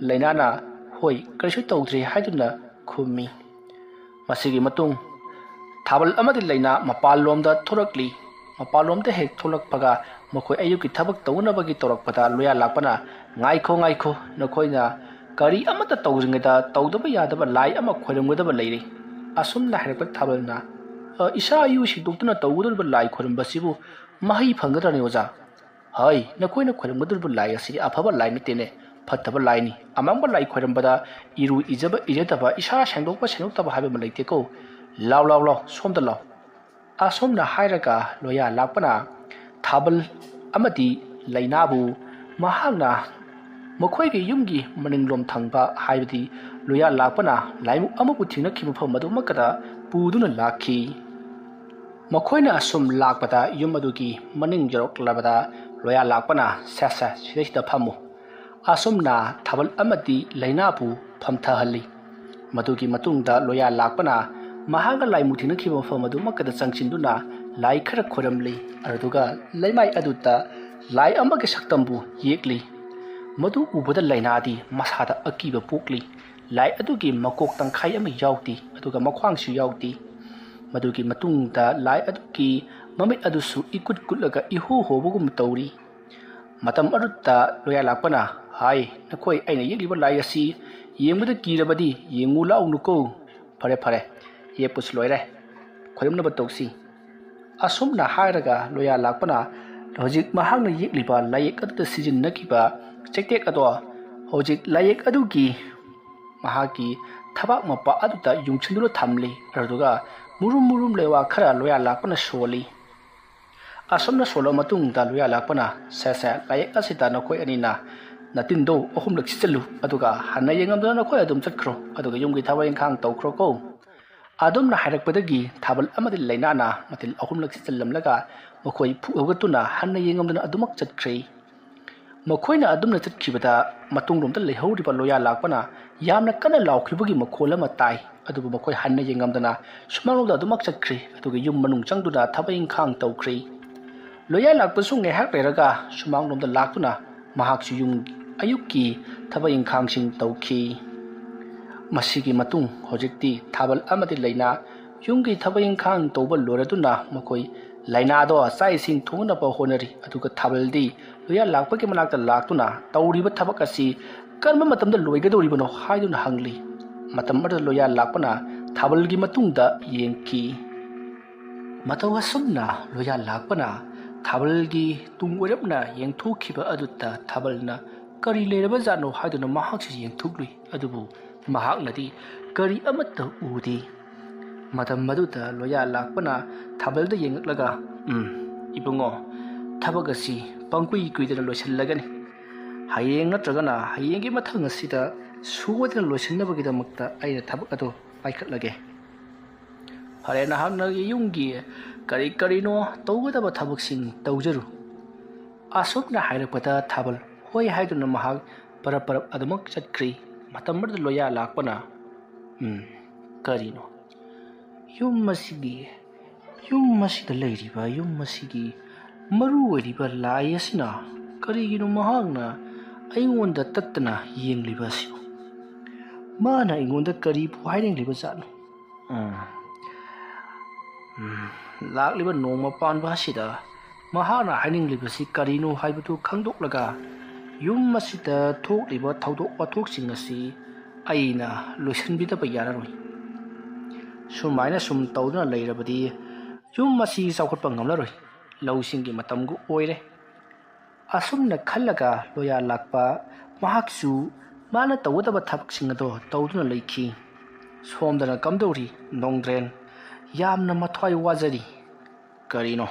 ꯂꯥꯏꯅꯥꯅ, "ꯍꯣꯏ, ꯀꯔꯤꯁꯨ ꯇꯧꯗ꯭ꯔꯦ" ꯍꯥꯏꯗꯨꯅ ꯈꯨꯝꯃꯤ꯫ ꯃꯁꯤꯒꯤ ꯃꯇꯨꯡ ꯊꯥꯕꯜ ꯑꯃꯗꯤ ꯂꯥꯏꯅꯥ ꯃꯄꯥꯟꯂꯣꯝꯗ ꯊꯣꯔꯛꯂꯤ꯫ ꯃꯄꯥꯟꯂꯣꯝꯗ ꯍꯦꯛ ꯊꯣꯛꯂꯛꯄꯒ ꯃꯈꯣꯏ ꯑꯌꯨꯛꯀꯤ ꯊꯕꯛ ꯇꯧꯅꯕꯒꯤ ꯇꯧꯔꯛꯄꯗ ꯂꯣꯌꯥ ꯂꯥꯛꯄꯅ, "ꯉꯥꯏꯈꯣ, ꯉꯥꯏꯈꯣ, ꯅꯈꯣꯏꯅ ꯀꯔꯤ ꯑꯃꯠꯇ ꯇꯧꯗ꯭ꯔꯤꯉꯩꯗ ꯇꯧꯗꯕ ꯌꯥꯗꯕ ꯂꯥꯏ ꯑꯃ ꯈꯣꯏꯔꯝꯒꯗꯕ ꯂꯩꯔꯤ꯫" ꯑꯁꯨꯝꯅ ꯍꯥꯏꯔꯛꯄ ꯊꯥꯕꯜꯅ, "ꯑ, ꯏꯁꯥ ꯏꯌꯨ ꯁꯦꯡꯗꯣꯛꯇꯨꯅ ꯇꯧꯒꯗꯧꯔꯤꯕ ꯂꯥꯏ ꯈꯣꯏꯔꯝꯕꯁꯤꯕꯨ ꯃꯍꯩ ꯐꯪꯒꯗ꯭ꯔꯅꯤ, ꯑꯣꯖꯥ?" "ꯍꯩ, ꯅꯈꯣꯏꯅ ꯈꯣꯏꯔꯝꯒꯗꯧꯔꯤꯕ ꯂꯥꯏ ꯑꯁꯤꯗꯤ ꯑꯐꯕ ꯂꯥꯏ ꯅꯠꯇꯦꯅꯦ, ꯐꯠꯇꯕ ꯂꯥꯏꯅꯤ꯫ ꯑꯃꯥꯡꯕ ꯂꯥꯏ ꯈꯣꯏꯔꯝꯕꯗ ꯏꯔꯨ ꯏꯖꯕ ꯏꯖꯗꯕ, ꯏꯁꯥ ꯁꯦꯡꯗꯣꯛꯄ ꯁꯦꯡꯗꯣꯛꯇꯕ ꯍꯥꯏꯕ ꯑꯃ ꯂꯩꯇꯦꯀꯣ꯫ ꯂꯥꯎ, ꯂꯥꯎ, ꯂꯥꯎ, ꯁꯣꯝꯗ ꯂꯥꯎ꯫" ꯑꯁꯨꯝꯅ ꯍꯥꯏꯔꯒ ꯂꯣꯌꯥ ꯂꯥꯛꯄꯅ ꯊꯥꯕꯜ ꯑꯃꯗꯤ ꯂꯩꯅꯥꯕꯨ ꯃꯍꯥꯛꯅ ꯃꯈꯣꯏꯒꯤ ꯌꯨꯝꯒꯤ ꯃꯅꯤꯡꯂꯣꯝ ꯊꯪꯕ, ꯍꯥꯏꯕꯗꯤ ꯂꯣꯌꯥ ꯂꯥꯛꯄꯅ ꯂꯥꯏꯃꯨꯛ ꯑꯃꯕꯨ ꯊꯦꯡꯅꯈꯤꯕ ꯃꯐꯝ ꯑꯗꯨꯃꯛꯀꯗ ꯄꯨꯗꯨꯅ ꯂꯥꯛꯈꯤ꯫ ꯃꯈꯣꯏꯅ ꯑꯁꯨꯝ ꯂꯥꯛꯄꯗ ꯌꯨꯝ ꯑꯗꯨꯒꯤ ꯃꯅꯤꯡ ꯌꯧꯔꯛꯂꯕꯗ ꯂꯣꯌꯥ ꯂꯥꯛꯄꯅ, "ꯁꯦ, ꯁꯦ, ꯁꯤꯗꯩꯁꯤꯗ ꯐꯝꯃꯨ꯫" ꯑꯁꯨꯝꯅ ꯊꯥꯕꯜ ꯑꯃꯗꯤ ꯂꯩꯅꯥꯕꯨ ꯐꯝꯊꯍꯜꯂꯤ꯫ ꯃꯗꯨꯒꯤ ꯃꯇꯨꯡꯗ ꯂꯣꯌꯥ ꯂꯥꯛꯄꯅ ꯃꯍꯥꯛꯅ ꯂꯥꯏꯃꯨꯛ ꯊꯦꯡꯅꯈꯤꯕ ꯃꯐꯝ ꯑꯗꯨꯃꯛꯀꯗ ꯆꯪꯁꯤꯟꯗꯨꯅ ꯂꯥꯏ ꯈꯔ ꯈꯣꯏꯔꯝꯂꯤ꯫ ꯑꯗꯨꯒ ꯂꯩꯃꯥꯏ ꯑꯗꯨꯗ ꯂꯥꯏ ꯑꯃꯒꯤ ꯁꯛꯇꯝꯕꯨ ꯌꯦꯛꯂꯤ꯫ ꯃꯗꯨ ꯎꯕꯗ ꯂꯩꯅꯥꯗꯤ ꯃꯁꯥꯗ ꯑꯀꯤꯕ ꯄꯣꯛꯂꯤ꯫ ꯂꯥꯏ ꯑꯗꯨꯒꯤ ꯃꯀꯣꯛ ꯇꯪꯈꯥꯏ ꯑꯃ ꯌꯥꯎꯗꯦ, ꯑꯗꯨꯒ ꯃꯈ꯭ꯋꯥꯡꯁꯨ ꯌꯥꯎꯗꯦ꯫ ꯃꯗꯨꯒꯤ ꯃꯇꯨꯡꯗ ꯂꯥꯏ ꯑꯗꯨꯒꯤ ꯃꯃꯤꯠ ꯑꯗꯨꯁꯨ ꯏꯀꯨꯠ ꯀꯨꯠꯂꯒ ꯏꯍꯣ ꯍꯣꯕꯒꯨꯝ ꯇꯧꯔꯤ꯫ ꯃꯇꯝ ꯑꯗꯨꯗ ꯂꯣꯌꯥ ꯂꯥꯛꯄꯅ, "ꯍꯥꯏ, ꯅꯈꯣꯏ ꯑꯩꯅ ꯌꯦꯛꯂꯤꯕ ꯂꯥꯏ ꯑꯁꯤ ꯌꯦꯡꯕꯗ ꯀꯤꯔꯕꯗꯤ ꯌꯦꯡꯉꯨ ꯂꯥꯛꯎꯅꯨꯀꯣ꯫ ꯐꯔꯦ, ꯐꯔꯦ, ꯌꯦꯛꯄꯁꯨ ꯂꯣꯏꯔꯦ, ꯈꯣꯏꯔꯝꯅꯕ ꯇꯧꯁꯤ꯫" ꯑꯁꯨꯝꯅ ꯍꯥꯏꯔꯒ ꯂꯣꯌꯥ ꯂꯥꯛꯄꯅ ꯍꯧꯖꯤꯛ ꯃꯍꯥꯛꯅ ꯌꯦꯛꯂꯤꯕ ꯂꯥꯏꯌꯦꯛ ꯑꯗꯨꯗ ꯁꯤꯖꯤꯟꯅꯈꯤꯕ ꯆꯩꯇꯦꯛ ꯑꯗꯣ ꯍꯧꯖꯤꯛ ꯂꯥꯏꯌꯦꯛ ꯑꯗꯨꯒꯤ ꯃꯍꯥꯛꯀꯤ ꯊꯕꯥꯛ ꯃꯄꯥ ꯑꯗꯨꯗ ꯌꯨꯡꯁꯤꯟꯗꯨꯅ ꯊꯝꯂꯤ꯫ ꯑꯗꯨꯒ ꯃꯨꯔꯨꯝ ꯃꯨꯔꯨꯝ ꯂꯩꯋꯥ ꯈꯔ ꯂꯣꯌꯥ ꯂꯥꯛꯄꯅ ꯁꯣꯜꯂꯤ꯫ ꯑꯁꯨꯝꯅ ꯁꯣꯜꯂꯕ ꯃꯇꯨꯡꯗ ꯂꯣꯌꯥ ꯂꯥꯛꯄꯅ, "ꯁꯦ, ꯁꯦ, ꯂꯥꯏꯌꯦꯛ ꯑꯁꯤꯗ ꯅꯈꯣꯏ ꯑꯅꯤꯅ ꯅꯇꯤꯟꯗꯣ ꯑꯍꯨꯝꯂꯛ ꯁꯤꯠꯆꯜꯂꯨ, ꯑꯗꯨꯒ ꯍꯟꯅ ꯌꯦꯡꯉꯝꯗꯅ ꯅꯈꯣꯏ ꯑꯗꯨꯝ ꯆꯠꯈ꯭ꯔꯣ, ꯑꯗꯨꯒ ꯌꯨꯝꯒꯤ ꯊꯕꯛ ꯏꯪꯈꯥꯡ ꯇꯧꯈ꯭ꯔꯣꯀꯣ꯫" ꯑꯗꯨꯝꯅ ꯍꯥꯏꯔꯛꯄꯗꯒꯤ ꯊꯥꯕꯜ ꯑꯃꯗꯤ ꯂꯩꯅꯥꯅ ꯃꯇꯤꯜ ꯑꯍꯨꯝꯂꯛ ꯁꯤꯠꯆꯜꯂꯝꯂꯒ ꯃꯈꯣꯏ ꯐꯨꯛ ꯍꯧꯒꯠꯇꯨꯅ ꯍꯟꯅ ꯌꯦꯡꯉꯝꯗꯅ ꯑꯗꯨꯃꯛ ꯆꯠꯈ꯭ꯔꯦ꯫ ꯃꯈꯣꯏꯅ ꯑꯗꯨꯝꯅ ꯆꯠꯈꯤꯕꯗ ꯃꯇꯨꯡꯂꯣꯝꯗ ꯂꯩꯍꯧꯔꯤꯕ ꯂꯣꯌꯥ ꯂꯥꯛꯄꯅ ꯌꯥꯝꯅ ꯀꯟꯅ ꯂꯥꯎꯈꯤꯕꯒꯤ ꯃꯈꯣꯜ ꯑꯃ ꯇꯥꯏ꯫ ꯑꯗꯨꯕꯨ ꯃꯈꯣꯏ ꯍꯟꯅ ꯌꯦꯡꯉꯝꯗꯅ ꯁꯨꯃꯥꯡꯂꯣꯝꯗ ꯑꯗꯨꯃꯛ ꯆꯠꯈ꯭ꯔꯦ꯫ ꯑꯗꯨꯒ ꯌꯨꯝ ꯃꯅꯨꯡ ꯆꯪꯗꯨꯅ ꯊꯕꯛ ꯏꯪꯈꯥꯡ ꯇꯧꯈ꯭ꯔꯦ꯫ ꯂꯣꯌꯥ ꯂꯥꯛꯄꯁꯨ ꯉꯥꯏꯍꯥꯛ ꯂꯩꯔꯒ ꯁꯨꯃꯥꯡꯂꯣꯝꯗ ꯂꯥꯛꯇꯨꯅ ꯃꯍꯥꯛꯁꯨ ꯌꯨꯝ ꯑꯌꯨꯛꯀꯤ ꯊꯕꯛ ꯏꯪꯈꯥꯡꯁꯤꯡ ꯇꯧꯈꯤ꯫ ꯃꯁꯤꯒꯤ ꯃꯇꯨꯡ ꯍꯧꯖꯤꯛꯇꯤ ꯊꯥꯕꯜ ꯑꯃꯗꯤ ꯂꯩꯅꯥ ꯌꯨꯝꯒꯤ ꯊꯕꯛ ꯏꯪꯈꯥꯡ ꯇꯧꯕ ꯂꯣꯏꯔꯗꯨꯅ ꯃꯈꯣꯏ ꯂꯥꯏꯅꯥꯗꯣ ꯆꯥꯛ ꯏꯁꯤꯡ ꯊꯣꯡꯅꯕ ꯍꯣꯠꯅꯔꯤ꯫ ꯑꯗꯨꯒ ꯊꯥꯕꯜꯗꯤ ꯂꯣꯌꯥ ꯂꯥꯛꯄꯒꯤ ꯃꯅꯥꯛꯇ ꯂꯥꯛꯇꯨꯅ ꯇꯧꯔꯤꯕ ꯊꯕꯛ ꯑꯁꯤ ꯀꯔꯝꯕ ꯃꯇꯝꯗ ꯂꯣꯏꯒꯗꯧꯔꯤꯕꯅꯣ ꯍꯥꯏꯗꯨꯅ ꯍꯪꯂꯤ꯫ ꯃꯇꯝ ꯑꯗꯨꯗ ꯂꯣꯌꯥ ꯂꯥꯛꯄꯅ ꯊꯥꯕꯜꯒꯤ ꯃꯇꯨꯡꯗ ꯌꯦꯡꯈꯤ꯫ ꯃꯇꯧ ꯑꯁꯨꯝꯅ ꯂꯣꯌꯥ ꯂꯥꯛꯄꯅ ꯊꯥꯕꯜꯒꯤ ꯇꯨꯡ ꯑꯣꯏꯔꯞꯅ ꯌꯦꯡꯊꯣꯛꯈꯤꯕ ꯑꯗꯨꯗ ꯊꯥꯕꯜꯅ ꯀꯔꯤ ꯂꯩꯔꯕ ꯖꯥꯠꯅꯣ ꯍꯥꯏꯗꯨꯅ ꯃꯍꯥꯛꯁꯨ ꯌꯦꯡꯊꯣꯛꯂꯨꯏ꯫ ꯑꯗꯨꯕꯨ ꯃꯍꯥꯛꯅꯗꯤ ꯀꯔꯤ ꯑꯃꯠꯇ ꯎꯗꯦ꯫ ꯃꯇꯝ ꯑꯗꯨꯗ ꯂꯣꯌꯥ ꯂꯥꯛꯄꯅ ꯊꯥꯕꯜꯗ ꯌꯦꯡꯂꯛꯂꯒ, "ꯎꯝ, ꯏꯕꯨꯡꯉꯣ, ꯊꯕꯛ ꯑꯁꯤ ꯄꯪꯀꯨꯏ ꯀꯨꯏꯗꯅ ꯂꯣꯏꯁꯤꯜꯂꯒꯅꯤ꯫ ꯍꯌꯦꯡ ꯅꯠꯇ꯭ꯔꯒꯅ ꯍꯌꯦꯡꯒꯤ ꯃꯊꯪ ꯑꯁꯤꯗ ꯁꯣꯏꯗꯅ ꯂꯣꯏꯁꯤꯟꯅꯕꯒꯤꯗꯃꯛꯇ ꯑꯩꯅ ꯊꯕꯛ ꯑꯗꯨ ꯄꯥꯏꯈꯠꯂꯒꯦ꯫ ꯐꯔꯦ, ꯅꯍꯥꯛꯅ ꯌꯨꯝꯒꯤ ꯀꯔꯤ ꯀꯔꯤꯅꯣ ꯇꯧꯒꯗꯕ ꯊꯕꯛꯁꯤꯡ ꯇꯧꯖꯔꯨ"꯫ ꯑꯁꯨꯝꯅ ꯍꯥꯏꯔꯛꯄꯗ ꯊꯥꯕꯜ ꯍꯣꯏ ꯍꯥꯏꯗꯨꯅ ꯃꯍꯥꯛ ꯄꯔꯞ ꯄꯔꯞ ꯑꯗꯨꯃꯛ ꯆꯠꯈ꯭ꯔꯤ꯫ ꯃꯇꯝ ꯑꯗꯨꯗ ꯂꯣꯌꯥ ꯂꯥꯛꯄꯅ, "ꯎꯝ, ꯀꯔꯤꯅꯣ? ꯌꯨꯝ ꯑꯁꯤꯒꯤ, ꯌꯨꯝ ꯑꯁꯤꯗ ꯂꯩꯔꯤꯕ, ꯌꯨꯝ ꯑꯁꯤꯒꯤ ꯃꯔꯨ ꯑꯣꯏꯔꯤꯕ ꯂꯥꯏ ꯑꯁꯤꯅ ꯀꯔꯤꯒꯤꯅꯣ ꯃꯍꯥꯛꯅ ꯑꯩꯉꯣꯟꯗ ꯇꯠꯇꯅ ꯌꯦꯡꯂꯤꯕ ꯑꯁꯤꯕꯨ? ꯃꯥꯅ ꯑꯩꯉꯣꯟꯗ ꯀꯔꯤꯕꯨ ꯍꯥꯏꯅꯤꯡꯂꯤꯕ ꯖꯥꯠꯅꯣ? ꯎꯝ, ꯎꯝ, ꯂꯥꯛꯂꯤꯕ ꯅꯣꯡꯃ ꯄꯥꯟꯕ ꯑꯁꯤꯗ ꯃꯍꯥꯛꯅ ꯍꯥꯏꯅꯤꯡꯂꯤꯕꯁꯤ ꯀꯔꯤꯅꯣ ꯍꯥꯏꯕꯗꯨ ꯈꯪꯗꯣꯛꯂꯒ ꯌꯨꯝ ꯑꯁꯤꯗ ꯊꯣꯛꯂꯤꯕ ꯊꯧꯗꯣꯛ ꯋꯥꯊꯣꯛꯁꯤꯡ ꯑꯁꯤ ꯑꯩꯅ ꯂꯣꯏꯁꯤꯟꯕꯤꯗꯕ ꯌꯥꯔꯔꯣꯏ꯫ ꯁꯨꯃꯥꯏꯅ ꯁꯨꯝ ꯇꯧꯗꯨꯅ ꯂꯩꯔꯕꯗꯤ ꯌꯨꯝ ꯑꯁꯤ ꯆꯥꯎꯈꯠꯄ ꯉꯝꯂꯔꯣꯏ꯫ ꯂꯧꯁꯤꯡꯒꯤ ꯃꯇꯝꯒ ꯑꯣꯏꯔꯦ"꯫ ꯑꯁꯨꯝꯅ ꯈꯜꯂꯒ ꯂꯣꯌꯥ ꯂꯥꯛꯄ ꯃꯍꯥꯛꯁꯨ ꯃꯥꯅ ꯇꯧꯒꯗꯕ ꯊꯕꯛꯁꯤꯡ ꯑꯗꯣ ꯇꯧꯗꯨꯅ ꯂꯩꯈꯤ꯫ ꯁꯣꯝꯗꯅ ꯀꯝꯗꯧꯔꯤ ꯅꯣꯡꯗ꯭ꯔꯦꯟ? ꯌꯥꯝꯅ ꯃꯊ꯭ꯋꯥꯏ ꯋꯥꯖꯔꯤ꯫ ꯀꯔꯤꯅꯣ?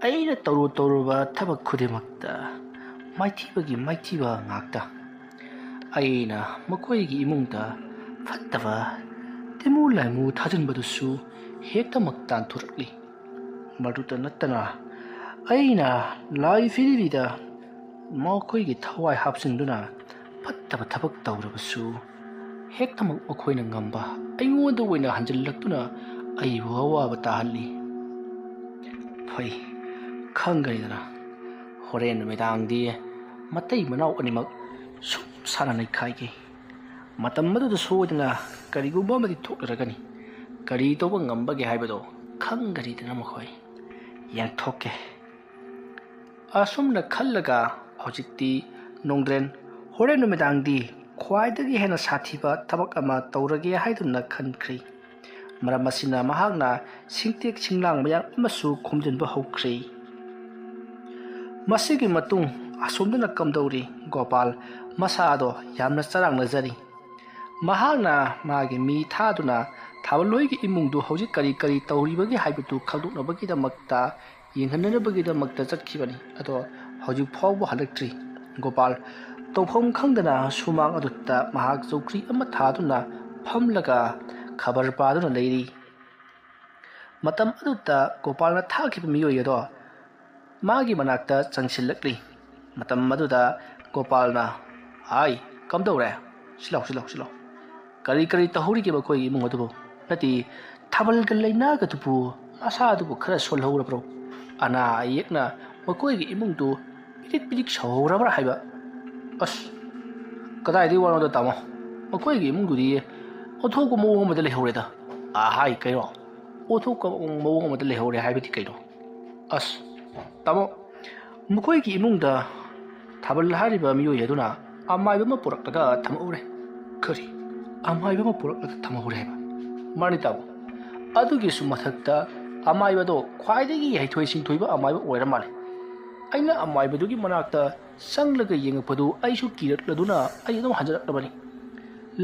ꯑꯩꯅ ꯇꯧꯔꯨ ꯇꯧꯔꯨꯕ ꯊꯕꯛ ꯈꯨꯗꯤꯡꯃꯛꯇ ꯃꯥꯏꯊꯤꯕꯒꯤ ꯃꯥꯏꯊꯤꯕ ꯉꯥꯛꯇ꯫ ꯑꯩꯅ ꯃꯈꯣꯏꯒꯤ ꯏꯃꯨꯡꯗ ꯐꯠꯇꯕ ꯇꯤꯃꯨ ꯂꯥꯏꯃꯨ ꯊꯥꯖꯤꯟꯕꯗꯨꯁꯨ ꯍꯦꯛꯇꯃꯛ ꯇꯥꯟꯊꯣꯔꯛꯂꯤ꯫ ꯃꯗꯨꯇ ꯅꯠꯇꯅ ꯑꯩꯅ ꯂꯥꯏ ꯐꯤꯔꯤꯕꯤꯗ ꯃꯈꯣꯏꯒꯤ ꯊꯋꯥꯏ ꯍꯥꯞꯆꯤꯟꯗꯨꯅ ꯐꯠꯇꯕ ꯊꯕꯛ ꯇꯧꯔꯕꯁꯨ ꯍꯦꯛꯇꯃꯛ ꯃꯈꯣꯏꯅ ꯉꯝꯕ ꯑꯩꯉꯣꯟꯗ ꯑꯣꯏꯅ ꯍꯟꯖꯤꯜꯂꯛꯇꯨꯅ ꯑꯩꯕꯨ ꯑꯋꯥꯕ ꯇꯥꯍꯜꯂꯤ꯫ ꯐꯩ, ꯈꯪꯒꯅꯤꯗꯅ, ꯍꯣꯔꯦꯟ ꯅꯨꯃꯤꯗꯥꯡꯗꯤ ꯃꯇꯩ ꯃꯅꯥꯎ ꯑꯅꯤꯃꯛ ꯁꯨꯝ ꯁꯥꯟꯅ ꯅꯩꯈꯥꯏꯒꯦ꯫ ꯃꯇꯝ ꯑꯗꯨꯗ ꯁꯣꯏꯗꯅ ꯀꯔꯤꯒꯨꯝꯕ ꯑꯃꯗꯤ ꯊꯣꯛꯅꯔꯒꯅꯤ꯫ ꯀꯔꯤ ꯇꯧꯕ ꯉꯝꯕꯒꯦ ꯍꯥꯏꯕꯗꯣ ꯈꯪꯒꯅꯤꯗꯅ ꯃꯈꯣꯏ꯫ ꯌꯦꯡꯊꯣꯛꯀꯦ꯫ ꯑꯁꯨꯝꯅ ꯈꯜꯂꯒ ꯍꯧꯖꯤꯛꯇꯤ ꯅꯣꯡꯗ꯭ꯔꯦꯟ ꯍꯣꯔꯦꯟ ꯅꯨꯃꯤꯗꯥꯡꯗꯤ ꯈ꯭ꯋꯥꯏꯗꯒꯤ ꯍꯦꯟꯅ ꯁꯥꯊꯤꯕ ꯊꯕꯛ ꯑꯃ ꯇꯧꯔꯒꯦ ꯍꯥꯏꯗꯨꯅ ꯈꯟꯈ꯭ꯔꯤ꯫ ꯃꯔꯝ ꯑꯁꯤꯅ ꯃꯍꯥꯛꯅ ꯁꯤꯡꯇꯦꯛ ꯁꯤꯡꯂꯥꯡ ꯃꯌꯥꯝ ꯑꯃꯁꯨ ꯈꯣꯝꯖꯤꯟꯕ ꯍꯧꯈ꯭ꯔꯦ꯫ ꯃꯁꯤꯒꯤ ꯃꯇꯨꯡ ꯑꯁꯣꯝꯗꯅ ꯀꯝꯗꯧꯔꯤ? ꯒꯣꯄꯥꯜ ꯃꯁꯥꯗꯣ ꯌꯥꯝꯅ ꯆꯔꯥꯡꯅꯖꯔꯤ꯫ ꯃꯍꯥꯛꯅ ꯃꯥꯒꯤ ꯃꯤ ꯊꯥꯗꯨꯅ ꯊꯥꯕꯜꯂꯣꯏꯒꯤ ꯏꯃꯨꯡꯗꯨ ꯍꯧꯖꯤꯛ ꯀꯔꯤ ꯀꯔꯤ ꯇꯧꯔꯤꯕꯒꯦ ꯍꯥꯏꯕꯗꯨ ꯈꯪꯗꯣꯛꯅꯕꯒꯤꯗꯃꯛꯇ ꯌꯦꯡꯍꯟꯅꯕꯒꯤꯗꯃꯛꯇ ꯆꯠꯈꯤꯕꯅꯤ꯫ ꯑꯗꯣ ꯍꯧꯖꯤꯛ ꯐꯥꯎꯕ ꯍꯜꯂꯛꯇ꯭ꯔꯤ꯫ ꯒꯣꯄꯥꯜ ꯇꯧꯐꯝ ꯈꯪꯗꯅ ꯁꯨꯃꯥꯡ ꯑꯗꯨꯗ ꯃꯍꯥꯛ ꯆꯧꯀ꯭ꯔꯤ ꯑꯃ ꯊꯥꯗꯨꯅ ꯐꯝꯂꯒ ꯈꯕꯔ ꯄꯥꯗꯨꯅ ꯂꯩꯔꯤ꯫ ꯃꯇꯝ ꯑꯗꯨꯗ ꯒꯣꯄꯥꯜꯅ ꯊꯥꯈꯤꯕ ꯃꯤꯑꯣꯏ ꯑꯗꯣ ꯃꯥꯒꯤ ꯃꯅꯥꯛꯇ ꯆꯪꯁꯤꯜꯂꯛꯂꯤ꯫ ꯃꯇꯝ ꯑꯗꯨꯗ ꯒꯣꯄꯥꯜꯅ, "ꯍꯥꯏ, ꯀꯝꯗꯧꯔꯦ? ꯁꯤꯂꯥꯎ, ꯁꯤꯂꯥꯎ, ꯁꯤꯂꯥꯎ꯫ ꯀꯔꯤ ꯀꯔꯤ ꯇꯧꯍꯧꯔꯤꯒꯦ ꯃꯈꯣꯏꯒꯤ ꯏꯃꯨꯡ ꯑꯗꯨꯕꯨ? ꯅꯠꯇꯦ, ꯊꯥꯕꯜꯒ ꯂꯩꯅꯥꯒꯗꯨꯕꯨ ꯃꯁꯥꯗꯨꯕꯨ ꯈꯔ ꯁꯣꯜꯍꯧꯔꯕ꯭ꯔꯣ? ꯑꯅꯥ ꯑꯌꯦꯛꯅ ꯃꯈꯣꯏꯒꯤ ꯏꯃꯨꯡꯗꯨ ꯄꯤꯔꯤꯛ ꯄꯤꯔꯤꯛ ꯁꯧꯍꯧꯔꯕ꯭ꯔꯥ ꯍꯥꯏꯕ?" "ꯑꯁ, ꯀꯗꯥꯏꯗꯒꯤ ꯋꯥꯅꯣꯗ ꯇꯥꯃꯣ? ꯃꯈꯣꯏꯒꯤ ꯏꯃꯨꯡꯗꯨꯗꯤ ꯑꯣꯟꯊꯣꯛꯄ ꯃꯑꯣꯡ ꯑꯃꯗ ꯂꯩꯍꯧꯔꯦꯗ꯫" "ꯑꯍꯥꯏ, ꯀꯩꯅꯣ? ꯑꯣꯟꯊꯣꯛꯄ ꯃꯑꯣꯡ ꯑꯃꯗ ꯂꯩꯍꯧꯔꯦ ꯍꯥꯏꯕꯗꯤ ꯀꯩꯅꯣ?" "ꯑꯁ, ꯇꯥꯃꯣ, ꯃꯈꯣꯏꯒꯤ ꯏꯃꯨꯡꯗ ꯊꯥꯕꯜ ꯍꯥꯏꯔꯤꯕ ꯃꯤꯑꯣꯏ ꯑꯗꯨꯅ ꯑꯃꯥꯏꯕ ꯑꯃ ꯄꯨꯔꯛꯂꯒ ꯊꯝꯍꯧꯔꯦ꯫" "ꯀꯔꯤ? ꯑꯃꯥꯏꯕ ꯑꯃ ꯄꯨꯔꯛꯂꯒ ꯊꯝꯍꯧꯔꯦ ꯍꯥꯏꯕ?" "ꯃꯥꯅꯤ ꯇꯥꯃꯣ꯫ ꯑꯗꯨꯒꯤꯁꯨ ꯃꯊꯛꯇ ꯑꯃꯥꯏꯕꯗꯣ ꯈ꯭ꯋꯥꯏꯗꯒꯤ ꯍꯩꯊꯣꯏ ꯁꯤꯡꯊꯣꯏꯕ ꯑꯃꯥꯏꯕ ꯑꯣꯏꯔ ꯃꯥꯜꯂꯦ꯫ ꯑꯩꯅ ꯑꯃꯥꯏꯕꯗꯨꯒꯤ ꯃꯅꯥꯛꯇ ꯆꯪꯂꯒ ꯌꯦꯡꯉꯛꯄꯗꯨ ꯑꯩꯁꯨ ꯀꯤꯔꯛꯂꯗꯨꯅ ꯑꯩ ꯑꯗꯨꯝ ꯍꯟꯖꯔꯛꯂꯕꯅꯤ꯫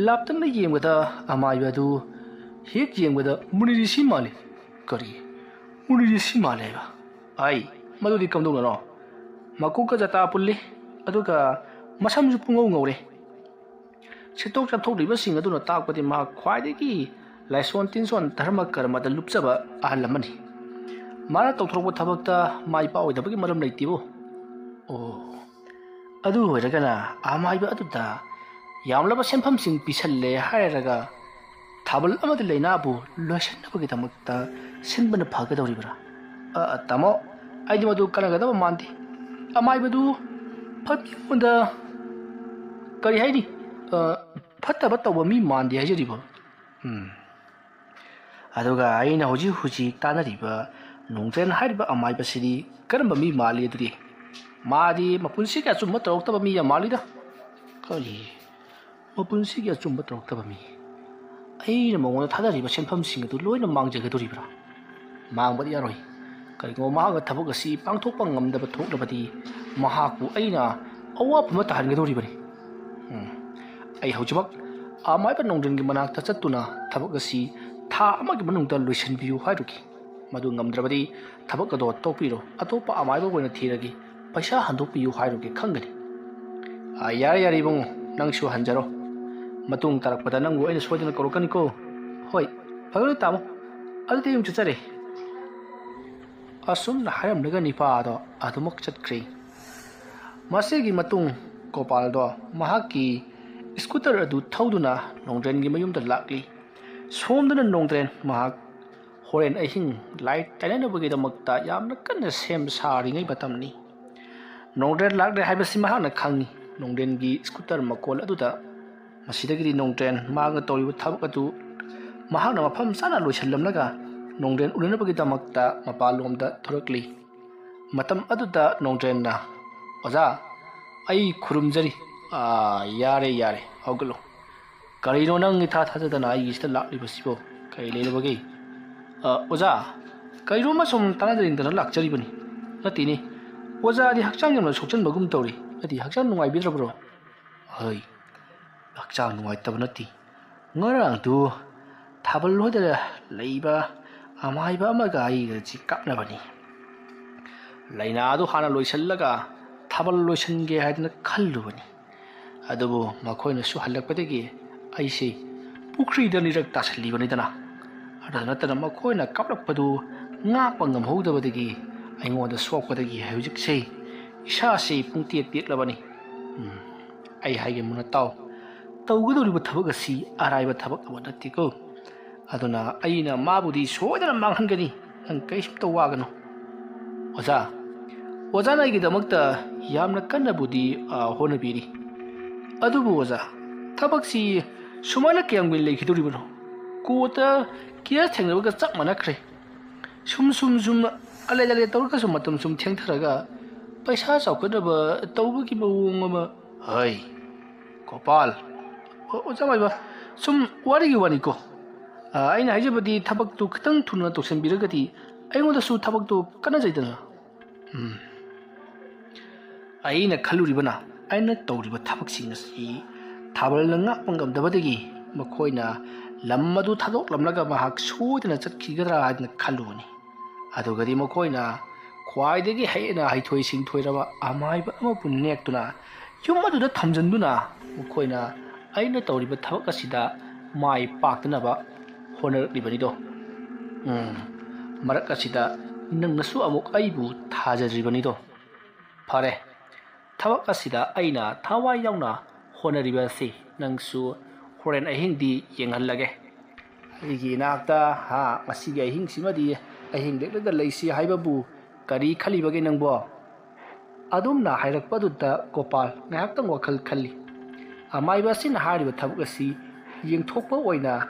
ꯂꯥꯞꯇꯛꯅ ꯌꯦꯡꯕꯗ ꯑꯃꯥꯏꯕ ꯑꯗꯨ ꯍꯦꯛ ꯌꯦꯡꯕꯗ ꯃꯨꯅꯤ ꯔꯤꯁꯤ ꯃꯥꯜꯂꯤ꯫" "ꯀꯔꯤ? ꯃꯨꯅꯤ ꯔꯤꯁꯤ ꯃꯥꯜꯂꯦ ꯍꯥꯏꯕ? ꯑꯩ, ꯃꯗꯨꯗꯤ ꯀꯝꯗꯧꯅꯅꯣ?" "ꯃꯀꯣꯛꯀ ꯖꯇꯥ ꯄꯨꯜꯂꯤ, ꯑꯗꯨꯒ ꯃꯁꯝꯁꯨ ꯄꯨꯡꯉꯧ ꯉꯧꯔꯦ꯫ ꯁꯦꯠꯇꯣꯛ ꯆꯥꯊꯣꯛꯂꯤꯕꯁꯤꯡ ꯑꯗꯨꯅ ꯇꯥꯛꯄꯗꯤ ꯃꯍꯥꯛ ꯈ꯭ꯋꯥꯏꯗꯒꯤ ꯂꯥꯏꯁꯣꯟ ꯇꯤꯟꯁꯣꯟ ꯙꯔꯃ ꯀꯔꯃꯗ ꯂꯨꯞꯆꯕ ꯑꯍꯜ ꯑꯃꯅꯤ꯫ ꯃꯥꯅ ꯇꯧꯊꯣꯔꯛꯄ ꯊꯕꯛꯇ ꯃꯥꯏ ꯄꯥꯛꯑꯣꯏꯗꯕꯒꯤ ꯃꯔꯝ ꯂꯩꯇꯦꯕꯨ꯫" "ꯑꯣ, ꯑꯗꯨ ꯑꯣꯏꯔꯒꯅ ꯑꯃꯥꯏꯕ ꯑꯗꯨꯗ ꯌꯥꯝꯂꯕ ꯁꯦꯟꯐꯝꯁꯤꯡ ꯄꯤꯁꯜꯂꯦ ꯍꯥꯏꯔꯒ ꯊꯥꯕꯜ ꯑꯃꯗꯤ ꯂꯩꯅꯥꯕꯨ ꯂꯣꯏꯁꯤꯟꯅꯕꯒꯤꯗꯃꯛꯇ ꯁꯤꯟꯕꯅ ꯐꯒꯗꯧꯔꯤꯕ꯭ꯔꯥ?" "ꯑ, ꯑ, ꯇꯥꯃꯣ, ꯑꯩꯗꯤ ꯃꯗꯨ ꯀꯥꯟꯅꯒꯗꯕ ꯃꯥꯟꯗꯦ꯫ ꯑꯃꯥꯏꯕꯗꯨ ꯐꯠꯇꯕꯗ ꯀꯔꯤ ꯍꯥꯏꯅꯤ? ꯑ, ꯐꯠꯇꯕ ꯇꯧꯕ ꯃꯤ ꯃꯥꯟꯗꯦ ꯍꯥꯏꯖꯔꯤꯕ꯫" "ꯎꯝ꯫ ꯑꯗꯨꯒ ꯑꯩꯅ ꯍꯧꯖꯤꯛ ꯍꯧꯖꯤꯛ ꯇꯥꯟꯅꯔꯤꯕ ꯅꯣꯡꯗ꯭ꯔꯦꯟ ꯍꯥꯏꯔꯤꯕ ꯑꯃꯥꯏꯕꯁꯤꯗꯤ ꯀꯔꯝꯕ ꯃꯤ ꯃꯥꯜꯂꯤ ꯑꯗꯨꯗꯤ? ꯃꯥꯗꯤ ꯃꯄꯨꯟꯁꯤꯒꯤ ꯑꯆꯨꯝꯕ ꯇꯧꯔꯛꯇꯕ ꯃꯤ ꯌꯥꯝ ꯃꯥꯜꯂꯤꯗ꯫ ꯀꯔꯤ? ꯃꯄꯨꯟꯁꯤꯒꯤ ꯑꯆꯨꯝꯕ ꯇꯧꯔꯛꯇꯕ ꯃꯤ? ꯑꯩꯅ ꯃꯉꯣꯟꯗ ꯊꯥꯗꯔꯤꯕ ꯁꯦꯟꯐꯝꯁꯤꯡ ꯑꯗꯨ ꯂꯣꯏꯅ ꯃꯥꯡꯖꯒꯗꯧꯔꯤꯕ꯭ꯔꯥ? ꯃꯥꯡꯕꯗꯤ ꯌꯥꯔꯣꯏ꯫ ꯀꯔꯤꯒꯨꯝꯕ ꯃꯍꯥꯛꯅ ꯊꯕꯛ ꯑꯁꯤ ꯄꯥꯡꯊꯣꯛꯄ ꯉꯝꯗꯕ ꯊꯣꯛꯂꯕꯗꯤ, ꯃꯍꯥꯛꯄꯨ ꯑꯩꯅ ꯑꯋꯥꯐꯝꯗ ꯇꯥꯍꯟꯒꯗꯧꯔꯤꯕꯅꯤ꯫ ꯎꯝ, ꯑꯩ ꯍꯧꯖꯤꯛꯃꯛ ꯑꯃꯥꯏꯕ ꯅꯣꯡꯗ꯭ꯔꯦꯟꯒꯤ ꯃꯅꯥꯛꯇ ꯆꯠꯇꯨꯅ ꯊꯕꯛ ꯑꯁꯤ ꯊꯥ ꯑꯃꯒꯤ ꯃꯅꯨꯡꯗ ꯂꯣꯏꯁꯤꯟꯕꯤꯌꯨ ꯍꯥꯏꯔꯨꯒꯦ꯫ ꯃꯗꯨ ꯉꯝꯗ꯭ꯔꯕꯗꯤ ꯊꯕꯛ ꯑꯗꯣ ꯇꯣꯛꯄꯤꯔꯣ, ꯑꯇꯣꯞꯄ ꯑꯃꯥꯏꯕ ꯑꯣꯏꯅ ꯊꯤꯔꯒꯦ, ꯄꯩꯁꯥ ꯍꯟꯗꯣꯛꯄꯤꯌꯨ ꯍꯥꯏꯔꯨꯒꯦ ꯈꯪꯒꯅꯤ꯫ ꯑꯥ, ꯌꯥꯔꯦ, ꯌꯥꯔꯦ ꯏꯕꯨꯡꯉꯣ, ꯅꯪꯁꯨ ꯍꯟꯖꯔꯣ꯫ ꯃꯇꯨꯡ ꯇꯥꯔꯛꯄꯗ ꯅꯪꯕꯨ ꯑꯩꯅ ꯁꯣꯏꯗꯅ ꯀꯧꯔꯛꯀꯅꯤꯀꯣ꯫ ꯍꯣꯏ, ꯐꯒꯅꯤ ꯇꯥꯃꯣ꯫ ꯑꯗꯨꯗꯤ ꯑꯩ ꯆꯠꯆꯔꯦ꯫ ꯑꯁꯨꯝꯅ ꯍꯥꯏꯔꯝꯂꯒ ꯅꯤꯄꯥ ꯑꯗꯣ ꯑꯗꯨꯃꯛ ꯆꯠꯈ꯭ꯔꯦ꯫ ꯃꯁꯤꯒꯤ ꯃꯇꯨꯡ ꯒꯣꯄꯥꯜꯗꯣ ꯃꯍꯥꯛꯀꯤ ꯁ꯭ꯀꯨꯇꯔ ꯑꯗꯨ ꯊꯧꯗꯨꯅ ꯅꯣꯡꯗ꯭ꯔꯦꯟꯒꯤ ꯃꯌꯨꯝꯗ ꯂꯥꯛꯂꯤ꯫ ꯁꯣꯝꯗꯅ ꯅꯣꯡꯗ꯭ꯔꯦꯟ ꯃꯍꯥꯛ ꯍꯣꯔꯦꯟ ꯑꯍꯤꯡ ꯂꯥꯏꯠ ꯇꯥꯏꯅꯅꯕꯒꯤꯗꯃꯛꯇ ꯌꯥꯝꯅ ꯀꯟꯅ ꯁꯦꯝ ꯁꯥꯔꯤꯉꯩ ꯃꯇꯝꯅꯤ꯫ ꯅꯣꯡꯗ꯭ꯔꯦꯟ ꯂꯥꯛꯂꯦ ꯍꯥꯏꯕꯁꯤ ꯃꯍꯥꯛꯅ ꯈꯪꯏ꯫ ꯅꯣꯡꯗ꯭ꯔꯦꯟꯒꯤ ꯁ꯭ꯀꯨꯇꯔ ꯃꯈꯣꯜ ꯑꯗꯨꯗ ꯃꯁꯤꯗꯒꯤꯗꯤ ꯅꯣꯡꯗ꯭ꯔꯦꯟ ꯃꯍꯥꯛꯅ ꯇꯧꯔꯤꯕ ꯊꯕꯛ ꯑꯗꯨ ꯃꯍꯥꯛꯅ ꯃꯐꯝ ꯆꯥꯅ ꯂꯣꯏꯁꯤꯜꯂꯝꯂꯒ ꯅꯣꯡꯗ꯭ꯔꯦꯟ ꯎꯅꯅꯕꯒꯤꯗꯃꯛꯇ ꯃꯄꯥꯟꯂꯣꯝꯗ ꯊꯣꯔꯛꯂꯤ꯫ ꯃꯇꯝ ꯑꯗꯨꯗ ꯅꯣꯡꯗ꯭ꯔꯦꯟꯅ, "ꯑꯣꯖꯥ, ꯑꯩ ꯈꯨꯔꯨꯝꯖꯔꯤ꯫" "ꯑꯥ, ꯌꯥꯔꯦ, ꯌꯥꯔꯦ, ꯍꯧꯒꯠꯂꯣ꯫ ꯀꯔꯤꯅꯣ ꯅꯪ ꯏꯊꯥ ꯊꯥꯖꯗꯅ ꯑꯩꯒꯤꯁꯤꯗ ꯂꯥꯛꯂꯤꯕꯁꯤꯕꯣ? ꯀꯔꯤ ꯂꯩꯔꯕꯒꯦ?" "ꯑ, ꯑꯣꯖꯥ, ꯀꯔꯤꯅꯣ ꯑꯃ ꯁꯨꯝ ꯇꯥꯟꯅꯖꯅꯤꯡꯗꯅ ꯂꯥꯛꯆꯔꯤꯕꯅꯤ꯫" "ꯅꯠꯇꯦꯅꯦ, ꯑꯣꯖꯥꯗꯤ ꯍꯛꯆꯥꯡ ꯌꯥꯝꯅ ꯁꯣꯛꯆꯟꯕꯒꯨꯝ ꯇꯧꯔꯤ꯫ ꯅꯠꯇꯦ, ꯍꯛꯆꯥꯡ ꯅꯨꯡꯉꯥꯏꯕꯤꯗ꯭ꯔꯕ꯭ꯔꯣ?" "ꯍꯣꯏ, ꯍꯛꯆꯥꯡ ꯅꯨꯡꯉꯥꯏꯇꯕ ꯅꯠꯇꯦ꯫ ꯉꯔꯥꯡꯗꯨ ꯊꯥꯕꯜ ꯍꯣꯏꯗ ꯂꯩꯕ ꯑꯃꯥꯏꯕ ꯑꯃꯒ ꯑꯩꯒꯁꯤ ꯀꯥꯞꯅꯕꯅꯤ꯫ ꯂꯥꯏꯅꯥꯗꯨ ꯍꯥꯟꯅ ꯂꯣꯏꯁꯤꯜꯂꯒ ꯊꯥꯕꯜ ꯂꯣꯏꯁꯤꯟꯒꯦ ꯍꯥꯏꯗꯅ ꯈꯜꯂꯨꯕꯅꯤ꯫ ꯑꯗꯨꯕꯨ ꯃꯈꯣꯏꯅꯁꯨ ꯍꯜꯂꯛꯄꯗꯒꯤ ꯑꯩꯁꯤ ꯄꯨꯈ꯭ꯔꯤꯗ ꯅꯤꯔꯛ ꯇꯥꯁꯤꯜꯂꯤꯕꯅꯤꯗꯅ꯫ ꯑꯗꯨꯗ ꯅꯠꯇꯅ ꯃꯈꯣꯏꯅ ꯀꯥꯞꯂꯛꯄꯗꯨ ꯉꯥꯛꯄ ꯉꯝꯍꯧꯗꯕꯗꯒꯤ ꯑꯩꯉꯣꯟꯗ ꯁꯣꯛꯄꯗꯒꯤ ꯍꯧꯖꯤꯛꯁꯦ ꯏꯁꯥꯁꯤ ꯄꯨꯡꯇꯦꯛ ꯇꯦꯛꯂꯕꯅꯤ꯫ ꯎꯝ, ꯑꯩ ꯍꯥꯏꯒꯦ ꯃꯨꯟꯅ ꯇꯥꯎ꯫ ꯇꯧꯒꯗꯧꯔꯤꯕ ꯊꯕꯛ ꯑꯁꯤ ꯑꯔꯥꯏꯕ ꯊꯕꯛ ꯑꯃ ꯅꯠꯇꯦꯀꯣ꯫ ꯑꯗꯨꯅ ꯑꯩꯅ ꯃꯥꯕꯨꯗꯤ ꯁꯣꯏꯗꯅ ꯃꯥꯡꯍꯟꯒꯅꯤ꯫ ꯅꯪ ꯀꯩꯁꯨꯝꯇ ꯋꯥꯒꯅꯨ꯫" "ꯑꯣꯖꯥ, ꯑꯣꯖꯥꯅ ꯑꯩꯒꯤꯗꯃꯛꯇ ꯌꯥꯝꯅ ꯀꯟꯅꯕꯨꯗꯤ, ꯑ, ꯍꯣꯠꯅꯕꯤꯔꯤ꯫ ꯑꯗꯨꯕꯨ ꯑꯣꯖꯥ, ꯊꯕꯛꯁꯤ ꯁꯨꯃꯥꯏꯅ ꯀꯌꯥꯝ ꯀꯨꯏꯅ ꯂꯩꯈꯤꯗꯧꯔꯤꯕꯅꯣ? ꯀꯣꯔꯠꯇ ꯀꯦꯁ ꯊꯦꯡꯅꯕꯒ ꯆꯞ ꯃꯥꯟꯅꯈ꯭ꯔꯦ꯫ ꯁꯨꯝ ꯁꯨꯝ ꯁꯨꯝ ꯑꯂꯩ ꯑꯂꯩ ꯇꯧꯔꯒꯁꯨ ꯃꯇꯝ ꯁꯨꯝ ꯊꯦꯡꯊꯔꯒ ꯄꯩꯁꯥ ꯆꯥꯎꯈꯠꯅꯕ ꯇꯧꯕꯒꯤ ꯃꯑꯣꯡ ꯑꯃ꯫ ꯍꯩ, ꯒꯣꯄꯥꯜ, ꯑꯣ, ꯑꯣꯖꯥ ꯃꯥꯏꯕ, ꯁꯨꯝ ꯋꯥꯔꯤꯒꯤ ꯋꯥꯅꯤꯀꯣ꯫ ꯑ, ꯑꯩꯅ ꯍꯥꯏꯖꯕꯗꯤ ꯊꯕꯛꯇꯨ ꯈꯤꯇꯪ ꯊꯨꯅ ꯇꯧꯁꯤꯟꯕꯤꯔꯒꯗꯤ ꯑꯩꯉꯣꯟꯗꯁꯨ ꯊꯕꯛꯇꯨ ꯀꯥꯟꯅꯖꯩꯗꯅ꯫ ꯎꯝ꯫ ꯑꯩꯅ ꯈꯜꯂꯨꯔꯤꯕꯅ ꯑꯩꯅ ꯇꯧꯔꯤꯕ ꯊꯕꯛꯁꯤꯡ ꯑꯁꯤ ꯊꯥꯕꯜꯅ ꯉꯥꯛꯄ ꯉꯝꯗꯕꯗꯒꯤ ꯃꯈꯣꯏꯅ ꯂꯝ ꯑꯗꯨ ꯊꯥꯗꯣꯛꯂꯝꯂꯒ ꯃꯍꯥꯛ ꯁꯣꯏꯗꯅ ꯆꯠꯈꯤꯒꯗ꯭ꯔꯥ ꯍꯥꯏꯗꯅ ꯈꯜꯂꯨꯕꯅꯤ꯫ ꯑꯗꯨꯒꯗꯤ ꯃꯈꯣꯏꯅ ꯈ꯭ꯋꯥꯏꯗꯒꯤ ꯍꯦꯟꯅ ꯍꯩꯊꯣꯏ ꯁꯤꯡꯊꯣꯏꯔꯕ ꯑꯃꯥꯏꯕ ꯑꯃꯕꯨ ꯅꯦꯛꯇꯨꯅ ꯌꯨꯝ ꯑꯗꯨꯗ ꯊꯝꯖꯤꯟꯗꯨꯅ ꯃꯈꯣꯏꯅ ꯑꯩꯅ ꯇꯧꯔꯤꯕ ꯊꯕꯛ ꯑꯁꯤꯗ ꯃꯥꯏ ꯄꯥꯛꯇꯅꯕ ꯍꯣꯠꯅꯔꯛꯂꯤꯕꯅꯤꯗꯣ꯫ ꯎꯝ, ꯃꯔꯛ ꯑꯁꯤꯗ ꯅꯪꯅꯁꯨ ꯑꯃꯨꯛ ꯑꯩꯕꯨ ꯊꯥꯖꯗ꯭ꯔꯤꯕꯅꯤꯗꯣ꯫ ꯐꯔꯦ, ꯊꯕꯛ ꯑꯁꯤꯗ ꯑꯩꯅ ꯊꯋꯥꯏ ꯌꯥꯎꯅ ꯍꯣꯠꯅꯔꯤꯕ ꯑꯁꯤ ꯅꯪꯁꯨ ꯍꯣꯔꯦꯟ ꯑꯍꯤꯡꯗꯤ ꯌꯦꯡꯍꯜꯂꯒꯦ꯫ ꯑꯩꯒꯤ ꯏꯅꯥꯛꯇ, ꯍꯥ, ꯉꯁꯤꯒꯤ ꯑꯍꯤꯡꯁꯤꯃꯗꯤ ꯑꯍꯤꯡ ꯂꯦꯛꯂꯒ ꯂꯩꯁꯤ ꯍꯥꯏꯕꯕꯨ ꯀꯔꯤ ꯈꯜꯂꯤꯕꯒꯦ ꯅꯪꯕꯣ? ꯑꯗꯨꯝꯅ ꯍꯥꯏꯔꯛꯄꯗꯨꯗ ꯒꯣꯄꯥꯜ ꯉꯥꯏꯍꯥꯛꯇꯪ ꯋꯥꯈꯜ ꯈꯜꯂꯤ꯫ ꯑꯃꯥꯏꯕ ꯑꯁꯤꯅ ꯍꯥꯏꯔꯤꯕ ꯊꯕꯛ ꯑꯁꯤ ꯌꯦꯡꯊꯣꯛꯄ ꯑꯣꯏꯅ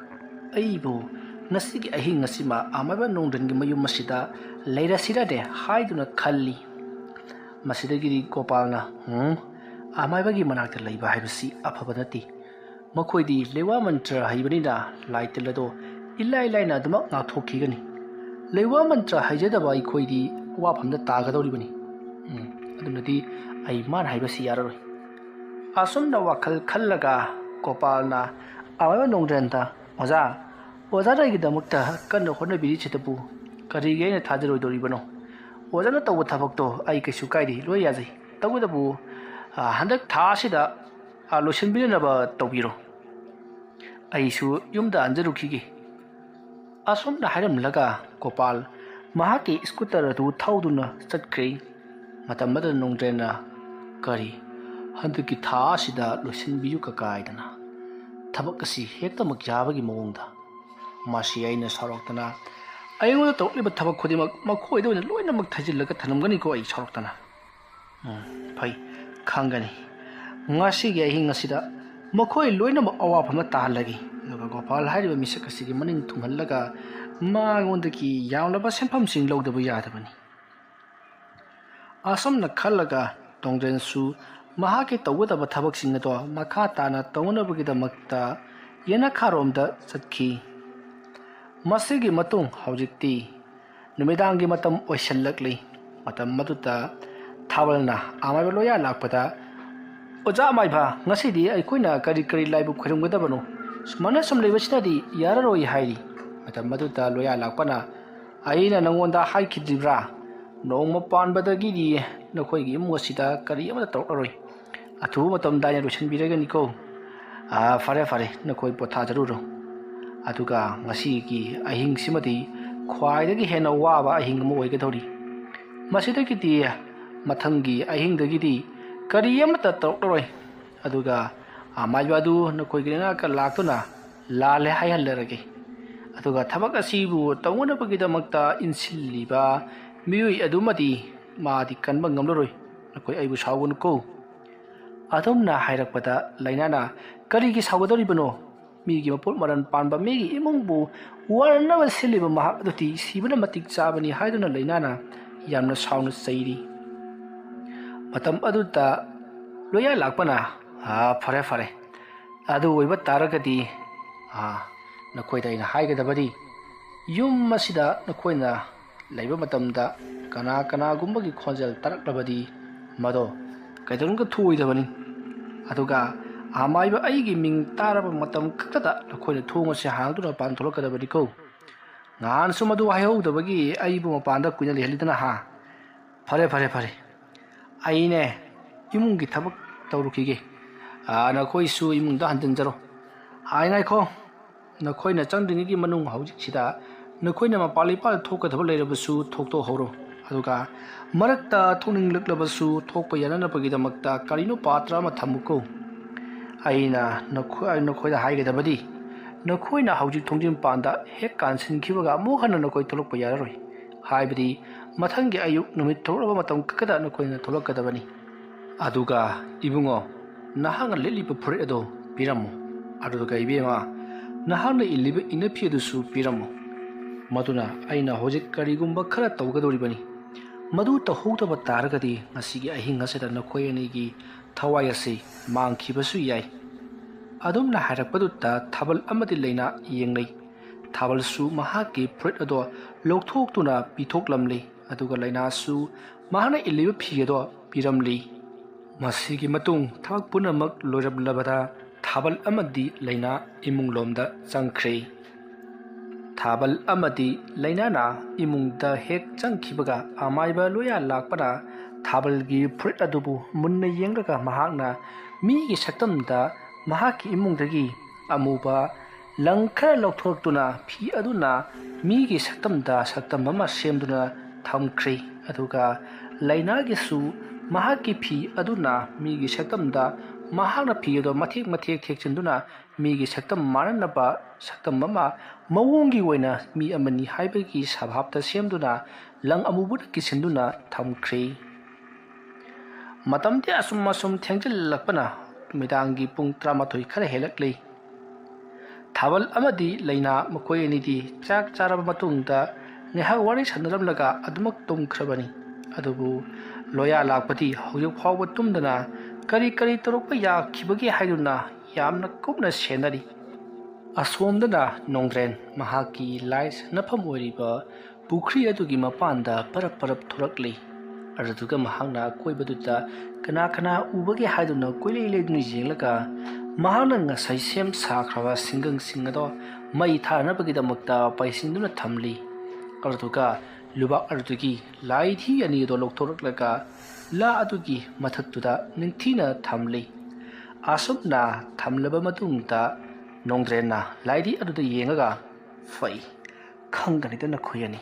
ꯑꯩꯕꯨ ꯉꯁꯤꯒꯤ ꯑꯍꯤꯡ ꯑꯁꯤꯃ ꯑꯃꯥꯏꯕ ꯅꯣꯡꯗ꯭ꯔꯦꯟꯒꯤ ꯃꯌꯨꯝ ꯑꯁꯤꯗ ꯂꯩꯔꯁꯤꯔꯅꯦ ꯍꯥꯏꯗꯨꯅ ꯈꯜꯂꯤ꯫ ꯃꯁꯤꯗꯒꯤꯗꯤ ꯒꯣꯄꯥꯜꯅ, "ꯎꯝ, ꯑꯃꯥꯏꯕꯒꯤ ꯃꯅꯥꯛꯇ ꯂꯩꯕ ꯍꯥꯏꯕꯁꯤ ꯑꯐꯕ ꯅꯠꯇꯦ꯫ ꯃꯈꯣꯏꯗꯤ ꯂꯩꯋꯥ ꯃꯟꯇ꯭ꯔ ꯍꯩꯕꯅꯤꯅ ꯂꯥꯏꯇꯤꯜ ꯑꯗꯣ ꯏꯂꯥꯏ ꯂꯥꯏꯅ ꯑꯗꯨꯃꯛ ꯉꯥꯛꯊꯣꯛꯈꯤꯒꯅꯤ꯫ ꯂꯩꯋꯥ ꯃꯟꯇ꯭ꯔ ꯍꯩꯖꯗꯕ ꯑꯩꯈꯣꯏꯗꯤ ꯑꯋꯥꯐꯝꯗ ꯇꯥꯒꯗꯧꯔꯤꯕꯅꯤ꯫ ꯎꯝ, ꯑꯗꯨꯅꯗꯤ ꯑꯩ ꯃꯥꯅ ꯍꯥꯏꯕꯁꯤ ꯌꯥꯔꯔꯣꯏ"꯫ ꯑꯁꯨꯝꯅ ꯋꯥꯈꯜ ꯈꯜꯂꯒ ꯒꯣꯄꯥꯜꯅ ꯑꯃꯥꯏꯕ ꯅꯣꯡꯗ꯭ꯔꯦꯟꯗ, "ꯑꯣꯖꯥ, ꯑꯣꯖꯥꯅ ꯑꯩꯒꯤꯗꯃꯛꯇ ꯀꯟꯅ ꯍꯣꯠꯅꯕꯤꯔꯤꯁꯤꯗꯕꯨ ꯀꯔꯤꯒꯤ ꯑꯩꯅ ꯊꯥꯖꯔꯣꯏꯗꯧꯔꯤꯕꯅꯣ? ꯑꯣꯖꯥꯅ ꯇꯧꯕ ꯊꯕꯛꯇꯣ ꯑꯩ ꯀꯩꯁꯨ ꯀꯥꯏꯗꯦ, ꯂꯣꯏ ꯌꯥꯖꯩ꯫ ꯇꯧꯕꯇꯕꯨ, ꯑ, ꯍꯟꯗꯛ ꯊꯥ ꯑꯁꯤꯗ, ꯑ, ꯂꯣꯏꯁꯤꯟꯕꯤꯅꯅꯕ ꯇꯧꯕꯤꯔꯣ꯫ ꯑꯩꯁꯨ ꯌꯨꯝꯗ ꯍꯟꯖꯔꯨꯈꯤꯒꯦ"꯫ ꯑꯁꯨꯝꯅ ꯍꯥꯏꯔꯝꯂꯒ ꯒꯣꯄꯥꯜ ꯃꯍꯥꯛꯀꯤ ꯁ꯭ꯀꯨꯇꯔ ꯑꯗꯨ ꯊꯧꯗꯨꯅ ꯆꯠꯈ꯭ꯔꯦ꯫ ꯃꯇꯝ ꯑꯗꯨꯗ ꯅꯣꯡꯗ꯭ꯔꯦꯟꯅ, "ꯀꯔꯤ, ꯍꯟꯗꯛꯀꯤ ꯊꯥ ꯑꯁꯤꯗ ꯂꯣꯏꯁꯤꯟꯕꯤꯌꯨ ꯀꯀꯥ" ꯍꯥꯏꯗꯅ ꯊꯕꯛ ꯑꯁꯤ ꯍꯦꯛꯇꯃꯛ ꯌꯥꯕꯒꯤ ꯃꯑꯣꯡꯗ꯫ ꯃꯁꯤ ꯑꯩꯅ ꯁꯥꯎꯔꯛꯇꯅ, "ꯑꯩꯉꯣꯟꯗ ꯇꯧꯔꯛꯂꯤꯕ ꯊꯕꯛ ꯈꯨꯗꯤꯡꯃꯛ ꯃꯈꯣꯏꯗ ꯑꯣꯏꯅ ꯂꯣꯏꯅꯃꯛ ꯊꯩꯖꯤꯜꯂꯒ ꯊꯅꯝꯒꯅꯤꯀꯣ ꯑꯩ ꯁꯥꯎꯔꯛꯇꯅ"꯫ ꯎꯝ, ꯐꯩ, ꯈꯪꯒꯅꯤ꯫ ꯉꯁꯤꯒꯤ ꯑꯍꯤꯡ ꯑꯁꯤꯗ ꯃꯈꯣꯏ ꯂꯣꯏꯅꯃꯛ ꯑꯋꯥꯐꯝꯗ ꯇꯥꯍꯜꯂꯒꯦ꯫ ꯑꯗꯨꯒ ꯒꯣꯄꯥꯜ ꯍꯥꯏꯔꯤꯕ ꯃꯤꯁꯛ ꯑꯁꯤꯒꯤ ꯃꯅꯤꯡ ꯊꯨꯡꯍꯜꯂꯒ ꯃꯉꯣꯟꯗꯒꯤ ꯌꯥꯝꯂꯕ ꯁꯦꯟꯐꯝꯁꯤꯡ ꯂꯧꯗꯕ ꯌꯥꯗꯕꯅꯤ꯫ ꯑꯁꯨꯝꯅ ꯈꯜꯂꯒ ꯇꯣꯡꯗ꯭ꯔꯦꯟꯁꯨ ꯃꯍꯥꯛꯀꯤ ꯇꯧꯒꯗꯕ ꯊꯕꯛꯁꯤꯡ ꯑꯗꯣ ꯃꯈꯥ ꯇꯥꯅ ꯇꯧꯅꯕꯒꯤꯗꯃꯛꯇ ꯌꯦꯅꯈꯥꯔꯣꯝꯗ ꯆꯠꯈꯤ꯫ ꯃꯁꯤꯒꯤ ꯃꯇꯨꯡ ꯍꯧꯖꯤꯛꯇꯤ ꯅꯨꯃꯤꯗꯥꯡꯒꯤ ꯃꯇꯝ ꯑꯣꯏꯁꯤꯜꯂꯛꯂꯤ꯫ ꯃꯇꯝ ꯑꯗꯨꯗ ꯊꯥꯕꯜꯅ ꯑꯃꯥꯏꯕ ꯂꯣꯌꯥ ꯂꯥꯛꯄꯗ, "ꯑꯣꯖꯥ ꯑꯃꯥꯏꯕ, ꯉꯁꯤꯗꯤ ꯑꯩꯈꯣꯏꯅ ꯀꯔꯤ ꯀꯔꯤ ꯂꯥꯏꯕꯨ ꯈꯣꯏꯔꯝꯒꯗꯕꯅꯣ? ꯁꯨꯃꯥꯏꯅ ꯁꯨꯝ ꯂꯩꯕꯁꯤꯅꯗꯤ ꯌꯥꯔꯔꯣꯏ" ꯍꯥꯏꯔꯤ꯫ ꯃꯇꯝ ꯑꯗꯨꯗ ꯂꯣꯌꯥ ꯂꯥꯛꯄꯅ, "ꯑꯩꯅ ꯅꯉꯣꯟꯗ ꯍꯥꯏꯈꯤꯗ꯭ꯔꯤꯕ꯭ꯔꯥ? ꯅꯣꯡꯃ ꯄꯥꯟꯕꯗꯒꯤꯗꯤ ꯅꯈꯣꯏꯒꯤ ꯏꯃꯨꯡ ꯑꯁꯤꯗ ꯀꯔꯤ ꯑꯃꯠꯇ ꯇꯧꯔꯛꯂꯔꯣꯏ꯫ ꯑꯊꯨꯕ ꯃꯇꯝꯗ ꯑꯩꯅ ꯂꯣꯏꯁꯤꯟꯕꯤꯔꯒꯅꯤꯀꯣ꯫ ꯑꯥ, ꯐꯔꯦ, ꯐꯔꯦ, ꯅꯈꯣꯏ ꯄꯣꯊꯥꯖꯔꯨꯔꯣ꯫ ꯑꯗꯨꯒ ꯉꯁꯤꯒꯤ ꯑꯍꯤꯡꯁꯤꯃꯗꯤ ꯈ꯭ꯋꯥꯏꯗꯒꯤ ꯍꯦꯟꯅ ꯋꯥꯕ ꯑꯍꯤꯡ ꯑꯃ ꯑꯣꯏꯒꯗꯧꯔꯤ꯫ ꯃꯁꯤꯗꯒꯤꯗꯤ ꯃꯊꯪꯒꯤ ꯑꯍꯤꯡꯗꯒꯤꯗꯤ ꯀꯔꯤ ꯑꯃꯠꯇ ꯇꯧꯔꯛꯂꯔꯣꯏ꯫ ꯑꯗꯨꯒ ꯑꯃꯥꯏꯕ ꯑꯗꯨ ꯅꯈꯣꯏꯒꯤ ꯅꯥꯛꯇ ꯂꯥꯛꯇꯨꯅ ꯂꯥꯜꯂꯦ ꯍꯥꯏꯍꯜꯂꯔꯒꯦ꯫ ꯑꯗꯨꯒ ꯊꯕꯛ ꯑꯁꯤꯕꯨ ꯇꯧꯅꯅꯕꯒꯤꯗꯃꯛꯇ ꯏꯟꯁꯤꯜꯂꯤꯕ ꯃꯤꯑꯣꯏ ꯑꯗꯨꯃꯗꯤ ꯃꯥꯗꯤ ꯀꯟꯕ ꯉꯝꯂꯔꯣꯏ꯫ ꯅꯈꯣꯏ ꯑꯩꯕꯨ ꯁꯥꯎꯒꯅꯨꯀꯣ꯫" ꯑꯗꯨꯝꯅ ꯍꯥꯏꯔꯛꯄꯗ ꯂꯩꯅꯥꯅ, "ꯀꯔꯤꯒꯤ ꯁꯥꯎꯒꯗꯧꯔꯤꯕꯅꯣ? ꯃꯤꯒꯤ ꯃꯄꯣꯠ ꯃꯔꯜ ꯄꯥꯟꯕ ꯃꯤꯒꯤ ꯏꯃꯨꯡꯕꯨ ꯋꯥꯅꯅꯕ ꯁꯤꯜꯂꯤꯕ ꯃꯍꯥꯛ ꯑꯗꯨꯗꯤ ꯁꯤꯕꯅ ꯃꯇꯤꯛ ꯆꯥꯕꯅꯤ" ꯍꯥꯏꯗꯨꯅ ꯂꯩꯅꯥꯅ ꯌꯥꯝꯅ ꯁꯥꯎꯅ ꯆꯩꯔꯤ꯫ ꯃꯇꯝ ꯑꯗꯨꯗ ꯂꯣꯌꯥ ꯂꯥꯛꯄꯅ, "ꯑꯥ, ꯐꯔꯦ, ꯐꯔꯦ꯫ ꯑꯗꯨ ꯑꯣꯏꯕ ꯇꯥꯔꯒꯗꯤ, ꯑꯥ, ꯅꯈꯣꯏꯗ ꯑꯩꯅ ꯍꯥꯏꯒꯗꯕꯗꯤ, ꯌꯨꯝ ꯑꯁꯤꯗ ꯅꯈꯣꯏꯅ ꯂꯩꯕ ꯃꯇꯝꯗ ꯀꯅꯥ ꯀꯅꯥꯒꯨꯝꯕꯒꯤ ꯈꯣꯟꯖꯦꯜ ꯇꯥꯔꯛꯂꯕꯗꯤ ꯃꯗꯣ ꯀꯩꯗꯧꯅꯨꯡꯗ ꯊꯣꯛꯑꯣꯏꯗꯕꯅꯤ꯫ ꯑꯗꯨꯒ ꯑꯃꯥꯏꯕ ꯑꯩꯒꯤ ꯃꯤꯡ ꯇꯥꯔꯕ ꯃꯇꯝ ꯈꯛꯇꯗ ꯅꯈꯣꯏꯅ ꯊꯣꯡ ꯑꯁꯤ ꯍꯥꯡꯗꯨꯅ ꯃꯄꯥꯟ ꯊꯣꯛꯂꯛꯀꯗꯕꯅꯤꯀꯣ꯫ ꯅꯍꯥꯟꯁꯨ ꯃꯗꯨ ꯍꯥꯏꯍꯧꯗꯕꯒꯤ ꯑꯩꯕꯨ ꯃꯄꯥꯟꯗ ꯀꯨꯏꯅ ꯂꯩꯍꯜꯂꯤꯗꯅ ꯍꯥ? ꯐꯔꯦ, ꯐꯔꯦ, ꯐꯔꯦ꯫ ꯑꯩꯅꯦ ꯏꯃꯨꯡꯒꯤ ꯊꯕꯛ ꯇꯧꯔꯨꯈꯤꯒꯦ꯫ ꯑꯥ, ꯅꯈꯣꯏꯁꯨ ꯏꯃꯨꯡꯗ ꯍꯟꯖꯤꯟꯖꯔꯣ꯫ ꯑꯥꯏ, ꯉꯥꯏꯈꯣ꯫ ꯅꯈꯣꯏꯅ ꯆꯪꯗ꯭ꯔꯤꯉꯩꯒꯤ ꯃꯅꯨꯡ ꯍꯧꯖꯤꯛꯁꯤꯗ ꯅꯈꯣꯏꯅ ꯃꯄꯥꯟ ꯏꯄꯥꯟ ꯊꯣꯛꯀꯗꯕ ꯂꯩꯔꯕꯁꯨ ꯊꯣꯛꯇꯣꯛꯍꯧꯔꯣ꯫ ꯑꯗꯨꯒ ꯃꯔꯛꯇ ꯊꯣꯛꯅꯤꯡꯂꯛꯂꯕꯁꯨ ꯊꯣꯛꯄ ꯌꯥꯅꯅꯕꯒꯤꯗꯃꯛꯇ ꯀꯔꯤꯅꯣ ꯄꯥꯇ꯭ꯔ ꯑꯃ ꯊꯝꯃꯨꯀꯣ꯫ ꯑꯩꯅ ꯅꯈꯣꯏ-, ꯅꯈꯣꯏꯗ ꯍꯥꯏꯒꯗꯕꯗꯤ, ꯅꯈꯣꯏꯅ ꯍꯧꯖꯤꯛ ꯊꯣꯡꯖꯤꯟ ꯃꯄꯥꯟꯗ ꯍꯦꯛ ꯀꯥꯟꯁꯤꯟꯈꯤꯕꯒ ꯑꯃꯨꯛ ꯍꯟꯅ ꯅꯈꯣꯏ ꯊꯣꯛꯂꯛꯄ ꯌꯥꯔꯔꯣꯏ꯫ ꯍꯥꯏꯕꯗꯤ ꯃꯊꯪꯒꯤ ꯑꯌꯨꯛ ꯅꯨꯃꯤꯠ ꯊꯣꯛꯂꯛꯂꯕ ꯃꯇꯝ ꯈꯛꯇꯗ ꯅꯈꯣꯏꯅ ꯊꯣꯛꯂꯛꯀꯗꯕꯅꯤ꯫ ꯑꯗꯨꯒ ꯏꯕꯨꯡꯉꯣ, ꯅꯍꯥꯛꯅ ꯂꯤꯠꯂꯤꯕ ꯐꯨꯔꯤꯠ ꯑꯗꯣ ꯄꯤꯔꯝꯃꯨ꯫ ꯑꯗꯨꯒ ꯏꯕꯦꯝꯃ, ꯅꯍꯥꯛꯅ ꯏꯜꯂꯤꯕ ꯏꯅꯐꯤ ꯑꯗꯨꯁꯨ ꯄꯤꯔꯝꯃꯨ꯫ ꯃꯗꯨꯅ ꯑꯩꯅ ꯍꯧꯖꯤꯛ ꯀꯔꯤꯒꯨꯝꯕ ꯈꯔ ꯇꯧꯒꯗꯧꯔꯤꯕꯅꯤ꯫ ꯃꯗꯨ ꯇꯧꯍꯧꯗꯕ ꯇꯥꯔꯒꯗꯤ ꯉꯁꯤꯒꯤ ꯑꯍꯤꯡ ꯑꯁꯤꯗ ꯅꯈꯣꯏ ꯑꯅꯤꯒꯤ ꯊꯋꯥꯏ ꯑꯁꯤ ꯃꯥꯡꯈꯤꯕꯁꯨ ꯌꯥꯏ꯫ ꯑꯗꯨꯝꯅ ꯍꯥꯏꯔꯛꯄꯗꯨꯗ ꯊꯥꯕꯜ ꯑꯃꯗꯤ ꯂꯩꯅꯥ ꯌꯦꯡꯅꯩ꯫ ꯊꯥꯕꯜꯁꯨ ꯃꯍꯥꯛꯀꯤ ꯐꯨꯔꯤꯠ ꯑꯗꯣ ꯂꯧꯊꯣꯛꯇꯨꯅ ꯄꯤꯊꯣꯛꯂꯝꯂꯤ, ꯑꯗꯨꯒ ꯂꯩꯅꯥꯁꯨ ꯃꯍꯥꯛꯅ ꯏꯜꯂꯤꯕ ꯐꯤ ꯑꯗꯣ ꯄꯤꯔꯝꯂꯤ꯫ ꯃꯁꯤꯒꯤ ꯃꯇꯨꯡ ꯊꯕꯛ ꯄꯨꯝꯅꯃꯛ ꯂꯣꯏꯔꯝꯂꯕꯗ ꯊꯥꯕꯜ ꯑꯃꯗꯤ ꯂꯩꯅꯥ ꯏꯃꯨꯡꯂꯣꯝꯗ ꯆꯪꯈ꯭ꯔꯦ꯫ ꯊꯥꯕꯜ ꯑꯃꯗꯤ ꯂꯩꯅꯥꯅ ꯏꯃꯨꯡꯗ ꯍꯦꯛ ꯆꯪꯈꯤꯕꯒ ꯑꯃꯥꯏꯕ ꯂꯣꯌꯥ ꯂꯥꯛꯄꯅ ꯊꯥꯕꯜꯒꯤ ꯐꯨꯔꯤꯠ ꯑꯗꯨꯕꯨ ꯃꯨꯟꯅ ꯌꯦꯡꯂꯒ ꯃꯍꯥꯛꯅ ꯃꯤꯒꯤ ꯁꯛꯇꯝꯗ ꯃꯍꯥꯛꯀꯤ ꯏꯃꯨꯡꯗꯒꯤ ꯑꯃꯨꯕ ꯂꯪ ꯈꯔ ꯂꯧꯊꯣꯔꯛꯇꯨꯅ ꯐꯤ ꯑꯗꯨꯅ ꯃꯤꯒꯤ ꯁꯛꯇꯝꯗ ꯁꯛꯇꯝ ꯑꯃ ꯁꯦꯝꯗꯨꯅ ꯊꯝꯈ꯭ꯔꯦ꯫ ꯑꯗꯨꯒ ꯂꯩꯅꯥꯒꯤꯁꯨ ꯃꯍꯥꯛꯀꯤ ꯐꯤ ꯑꯗꯨꯅ ꯃꯤꯒꯤ ꯁꯛꯇꯝꯗ ꯃꯍꯥꯛꯅ ꯐꯤ ꯑꯗꯨ ꯃꯊꯦꯛ ꯃꯊꯦꯛ ꯊꯦꯛꯆꯤꯟꯗꯨꯅ ꯃꯤꯒꯤ ꯁꯛꯇꯝ ꯃꯥꯟꯅꯅꯕ ꯁꯛꯇꯝ ꯑꯃ ꯃꯑꯣꯡꯒꯤ ꯑꯣꯏꯅ ꯃꯤ ꯑꯃꯅꯤ ꯍꯥꯏꯕꯒꯤ ꯁꯚꯥꯞꯇ ꯁꯦꯝꯗꯨꯅ ꯂꯪ ꯑꯃꯨꯕꯅ ꯀꯤꯁꯤꯟꯗꯨꯅ ꯊꯝꯈ꯭ꯔꯦ꯫ ꯃꯇꯝꯗꯤ ꯑꯁꯨꯝ ꯑꯁꯨꯝ ꯊꯦꯡꯖꯤꯜꯂꯛꯄꯅ ꯅꯨꯃꯤꯗꯥꯡꯒꯤ ꯄꯨꯡ ꯇꯔꯥꯃꯥꯊꯣꯏ ꯈꯔ ꯍꯦꯜꯂꯛꯂꯤ꯫ ꯊꯥꯕꯜ ꯑꯃꯗꯤ ꯂꯩꯅꯥ ꯃꯈꯣꯏ ꯑꯅꯤꯗꯤ ꯆꯥꯛ ꯆꯥꯔꯕ ꯃꯇꯨꯡꯗ ꯉꯥꯏꯍꯥꯛ ꯋꯥꯔꯤ ꯁꯥꯟꯅꯔꯝꯂꯒ ꯑꯗꯨꯃꯛ ꯇꯨꯝꯈ꯭ꯔꯕꯅꯤ꯫ ꯑꯗꯨꯕꯨ ꯂꯣꯌꯥ ꯂꯥꯛꯄꯗꯤ ꯍꯧꯖꯤꯛ ꯐꯥꯎꯕ ꯇꯨꯝꯗꯅ ꯀꯔꯤ ꯀꯔꯤ ꯇꯧꯔꯛꯄ ꯌꯥꯈꯤꯕꯒꯦ ꯍꯥꯏꯗꯨꯅ ꯌꯥꯝꯅ ꯀꯨꯞꯅ ꯁꯦꯟꯅꯔꯤ꯫ ꯑꯁꯣꯝꯗꯅ ꯅꯣꯡꯗ꯭ꯔꯦꯟ ꯃꯍꯥꯛꯀꯤ ꯂꯥꯏ ꯁꯥꯟꯅꯐꯝ ꯑꯣꯏꯔꯤꯕ ꯄꯨꯈ꯭ꯔꯤ ꯑꯗꯨꯒꯤ ꯃꯄꯥꯟꯗ ꯄꯔꯞ ꯄꯔꯞ ꯊꯣꯔꯛꯂꯤ꯫ ꯑꯗꯨꯗꯨꯒ ꯃꯍꯥꯛꯅ ꯑꯀꯣꯏꯕꯗꯨꯗ ꯀꯅꯥ ꯀꯅꯥ ꯎꯕꯒꯦ ꯍꯥꯏꯗꯨꯅ ꯀꯣꯏꯂꯩ ꯂꯩꯗꯨꯅ ꯌꯦꯡꯂꯒ ꯃꯍꯥꯛꯅ ꯉꯁꯥꯏ ꯁꯦꯝ ꯁꯥꯈ꯭ꯔꯕ ꯁꯤꯡꯒꯪꯁꯤꯡ ꯑꯗꯣ ꯃꯩ ꯊꯥꯅꯕꯒꯤꯗꯃꯛꯇ ꯄꯩꯁꯤꯟꯗꯨꯅ ꯊꯝꯂꯤ꯫ ꯑꯗꯨꯗꯨꯒ ꯂꯨꯕꯥꯛ ꯑꯗꯨꯗꯒꯤ ꯂꯥꯏꯙꯤ ꯑꯅꯤ ꯑꯗꯣ ꯂꯧꯊꯣꯔꯛꯂꯒ ꯂꯥ ꯑꯗꯨꯒꯤ ꯃꯊꯛꯇꯨꯗ ꯅꯤꯡꯊꯤꯅ ꯊꯝꯂꯤ꯫ ꯑꯁꯨꯝꯅ ꯊꯝꯂꯕ ꯃꯇꯨꯡꯗ ꯅꯣꯡꯗ꯭ꯔꯦꯟꯅ ꯂꯥꯏꯙꯤ ꯑꯗꯨꯗ ꯌꯦꯡꯉꯒ, "ꯐꯩ, ꯈꯪꯒꯅꯤꯗ ꯅꯈꯣꯏ ꯑꯅꯤ꯫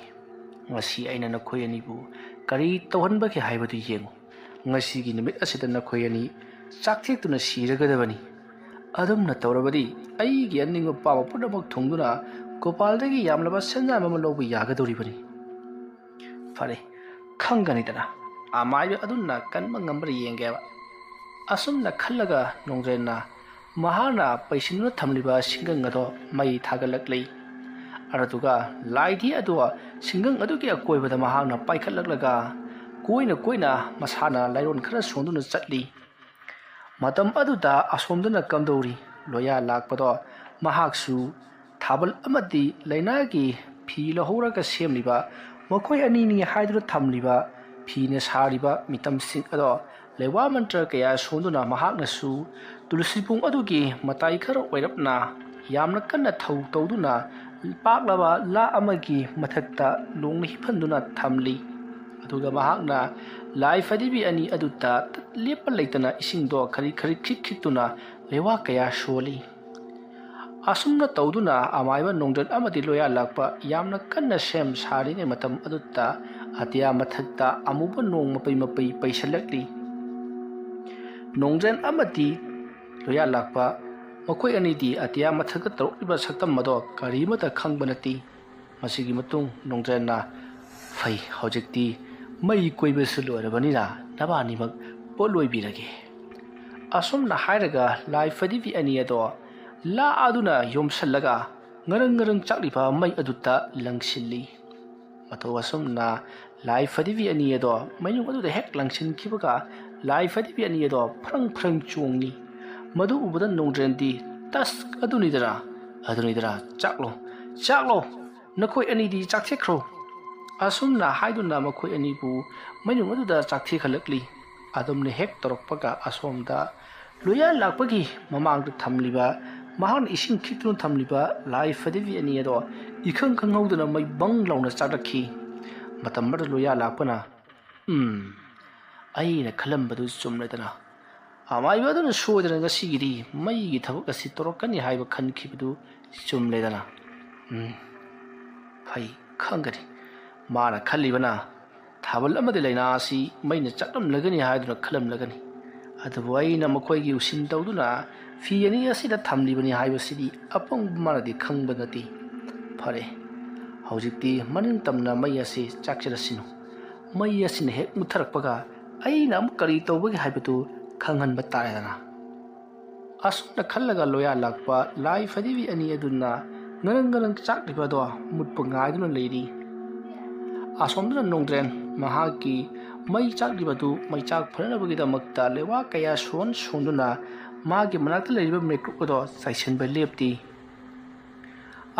ꯉꯁꯤ ꯑꯩꯅ ꯅꯈꯣꯏ ꯑꯅꯤꯕꯨ ꯀꯔꯤ ꯇꯧꯍꯟꯕꯒꯦ ꯍꯥꯏꯕꯗꯨ ꯌꯦꯡꯉꯨ꯫ ꯉꯁꯤꯒꯤ ꯅꯨꯃꯤꯠ ꯑꯁꯤꯗ ꯅꯈꯣꯏ ꯑꯅꯤ ꯆꯥꯛꯊꯦꯛꯇꯨꯅ ꯁꯤꯔꯒꯗꯕꯅꯤ꯫ ꯑꯗꯨꯝꯅ ꯇꯧꯔꯕꯗꯤ ꯑꯩꯒꯤ ꯑꯅꯤꯡꯕ ꯄꯥꯝꯕ ꯄꯨꯝꯅꯃꯛ ꯊꯨꯡꯗꯨꯅ ꯒꯣꯄꯥꯜꯗꯒꯤ ꯌꯥꯝꯂꯕ ꯁꯦꯟꯖꯥꯝ ꯑꯃ ꯂꯧꯕ ꯌꯥꯒꯗꯧꯔꯤꯕꯅꯤ꯫ ꯐꯔꯦ, ꯈꯪꯒꯅꯤꯗꯅ, ꯑꯃꯥꯏꯕ ꯑꯗꯨꯅ ꯀꯟꯕ ꯉꯝꯕ꯭ꯔꯥ ꯌꯦꯡꯒꯦꯕ"꯫ ꯑꯁꯨꯝꯅ ꯈꯜꯂꯒ ꯅꯣꯡꯗ꯭ꯔꯦꯟꯅ ꯃꯍꯥꯛꯅ ꯄꯩꯁꯤꯟꯗꯨꯅ ꯊꯝꯂꯤꯕ ꯁꯤꯡꯒꯪ ꯑꯗꯣ ꯃꯩ ꯊꯥꯒꯠꯂꯛꯂꯤ꯫ ꯑꯗꯨꯒ ꯂꯥꯏꯙꯤ ꯑꯗꯣ ꯁꯤꯡꯒꯪ ꯑꯗꯨꯒꯤ ꯑꯀꯣꯏꯕꯗ ꯃꯍꯥꯛꯅ ꯄꯥꯏꯈꯠꯂꯛꯂꯒ ꯀꯣꯏꯅ ꯀꯣꯏꯅ ꯃꯁꯥꯅ ꯂꯥꯏꯔꯣꯟ ꯈꯔ ꯁꯣꯟꯗꯨꯅ ꯆꯠꯂꯤ꯫ ꯃꯇꯝ ꯑꯗꯨꯗ ꯑꯁꯣꯝꯗꯅ ꯀꯝꯗꯧꯔꯤ? ꯂꯣꯌꯥ ꯂꯥꯛꯄꯗꯣ ꯃꯍꯥꯛꯁꯨ ꯊꯥꯕꯜ ꯑꯃꯗꯤ ꯂꯩꯅꯥꯒꯤ ꯐꯤ ꯂꯧꯍꯧꯔꯒ ꯁꯦꯝꯂꯤꯕ, ꯃꯈꯣꯏ ꯑꯅꯤꯅꯤ ꯍꯥꯏꯗꯨꯅ ꯊꯝꯂꯤꯕ ꯐꯤꯅ ꯁꯥꯔꯤꯕ ꯃꯤꯇꯝꯁꯤꯡ ꯑꯗꯣ ꯂꯩꯋꯥ ꯃꯟꯇ꯭ꯔ ꯀꯌꯥ ꯁꯣꯟꯗꯨꯅ ꯃꯍꯥꯛꯅꯁꯨ ꯇꯨꯂꯁꯤꯕꯨꯡ ꯑꯗꯨꯒꯤ ꯃꯇꯥꯏ ꯈꯔ ꯑꯣꯏꯔꯞꯅ ꯌꯥꯝꯅ ꯀꯟꯅ ꯊꯧ ꯇꯧꯗꯨꯅ ꯄꯥꯛꯂꯕ ꯂꯥ ꯑꯃꯒꯤ ꯃꯊꯛꯇ ꯂꯣꯡꯅ ꯍꯤꯞꯍꯟꯗꯨꯅ ꯊꯝꯂꯤ꯫ ꯑꯗꯨꯒ ꯃꯍꯥꯛꯅ ꯂꯥꯏ ꯐꯗꯤꯕꯤ ꯑꯅꯤ ꯑꯗꯨꯗ ꯂꯦꯞꯄ ꯂꯩꯇꯅ ꯏꯁꯤꯡꯗꯣ ꯈꯔꯤ ꯈꯔꯤ ꯈꯤꯛ ꯈꯤꯛꯇꯨꯅ ꯂꯩꯋꯥ ꯀꯌꯥ ꯁꯣꯜꯂꯤ꯫ ꯑꯁꯨꯝꯅ ꯇꯧꯗꯨꯅ ꯑꯃꯥꯏꯕ ꯅꯣꯡꯗ꯭ꯔꯦꯟ ꯑꯃꯗꯤ ꯂꯣꯌꯥ ꯂꯥꯛꯄ ꯌꯥꯝꯅ ꯀꯟꯅ ꯁꯦꯝ ꯁꯥꯔꯤꯉꯩ ꯃꯇꯝ ꯑꯗꯨꯗ ꯑꯇꯤꯌꯥ ꯃꯊꯛꯇ ꯑꯃꯨꯕ ꯅꯣꯡ ꯃꯄꯩ ꯃꯄꯩ ꯄꯩꯁꯜꯂꯛꯂꯤ꯫ ꯅꯣꯡꯗ꯭ꯔꯦꯟ ꯑꯃꯗꯤ ꯂꯣꯌꯥ ꯂꯥꯛꯄ ꯃꯈꯣꯏ ꯑꯅꯤꯗꯤ ꯑꯇꯤꯌꯥ ꯃꯊꯛꯇ ꯇꯧꯔꯛꯂꯤꯕ ꯁꯛꯇꯝ ꯑꯗꯣ ꯀꯔꯤꯃꯠꯇ ꯈꯪꯕ ꯅꯠꯇꯦ꯫ ꯃꯁꯤꯒꯤ ꯃꯇꯨꯡ ꯅꯣꯡꯗ꯭ꯔꯦꯟꯅ, "ꯐꯩ, ꯍꯧꯖꯤꯛꯇꯤ ꯃꯩ ꯀꯣꯏꯕꯁꯨ ꯂꯣꯏꯔꯕꯅꯤꯅ ꯅꯕꯥꯅꯤꯃꯛ ꯄꯣꯠꯂꯣꯏꯕꯤꯔꯒꯦ"꯫ ꯑꯁꯨꯝꯅ ꯍꯥꯏꯔꯒ ꯂꯥꯏ ꯐꯗꯤꯕꯤ ꯑꯅꯤ ꯑꯗꯣ ꯂꯥ ꯑꯗꯨꯅ ꯌꯣꯝꯁꯜꯂꯒ ꯉꯔꯪ ꯉꯔꯪ ꯆꯥꯛꯂꯤꯕ ꯃꯩ ꯑꯗꯨꯗ ꯂꯪꯁꯤꯜꯂꯤ꯫ ꯃꯇꯧ ꯑꯁꯨꯝꯅ ꯂꯥꯏ ꯐꯗꯤꯕꯤ ꯑꯅꯤ ꯑꯗꯣ ꯃꯩꯅꯨꯡ ꯑꯗꯨꯗ ꯍꯦꯛ ꯂꯪꯁꯤꯟꯈꯤꯕꯒ ꯂꯥꯏ ꯐꯗꯤꯕꯤ ꯑꯅꯤ ꯑꯗꯣ ꯐ꯭ꯔꯪ ꯐ꯭ꯔꯪ ꯆꯣꯡꯉꯤ꯫ ꯃꯗꯨ ꯎꯕꯗ ꯅꯣꯡꯗ꯭ꯔꯦꯟꯗꯤ, "ꯇꯁ, ꯑꯗꯨꯅꯤꯗꯅ, ꯑꯗꯨꯅꯤꯗꯅ, ꯆꯥꯛꯂꯣ, ꯆꯥꯛꯂꯣ, ꯅꯈꯣꯏ ꯑꯅꯤꯗꯤ ꯆꯥꯛꯊꯦꯛꯈ꯭ꯔꯣ"꯫ ꯑꯁꯨꯝꯅ ꯍꯥꯏꯗꯨꯅ ꯃꯈꯣꯏ ꯑꯅꯤꯕꯨ ꯃꯩꯅꯨꯡ ꯑꯗꯨꯗ ꯆꯥꯛꯊꯦꯛꯍꯜꯂꯛꯂꯤ꯫ ꯑꯗꯨꯝꯅ ꯍꯦꯛ ꯇꯧꯔꯛꯄꯒ ꯑꯁꯣꯝꯗ ꯂꯣꯌꯥ ꯂꯥꯛꯄꯒꯤ ꯃꯃꯥꯡꯗ ꯊꯝꯂꯤꯕ, ꯃꯍꯥꯛꯅ ꯏꯁꯤꯡ ꯈꯤꯛꯇꯨꯅ ꯊꯝꯂꯤꯕ ꯂꯥꯏ ꯐꯗꯤꯕꯤ ꯑꯅꯤ ꯑꯗꯣ ꯏꯈꯪ ꯈꯪꯍꯧꯗꯅ ꯃꯩ ꯕꯪ ꯂꯥꯎꯅ ꯆꯥꯛꯂꯛꯈꯤ꯫ ꯃꯇꯝ ꯑꯗꯨꯗ ꯂꯣꯌꯥ ꯂꯥꯛꯄꯅ, "ꯎꯝ, ꯑꯩꯅ ꯈꯜꯂꯝꯕꯗꯨ ꯆꯨꯝꯂꯦꯗꯅ꯫ ꯑꯃꯥꯏꯕ ꯑꯗꯨꯅ ꯁꯣꯏꯗꯅ ꯉꯁꯤꯒꯤꯗꯤ ꯃꯩꯒꯤ ꯊꯕꯛ ꯑꯁꯤ ꯇꯧꯔꯛꯀꯅꯤ ꯍꯥꯏꯕ ꯈꯟꯈꯤꯕꯗꯨ ꯆꯨꯝꯂꯦꯗꯅ꯫ ꯎꯝ, ꯐꯩ, ꯈꯪꯒꯅꯤ꯫ ꯃꯥꯅ ꯈꯜꯂꯤꯕꯅ ꯊꯥꯕꯜ ꯑꯃꯗꯤ ꯂꯩꯅꯥ ꯑꯁꯤ ꯃꯩꯅ ꯆꯥꯛꯂꯝꯂꯒꯅꯤ ꯍꯥꯏꯗꯨꯅ ꯈꯜꯂꯝꯂꯒꯅꯤ꯫ ꯑꯗꯨꯕꯨ ꯑꯩꯅ ꯃꯈꯣꯏꯒꯤ ꯎꯁꯤꯟ ꯇꯧꯗꯨꯅ ꯐꯤ ꯑꯅꯤ ꯑꯁꯤꯗ ꯊꯝꯂꯤꯕꯅꯤ ꯍꯥꯏꯕꯁꯤꯗꯤ ꯑꯄꯪꯕ ꯃꯥꯅꯗꯤ ꯈꯪꯕ ꯅꯠꯇꯦ꯫ ꯐꯔꯦ, ꯍꯧꯖꯤꯛꯇꯤ ꯃꯅꯤꯡ ꯇꯝꯅ ꯃꯩ ꯑꯁꯤ ꯆꯥꯛꯆꯔꯁꯤꯅꯨ꯫ ꯃꯩ ꯑꯁꯤꯅ ꯍꯦꯛ ꯃꯨꯠꯊꯔꯛꯄꯒ ꯑꯩꯅ ꯑꯃꯨꯛ ꯀꯔꯤ ꯇꯧꯕꯒꯦ ꯍꯥꯏꯕꯗꯨ ꯈꯪꯍꯟꯕ ꯇꯥꯔꯦꯗꯅ"꯫ ꯑꯁꯨꯝꯅ ꯈꯜꯂꯒ ꯂꯣꯌꯥ ꯂꯥꯛꯄ ꯂꯥꯏ ꯐꯗꯤꯕꯤ ꯑꯅꯤ ꯑꯗꯨꯅ ꯉꯔꯪ ꯉꯔꯪ ꯆꯥꯛꯂꯤꯕ ꯑꯗꯣ ꯃꯨꯠꯄ ꯉꯥꯏꯗꯨꯅ ꯂꯩꯔꯤ꯫ ꯑꯁꯣꯝꯗꯅ ꯅꯣꯡꯗ꯭ꯔꯦꯟ ꯃꯍꯥꯛꯀꯤ ꯃꯩ ꯆꯥꯛꯂꯤꯕꯗꯨ ꯃꯩꯆꯥꯛ ꯐꯅꯅꯕꯒꯤꯗꯃꯛꯇ ꯂꯩꯋꯥ ꯀꯌꯥ ꯁꯣꯟ ꯁꯣꯟꯗꯨꯅ ꯃꯥꯒꯤ ꯃꯅꯥꯛꯇ ꯂꯩꯔꯤꯕ ꯃꯩꯀ꯭ꯔꯨꯛ ꯑꯗꯣ ꯆꯥꯏꯁꯤꯟꯕ ꯂꯦꯞꯇꯦ꯫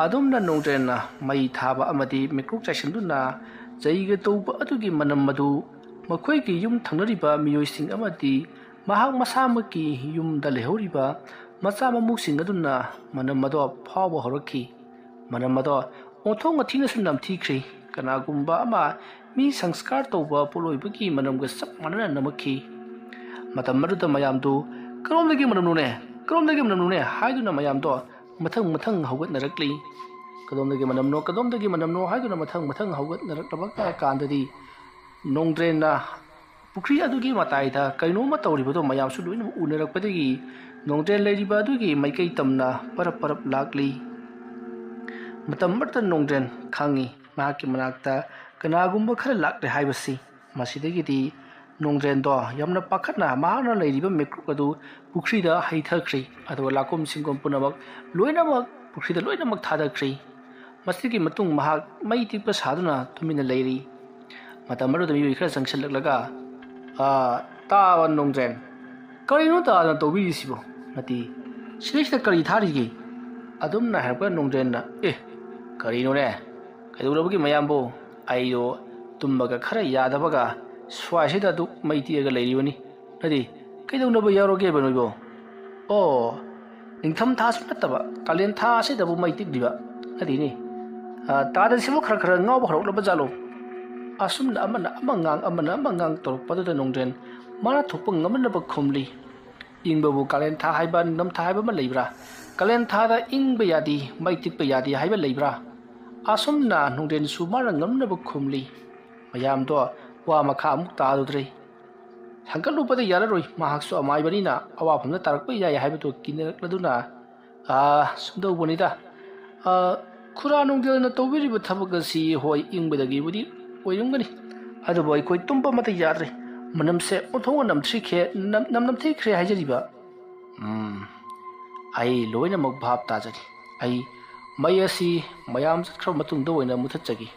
ꯑꯗꯨꯝꯅ ꯅꯣꯡꯗ꯭ꯔꯦꯟꯅ ꯃꯩ ꯊꯥꯕ ꯑꯃꯗꯤ ꯃꯩꯀ꯭ꯔꯨꯛ ꯆꯥꯏꯁꯤꯟꯗꯨꯅ ꯆꯩꯒ ꯇꯧꯕ ꯑꯗꯨꯒꯤ ꯃꯅꯝ ꯑꯗꯨ ꯃꯈꯣꯏꯒꯤ ꯌꯨꯝ ꯊꯪꯅꯔꯤꯕ ꯃꯤꯑꯣꯏꯁꯤꯡ ꯑꯃꯗꯤ ꯃꯍꯥꯛ ꯃꯁꯥꯃꯛꯀꯤ ꯌꯨꯝꯗ ꯂꯩꯍꯧꯔꯤꯕ ꯃꯆꯥ ꯃꯃꯧꯁꯤꯡ ꯑꯗꯨꯅ ꯃꯅꯝ ꯑꯗꯣ ꯐꯥꯎꯕ ꯍꯧꯔꯛꯈꯤ꯫ ꯃꯅꯝ ꯑꯗꯣ ꯑꯣꯟꯊꯣꯛꯅ ꯊꯤꯅꯁꯨ ꯅꯝꯊꯤꯈ꯭ꯔꯦ꯫ ꯀꯅꯥꯒꯨꯝꯕ ꯑꯃ ꯃꯤ ꯁꯪꯁꯀꯥꯔ ꯇꯧꯕ ꯄꯣꯠꯂꯣꯏꯕꯒꯤ ꯃꯅꯝꯒ ꯆꯞ ꯃꯥꯟꯅꯅ ꯅꯝꯃꯛꯈꯤ꯫ ꯃꯇꯝ ꯑꯗꯨꯗ ꯃꯌꯥꯝꯗꯨ "ꯀꯔꯣꯝꯗꯒꯤ ꯃꯅꯝꯅꯣꯅꯦ? ꯀꯔꯣꯝꯗꯒꯤ ꯃꯅꯝꯅꯣꯅꯦ?" ꯍꯥꯏꯗꯨꯅ ꯃꯌꯥꯝꯗꯣ ꯃꯊꯪ ꯃꯊꯪ ꯍꯧꯒꯠꯅꯔꯛꯂꯤ꯫ "ꯀꯗꯣꯝꯗꯒꯤ ꯃꯅꯝꯅꯣ? ꯀꯗꯣꯝꯗꯒꯤ ꯃꯅꯝꯅꯣ?" ꯍꯥꯏꯗꯨꯅ ꯃꯊꯪ ꯃꯊꯪ ꯍꯧꯒꯠꯅꯔꯛꯂꯕ ꯀꯥꯟꯗꯗꯤ ꯅꯣꯡꯗ꯭ꯔꯦꯟꯅ ꯄꯨꯈ꯭ꯔꯤ ꯑꯗꯨꯒꯤ ꯃꯇꯥꯏꯗ ꯀꯩꯅꯣꯝꯃ ꯇꯧꯔꯤꯕꯗꯣ ꯃꯌꯥꯝꯁꯨ ꯂꯣꯏꯅꯃꯛ ꯎꯅꯔꯛꯄꯗꯒꯤ ꯅꯣꯡꯗ꯭ꯔꯦꯟ ꯂꯩꯔꯤꯕ ꯑꯗꯨꯒꯤ ꯃꯥꯏꯀꯩ ꯇꯝꯅ ꯄꯔꯞ ꯄꯔꯞ ꯂꯥꯛꯂꯤ꯫ ꯃꯇꯝ ꯑꯃꯗ ꯅꯣꯡꯗ꯭ꯔꯦꯟ ꯈꯪꯏ ꯃꯍꯥꯛꯀꯤ ꯃꯅꯥꯛꯇ ꯀꯅꯥꯒꯨꯝꯕ ꯈꯔ ꯂꯥꯛꯂꯦ ꯍꯥꯏꯕꯁꯤ꯫ ꯃꯁꯤꯗꯒꯤꯗꯤ ꯅꯣꯡꯗ꯭ꯔꯦꯟꯗꯣ ꯌꯥꯝꯅ ꯄꯥꯈꯠꯅ ꯃꯍꯥꯛꯅ ꯂꯩꯔꯤꯕ ꯃꯤꯀꯨꯞ ꯑꯗꯨ ꯄꯨꯈ꯭ꯔꯤꯗ ꯍꯩꯊꯈ꯭ꯔꯤ, ꯑꯗꯨꯒ ꯂꯥꯀꯨꯝ ꯁꯤꯡꯒꯨꯝ ꯄꯨꯝꯅꯃꯛ ꯂꯣꯏꯅꯃꯛ ꯄꯨꯈ꯭ꯔꯤꯗ ꯂꯣꯏꯅꯃꯛ ꯊꯥꯗꯈ꯭ꯔꯤ꯫ ꯃꯁꯤꯒꯤ ꯃꯇꯨꯡ ꯃꯍꯥꯛ ꯃꯩ ꯇꯤꯛꯄ ꯁꯥꯗꯨꯅ ꯇꯨꯃꯤꯟꯅ ꯂꯩꯔꯤ꯫ ꯃꯇꯝ ꯑꯗꯨꯗ ꯃꯤꯑꯣꯏ ꯈꯔ ꯆꯪꯁꯤꯜꯂꯛꯂꯒ, "ꯑꯥ, ꯇꯥꯕ ꯅꯣꯡꯗ꯭ꯔꯦꯟ, ꯀꯔꯤꯅꯣ ꯇꯥꯗꯅ ꯇꯧꯕꯤꯔꯤꯁꯤꯕꯣ?" ꯅꯠꯇꯦ, "ꯁꯤꯗꯩꯁꯤꯗ ꯀꯔꯤ ꯊꯥꯔꯤꯒꯦ?" ꯑꯗꯨꯝꯅ ꯍꯥꯏꯔꯛꯄ ꯅꯣꯡꯗ꯭ꯔꯦꯟꯅ, "ꯑꯦ, ꯀꯔꯤꯅꯣꯅꯦ? ꯀꯩꯗꯧꯔꯕꯒꯦ ꯃꯌꯥꯝꯕꯨ? ꯑꯩꯗꯣ ꯇꯨꯝꯕꯒ ꯈꯔ ꯌꯥꯗꯕꯒ ꯁ꯭ꯋꯥꯏꯁꯤꯗ ꯑꯗꯨꯛ ꯃꯩ ꯇꯤꯛꯑꯒ ꯂꯩꯔꯤꯕꯅꯤ꯫ ꯅꯠꯇꯦ, ꯀꯩꯗꯧꯅꯕ ꯌꯥꯎꯔꯒꯦꯕ ꯅꯣꯏꯕꯣ? ꯑꯣ, ꯅꯤꯡꯊꯝ ꯊꯥꯁꯨ ꯅꯠꯇꯕ ꯀꯥꯂꯦꯟ ꯊꯥ ꯑꯁꯤꯗꯕꯨ ꯃꯩ ꯇꯤꯛꯂꯤꯕ? ꯅꯠꯇꯦꯅꯦ, ꯑ, ꯇꯥꯗꯟꯁꯤꯕꯨ ꯈꯔ ꯈꯔ ꯉꯥꯎꯕ ꯍꯧꯔꯛꯂꯕ ꯖꯥꯠꯂꯣ?" ꯑꯁꯨꯝꯅ ꯑꯃꯅ ꯑꯃ ꯉꯥꯡ, ꯑꯃꯅ ꯑꯃ ꯉꯥꯡ ꯇꯧꯔꯛꯄꯗꯨꯗ ꯅꯣꯡꯗ꯭ꯔꯦꯟ ꯃꯥꯅ ꯊꯣꯛꯄ ꯉꯝꯅꯅꯕ ꯈꯨꯝꯂꯤ꯫ "ꯏꯪꯕꯕꯨ ꯀꯥꯂꯦꯟ ꯊꯥ ꯍꯥꯏꯕ, ꯅꯤꯡꯊꯝ ꯊꯥ ꯍꯥꯏꯕ ꯑꯃ ꯂꯩꯕ꯭ꯔꯥ? ꯀꯥꯂꯦꯟ ꯊꯥꯗ ꯏꯪꯕ ꯌꯥꯗꯦ, ꯃꯩ ꯇꯤꯛꯄ ꯌꯥꯗꯦ ꯍꯥꯏꯕ ꯂꯩꯕ꯭ꯔꯥ?" ꯑꯁꯨꯝꯅ ꯅꯣꯡꯗ꯭ꯔꯦꯟꯁꯨ ꯃꯥꯅ ꯉꯝꯅꯕ ꯈꯨꯝꯂꯤ꯫ ꯃꯌꯥꯝꯗꯣ ꯋꯥ ꯃꯈꯥ ꯑꯃꯨꯛ ꯇꯥꯔꯨꯗ꯭ꯔꯦ꯫ ꯍꯪꯒꯠꯂꯨꯕꯗ ꯌꯥꯔꯔꯣꯏ, ꯃꯍꯥꯛꯁꯨ ꯑꯃꯥꯏꯕꯅꯤꯅ ꯑꯋꯥꯐꯝꯗ ꯇꯥꯔꯛꯄ ꯌꯥꯏ ꯍꯥꯏꯕꯗꯨ ꯀꯤꯅꯔꯛꯂꯗꯨꯅ, "ꯑꯥ, ꯁꯨꯝ ꯇꯧꯕꯅꯤꯗ꯫ ꯑꯥ, ꯈꯨꯔꯥ ꯅꯨꯡꯗꯦꯜꯅ ꯇꯧꯕꯤꯔꯤꯕ ꯊꯕꯛ ꯑꯁꯤ, ꯍꯣꯏ, ꯏꯪꯕꯗꯒꯤꯕꯨꯗꯤ ꯑꯣꯏꯔꯝꯒꯅꯤ, ꯑꯗꯨꯕꯨ ꯑꯩꯈꯣꯏ ꯇꯨꯝꯕ ꯑꯃꯠꯇ ꯌꯥꯗ꯭ꯔꯦ꯫ ꯃꯅꯝꯁꯦ ꯑꯣꯟꯊꯣꯛꯅ ꯅꯝꯊꯤꯈ꯭ꯔꯦ, ꯅꯝ-, ꯅꯝ-, ꯅꯝꯊꯤꯈ꯭ꯔꯦ ꯍꯥꯏꯖꯔꯤꯕ꯫ "ꯎꯝ, ꯑꯩ ꯂꯣꯏꯅꯃꯛ ꯚꯥꯞ ꯇꯥꯖꯔꯤ꯫ ꯑꯩ ꯃꯩ ꯑꯁꯤ ꯃꯌꯥꯝ ꯆꯠꯈ꯭ꯔꯕ ꯃꯇꯨꯡꯗ ꯑꯣꯏꯅ ꯃꯨꯊꯠꯆꯒꯦ"꯫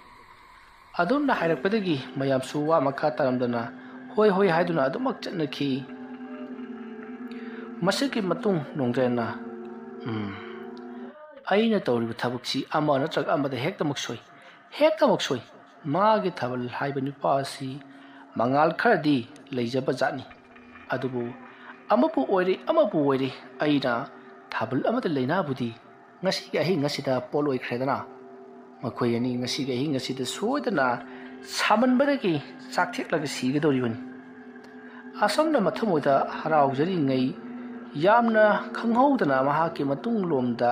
ꯑꯗꯨꯝꯅ ꯍꯥꯏꯔꯛꯄꯗꯒꯤ ꯃꯌꯥꯝꯁꯨ ꯋꯥ ꯃꯈꯥ ꯇꯥꯔꯝꯗꯅ "ꯍꯣꯏ, ꯍꯣꯏ" ꯍꯥꯏꯗꯨꯅ ꯑꯗꯨꯃꯛ ꯆꯠꯅꯈꯤ꯫ ꯃꯁꯤꯒꯤ ꯃꯇꯨꯡ ꯅꯣꯡꯗ꯭ꯔꯦꯟꯅ, "ꯎꯝ, ꯑꯩꯅ ꯇꯧꯔꯤꯕ ꯊꯕꯛꯁꯤ ꯑꯃ ꯅꯠꯇ꯭ꯔꯒ ꯑꯃꯗ ꯍꯦꯛꯇꯃꯛ ꯁꯣꯏ, ꯍꯦꯛꯇꯃꯛ ꯁꯣꯏ꯫ ꯃꯥꯒꯤ ꯊꯥꯕꯜ ꯍꯥꯏꯕ ꯅꯨꯄꯥ ꯑꯁꯤ ꯃꯉꯥꯜ ꯈꯔꯗꯤ ꯂꯩꯖꯕ ꯖꯥꯠꯅꯤ꯫ ꯑꯗꯨꯕꯨ ꯑꯃꯕꯨ ꯑꯣꯏꯔꯦ, ꯑꯃꯕꯨ ꯑꯣꯏꯔꯦ, ꯑꯩꯅ ꯊꯥꯕꯜ ꯑꯃꯗ ꯂꯩꯅꯥꯕꯨꯗꯤ ꯉꯁꯤꯒꯤ ꯑꯍꯤꯡ ꯑꯁꯤꯗ ꯄꯣꯠꯂꯣꯏꯈ꯭ꯔꯦꯗꯅ꯫ ꯃꯈꯣꯏ ꯑꯅꯤ ꯉꯁꯤꯒꯤ ꯑꯍꯤꯡ ꯑꯁꯤꯗ ꯁꯣꯏꯗꯅ ꯁꯥꯃꯟꯕꯗꯒꯤ ꯆꯥꯛꯊꯦꯛꯂꯒ ꯁꯤꯒꯗꯧꯔꯤꯕꯅꯤ"꯫ ꯑꯁꯨꯝꯅ ꯃꯊꯃꯣꯏꯗ ꯍꯔꯥꯎꯖꯔꯤꯉꯩ ꯌꯥꯝꯅ ꯈꯪꯍꯧꯗꯅ ꯃꯍꯥꯛꯀꯤ ꯃꯇꯨꯡꯂꯣꯝꯗ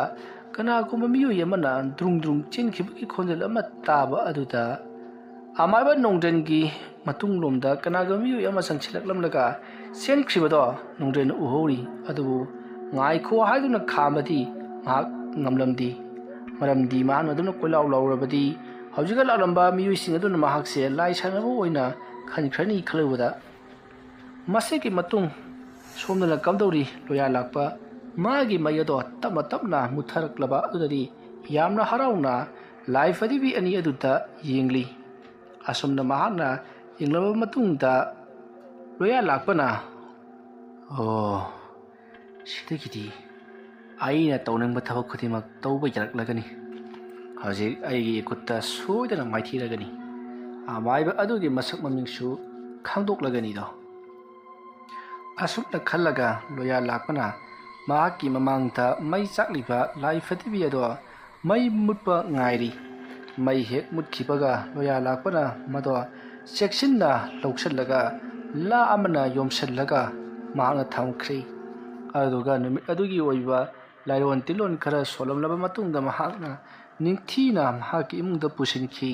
ꯀꯅꯥꯒꯨꯝꯕ ꯃꯤꯑꯣꯏ ꯑꯃꯅ ꯗ꯭ꯔꯨꯡ ꯗ꯭ꯔꯨꯡ ꯆꯦꯟꯈꯤꯕꯒꯤ ꯈꯣꯟꯖꯦꯜ ꯑꯃ ꯇꯥꯕ ꯑꯗꯨꯗ ꯑꯃꯥꯏꯕ ꯅꯣꯡꯗ꯭ꯔꯦꯟꯒꯤ ꯃꯇꯨꯡꯂꯣꯝꯗ ꯀꯅꯥꯒꯨꯝꯕ ꯃꯤꯑꯣꯏ ꯑꯃ ꯆꯪꯁꯤꯜꯂꯛꯂꯝꯂꯒ ꯆꯦꯟꯈ꯭ꯔꯤꯕꯗꯣ ꯅꯣꯡꯗ꯭ꯔꯦꯟꯅ ꯎꯍꯧꯔꯤ꯫ ꯑꯗꯨꯕꯨ "ꯉꯥꯏꯈꯣ" ꯍꯥꯏꯗꯨꯅ ꯈꯥꯝꯕꯗꯤ ꯃꯍꯥꯛ ꯉꯝꯂꯝꯗꯦ꯫ ꯃꯔꯝꯗꯤ ꯃꯍꯥꯛꯅ ꯑꯗꯨꯝꯅ ꯀꯣꯏꯂꯥꯎ ꯂꯥꯎꯔꯕꯗꯤ ꯍꯧꯖꯤꯛꯀ ꯂꯥꯛꯂꯝꯕ ꯃꯤꯑꯣꯏꯁꯤꯡ ꯑꯗꯨꯅ ꯃꯍꯥꯛꯁꯦ ꯂꯥꯏ ꯁꯥꯟꯅꯕ ꯑꯣꯏꯅ ꯈꯟꯈ꯭ꯔꯅꯤ ꯈꯜꯂꯨꯕꯗ꯫ ꯃꯁꯤꯒꯤ ꯃꯇꯨꯡ ꯁꯣꯝꯗꯅ ꯀꯝꯗꯧꯔꯤ? ꯂꯣꯌꯥ ꯂꯥꯛꯄ ꯃꯥꯒꯤ ꯃꯩ ꯑꯗꯣ ꯇꯞꯅ ꯇꯞꯅ ꯃꯨꯠꯊꯔꯛꯂꯕ ꯑꯗꯨꯗꯗꯤ ꯌꯥꯝꯅ ꯍꯔꯥꯎꯅ ꯂꯥꯏ ꯐꯗꯤꯕꯤ ꯑꯅꯤ ꯑꯗꯨꯗ ꯌꯦꯡꯂꯤ꯫ ꯑꯁꯨꯝꯅ ꯃꯍꯥꯛꯅ ꯌꯦꯡꯂꯕ ꯃꯇꯨꯡꯗ ꯂꯣꯌꯥ ꯂꯥꯛꯄꯅ, "ꯑꯣ, ꯁꯤꯗꯒꯤꯗꯤ ꯑꯩꯅ ꯇꯧꯅꯤꯡꯕ ꯊꯕꯛ ꯈꯨꯗꯤꯡꯃꯛ ꯇꯧꯕ ꯌꯥꯔꯛꯂꯒꯅꯤ꯫ ꯍꯧꯖꯤꯛ ꯑꯩꯒꯤ ꯏꯈꯨꯠꯇ ꯁꯣꯏꯗꯅ ꯃꯥꯏꯊꯤꯔꯒꯅꯤ꯫ ꯑꯃꯥꯏꯕ ꯑꯗꯨꯒꯤ ꯃꯁꯛ ꯃꯃꯤꯡꯁꯨ ꯈꯪꯗꯣꯛꯂꯒꯅꯤꯗꯣ"꯫ ꯑꯁꯨꯝꯅ ꯈꯜꯂꯒ ꯂꯣꯌꯥ ꯂꯥꯛꯄꯅ ꯃꯍꯥꯛꯀꯤ ꯃꯃꯥꯡꯗ ꯃꯩ ꯆꯥꯛꯂꯤꯕ ꯂꯥꯏ ꯐꯗꯤꯕꯤ ꯑꯗꯣ ꯃꯩ ꯃꯨꯠꯄ ꯉꯥꯏꯔꯤ꯫ ꯃꯩ ꯍꯦꯛ ꯃꯨꯠꯈꯤꯕꯒ ꯂꯣꯌꯥ ꯂꯥꯛꯄꯅ ꯃꯗꯣ ꯆꯦꯛꯁꯤꯟꯅ ꯂꯧꯁꯤꯜꯂꯒ ꯂꯥ ꯑꯃꯅ ꯌꯣꯝꯁꯤꯜꯂꯒ ꯃꯍꯥꯛꯅ ꯊꯝꯈ꯭ꯔꯦ꯫ ꯑꯗꯨꯒ ꯅꯨꯃꯤꯠ ꯑꯗꯨꯒꯤ ꯑꯣꯏꯕ ꯂꯥꯏꯔꯣꯟ ꯇꯤꯜꯂꯣꯟ ꯈꯔ ꯁꯣꯜꯂꯝꯂꯕ ꯃꯇꯨꯡꯗ ꯃꯍꯥꯛꯅ ꯅꯤꯡꯊꯤꯅ ꯃꯍꯥꯛꯀꯤ ꯏꯃꯨꯡꯗ ꯄꯨꯁꯤꯟꯈꯤ꯫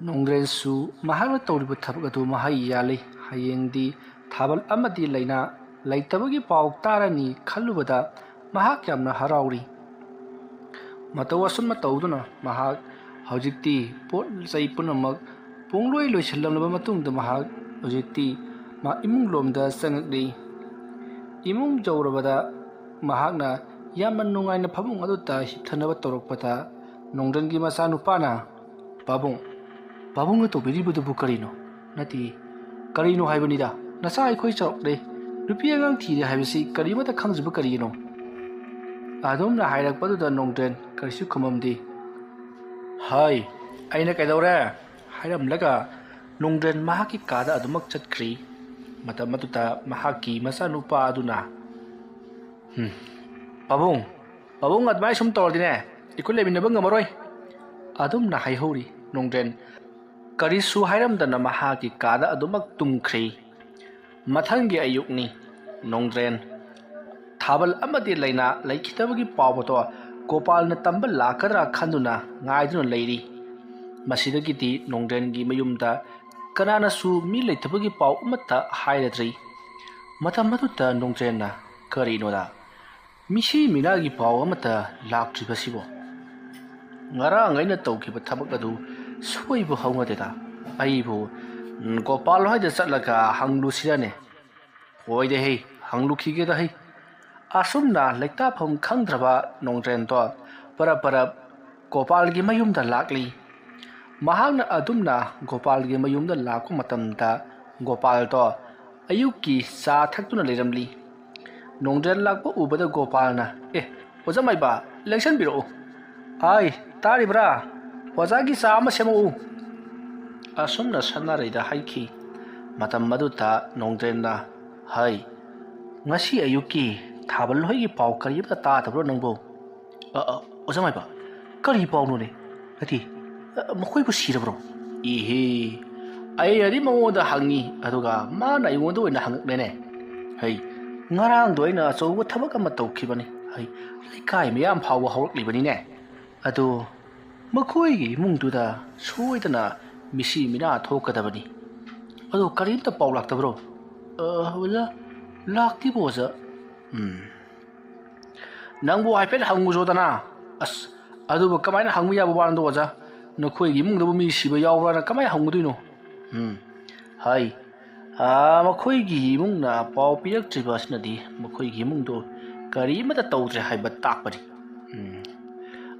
ꯅꯣꯡꯗ꯭ꯔꯦꯟꯁꯨ ꯃꯍꯥꯛꯅ ꯇꯧꯔꯤꯕ ꯊꯕꯛ ꯑꯗꯨ ꯃꯍꯩ ꯌꯥꯜꯂꯤ꯫ ꯍꯌꯦꯡꯗꯤ ꯊꯥꯕꯜ ꯑꯃꯗꯤ ꯂꯩꯅꯥ ꯂꯩꯇꯕꯒꯤ ꯄꯥꯎ ꯇꯥꯔꯅꯤ ꯈꯜꯂꯨꯕꯗ ꯃꯍꯥꯛ ꯌꯥꯝꯅ ꯍꯔꯥꯎꯔꯤ꯫ ꯃꯇꯧ ꯑꯁꯨꯝꯅ ꯇꯧꯗꯨꯅ ꯃꯍꯥꯛ ꯍꯧꯖꯤꯛꯇꯤ ꯄꯣꯠ ꯆꯩ ꯄꯨꯝꯅꯃꯛ ꯄꯨꯡꯂꯣꯏ ꯂꯣꯏꯁꯤꯜꯂꯝꯂꯕ ꯃꯇꯨꯡꯗ ꯃꯍꯥꯛ ꯍꯧꯖꯤꯛꯇꯤ ꯃꯥ ꯏꯃꯨꯡ ꯂꯣꯝꯗ ꯆꯪꯉꯛꯂꯤ꯫ ꯏꯃꯨꯡ ꯌꯧꯔꯕꯗ ꯃꯍꯥꯛꯅ ꯌꯥꯝꯅ ꯅꯨꯡꯉꯥꯏꯅ ꯐꯃꯨꯡ ꯑꯗꯨꯗ ꯍꯤꯞꯊꯅꯕ ꯇꯧꯔꯛꯄꯗ, ꯅꯣꯡꯗ꯭ꯔꯦꯟꯒꯤ ꯃꯆꯥꯅꯨꯄꯥꯅ, "ꯄꯥꯕꯨꯡ, ꯄꯥꯕꯨꯡꯅ ꯇꯧꯕꯤꯔꯤꯕꯗꯨꯕꯨ ꯀꯔꯤꯅꯣ? ꯅꯠꯇꯦ, ꯀꯔꯤꯅꯣ ꯍꯥꯏꯕꯅꯤꯗ, ꯅꯆꯥ ꯑꯩꯈꯣꯏ ꯆꯥꯎꯔꯛꯂꯦ, ꯅꯨꯄꯤ ꯑꯉꯥꯡ ꯊꯤꯔꯦ ꯍꯥꯏꯕꯁꯤ ꯀꯔꯤꯃꯠꯇ ꯈꯪꯗ꯭ꯔꯤꯕ ꯀꯔꯤꯒꯤꯅꯣ?" ꯑꯗꯨꯝꯅ ꯍꯥꯏꯔꯛꯄꯗꯨꯗ ꯅꯣꯡꯗ꯭ꯔꯦꯟ ꯀꯔꯤꯁꯨ ꯈꯨꯝꯃꯝꯗꯦ꯫ "ꯍꯥꯏ, ꯑꯩꯅ ꯀꯩꯗꯧꯔꯦ?" ꯍꯥꯏꯔꯝꯂꯒ ꯅꯣꯡꯗ꯭ꯔꯦꯟ ꯃꯍꯥꯛꯀꯤ ꯀꯥꯗ ꯑꯗꯨꯃꯛ ꯆꯠꯈ꯭ꯔꯤ꯫ ꯃꯇꯝ ꯑꯗꯨꯗ ꯃꯍꯥꯛꯀꯤ ꯃꯆꯥꯅꯨꯄꯥ ꯑꯗꯨꯅ, "ꯍꯨꯝ, ꯄꯥꯕꯨꯡ, ꯄꯥꯕꯨꯡ ꯑꯗꯨꯃꯥꯏꯅ ꯁꯨꯝ ꯇꯧꯔꯗꯤꯅꯦ, ꯑꯩꯈꯣꯏ ꯂꯩꯃꯤꯟꯅꯕ ꯉꯝꯃꯔꯣꯏ," ꯑꯗꯨꯝꯅ ꯍꯥꯏꯍꯧꯔꯤ꯫ ꯅꯣꯡꯗ꯭ꯔꯦꯟ ꯀꯔꯤꯁꯨ ꯍꯥꯏꯔꯝꯗꯅ ꯃꯍꯥꯛꯀꯤ ꯀꯥꯗ ꯑꯗꯨꯃꯛ ꯇꯨꯝꯈ꯭ꯔꯤ꯫ ꯃꯊꯪꯒꯤ ꯑꯌꯨꯛꯅꯤ꯫ ꯅꯣꯡꯗ꯭ꯔꯦꯟ ꯊꯥꯕꯜ ꯑꯃꯗꯤ ꯂꯩꯅꯥ ꯂꯩꯈꯤꯗꯕꯒꯤ ꯄꯥꯎ ꯑꯗꯣ ꯒꯣꯄꯥꯜꯅ ꯇꯝꯕ ꯂꯥꯛꯀꯗ꯭ꯔꯥ ꯈꯟꯗꯨꯅ ꯉꯥꯏꯗꯨꯅ ꯂꯩꯔꯤ꯫ ꯃꯁꯤꯗꯒꯤꯗꯤ ꯅꯣꯡꯗ꯭ꯔꯦꯟꯒꯤ ꯃꯌꯨꯝꯗ ꯀꯅꯥꯅꯁꯨ ꯃꯤ ꯂꯩꯇꯕꯒꯤ ꯄꯥꯎ ꯑꯃꯠꯇ ꯍꯥꯏꯔꯗ꯭ꯔꯤ꯫ ꯃꯇꯝ ꯑꯗꯨꯗ ꯅꯣꯡꯗ꯭ꯔꯦꯟꯅ, "ꯀꯔꯤꯅꯣꯗ? ꯃꯤꯁꯤ ꯃꯤꯅꯥꯒꯤ ꯄꯥꯎ ꯑꯃꯠꯇ ꯂꯥꯛꯇ꯭ꯔꯤꯕꯁꯤꯕꯣ? ꯉꯔꯥꯡ ꯑꯩꯅ ꯇꯧꯈꯤꯕ ꯊꯕꯛ ꯑꯗꯨ ꯁꯣꯏꯕ ꯍꯧꯅꯗꯦꯗ꯫ ꯑꯩꯕꯨ ꯒꯣꯄꯥꯜ ꯍꯣꯏꯗ ꯆꯠꯂꯒ ꯍꯪꯂꯨꯁꯤꯔꯅꯦ? ꯍꯣꯏꯗ ꯍꯩ, ꯍꯪꯂꯨꯈꯤꯒꯦꯗ ꯍꯩ꯫" ꯑꯁꯨꯝꯅ ꯂꯩꯇꯥꯐꯝ ꯈꯪꯗ꯭ꯔꯕ ꯅꯣꯡꯗ꯭ꯔꯦꯟꯗꯣ ꯄꯔꯞ ꯄꯔꯞ ꯒꯣꯄꯥꯜꯒꯤ ꯃꯌꯨꯝꯗ ꯂꯥꯛꯂꯤ꯫ ꯃꯍꯥꯛꯅ ꯑꯗꯨꯝꯅ ꯒꯣꯄꯥꯜꯒꯤ ꯃꯌꯨꯝꯗ ꯂꯥꯛꯄ ꯃꯇꯝꯗ ꯒꯣꯄꯥꯜꯗꯣ ꯑꯌꯨꯛꯀꯤ ꯆꯥ ꯊꯛꯇꯨꯅ ꯂꯩꯔꯝꯂꯤ꯫ ꯅꯣꯡꯗ꯭ꯔꯦꯟ ꯂꯥꯛꯄ ꯎꯕꯗ ꯒꯣꯄꯥꯜꯅ, "ꯑꯦ, ꯑꯣꯖꯥ ꯃꯥꯏꯕ, ꯂꯦꯡꯁꯟꯕꯤꯔꯛꯎ꯫ ꯑꯥꯏ, ꯇꯥꯔꯤꯕ꯭ꯔꯥ? ꯑꯣꯖꯥꯒꯤ ꯆꯥ ꯑꯃ ꯁꯦꯝꯃꯛꯎ꯫" ꯑꯁꯨꯝꯅ ꯁꯅꯥꯔꯩꯗ ꯍꯥꯏꯈꯤ꯫ ꯃꯇꯝ ꯑꯗꯨꯗ ꯅꯣꯡꯗ꯭ꯔꯦꯟꯅ, "ꯍꯩ, ꯉꯁꯤ ꯑꯌꯨꯛꯀꯤ ꯊꯥꯕꯜ ꯍꯣꯏꯒꯤ ꯄꯥꯎ ꯀꯔꯤꯝꯇ ꯇꯥꯗꯕ꯭ꯔꯣ ꯅꯪꯕꯨ?" "ꯑ, ꯑ, ꯑꯣꯖꯥ ꯃꯥꯏꯕ, ꯀꯔꯤ ꯄꯥꯎꯅꯣꯅꯦ? ꯅꯠꯇꯦ, ꯑ, ꯃꯈꯣꯏꯕꯨ ꯁꯤꯔꯕ꯭ꯔꯣ?" "ꯏꯍꯦ, ꯑꯩꯅꯗꯤ ꯃꯉꯣꯟꯗ ꯍꯪꯉꯤ, ꯑꯗꯨꯒ ꯃꯥꯅ ꯑꯩꯉꯣꯟꯗ ꯑꯣꯏꯅ ꯍꯪꯉꯛꯂꯦꯅꯦ꯫ ꯍꯩ, ꯉꯔꯥꯡꯗꯣ ꯑꯩꯅ ꯑꯆꯧꯕ ꯊꯕꯛ ꯑꯃ ꯇꯧꯈꯤꯕꯅꯤ꯫ ꯍꯩ, ꯂꯩꯀꯥꯏ ꯃꯌꯥꯝ ꯐꯥꯎꯕ ꯍꯧꯔꯛꯂꯤꯕꯅꯤꯅꯦ꯫ ꯑꯗꯣ ꯃꯈꯣꯏꯒꯤ ꯏꯃꯨꯡꯗꯨꯗ ꯁꯣꯏꯗꯅ ꯃꯤꯁꯤ ꯃꯤꯅꯥ ꯊꯣꯛꯀꯗꯕꯅꯤ꯫ ꯑꯗꯣ ꯀꯔꯤꯝꯇ ꯄꯥꯎ ꯂꯥꯛꯇꯕ꯭ꯔꯣ?" "ꯑ, ꯑꯣꯖꯥ, ꯂꯥꯛꯇꯦꯕꯣ ꯑꯣꯖꯥ꯫" "ꯎꯝ, ꯅꯪꯕꯨ ꯍꯥꯏꯐꯦꯠ ꯍꯪꯉꯨꯁꯣꯗꯅ꯫" "ꯑꯁ, ꯑꯗꯨꯕꯨ ꯀꯃꯥꯏꯅ ꯍꯪꯕ ꯌꯥꯕ ꯋꯥꯅꯣꯗꯣ ꯑꯣꯖꯥ? ꯅꯈꯣꯏꯒꯤ ꯏꯃꯨꯡꯗꯕꯨ ꯃꯤ ꯁꯤꯕ ꯌꯥꯎꯕ꯭ꯔꯥꯅ ꯀꯃꯥꯏꯅ ꯍꯪꯉꯨꯗꯣꯏꯅꯣ?" "ꯎꯝ, ꯍꯩ, ꯑꯥ, ꯃꯈꯣꯏꯒꯤ ꯏꯃꯨꯡꯅ ꯄꯥꯎ ꯄꯤꯔꯛꯇ꯭ꯔꯤꯕ ꯑꯁꯤꯅꯗꯤ ꯃꯈꯣꯏꯒꯤ ꯏꯃꯨꯡꯗꯨ ꯀꯔꯤꯃꯠꯇ ꯇꯧꯗ꯭ꯔꯦ ꯍꯥꯏꯕ ꯇꯥꯛꯄꯅꯤ꯫ ꯎꯝ,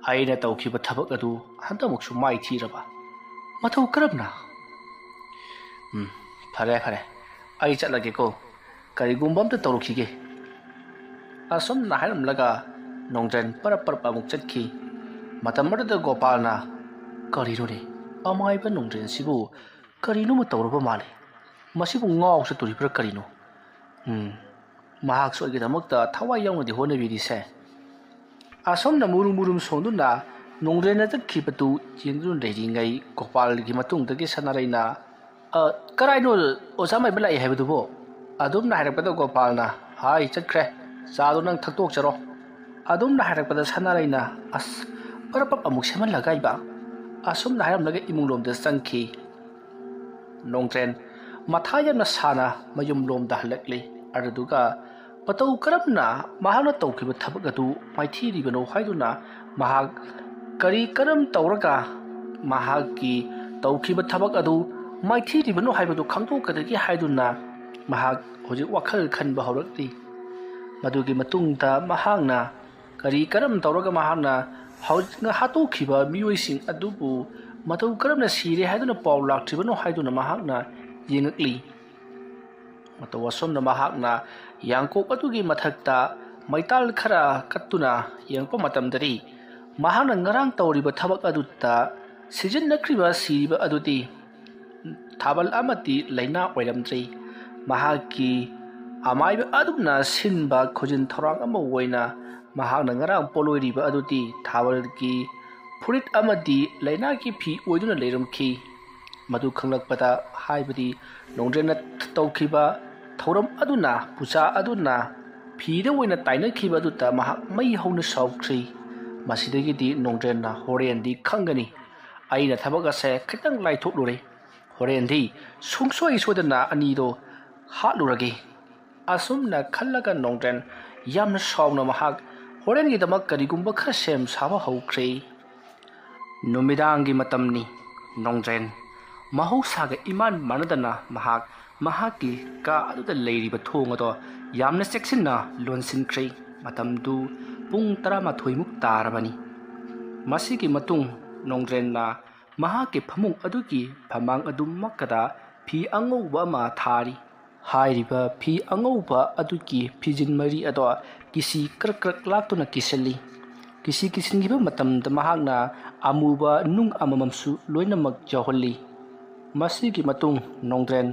ꯑꯩꯅ ꯇꯧꯈꯤꯕ ꯊꯕꯛ ꯑꯗꯨ ꯍꯟꯗꯛꯃꯛꯁꯨ ꯃꯥꯏꯊꯤꯔꯕ? ꯃꯇꯧ ꯀꯔꯝꯅ? ꯎꯝ, ꯐꯔꯦ, ꯐꯔꯦ, ꯑꯩ ꯆꯠꯂꯒꯦꯀꯣ꯫ ꯀꯔꯤꯒꯨꯝꯕ ꯑꯝꯇ ꯇꯧꯔꯨꯈꯤꯒꯦ꯫ ꯑꯁꯨꯝꯅ ꯍꯥꯏꯔꯝꯂꯒ ꯅꯣꯡꯗ꯭ꯔꯦꯟ ꯄꯔꯞ ꯄꯔꯞ ꯑꯃꯨꯛ ꯆꯠꯈꯤ꯫ ꯃꯇꯝ ꯑꯗꯨꯗ ꯒꯣꯄꯥꯜꯅ, "ꯀꯔꯤꯅꯣꯅꯦ, ꯑꯃꯥꯏꯕ ꯅꯣꯡꯗ꯭ꯔꯦꯟꯁꯤꯕꯨ ꯀꯔꯤꯅꯣꯃ ꯇꯧꯔꯕ ꯃꯥꯜꯂꯤ꯫ ꯃꯁꯤꯕꯨ ꯉꯥꯎ ꯆꯠꯇꯣꯔꯤꯕ꯭ꯔꯥ ꯀꯔꯤꯅꯣ? ꯎꯝ, ꯃꯍꯥꯛꯁꯨ ꯑꯩꯒꯤꯗꯃꯛꯇ ꯊꯋꯥꯏ ꯌꯥꯎꯅꯗꯤ ꯍꯣꯠꯅꯕꯤꯔꯤꯁꯦ꯫" ꯑꯁꯣꯝꯅ ꯃꯨꯔꯨꯝ ꯃꯨꯔꯨꯝ ꯁꯣꯟꯗꯨꯅ ꯅꯣꯡꯗ꯭ꯔꯦꯟꯅ ꯆꯠꯈꯤꯕꯗꯨ ꯌꯦꯡꯗꯨꯅ ꯂꯩꯔꯤꯉꯩ, ꯒꯣꯄꯥꯜꯒꯤ ꯃꯇꯨꯡꯗꯒꯤ ꯁꯅꯥꯔꯩꯅ, "ꯑ, ꯀꯔꯥꯏꯅꯣ ꯑꯣꯖꯥ ꯃꯥꯏꯕ ꯂꯥꯛꯏ ꯍꯥꯏꯕꯗꯨꯕꯣ?" ꯑꯗꯨꯝꯅ ꯍꯥꯏꯔꯛꯄꯗ ꯒꯣꯄꯥꯜꯅ, "ꯍꯥꯏ, ꯆꯠꯈ꯭ꯔꯦ꯫ ꯆꯥꯗꯣ ꯅꯪ ꯊꯛꯇꯣꯛꯆꯔꯣ꯫" ꯑꯗꯨꯝꯅ ꯍꯥꯏꯔꯛꯄꯗ ꯁꯅꯥꯔꯩꯅ, "ꯑꯁ, ꯄꯔꯞ ꯄꯔꯞ ꯑꯃꯨꯛ ꯁꯦꯝꯍꯜꯂꯒ ꯏꯕ?" ꯑꯁꯨꯝꯅ ꯍꯥꯏꯔꯝꯂꯒ ꯏꯃꯨꯡꯂꯣꯝꯗ ꯆꯪꯈꯤ꯫ ꯅꯣꯡꯗ꯭ꯔꯦꯟ ꯃꯊꯥ ꯌꯥꯝꯅ ꯁꯥꯅ ꯃꯌꯨꯝꯂꯣꯝꯗ ꯍꯜꯂꯛꯂꯤ꯫ ꯑꯗꯨꯗꯨꯒ ꯃꯇꯧ ꯀꯔꯝꯅ ꯃꯍꯥꯛꯅ ꯇꯧꯈꯤꯕ ꯊꯕꯛ ꯑꯗꯨ ꯃꯥꯏꯊꯤꯔꯤꯕꯅꯣ ꯍꯥꯏꯗꯨꯅ, ꯃꯍꯥꯛ ꯀꯔꯤ ꯀꯔꯝ ꯇꯧꯔꯒ ꯃꯍꯥꯛꯀꯤ ꯇꯧꯈꯤꯕ ꯊꯕꯛ ꯑꯗꯨ ꯃꯥꯏꯊꯤꯔꯤꯕꯅꯣ ꯍꯥꯏꯕꯗꯨ ꯈꯪꯗꯣꯛꯀꯗꯒꯦ ꯍꯥꯏꯗꯨꯅ ꯃꯍꯥꯛ ꯍꯧꯖꯤꯛ ꯋꯥꯈꯜ ꯈꯟꯕ ꯍꯧꯔꯛꯂꯤ꯫ ꯃꯗꯨꯒꯤ ꯃꯇꯨꯡꯗ ꯃꯍꯥꯛꯅ ꯀꯔꯤ ꯀꯔꯝ ꯇꯧꯔꯒ ꯃꯍꯥꯛꯅ ꯍꯧꯖꯤꯛ ꯍꯥꯠꯇꯣꯛꯈꯤꯕ ꯃꯤꯑꯣꯏꯁꯤꯡ ꯑꯗꯨꯕꯨ ꯃꯇꯧ ꯀꯔꯝꯅ ꯁꯤꯔꯦ ꯍꯥꯏꯗꯨꯅ ꯄꯥꯎ ꯂꯥꯛꯇ꯭ꯔꯤꯕꯅꯣ ꯍꯥꯏꯗꯨꯅ ꯃꯍꯥꯛꯅ ꯌꯦꯡꯉꯛꯂꯤ꯫ ꯃꯇꯧ ꯑꯁꯨꯝꯅ ꯃꯍꯥꯛꯅ ꯌꯥꯡꯀꯣꯛ ꯑꯗꯨꯒꯤ ꯃꯊꯛꯇ ꯃꯩꯇꯥꯜ ꯈꯔ ꯀꯠꯇꯨꯅ ꯌꯦꯡꯉꯛꯄ ꯃꯇꯝꯗꯗꯤ, ꯃꯍꯥꯛꯅ ꯉꯔꯥꯡ ꯇꯧꯔꯤꯕ ꯊꯕꯛ ꯑꯗꯨꯗ ꯁꯤꯖꯤꯟꯅꯈ꯭ꯔꯤꯕ ꯁꯤꯔꯤꯕ ꯑꯗꯨꯗꯤ ꯊꯥꯕꯜ ꯑꯃꯗꯤ ꯂꯩꯅꯥ ꯑꯣꯏꯔꯝꯗ꯭ꯔꯤ꯫ ꯃꯍꯥꯛꯀꯤ ꯑꯃꯥꯏꯕ ꯑꯗꯨꯅ ꯁꯤꯟꯕ ꯈꯨꯖꯤꯟ ꯊꯧꯔꯥꯡ ꯑꯃ ꯑꯣꯏꯅ ꯃꯍꯥꯛꯅ ꯉꯔꯥꯡ ꯄꯣꯠꯂꯣꯏꯔꯤꯕ ꯑꯗꯨꯗꯤ ꯊꯥꯕꯜꯒꯤ ꯐꯨꯔꯤꯠ ꯑꯃꯗꯤ ꯂꯩꯅꯥꯒꯤ ꯐꯤ ꯑꯣꯏꯗꯨꯅ ꯂꯩꯔꯝꯈꯤ꯫ ꯃꯗꯨ ꯈꯪꯂꯛꯄꯗ, ꯍꯥꯏꯕꯗꯤ ꯅꯣꯡꯗ꯭ꯔꯦꯟꯅ ꯇꯧꯈꯤꯕ ꯊꯧꯔꯝ ꯑꯗꯨꯅ, ꯄꯨꯖꯥ ꯑꯗꯨꯅ ꯐꯤꯗ ꯑꯣꯏꯅ ꯇꯥꯏꯅꯈꯤꯕ ꯑꯗꯨꯗ ꯃꯍꯥꯛ ꯃꯩ ꯍꯧꯅ ꯁꯥꯎꯈ꯭ꯔꯤ꯫ ꯃꯁꯤꯗꯒꯤꯗꯤ ꯅꯣꯡꯗ꯭ꯔꯦꯟꯅ ꯍꯣꯔꯦꯟꯗꯤ ꯈꯪꯒꯅꯤ꯫ ꯑꯩꯅ ꯊꯕꯛ ꯑꯁꯦ ꯈꯤꯇꯪ ꯂꯥꯏꯊꯣꯛꯂꯨꯔꯦ꯫ ꯍꯣꯔꯦꯟꯗꯤ ꯁꯨꯡꯁꯣꯏ ꯁꯣꯏꯗꯅ ꯑꯅꯤꯗꯣ ꯍꯥꯠꯂꯨꯔꯒꯦ꯫ ꯑꯁꯨꯝꯅ ꯈꯜꯂꯒ ꯅꯣꯡꯗ꯭ꯔꯦꯟ ꯌꯥꯝꯅ ꯁꯥꯎꯅ ꯃꯍꯥꯛ ꯍꯣꯔꯦꯟꯒꯤꯗꯃꯛ ꯀꯔꯤꯒꯨꯝꯕ ꯈꯔ ꯁꯦꯝ ꯁꯥꯕ ꯍꯧꯈ꯭ꯔꯦ꯫ ꯅꯨꯃꯤꯗꯥꯡꯒꯤ ꯃꯇꯝꯅꯤ꯫ ꯅꯣꯡꯗ꯭ꯔꯦꯟ ꯃꯍꯧꯁꯥꯒ ꯏꯃꯥꯟ ꯃꯥꯟꯅꯗꯅ ꯃꯍꯥꯛ ꯃꯍꯥꯛꯀꯤ ꯀꯥ ꯑꯗꯨꯗ ꯂꯩꯔꯤꯕ ꯊꯣꯡ ꯑꯗꯣ ꯌꯥꯝꯅ ꯆꯦꯛꯁꯤꯟꯅ ꯂꯣꯟꯁꯤꯟꯈ꯭ꯔꯦ꯫ ꯃꯇꯝꯗꯨ ꯄꯨꯡ ꯇꯔꯥꯃꯥꯊꯣꯏꯃꯨꯛ ꯇꯥꯔꯕꯅꯤ꯫ ꯃꯁꯤꯒꯤ ꯃꯇꯨꯡ ꯅꯣꯡꯗ꯭ꯔꯦꯟꯅ ꯃꯍꯥꯛꯀꯤ ꯐꯃꯨꯡ ꯑꯗꯨꯒꯤ ꯐꯃꯥꯡ ꯑꯗꯨꯃꯛꯀꯗ ꯐꯤ ꯑꯉꯧꯕ ꯑꯃ ꯊꯥꯔꯤ꯫ ꯍꯥꯏꯔꯤꯕ ꯐꯤ ꯑꯉꯧꯕ ꯑꯗꯨꯒꯤ ꯐꯤꯖꯤꯟ ꯃꯔꯤ ꯑꯗꯣ ꯀꯤꯁꯤ ꯀ꯭ꯔꯛ ꯀ꯭ꯔꯛ ꯂꯥꯛꯇꯨꯅ ꯀꯤꯁꯤꯜꯂꯤ꯫ ꯀꯤꯁꯤ ꯀꯤꯁꯤꯟꯈꯤꯕ ꯃꯇꯝꯗ ꯃꯍꯥꯛꯅ ꯑꯃꯨꯕ ꯅꯨꯡ ꯑꯃꯃꯝꯁꯨ ꯂꯣꯏꯅꯃꯛ ꯌꯥꯎꯍꯜꯂꯤ꯫ ꯃꯁꯤꯒꯤ ꯃꯇꯨꯡ ꯅꯣꯡꯗ꯭ꯔꯦꯟ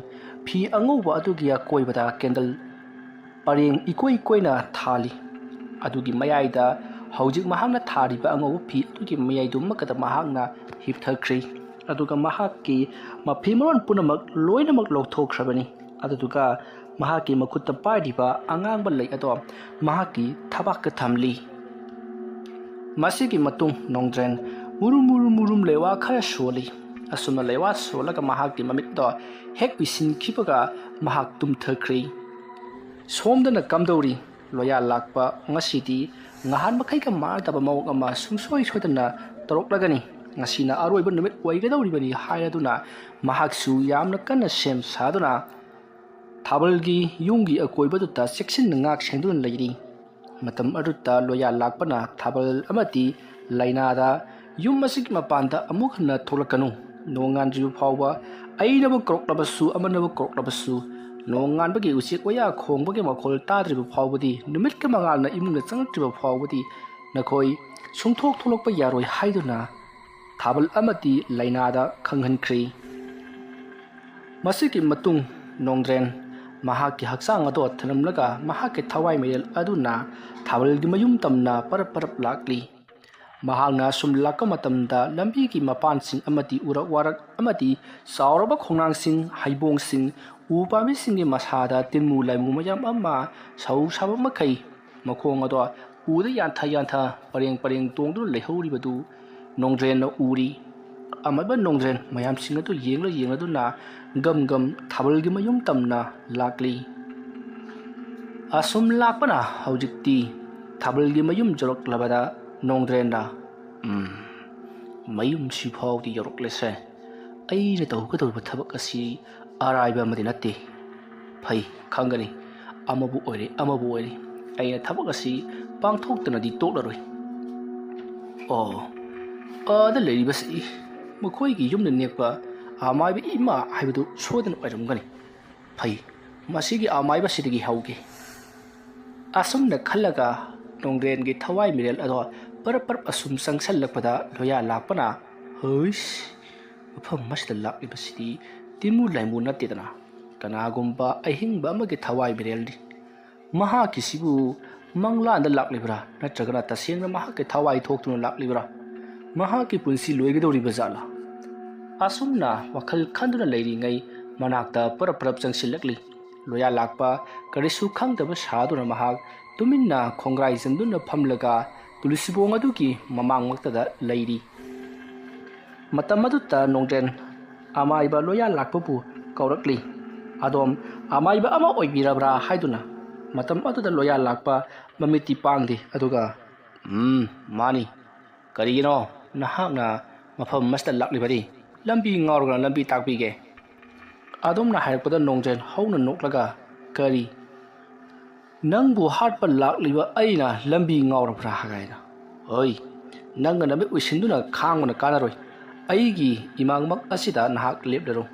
ꯐꯤ ꯑꯉꯧꯕ ꯑꯗꯨꯒꯤ ꯑꯀꯣꯏꯕꯗ ꯀꯦꯟꯗꯜ ꯄꯔꯦꯡ ꯏꯀꯣꯏ ꯀꯣꯏꯅ ꯊꯥꯜꯂꯤ꯫ ꯑꯗꯨꯒꯤ ꯃꯌꯥꯏꯗ ꯍꯧꯖꯤꯛ ꯃꯍꯥꯛꯅ ꯊꯥꯔꯤꯕ ꯑꯉꯧꯕ ꯐꯤ ꯑꯗꯨꯒꯤ ꯃꯌꯥꯏꯗꯨꯃꯛꯇꯗ ꯃꯍꯥꯛꯅ ꯍꯤꯞꯊꯈ꯭ꯔꯤ꯫ ꯑꯗꯨꯒ ꯃꯍꯥꯛꯀꯤ ꯃꯐꯤ ꯃꯔꯣꯟ ꯄꯨꯝꯅꯃꯛ ꯂꯣꯏꯅꯃꯛ ꯂꯧꯊꯣꯛꯈ꯭ꯔꯕꯅꯤ꯫ ꯑꯗꯨꯗꯨꯒ ꯃꯍꯥꯛꯀꯤ ꯃꯈꯨꯠꯇ ꯄꯥꯏꯔꯤꯕ ꯑꯉꯥꯡꯕ ꯂꯩ ꯑꯗꯣ ꯃꯍꯥꯛꯀꯤ ꯊꯕꯥꯛꯇ ꯊꯝꯂꯤ꯫ ꯃꯁꯤꯒꯤ ꯃꯇꯨꯡ ꯅꯣꯡꯗ꯭ꯔꯦꯟ ꯃꯨꯔꯨꯝ ꯃꯨꯔꯨꯝ ꯃꯨꯔꯨꯝ ꯂꯩꯋꯥ ꯈꯔ ꯁꯣꯜꯂꯤ꯫ ꯑꯁꯨꯝꯅ ꯂꯩꯋꯥ ꯁꯣꯜꯂꯒ ꯃꯍꯥꯛꯀꯤ ꯃꯃꯤꯠꯇꯣ ꯍꯦꯛ ꯎꯏꯁꯤꯟꯈꯤꯕꯒ ꯃꯍꯥꯛ ꯇꯨꯝꯊꯈ꯭ꯔꯤ꯫ ꯁꯣꯝꯗꯅ ꯀꯝꯗꯧꯔꯤ? ꯂꯣꯌꯥ ꯂꯥꯛꯄ ꯉꯁꯤꯗꯤ ꯉꯍꯥꯟ ꯃꯈꯩꯒ ꯃꯥꯟꯅꯗꯕ ꯃꯑꯣꯡ ꯑꯃ ꯁꯨꯡꯁꯣꯏ ꯁꯣꯏꯗꯅ ꯇꯧꯔꯛꯂꯒꯅꯤ꯫ ꯉꯁꯤꯅ ꯑꯔꯣꯏꯕ ꯅꯨꯃꯤꯠ ꯑꯣꯏꯒꯗꯧꯔꯤꯕꯅꯤ ꯍꯥꯏꯔꯗꯨꯅ ꯃꯍꯥꯛꯁꯨ ꯌꯥꯝꯅ ꯀꯟꯅ ꯁꯦꯝ ꯁꯥꯗꯨꯅ ꯊꯥꯕꯜꯒꯤ ꯌꯨꯝꯒꯤ ꯑꯀꯣꯏꯕꯗꯨꯗ ꯆꯦꯛꯁꯤꯟꯅ ꯉꯥꯛ ꯁꯦꯟꯗꯨꯅ ꯂꯩꯔꯤ꯫ ꯃꯇꯝ ꯑꯗꯨꯗ ꯂꯣꯌꯥ ꯂꯥꯛꯄꯅ ꯊꯥꯕꯜ ꯑꯃꯗꯤ ꯂꯥꯏꯅꯥꯗ ꯌꯨꯝ ꯑꯁꯤꯒꯤ ꯃꯄꯥꯟꯗ ꯑꯃꯨꯛ ꯍꯟꯅ ꯊꯣꯛꯂꯛꯀꯅꯨ꯫ ꯅꯣꯡꯉꯥꯟꯗ꯭ꯔꯤꯕ ꯐꯥꯎꯕ ꯑꯩꯅꯕꯨ ꯀꯧꯔꯛꯂꯕꯁꯨ ꯑꯃꯅꯕꯨ ꯀꯧꯔꯛꯂꯕꯁꯨ ꯅꯣꯡꯉꯥꯟꯕꯒꯤ ꯎꯆꯦꯛ ꯋꯥꯌꯥ ꯈꯣꯡꯕꯒꯤ ꯃꯈꯣꯜ ꯇꯥꯗ꯭ꯔꯤꯕ ꯐꯥꯎꯕꯗꯤ, ꯅꯨꯃꯤꯠꯀꯤ ꯃꯉꯥꯜꯅ ꯏꯃꯨꯡꯗ ꯆꯪꯂꯛꯇ꯭ꯔꯤꯕ ꯐꯥꯎꯕꯗꯤ ꯅꯈꯣꯏ ꯁꯨꯡꯊꯣꯛ ꯊꯣꯛꯂꯛꯄ ꯌꯥꯔꯣꯏ ꯍꯥꯏꯗꯨꯅ ꯊꯥꯕꯜ ꯑꯃꯗꯤ ꯂꯥꯏꯅꯥꯗ ꯈꯪꯍꯟꯈ꯭ꯔꯤ꯫ ꯃꯁꯤꯒꯤ ꯃꯇꯨꯡ ꯅꯣꯡꯗ꯭ꯔꯦꯟ ꯃꯍꯥꯛꯀꯤ ꯍꯛꯆꯥꯡ ꯑꯗꯣ ꯊꯅꯝꯂꯒ ꯃꯍꯥꯛꯀꯤ ꯊꯋꯥꯏ ꯃꯩꯔꯦꯜ ꯑꯗꯨꯅ ꯊꯥꯕꯜꯒꯤ ꯃꯌꯨꯝ ꯇꯝꯅ ꯄꯔꯞ ꯄꯔꯞ ꯂꯥꯛꯂꯤ꯫ ꯃꯍꯥꯛꯅ ꯁꯨꯝ ꯂꯥꯛꯄ ꯃꯇꯝꯗ ꯂꯝꯕꯤꯒꯤ ꯃꯄꯥꯟꯁꯤꯡ ꯑꯃꯗꯤ ꯎꯔꯛ ꯋꯥꯔꯛ ꯑꯃꯗꯤ ꯆꯥꯎꯔꯕ ꯈꯣꯡꯅꯥꯡꯁꯤꯡ, ꯍꯩꯕꯣꯡꯁꯤꯡ, ꯎ ꯄꯥꯝꯕꯤꯁꯤꯡꯒꯤ ꯃꯁꯥꯗ ꯇꯤꯟꯃꯨ ꯂꯥꯏꯃꯨ ꯃꯌꯥꯝ ꯑꯃ ꯁꯧ ꯁꯥꯕ ꯃꯈꯩ ꯃꯈꯣꯡ ꯑꯗꯣ ꯎꯗ ꯌꯥꯟꯊ ꯌꯥꯟꯊ ꯄꯔꯦꯡ ꯄꯔꯦꯡ ꯇꯣꯡꯗꯨꯅ ꯂꯩꯍꯧꯔꯤꯕꯗꯨ ꯅꯣꯡꯗ꯭ꯔꯦꯟꯅ ꯎꯔꯤ꯫ ꯑꯃꯠꯕ ꯅꯣꯡꯗ꯭ꯔꯦꯟ ꯃꯌꯥꯝꯁꯤꯡ ꯑꯗꯨ ꯌꯦꯡꯂ ꯌꯦꯡꯂꯗꯨꯅ ꯒꯝ ꯒꯝ ꯊꯥꯕꯜꯒꯤ ꯃꯌꯨꯝ ꯇꯝꯅ ꯂꯥꯛꯂꯤ꯫ ꯑꯁꯨꯝ ꯂꯥꯛꯄꯅ ꯍꯧꯖꯤꯛꯇꯤ ꯊꯥꯕꯜꯒꯤ ꯃꯌꯨꯝ ꯌꯧꯔꯛꯂꯕꯗ ꯅꯣꯡꯗ꯭ꯔꯦꯟꯅ, "ꯎꯝ, ꯃꯌꯨꯝꯁꯤ ꯐꯥꯎꯗꯤ ꯌꯧꯔꯛꯂꯦꯁꯦ꯫ ꯑꯩꯅ ꯇꯧꯒꯗꯧꯔꯤꯕ ꯊꯕꯛ ꯑꯁꯤ ꯑꯔꯥꯏꯕ ꯑꯃꯗꯤ ꯅꯠꯇꯦ꯫ ꯐꯩ, ꯈꯪꯒꯅꯤ꯫ ꯑꯃꯕꯨ ꯑꯣꯏꯔꯦ, ꯑꯃꯕꯨ ꯑꯣꯏꯔꯦ, ꯑꯩꯅ ꯊꯕꯛ ꯑꯁꯤ ꯄꯥꯡꯊꯣꯛꯇꯅꯗꯤ ꯇꯣꯛꯂꯔꯣꯏ꯫ ꯑꯣ, ꯑꯥꯗ ꯂꯩꯔꯤꯕꯁꯤ ꯃꯈꯣꯏꯒꯤ ꯌꯨꯝꯗ ꯅꯦꯛꯄ ꯑꯃꯥꯏꯕ ꯏꯃꯥ ꯍꯥꯏꯕꯗꯨ ꯁꯣꯏꯗꯅ ꯑꯣꯏꯔꯝꯒꯅꯤ꯫ ꯐꯩ, ꯃꯁꯤꯒꯤ ꯑꯃꯥꯏꯕꯁꯤꯗꯒꯤ ꯍꯧꯒꯦ꯫ ꯑꯁꯨꯝꯅ ꯈꯜꯂꯒ ꯅꯣꯡꯗ꯭ꯔꯦꯟꯒꯤ ꯊꯋꯥꯏ ꯃꯤꯔꯦꯜ ꯑꯗꯣ ꯄꯔꯞ ꯄꯔꯞ ꯑꯁꯨꯝ ꯆꯪꯁꯜꯂꯛꯄꯗ ꯂꯣꯌꯥ ꯂꯥꯛꯄꯅ, "ꯍꯩꯁ, ꯃꯐꯝ ꯑꯁꯤꯗ ꯂꯥꯛꯂꯤꯕꯁꯤꯗꯤ ꯇꯤꯃꯨ ꯂꯥꯏꯃꯨ ꯅꯠꯇꯦꯗꯅ, ꯀꯅꯥꯒꯨꯝꯕ ꯑꯍꯤꯡꯕ ꯑꯃꯒꯤ ꯊꯋꯥꯏ ꯃꯤꯔꯦꯜꯅꯤ꯫ ꯃꯍꯥꯛꯀꯤꯁꯤꯕꯨ ꯃꯪꯂꯥꯟꯗ ꯂꯥꯛꯂꯤꯕ꯭ꯔꯥ, ꯅꯠꯇ꯭ꯔꯒꯅ ꯇꯁꯦꯡꯅ ꯃꯍꯥꯛꯀꯤ ꯊꯋꯥꯏ ꯊꯣꯛꯇꯨꯅ ꯂꯥꯛꯂꯤꯕ꯭ꯔꯥ? ꯃꯍꯥꯛꯀꯤ ꯄꯨꯟꯁꯤ ꯂꯣꯏꯒꯗꯧꯔꯤꯕ ꯖꯥꯠꯂꯥ?" ꯑꯁꯨꯝꯅ ꯋꯥꯈꯜ ꯈꯟꯗꯨꯅ ꯂꯩꯔꯤꯉꯩ ꯃꯅꯥꯛꯇ ꯄꯔꯞ ꯄꯔꯞ ꯆꯪꯁꯤꯜꯂꯛꯂꯤ꯫ ꯂꯣꯌꯥ ꯂꯥꯛꯄ ꯀꯔꯤꯁꯨ ꯈꯪꯗꯕ ꯁꯥꯗꯨꯅ ꯃꯍꯥꯛ ꯇꯨꯃꯤꯟꯅ ꯈꯣꯡꯒ꯭ꯔꯥꯏ ꯆꯟꯗꯨꯅ ꯐꯝꯂꯒ ꯇꯨꯜꯁꯤꯕꯣꯡ ꯑꯗꯨꯒꯤ ꯃꯃꯥꯡꯃꯛꯇꯗ ꯂꯩꯔꯤ꯫ ꯃꯇꯝ ꯑꯗꯨꯗ ꯅꯣꯡꯗ꯭ꯔꯦꯟ ꯑꯃꯥꯏꯕ ꯂꯣꯌꯥ ꯂꯥꯛꯄꯕꯨ ꯀꯧꯔꯛꯂꯤ꯫ "ꯑꯗꯣꯝ ꯑꯃꯥꯏꯕ ꯑꯃ ꯑꯣꯏꯕꯤꯔꯕ꯭ꯔꯥ?" ꯍꯥꯏꯗꯨꯅ꯫ ꯃꯇꯝ ꯑꯗꯨꯗ ꯂꯣꯌꯥ ꯂꯥꯛꯄ ꯃꯃꯤꯠꯇꯤ ꯄꯥꯡꯗꯦ, ꯑꯗꯨꯒ, "ꯎꯝ, ꯃꯥꯅꯤ꯫ ꯀꯔꯤꯒꯤꯅꯣ ꯅꯍꯥꯛꯅ ꯃꯐꯝ ꯑꯁꯤꯗ ꯂꯥꯛꯂꯤꯕꯗꯤ? ꯂꯝꯕꯤ ꯉꯥꯎꯔꯒꯅ ꯂꯝꯕꯤ ꯇꯥꯛꯄꯤꯒꯦ"꯫ ꯑꯗꯣꯝꯅ ꯍꯥꯏꯔꯛꯄꯗ ꯅꯣꯡꯗ꯭ꯔꯦꯟ ꯍꯧꯅ ꯅꯣꯛꯂꯒ, "ꯀꯔꯤ? ꯅꯪꯕꯨ ꯍꯥꯠꯄ ꯂꯥꯛꯂꯤꯕ ꯑꯩꯅ ꯂꯝꯕꯤ ꯉꯥꯎꯔꯕ꯭ꯔꯥ?" ꯍꯥꯏꯅ꯫ "ꯍꯣꯏ, ꯅꯪꯅ ꯅꯃꯤꯠ ꯎꯏꯁꯤꯟꯗꯨꯅ ꯈꯥꯡꯕꯅ ꯀꯥꯟꯅꯔꯣꯏ꯫ ꯑꯩꯒꯤ ꯏꯃꯥꯡꯃꯛ ꯑꯁꯤꯗ ꯅꯍꯥꯛ ꯂꯦꯞꯂꯔꯣ꯫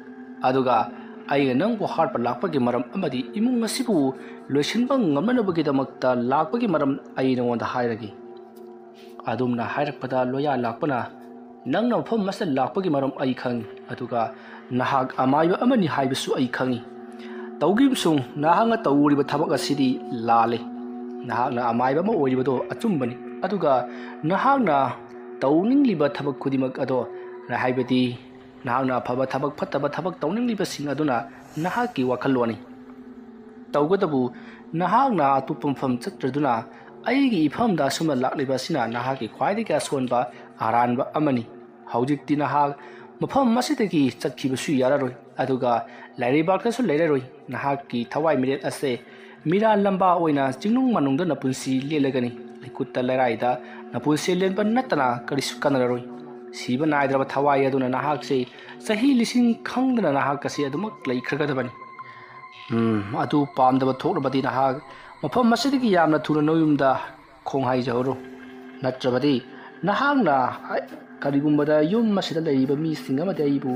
ꯑꯗꯨꯒ ꯑꯩꯅ ꯅꯪꯕꯨ ꯍꯥꯠꯄ ꯂꯥꯛꯄꯒꯤ ꯃꯔꯝ ꯑꯃꯗꯤ ꯏꯃꯨꯡ ꯑꯁꯤꯕꯨ ꯂꯣꯏꯁꯤꯟꯕ ꯉꯝꯅꯅꯕꯒꯤꯗꯃꯛꯇ ꯂꯥꯛꯄꯒꯤ ꯃꯔꯝ ꯑꯩ ꯅꯉꯣꯟꯗ ꯍꯥꯏꯔꯒꯦ"꯫ ꯑꯗꯨꯝꯅ ꯍꯥꯏꯔꯛꯄꯗ ꯂꯣꯌꯥ ꯂꯥꯛꯄꯅ, "ꯅꯪꯅ ꯃꯐꯝ ꯑꯁꯤꯗ ꯂꯥꯛꯄꯒꯤ ꯃꯔꯝ ꯑꯩ ꯈꯪꯏ, ꯑꯗꯨꯒ ꯅꯍꯥꯛ ꯑꯃꯥꯏꯕ ꯑꯃꯅꯤ ꯍꯥꯏꯕꯁꯨ ꯑꯩ ꯈꯪꯏ꯫ ꯇꯧꯈꯤꯕꯁꯨꯡ ꯅꯍꯥꯛꯅ ꯇꯧꯔꯤꯕ ꯊꯕꯛ ꯑꯁꯤꯗꯤ ꯂꯥꯜꯂꯤ꯫ ꯅꯍꯥꯛꯅ ꯑꯃꯥꯏꯕ ꯑꯃ ꯑꯣꯏꯔꯤꯕꯗꯣ ꯑꯆꯨꯝꯕꯅꯤ, ꯑꯗꯨꯒ ꯅꯍꯥꯛꯅ ꯇꯧꯅꯤꯡꯂꯤꯕ ꯊꯕꯛ ꯈꯨꯗꯤꯡꯃꯛ ꯑꯗꯣ, ꯍꯥꯏꯕꯗꯤ ꯅꯍꯥꯛꯅ ꯑꯐꯕ ꯊꯕꯛ, ꯐꯠꯇꯕ ꯊꯕꯛ ꯇꯧꯅꯤꯡꯂꯤꯕꯁꯤꯡ ꯑꯗꯨꯅ ꯅꯍꯥꯛꯀꯤ ꯋꯥꯈꯜꯂꯣꯟꯅꯤ꯫ ꯇꯧꯒꯗꯕꯨ ꯅꯍꯥꯛꯅ ꯑꯇꯣꯞꯄ ꯃꯐꯝ ꯆꯠꯇ꯭ꯔꯗꯨꯅ ꯑꯩꯒꯤ ꯏꯐꯝꯗ ꯑꯁꯨꯝꯅ ꯂꯥꯛꯂꯤꯕ ꯑꯁꯤꯅ ꯅꯍꯥꯛꯀꯤ ꯈ꯭ꯋꯥꯏꯗꯒꯤ ꯑꯁꯣꯟꯕ ꯑꯔꯥꯟꯕ ꯑꯃꯅꯤ꯫ ꯍꯧꯖꯤꯛꯇꯤ ꯅꯍꯥꯛ ꯃꯐꯝ ꯑꯁꯤꯗꯒꯤ ꯆꯠꯈꯤꯕꯁꯨ ꯌꯥꯔꯔꯣꯏ, ꯑꯗꯨꯒ ꯂꯥꯏꯔꯩꯕꯥꯛꯇꯁꯨ ꯂꯩꯔꯔꯣꯏ꯫ ꯅꯍꯥꯛꯀꯤ ꯊꯋꯥꯏ ꯃꯤꯔꯦꯜ ꯑꯁꯦ ꯃꯤꯔꯥ ꯂꯝꯕꯥ ꯑꯣꯏꯅ ꯆꯤꯡꯅꯨꯡ ꯃꯅꯨꯡꯗ ꯅꯄꯨꯟꯁꯤ ꯂꯦꯜꯂꯒꯅꯤ꯫ ꯂꯩꯀꯨꯠꯇ ꯂꯩꯔꯥꯏꯗ ꯅꯄꯨꯟꯁꯤ ꯂꯦꯟꯕ ꯅꯠꯇꯅ ꯀꯔꯤꯁꯨ ꯀꯥꯟꯅꯔꯔꯣꯏ"꯫ ꯁꯤꯕ ꯅꯥꯏꯗ꯭ꯔꯕ ꯊꯋꯥꯏ ꯑꯗꯨꯅ ꯅꯍꯥꯛꯁꯦ ꯆꯍꯤ ꯂꯤꯁꯤꯡ ꯈꯪꯗꯅ ꯅꯍꯥꯛ ꯑꯁꯤ ꯑꯗꯨꯃꯛ ꯂꯩꯈ꯭ꯔꯒꯗꯕꯅꯤ꯫ ꯎꯝ, ꯑꯗꯨ ꯄꯥꯝꯗꯕ ꯊꯣꯛꯂꯕꯗꯤ ꯅꯍꯥꯛ ꯃꯐꯝ ꯑꯁꯤꯗꯒꯤ ꯌꯥꯝꯅ ꯊꯨꯅ ꯅꯌꯨꯝꯗ ꯈꯣꯡ ꯍꯥꯏꯖꯍꯧꯔꯣ꯫ ꯅꯠꯇ꯭ꯔꯕꯗꯤ ꯅꯍꯥꯛꯅ ꯀꯔꯤꯒꯨꯝꯕꯗ ꯌꯨꯝ ꯑꯁꯤꯗ ꯂꯩꯔꯤꯕ ꯃꯤꯁꯤꯡ ꯑꯃꯗꯤ ꯑꯩꯕꯨ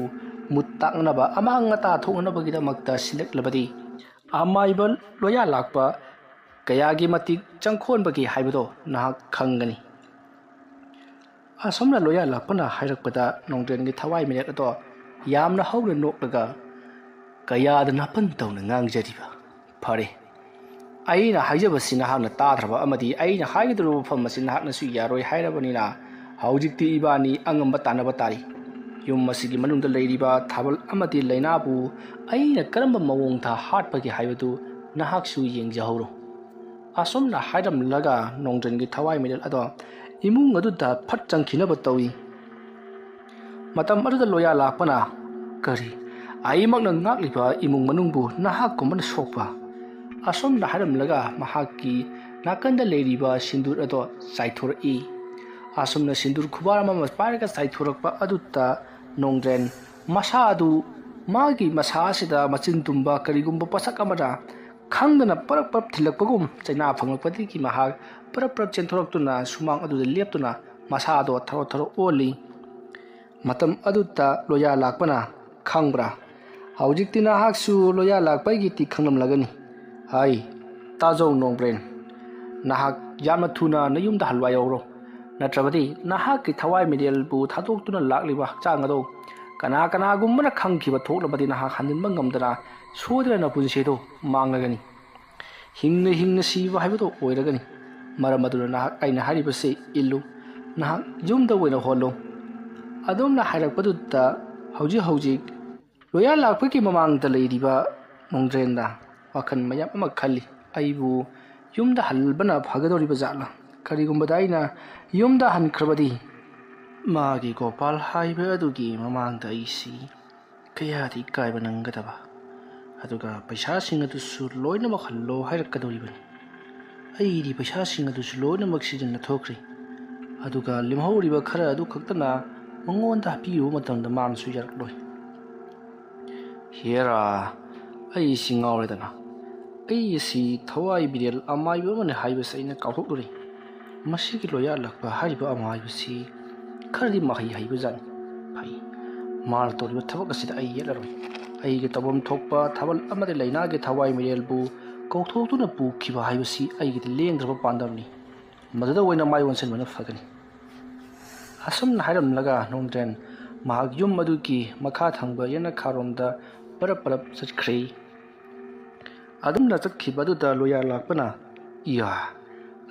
ꯃꯨꯠ ꯇꯥꯛꯅꯅꯕ, ꯑꯃꯥꯡ ꯑꯇꯥ ꯊꯣꯛꯅꯅꯕꯒꯤꯗꯃꯛꯇ ꯁꯤꯜꯂꯛꯂꯕꯗꯤ ꯑꯃꯥꯏꯕ ꯂꯣꯌꯥ ꯂꯥꯛꯄ ꯀꯌꯥꯒꯤ ꯃꯇꯤꯛ ꯆꯪꯈꯣꯟꯕꯒꯦ ꯍꯥꯏꯕꯗꯣ ꯅꯍꯥꯛ ꯈꯪꯒꯅꯤ꯫ ꯑꯁꯨꯝꯅ ꯂꯣꯌꯥ ꯂꯥꯛꯄꯅ ꯍꯥꯏꯔꯛꯄꯗ ꯅꯣꯡꯗ꯭ꯔꯦꯟꯒꯤ ꯊꯋꯥꯏ ꯃꯤꯔꯦꯠ ꯑꯗꯣ ꯌꯥꯝꯅ ꯍꯧꯅ ꯅꯣꯛꯂꯒ, "ꯀꯌꯥꯗ ꯅꯥꯄꯟ ꯇꯧꯅ ꯉꯥꯡꯖꯔꯤꯕ? ꯐꯔꯦ, ꯑꯩꯅ ꯍꯥꯏꯖꯕꯁꯤ ꯅꯍꯥꯛꯅ ꯇꯥꯗ꯭ꯔꯕ ꯑꯃꯗꯤ ꯑꯩꯅ ꯍꯥꯏꯒꯗꯧꯔꯤꯕ ꯃꯐꯝ ꯑꯁꯤ ꯅꯍꯥꯛꯅꯁꯨ ꯌꯥꯔꯣꯏ ꯍꯥꯏꯔꯕꯅꯤꯅ, ꯍꯧꯖꯤꯛꯇꯤ ꯏꯕꯥꯅꯤ ꯑꯉꯝꯕ ꯇꯥꯟꯅꯕ ꯇꯥꯔꯤ꯫ ꯌꯨꯝ ꯑꯁꯤꯒꯤ ꯃꯅꯨꯡꯗ ꯂꯩꯔꯤꯕ ꯊꯥꯕꯜ ꯑꯃꯗꯤ ꯂꯩꯅꯥꯕꯨ ꯑꯩꯅ ꯀꯔꯝꯕ ꯃꯑꯣꯡꯗ ꯍꯥꯠꯄꯒꯦ ꯍꯥꯏꯕꯗꯨ ꯅꯍꯥꯛꯁꯨ ꯌꯦꯡꯖꯍꯧꯔꯣ"꯫ ꯑꯁꯨꯝꯅ ꯍꯥꯏꯔꯝꯂꯒ ꯅꯣꯡꯗ꯭ꯔꯦꯟꯒꯤ ꯊꯋꯥꯏ ꯃꯤꯔꯦꯜ ꯑꯗꯣ ꯏꯃꯨꯡ ꯑꯗꯨꯗ ꯐꯠ ꯆꯪꯈꯤꯅꯕ ꯇꯧꯏ꯫ ꯃꯇꯝ ꯑꯗꯨꯗ ꯂꯣꯌꯥ ꯂꯥꯛꯄꯅ, "ꯀꯔꯤ, ꯑꯩꯃꯛꯅ ꯉꯥꯛꯂꯤꯕ ꯏꯃꯨꯡ ꯃꯅꯨꯡꯕꯨ ꯅꯍꯥꯛꯀꯨꯝꯕꯅ ꯁꯣꯛꯄ?" ꯑꯁꯨꯝꯅ ꯍꯥꯏꯔꯝꯂꯒ ꯃꯍꯥꯛꯀꯤ ꯅꯥꯀꯟꯗ ꯂꯩꯔꯤꯕ ꯁꯤꯟꯗꯨꯔ ꯑꯗꯣ ꯆꯥꯏꯊꯣꯔꯛꯏ꯫ ꯑꯁꯨꯝꯅ ꯁꯤꯟꯗꯨꯔ ꯈꯨꯕꯥꯔ ꯑꯃ ꯄꯥꯏꯔꯒ ꯆꯥꯏꯊꯣꯔꯛꯄ ꯑꯗꯨꯗ ꯅꯣꯡꯗ꯭ꯔꯦꯟ ꯃꯁꯥ ꯑꯗꯨ, ꯃꯥꯒꯤ ꯃꯁꯥ ꯑꯁꯤꯗ ꯃꯆꯤꯟ ꯇꯨꯝꯕ ꯀꯔꯤꯒꯨꯝꯕ ꯄꯣꯠꯁꯛ ꯑꯃꯅ ꯈꯪꯗꯅ ꯄꯔꯞ ꯄꯔꯞ ꯊꯤꯜꯂꯛꯄꯒꯨꯝ ꯆꯩꯅꯥ ꯐꯪꯂꯛꯄꯗꯒꯤ ꯃꯍꯥꯛ ꯄꯔꯞ ꯄꯔꯞ ꯆꯦꯟꯊꯣꯔꯛꯇꯨꯅ ꯁꯨꯃꯥꯡ ꯑꯗꯨꯗ ꯂꯦꯞꯇꯨꯅ ꯃꯁꯥꯗꯣ ꯊꯔꯣ ꯊꯔꯣ ꯑꯣꯜꯂꯤ꯫ ꯃꯇꯝ ꯑꯗꯨꯗ ꯂꯣꯌꯥ ꯂꯥꯛꯄꯅ, "ꯈꯪꯕ꯭ꯔꯥ? ꯍꯧꯖꯤꯛꯇꯤ ꯅꯍꯥꯛꯁꯨ ꯂꯣꯌꯥ ꯂꯥꯛꯄꯒꯤ ꯇꯤ ꯈꯪꯂꯝꯂꯒꯅꯤ꯫ ꯍꯥꯏ, ꯇꯥꯖꯧ ꯅꯣꯡꯕ꯭ꯔꯦꯟ, ꯅꯍꯥꯛ ꯌꯥꯝꯅ ꯊꯨꯅ ꯅꯌꯨꯝꯗ ꯍꯜꯂꯨ ꯍꯥꯏꯍꯧꯔꯣ꯫ ꯅꯠꯇ꯭ꯔꯕꯗꯤ ꯅꯍꯥꯛꯀꯤ ꯊꯋꯥꯏ ꯃꯤꯔꯦꯜꯕꯨ ꯊꯥꯗꯣꯛꯇꯨꯅ ꯂꯥꯛꯂꯤꯕ ꯍꯛꯆꯥꯡ ꯑꯗꯣ ꯀꯅꯥ ꯀꯅꯥꯒꯨꯝꯕꯅ ꯈꯪꯈꯤꯕ ꯊꯣꯛꯂꯕꯗꯤ ꯅꯍꯥꯛ ꯍꯟꯖꯤꯟꯕ ꯉꯝꯗꯅ ꯁꯣꯏꯗꯅ ꯅꯄꯨꯟꯁꯤ ꯑꯗꯨ ꯃꯥꯡꯂꯒꯅꯤ꯫ ꯍꯤꯡꯅ ꯍꯤꯡꯅ ꯁꯤꯕ ꯍꯥꯏꯕꯗꯨ ꯑꯣꯏꯔꯒꯅꯤ꯫ ꯃꯔꯝ ꯑꯗꯨꯅ ꯅꯍꯥꯛ ꯑꯩꯅ ꯍꯥꯏꯔꯤꯕꯁꯤ ꯏꯜꯂꯨ꯫ ꯅꯍꯥꯛ ꯌꯨꯝꯗ ꯑꯣꯏꯅ ꯍꯣꯜꯂꯨ"꯫ ꯑꯗꯨꯝꯅ ꯍꯥꯏꯔꯛꯄꯗꯨꯗ ꯍꯧꯖꯤꯛ ꯍꯧꯖꯤꯛ ꯂꯣꯌꯥ ꯂꯥꯛꯄꯒꯤ ꯃꯃꯥꯡꯗ ꯂꯩꯔꯤꯕ ꯅꯣꯡꯗ꯭ꯔꯦꯟꯗ ꯋꯥꯈꯜ ꯃꯌꯥꯝ ꯑꯃ ꯈꯜꯂꯤ꯫ "ꯑꯩꯕꯨ ꯌꯨꯝꯗ ꯍꯜꯕꯅ ꯐꯒꯗꯧꯔꯤꯕ ꯖꯥꯠꯂꯥ? ꯀꯔꯤꯒꯨꯝꯕꯗ ꯑꯩꯅ ꯌꯨꯝꯗ ꯍꯟꯈ꯭ꯔꯕꯗꯤ ꯃꯥꯒꯤ ꯒꯣꯄꯥꯜ ꯍꯥꯏꯕ ꯑꯗꯨꯒꯤ ꯃꯃꯥꯡꯗ ꯑꯩꯁꯤ ꯀꯌꯥꯗꯤ ꯏꯀꯥꯏꯕ ꯅꯪꯒꯗꯕ꯫ ꯑꯗꯨꯒ ꯄꯩꯁꯥꯁꯤꯡ ꯑꯗꯨꯁꯨ ꯂꯣꯏꯅꯃꯛ ꯍꯜꯂꯣ ꯍꯥꯏꯔꯛꯀꯗꯧꯔꯤꯕꯅꯤ꯫ ꯑꯩꯗꯤ ꯄꯩꯁꯥꯁꯤꯡ ꯑꯗꯨꯁꯨ ꯂꯣꯏꯅꯃꯛ ꯁꯤꯖꯤꯟꯅ ꯊꯣꯛꯈ꯭ꯔꯦ꯫ ꯑꯗꯨꯒ ꯂꯦꯝꯍꯧꯔꯤꯕ ꯈꯔ ꯑꯗꯨ ꯈꯛꯇꯅ ꯃꯉꯣꯟꯗ ꯍꯥꯞꯄꯤꯔꯨꯕ ꯃꯇꯝꯗ ꯃꯥꯅꯁꯨ ꯌꯥꯔꯛꯂꯣꯏ꯫ ꯍꯦꯔꯥ, ꯑꯩꯁꯤ ꯉꯥꯎꯔꯦꯗꯅ꯫ ꯑꯩ ꯑꯁꯤ ꯊꯋꯥꯏ ꯃꯤꯔꯦꯜ ꯑꯃꯥꯏꯕ ꯑꯃꯅꯤ ꯍꯥꯏꯕꯁꯤ ꯑꯩꯅ ꯀꯥꯎꯊꯣꯛꯂꯨꯔꯦ꯫ ꯃꯁꯤꯒꯤ ꯂꯣꯌꯥ ꯂꯥꯛꯄ ꯍꯥꯏꯔꯤꯕ ꯑꯃꯥꯏꯕꯁꯤ ꯈꯔꯗꯤ ꯃꯍꯩ ꯍꯩꯕꯖꯥꯠꯅꯤ꯫ ꯐꯩ, ꯃꯥꯅ ꯇꯧꯔꯤꯕ ꯊꯕꯛ ꯑꯁꯤꯗ ꯑꯩ ꯌꯦꯠꯂꯔꯣꯏ꯫ ꯑꯩꯒꯤ ꯇꯧꯐꯝ ꯊꯣꯛꯄ ꯊꯥꯕꯜ ꯑꯃꯗꯤ ꯂꯩꯅꯥꯒꯤ ꯊꯋꯥꯏ ꯃꯤꯔꯦꯜꯕꯨ ꯀꯧꯊꯣꯛꯇꯨꯅ ꯄꯨꯈꯤꯕ ꯍꯥꯏꯕꯁꯤ ꯑꯩꯒꯤꯗꯤ ꯂꯦꯡꯗ꯭ꯔꯕ ꯄꯥꯟꯗꯝꯅꯤ꯫ ꯃꯗꯨꯗ ꯑꯣꯏꯅ ꯃꯥꯏ ꯑꯣꯟꯁꯤꯟꯕꯅ ꯐꯒꯅꯤ꯫ ꯑꯁꯨꯝꯅ ꯍꯥꯏꯔꯝꯂꯒ ꯅꯣꯡꯗ꯭ꯔꯦꯟ ꯃꯍꯥꯛ ꯌꯨꯝ ꯑꯗꯨꯒꯤ ꯃꯈꯥ ꯊꯪꯕ ꯌꯦꯅꯈꯥꯔꯣꯝꯗ ꯄꯔꯞ ꯄꯔꯞ ꯆꯠꯈ꯭ꯔꯦ꯫ ꯑꯗꯨꯝꯅ ꯆꯠꯈꯤꯕ ꯑꯗꯨꯗ ꯂꯣꯌꯥ ꯂꯥꯛꯄꯅ, "ꯏꯌꯥ,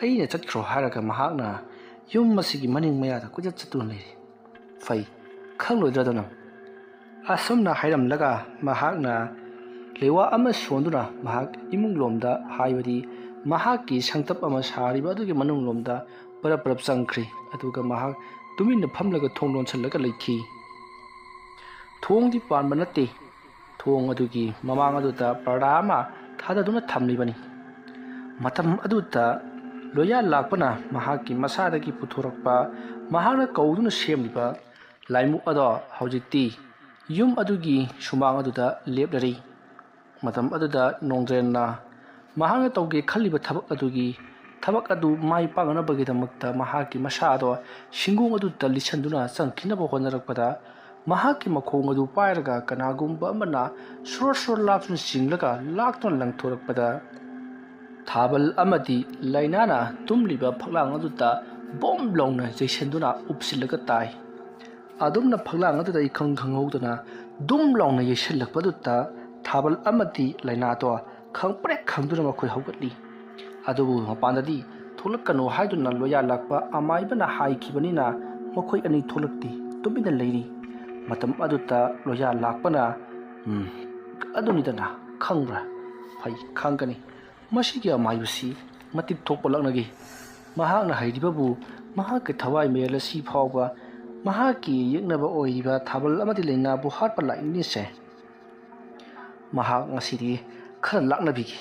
ꯑꯩꯅ ꯆꯠꯈ꯭ꯔꯣ" ꯍꯥꯏꯔꯒ ꯃꯍꯥꯛꯅ ꯌꯨꯝ ꯑꯁꯤꯒꯤ ꯃꯅꯤꯡ ꯃꯌꯥꯗ ꯀꯣꯏꯆꯠ ꯆꯠꯇꯨꯅ ꯂꯩꯔꯤ꯫ "ꯐꯩ, ꯈꯪꯂꯣꯏꯗ꯭ꯔꯗꯅ?" ꯑꯁꯨꯝꯅ ꯍꯥꯏꯔꯝꯂꯒ ꯃꯍꯥꯛꯅ ꯂꯩꯋꯥ ꯑꯃ ꯁꯣꯟꯗꯨꯅ ꯃꯍꯥꯛ ꯏꯃꯨꯡꯂꯣꯝꯗ, ꯍꯥꯏꯕꯗꯤ ꯃꯍꯥꯛꯀꯤ ꯁꯪꯇꯞ ꯑꯃ ꯁꯥꯔꯤꯕ ꯑꯗꯨꯒꯤ ꯃꯅꯨꯡꯂꯣꯝꯗ ꯄꯔꯞ ꯄꯔꯞ ꯆꯪꯈ꯭ꯔꯦ꯫ ꯑꯗꯨꯒ ꯃꯍꯥꯛ ꯇꯨꯃꯤꯟꯅ ꯐꯝꯂꯒ ꯊꯣꯡ ꯂꯣꯟꯁꯤꯜꯂꯒ ꯂꯩꯈꯤ꯫ ꯊꯣꯡꯗꯤ ꯄꯥꯟꯕ ꯅꯠꯇꯦ꯫ ꯊꯣꯡ ꯑꯗꯨꯒꯤ ꯃꯃꯥꯡ ꯑꯗꯨꯗ ꯄꯔꯗꯥ ꯑꯃ ꯊꯥꯗꯗꯨꯅ ꯊꯝꯂꯤꯕꯅꯤ꯫ ꯃꯇꯝ ꯑꯗꯨꯗ ꯂꯣꯌꯥ ꯂꯥꯛꯄꯅ ꯃꯍꯥꯛꯀꯤ ꯃꯁꯥꯗꯒꯤ ꯄꯨꯊꯣꯔꯛꯄ, ꯃꯍꯥꯛꯅ ꯀꯧꯗꯨꯅ ꯁꯦꯝꯂꯤꯕ ꯂꯥꯏꯃꯨꯛ ꯑꯗꯣ ꯍꯧꯖꯤꯛꯇꯤ ꯌꯨꯝ ꯑꯗꯨꯒꯤ ꯁꯨꯃꯥꯡ ꯑꯗꯨꯗ ꯂꯦꯞꯂꯔꯤ꯫ ꯃꯇꯝ ꯑꯗꯨꯗ ꯅꯣꯡꯗ꯭ꯔꯦꯟꯅ ꯃꯍꯥꯛꯅ ꯇꯧꯒꯦ ꯈꯜꯂꯤꯕ ꯊꯕꯛ ꯑꯗꯨꯒꯤ, ꯊꯕꯛ ꯑꯗꯨ ꯃꯥꯏ ꯄꯥꯛꯅꯅꯕꯒꯤꯗꯃꯛꯇ ꯃꯍꯥꯛꯀꯤ ꯃꯁꯥ ꯑꯗꯣ ꯁꯤꯡꯒꯣꯡ ꯑꯗꯨꯗ ꯂꯤꯠꯁꯤꯟꯗꯨꯅ ꯆꯪꯈꯤꯅꯕ ꯍꯣꯠꯅꯔꯛꯄꯗ, ꯃꯍꯥꯛꯀꯤ ꯃꯈꯣꯡ ꯑꯗꯨ ꯄꯥꯏꯔꯒ ꯀꯅꯥꯒꯨꯝꯕ ꯑꯃꯅ ꯁꯣꯔ ꯁꯣꯔ ꯂꯥꯛꯇꯨꯅ ꯆꯤꯡꯂꯒ ꯂꯥꯛꯇꯨꯅ ꯂꯪꯊꯣꯔꯛꯄꯗ, ꯊꯥꯕꯜ ꯑꯃꯗꯤ ꯂꯥꯏꯅꯥꯅ ꯇꯨꯝꯂꯤꯕ ꯐꯛꯂꯥꯡ ꯑꯗꯨꯗ ꯕꯣꯝ ꯂꯥꯎꯅ ꯌꯩꯁꯤꯟꯗꯨꯅ ꯎꯞꯁꯤꯜꯂꯒ ꯇꯥꯏ꯫ ꯑꯗꯨꯝꯅ ꯐꯛꯂꯥꯡ ꯑꯗꯨꯗ ꯏꯈꯪ ꯈꯪꯍꯧꯗꯅ ꯗꯨꯝ ꯂꯥꯎꯅ ꯌꯩꯁꯤꯜꯂꯛꯄꯗꯨꯗ ꯊꯥꯕꯜ ꯑꯃꯗꯤ ꯂꯥꯏꯅꯥꯗꯣ ꯈꯪꯄ꯭ꯔꯦꯛ ꯈꯪꯗꯨꯅ ꯃꯈꯣꯏ ꯍꯧꯒꯠꯂꯤ꯫ ꯑꯗꯨꯕꯨ ꯃꯄꯥꯟꯗꯗꯤ ꯊꯣꯛꯂꯛꯀꯅꯨ ꯍꯥꯏꯗꯨꯅ ꯂꯣꯌꯥ ꯂꯥꯛꯄ ꯑꯃꯥꯏꯕꯅ ꯍꯥꯏꯈꯤꯕꯅꯤꯅ ꯃꯈꯣꯏ ꯑꯅꯤ ꯊꯣꯛꯂꯛꯇꯦ, ꯇꯨꯃꯤꯟꯅ ꯂꯩꯔꯤ꯫ ꯃꯇꯝ ꯑꯗꯨꯗ ꯂꯣꯌꯥ ꯂꯥꯛꯄꯅ, "ꯎꯝ, ꯑꯗꯨꯅꯤꯗꯅ, ꯈꯪꯕ꯭ꯔꯥ? ꯐꯩ, ꯈꯪꯒꯅꯤ꯫ ꯃꯁꯤꯒꯤ ꯑꯃꯥꯏꯕꯁꯤ ꯃꯇꯤꯛ ꯊꯣꯛꯄ ꯂꯛꯅꯒꯦ꯫ ꯃꯍꯥꯛꯅ ꯍꯩꯔꯤꯕꯕꯨ ꯃꯍꯥꯛꯀꯤ ꯊꯋꯥꯏ ꯃꯦꯜ ꯑꯁꯤ ꯐꯥꯎꯕ ꯃꯍꯥꯛꯀꯤ ꯌꯦꯛꯅꯕ ꯑꯣꯏꯔꯤꯕ ꯊꯥꯕꯜ ꯑꯃꯗꯤ ꯂꯥꯏꯅꯥꯕꯨ ꯍꯥꯠꯄ ꯂꯥꯛꯏꯅꯤꯁꯦ꯫ ꯃꯍꯥꯛ ꯉꯁꯤꯗꯤ ꯈꯔ ꯂꯥꯛꯅꯕꯤꯒꯦ"꯫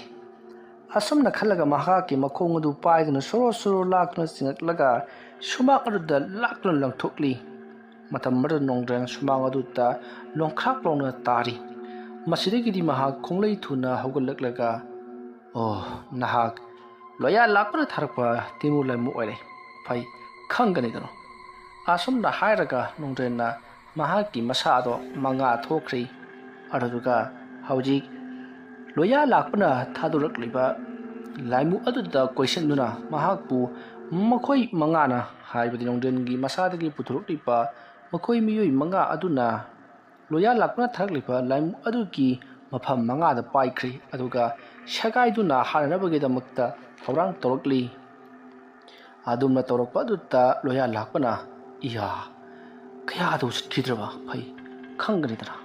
ꯑꯁꯨꯝꯅ ꯈꯜꯂꯒ ꯃꯍꯥꯛꯀꯤ ꯃꯈꯣꯡ ꯑꯗꯨ ꯄꯥꯏꯗꯨꯅ ꯁꯣꯔꯣ ꯁꯣꯔꯣ ꯂꯥꯛꯇꯨꯅ ꯆꯤꯡꯉꯛꯂꯒ ꯁꯨꯃꯥꯡ ꯑꯗꯨꯗ ꯂꯥꯛꯇꯨꯅ ꯂꯪꯊꯣꯛꯂꯤ꯫ ꯃꯇꯝ ꯑꯗꯨꯗ ꯅꯣꯡꯗ꯭ꯔꯦꯟ ꯁꯨꯃꯥꯡ ꯑꯗꯨꯗ ꯂꯣꯡꯈ꯭ꯔꯥꯛ ꯂꯣꯡꯅ ꯇꯥꯔꯤ꯫ ꯃꯁꯤꯗꯒꯤꯗꯤ ꯃꯍꯥꯛ ꯈꯣꯡꯂꯩ ꯊꯨꯅ ꯍꯧꯒꯠꯂꯛꯂꯒ, "ꯑꯣ, ꯅꯍꯥꯛ ꯂꯣꯌꯥ ꯂꯥꯛꯄꯅ ꯊꯥꯔꯛꯄ ꯇꯤꯃꯨ ꯂꯥꯏꯃꯨ ꯑꯣꯏꯔꯦ꯫ ꯐꯩ, ꯈꯪꯒꯅꯤꯗꯅꯣ?" ꯑꯁꯨꯝꯅ ꯍꯥꯏꯔꯒ ꯅꯣꯡꯗ꯭ꯔꯦꯟꯅ ꯃꯍꯥꯛꯀꯤ ꯃꯁꯥꯗꯣ ꯃꯉꯥ ꯊꯣꯛꯈ꯭ꯔꯤ꯫ ꯑꯗꯨꯗꯨꯒ ꯍꯧꯖꯤꯛ ꯂꯣꯌꯥ ꯂꯥꯛꯄꯅ ꯊꯥꯗꯣꯔꯛꯂꯤꯕ ꯂꯥꯏꯃꯨ ꯑꯗꯨꯗ ꯀꯣꯏꯁꯟꯗꯨꯅ ꯃꯍꯥꯛꯄꯨ ꯃꯈꯣꯏ ꯃꯉꯥꯅ, ꯍꯥꯏꯕꯗꯤ ꯅꯣꯡꯗ꯭ꯔꯦꯟꯒꯤ ꯃꯁꯥꯗꯒꯤ ꯄꯨꯊꯣꯔꯛꯂꯤꯕ ꯃꯈꯣꯏ ꯃꯤꯑꯣꯏ ꯃꯉꯥ ꯑꯗꯨꯅ ꯂꯣꯌꯥ ꯂꯥꯛꯄꯅ ꯊꯥꯔꯛꯂꯤꯕ ꯂꯥꯏꯃꯨ ꯑꯗꯨꯒꯤ ꯃꯐꯝ ꯃꯉꯥꯗ ꯄꯥꯏꯈ꯭ꯔꯤ꯫ ꯑꯗꯨꯒ ꯁꯦꯒꯥꯏꯗꯨꯅ ꯍꯥꯟꯅꯅꯕꯒꯤꯗꯃꯛꯇ ꯊꯧꯔꯥꯡ ꯇꯧꯔꯛꯂꯤ꯫ ꯑꯗꯨꯝꯅ ꯇꯧꯔꯛꯄ ꯑꯗꯨꯗ ꯂꯣꯌꯥ ꯂꯥꯛꯄꯅ, "ꯏꯌꯥ, ꯀꯌꯥꯗ ꯎꯁꯤꯠꯈꯤꯗ꯭ꯔꯕ, ꯐꯩ, ꯈꯪꯒꯅꯤꯗꯅ?"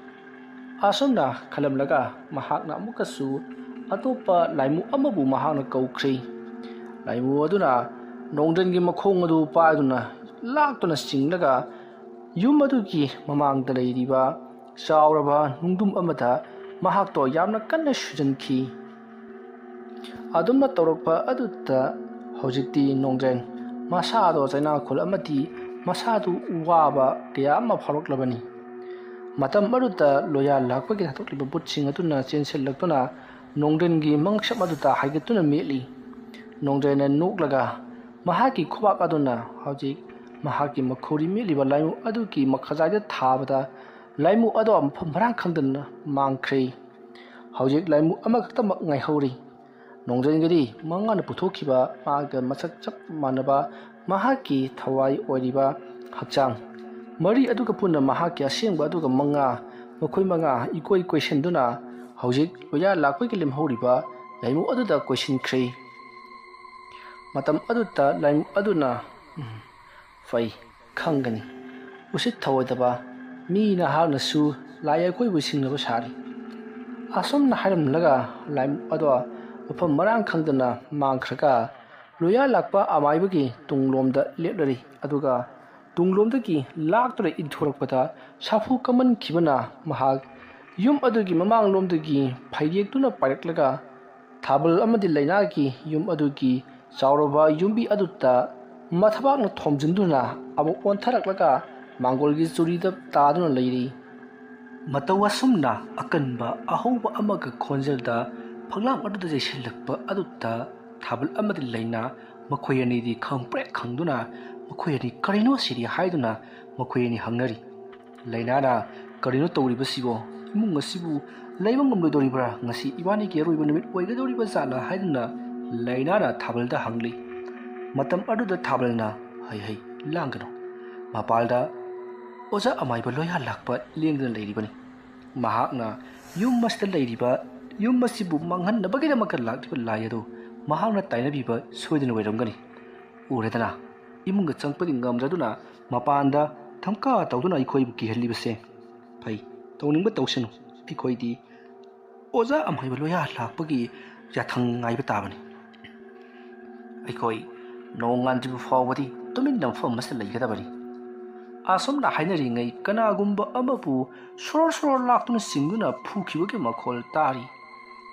ꯑꯁꯨꯝꯅ ꯈꯜꯂꯝꯂꯒ ꯃꯍꯥꯛꯅ ꯑꯃꯨꯛꯀꯁꯨ ꯑꯇꯣꯞꯄ ꯂꯥꯏꯃꯨ ꯑꯃꯕꯨ ꯃꯍꯥꯛꯅ ꯀꯧꯈ꯭ꯔꯤ꯫ ꯂꯥꯏꯃꯨ ꯑꯗꯨꯅ ꯅꯣꯡꯗ꯭ꯔꯦꯟꯒꯤ ꯃꯈꯣꯡ ꯑꯗꯨ ꯄꯥꯏꯗꯨꯅ ꯂꯥꯛꯇꯨꯅ ꯆꯤꯡꯂꯒ ꯌꯨꯝ ꯑꯗꯨꯒꯤ ꯃꯃꯥꯡꯗ ꯂꯩꯔꯤꯕ ꯆꯥꯎꯔꯕ ꯅꯨꯡꯗꯨꯝ ꯑꯃꯗ ꯃꯍꯥꯛꯇꯣ ꯌꯥꯝꯅ ꯀꯟꯅ ꯁꯨꯖꯟꯈꯤ꯫ ꯑꯗꯨꯝꯅ ꯇꯧꯔꯛꯄ ꯑꯗꯨꯗ ꯍꯧꯖꯤꯛꯇꯤ ꯅꯣꯡꯗ꯭ꯔꯦꯟ ꯃꯁꯥꯗꯣ ꯆꯩꯅꯥꯈꯣꯜ ꯑꯃꯗꯤ ꯃꯁꯥꯗꯨ ꯋꯥꯕ ꯀꯌꯥ ꯑꯃ ꯐꯥꯎꯔꯛꯂꯕꯅꯤ꯫ ꯃꯇꯝ ꯑꯗꯨꯗ ꯂꯣꯌꯥ ꯂꯥꯛꯄꯒꯤ ꯊꯥꯗꯣꯛꯂꯤꯕ ꯕꯨꯠꯁꯤꯡ ꯑꯗꯨꯅ ꯆꯦꯟꯁꯤꯜꯂꯛꯇꯨꯅ ꯅꯣꯡꯗ꯭ꯔꯦꯟꯒꯤ ꯃꯉꯛꯁꯝ ꯑꯗꯨꯗ ꯍꯥꯏꯒꯠꯇꯨꯅ ꯃꯦꯠꯂꯤ꯫ ꯅꯣꯡꯗ꯭ꯔꯦꯟꯅ ꯅꯣꯛꯂꯒ ꯃꯍꯥꯛꯀꯤ ꯈꯨꯕꯥꯛ ꯑꯗꯨꯅ ꯍꯧꯖꯤꯛ ꯃꯍꯥꯛꯀꯤ ꯃꯈꯧꯔꯤ ꯃꯦꯠꯂꯤꯕ ꯂꯥꯏꯃꯨ ꯑꯗꯨꯒꯤ ꯃꯈꯖꯥꯏꯗ ꯊꯥꯕꯗ ꯂꯥꯏꯃꯨ ꯑꯗꯣ ꯃꯐꯝ ꯃꯔꯥꯡ ꯈꯪꯗꯅ ꯃꯥꯡꯈ꯭ꯔꯦ꯫ ꯍꯧꯖꯤꯛ ꯂꯥꯏꯃꯨ ꯑꯃꯈꯛꯇꯃꯛ ꯉꯥꯏꯍꯧꯔꯤ꯫ ꯅꯣꯡꯗ꯭ꯔꯦꯟꯒꯤꯗꯤ ꯃꯉꯥꯅ ꯄꯨꯊꯣꯛꯈꯤꯕ ꯃꯥꯒ ꯃꯁꯛ ꯆꯞ ꯃꯥꯟꯅꯕ ꯃꯍꯥꯛꯀꯤ ꯊꯋꯥꯏ ꯑꯣꯏꯔꯤꯕ ꯍꯛꯆꯥꯡ ꯃꯔꯤ ꯑꯗꯨꯒ ꯄꯨꯟꯅ ꯃꯍꯥꯛꯀꯤ ꯑꯁꯦꯡꯕ ꯑꯗꯨꯒ ꯃꯉꯥ, ꯃꯈꯣꯏ ꯃꯉꯥ ꯏꯀꯣꯏ ꯀꯣꯏꯁꯤꯟꯗꯨꯅ ꯍꯧꯖꯤꯛ ꯂꯣꯌꯥ ꯂꯥꯛꯄꯒꯤ ꯂꯦꯝꯍꯧꯔꯤꯕ ꯂꯥꯏꯃꯨ ꯑꯗꯨꯗ ꯀꯣꯏꯁꯤꯟꯈ꯭ꯔꯦ꯫ ꯃꯇꯝ ꯑꯗꯨꯗ ꯂꯥꯏꯃꯨ ꯑꯗꯨꯅ, "ꯎꯝ, ꯐꯩ, ꯈꯪꯒꯅꯤ꯫ ꯎꯁꯤꯠ ꯊꯑꯣꯏꯗꯕ ꯃꯤ ꯅꯍꯥꯛꯅꯁꯨ ꯂꯥꯏ ꯑꯩꯈꯣꯏꯕꯨ ꯁꯤꯡꯅꯕ ꯁꯥꯔꯤ"꯫ ꯑꯁꯨꯝꯅ ꯍꯥꯏꯔꯝꯂꯒ ꯂꯥꯏꯃꯨ ꯑꯗꯣ ꯃꯐꯝ ꯃꯔꯥꯡ ꯈꯪꯗꯅ ꯃꯥꯡꯈ꯭ꯔꯒ ꯂꯣꯌꯥ ꯂꯥꯛꯄ ꯑꯃꯥꯏꯕꯒꯤ ꯇꯨꯡꯂꯣꯝꯗ ꯂꯦꯞꯂꯔꯤ꯫ ꯑꯗꯨꯒ ꯇꯨꯡꯂꯣꯝꯗꯒꯤ ꯂꯥꯛꯇꯨꯅ ꯏꯟꯊꯣꯔꯛꯄꯗ ꯁꯥꯐꯨ ꯀꯝꯃꯟꯈꯤꯕꯅ ꯃꯍꯥꯛ ꯌꯨꯝ ꯑꯗꯨꯒꯤ ꯃꯃꯥꯡꯂꯣꯝꯗꯒꯤ ꯐꯩꯔꯦꯛꯇꯨꯅ ꯄꯥꯏꯔꯛꯂꯒ ꯊꯥꯕꯜ ꯑꯃꯗꯤ ꯂꯩꯅꯥꯒꯤ ꯌꯨꯝ ꯑꯗꯨꯒꯤ ꯆꯥꯎꯔꯕ ꯌꯨꯝꯕꯤ ꯑꯗꯨꯗ ꯃꯊꯕꯥꯛꯅ ꯊꯣꯝꯖꯤꯟꯗꯨꯅ ꯑꯃꯨꯛ ꯑꯣꯟꯊꯔꯛꯂꯒ ꯃꯥꯡꯒꯣꯜꯒꯤ ꯆꯨꯔꯤꯗ ꯇꯥꯗꯨꯅ ꯂꯩꯔꯤ꯫ ꯃꯇꯧ ꯑꯁꯨꯝꯅ ꯑꯀꯟꯕ ꯑꯍꯧꯕ ꯑꯃꯒ ꯈꯣꯟꯖꯦꯜꯗ ꯐꯛꯂꯥꯡ ꯑꯗꯨꯗ ꯌꯩꯁꯤꯜꯂꯛꯄ ꯑꯗꯨꯗ ꯊꯥꯕꯜ ꯑꯃꯗꯤ ꯂꯩꯅꯥ, ꯃꯈꯣꯏ ꯑꯅꯤꯗꯤ ꯈꯪꯄ꯭ꯔꯦꯛ ꯈꯪꯗꯨꯅ ꯃꯈꯣꯏ ꯑꯅꯤ ꯀꯔꯤꯅꯣ ꯁꯤꯗꯤ ꯍꯥꯏꯗꯨꯅ ꯃꯈꯣꯏ ꯑꯅꯤ ꯍꯪꯅꯔꯤ꯫ ꯂꯩꯅꯥꯅ, "ꯀꯔꯤꯅꯣ ꯇꯧꯔꯤꯕꯁꯤꯕꯣ? ꯏꯃꯨꯡ ꯑꯁꯤꯕꯨ ꯂꯩꯕ ꯉꯝꯂꯣꯏꯗꯧꯔꯤꯕ꯭ꯔꯥ? ꯉꯁꯤ ꯏꯕꯥꯅꯤꯒꯤ ꯑꯔꯣꯏꯕ ꯅꯨꯃꯤꯠ ꯑꯣꯏꯒꯗꯧꯔꯤꯕ ꯖꯥꯠꯂ?" ꯍꯥꯏꯗꯨꯅ ꯂꯩꯅꯥꯅ ꯊꯥꯕꯜꯗ ꯍꯪꯂꯤ꯫ ꯃꯇꯝ ꯑꯗꯨꯗ ꯊꯥꯕꯜꯅ, "ꯍꯩ ꯍꯩ, ꯂꯥꯡꯒꯅꯨ꯫ ꯃꯄꯥꯜꯗ ꯑꯣꯖꯥ ꯑꯃꯥꯏꯕ ꯂꯣꯌꯥ ꯂꯥꯛꯄ ꯂꯦꯡꯗꯅ ꯂꯩꯔꯤꯕꯅꯤ꯫ ꯃꯍꯥꯛꯅ ꯌꯨꯝ ꯑꯁꯤꯗ ꯂꯩꯔꯤꯕ, ꯌꯨꯝ ꯑꯁꯤꯕꯨ ꯃꯥꯡꯍꯟꯅꯕꯒꯤꯗꯃꯛꯇ ꯂꯥꯛꯂꯤꯕ ꯂꯥꯏ ꯑꯗꯨ ꯃꯍꯥꯛꯅ ꯇꯥꯏꯅꯕꯤꯕ ꯁꯣꯏꯗꯅ ꯑꯣꯏꯔꯝꯒꯅꯤ꯫ ꯎꯔꯦꯗꯅ, ꯏꯃꯨꯡꯗ ꯆꯪꯄꯗꯤ ꯉꯝꯗ꯭ꯔꯗꯨꯅ ꯃꯄꯥꯟꯗ ꯊꯝꯀꯥ ꯇꯧꯗꯨꯅ ꯑꯩꯈꯣꯏꯕꯨ ꯀꯤꯍꯜꯂꯤꯕꯁꯦ꯫ ꯐꯩ, ꯇꯧꯅꯤꯡꯕ ꯇꯧꯁꯅꯨ, ꯑꯩꯈꯣꯏꯗꯤ ꯑꯣꯖꯥ ꯑꯃꯥꯏꯕ ꯂꯣꯌꯥ ꯂꯥꯛꯄꯒꯤ ꯌꯥꯊꯪ ꯉꯥꯏꯕ ꯇꯥꯕꯅꯤ꯫ ꯑꯩꯈꯣꯏ ꯅꯣꯡꯉꯥꯟꯗ꯭ꯔꯤꯕ ꯐꯥꯎꯕꯗꯤ ꯇꯨꯃꯤꯟꯅ ꯃꯐꯝ ꯑꯃꯁꯤꯗ ꯂꯩꯒꯗꯕꯅꯤ꯫" ꯑꯁꯨꯝꯅ ꯍꯥꯏꯅꯔꯤꯉꯩ ꯀꯅꯥꯒꯨꯝꯕ ꯑꯃꯕꯨ ꯁꯣꯔꯣꯔ ꯁꯣꯔꯣꯔ ꯂꯥꯛꯇꯨꯅ ꯆꯤꯡꯗꯨꯅ ꯐꯨꯈꯤꯕꯒꯤ ꯃꯈꯣꯜ ꯇꯥꯔꯤ꯫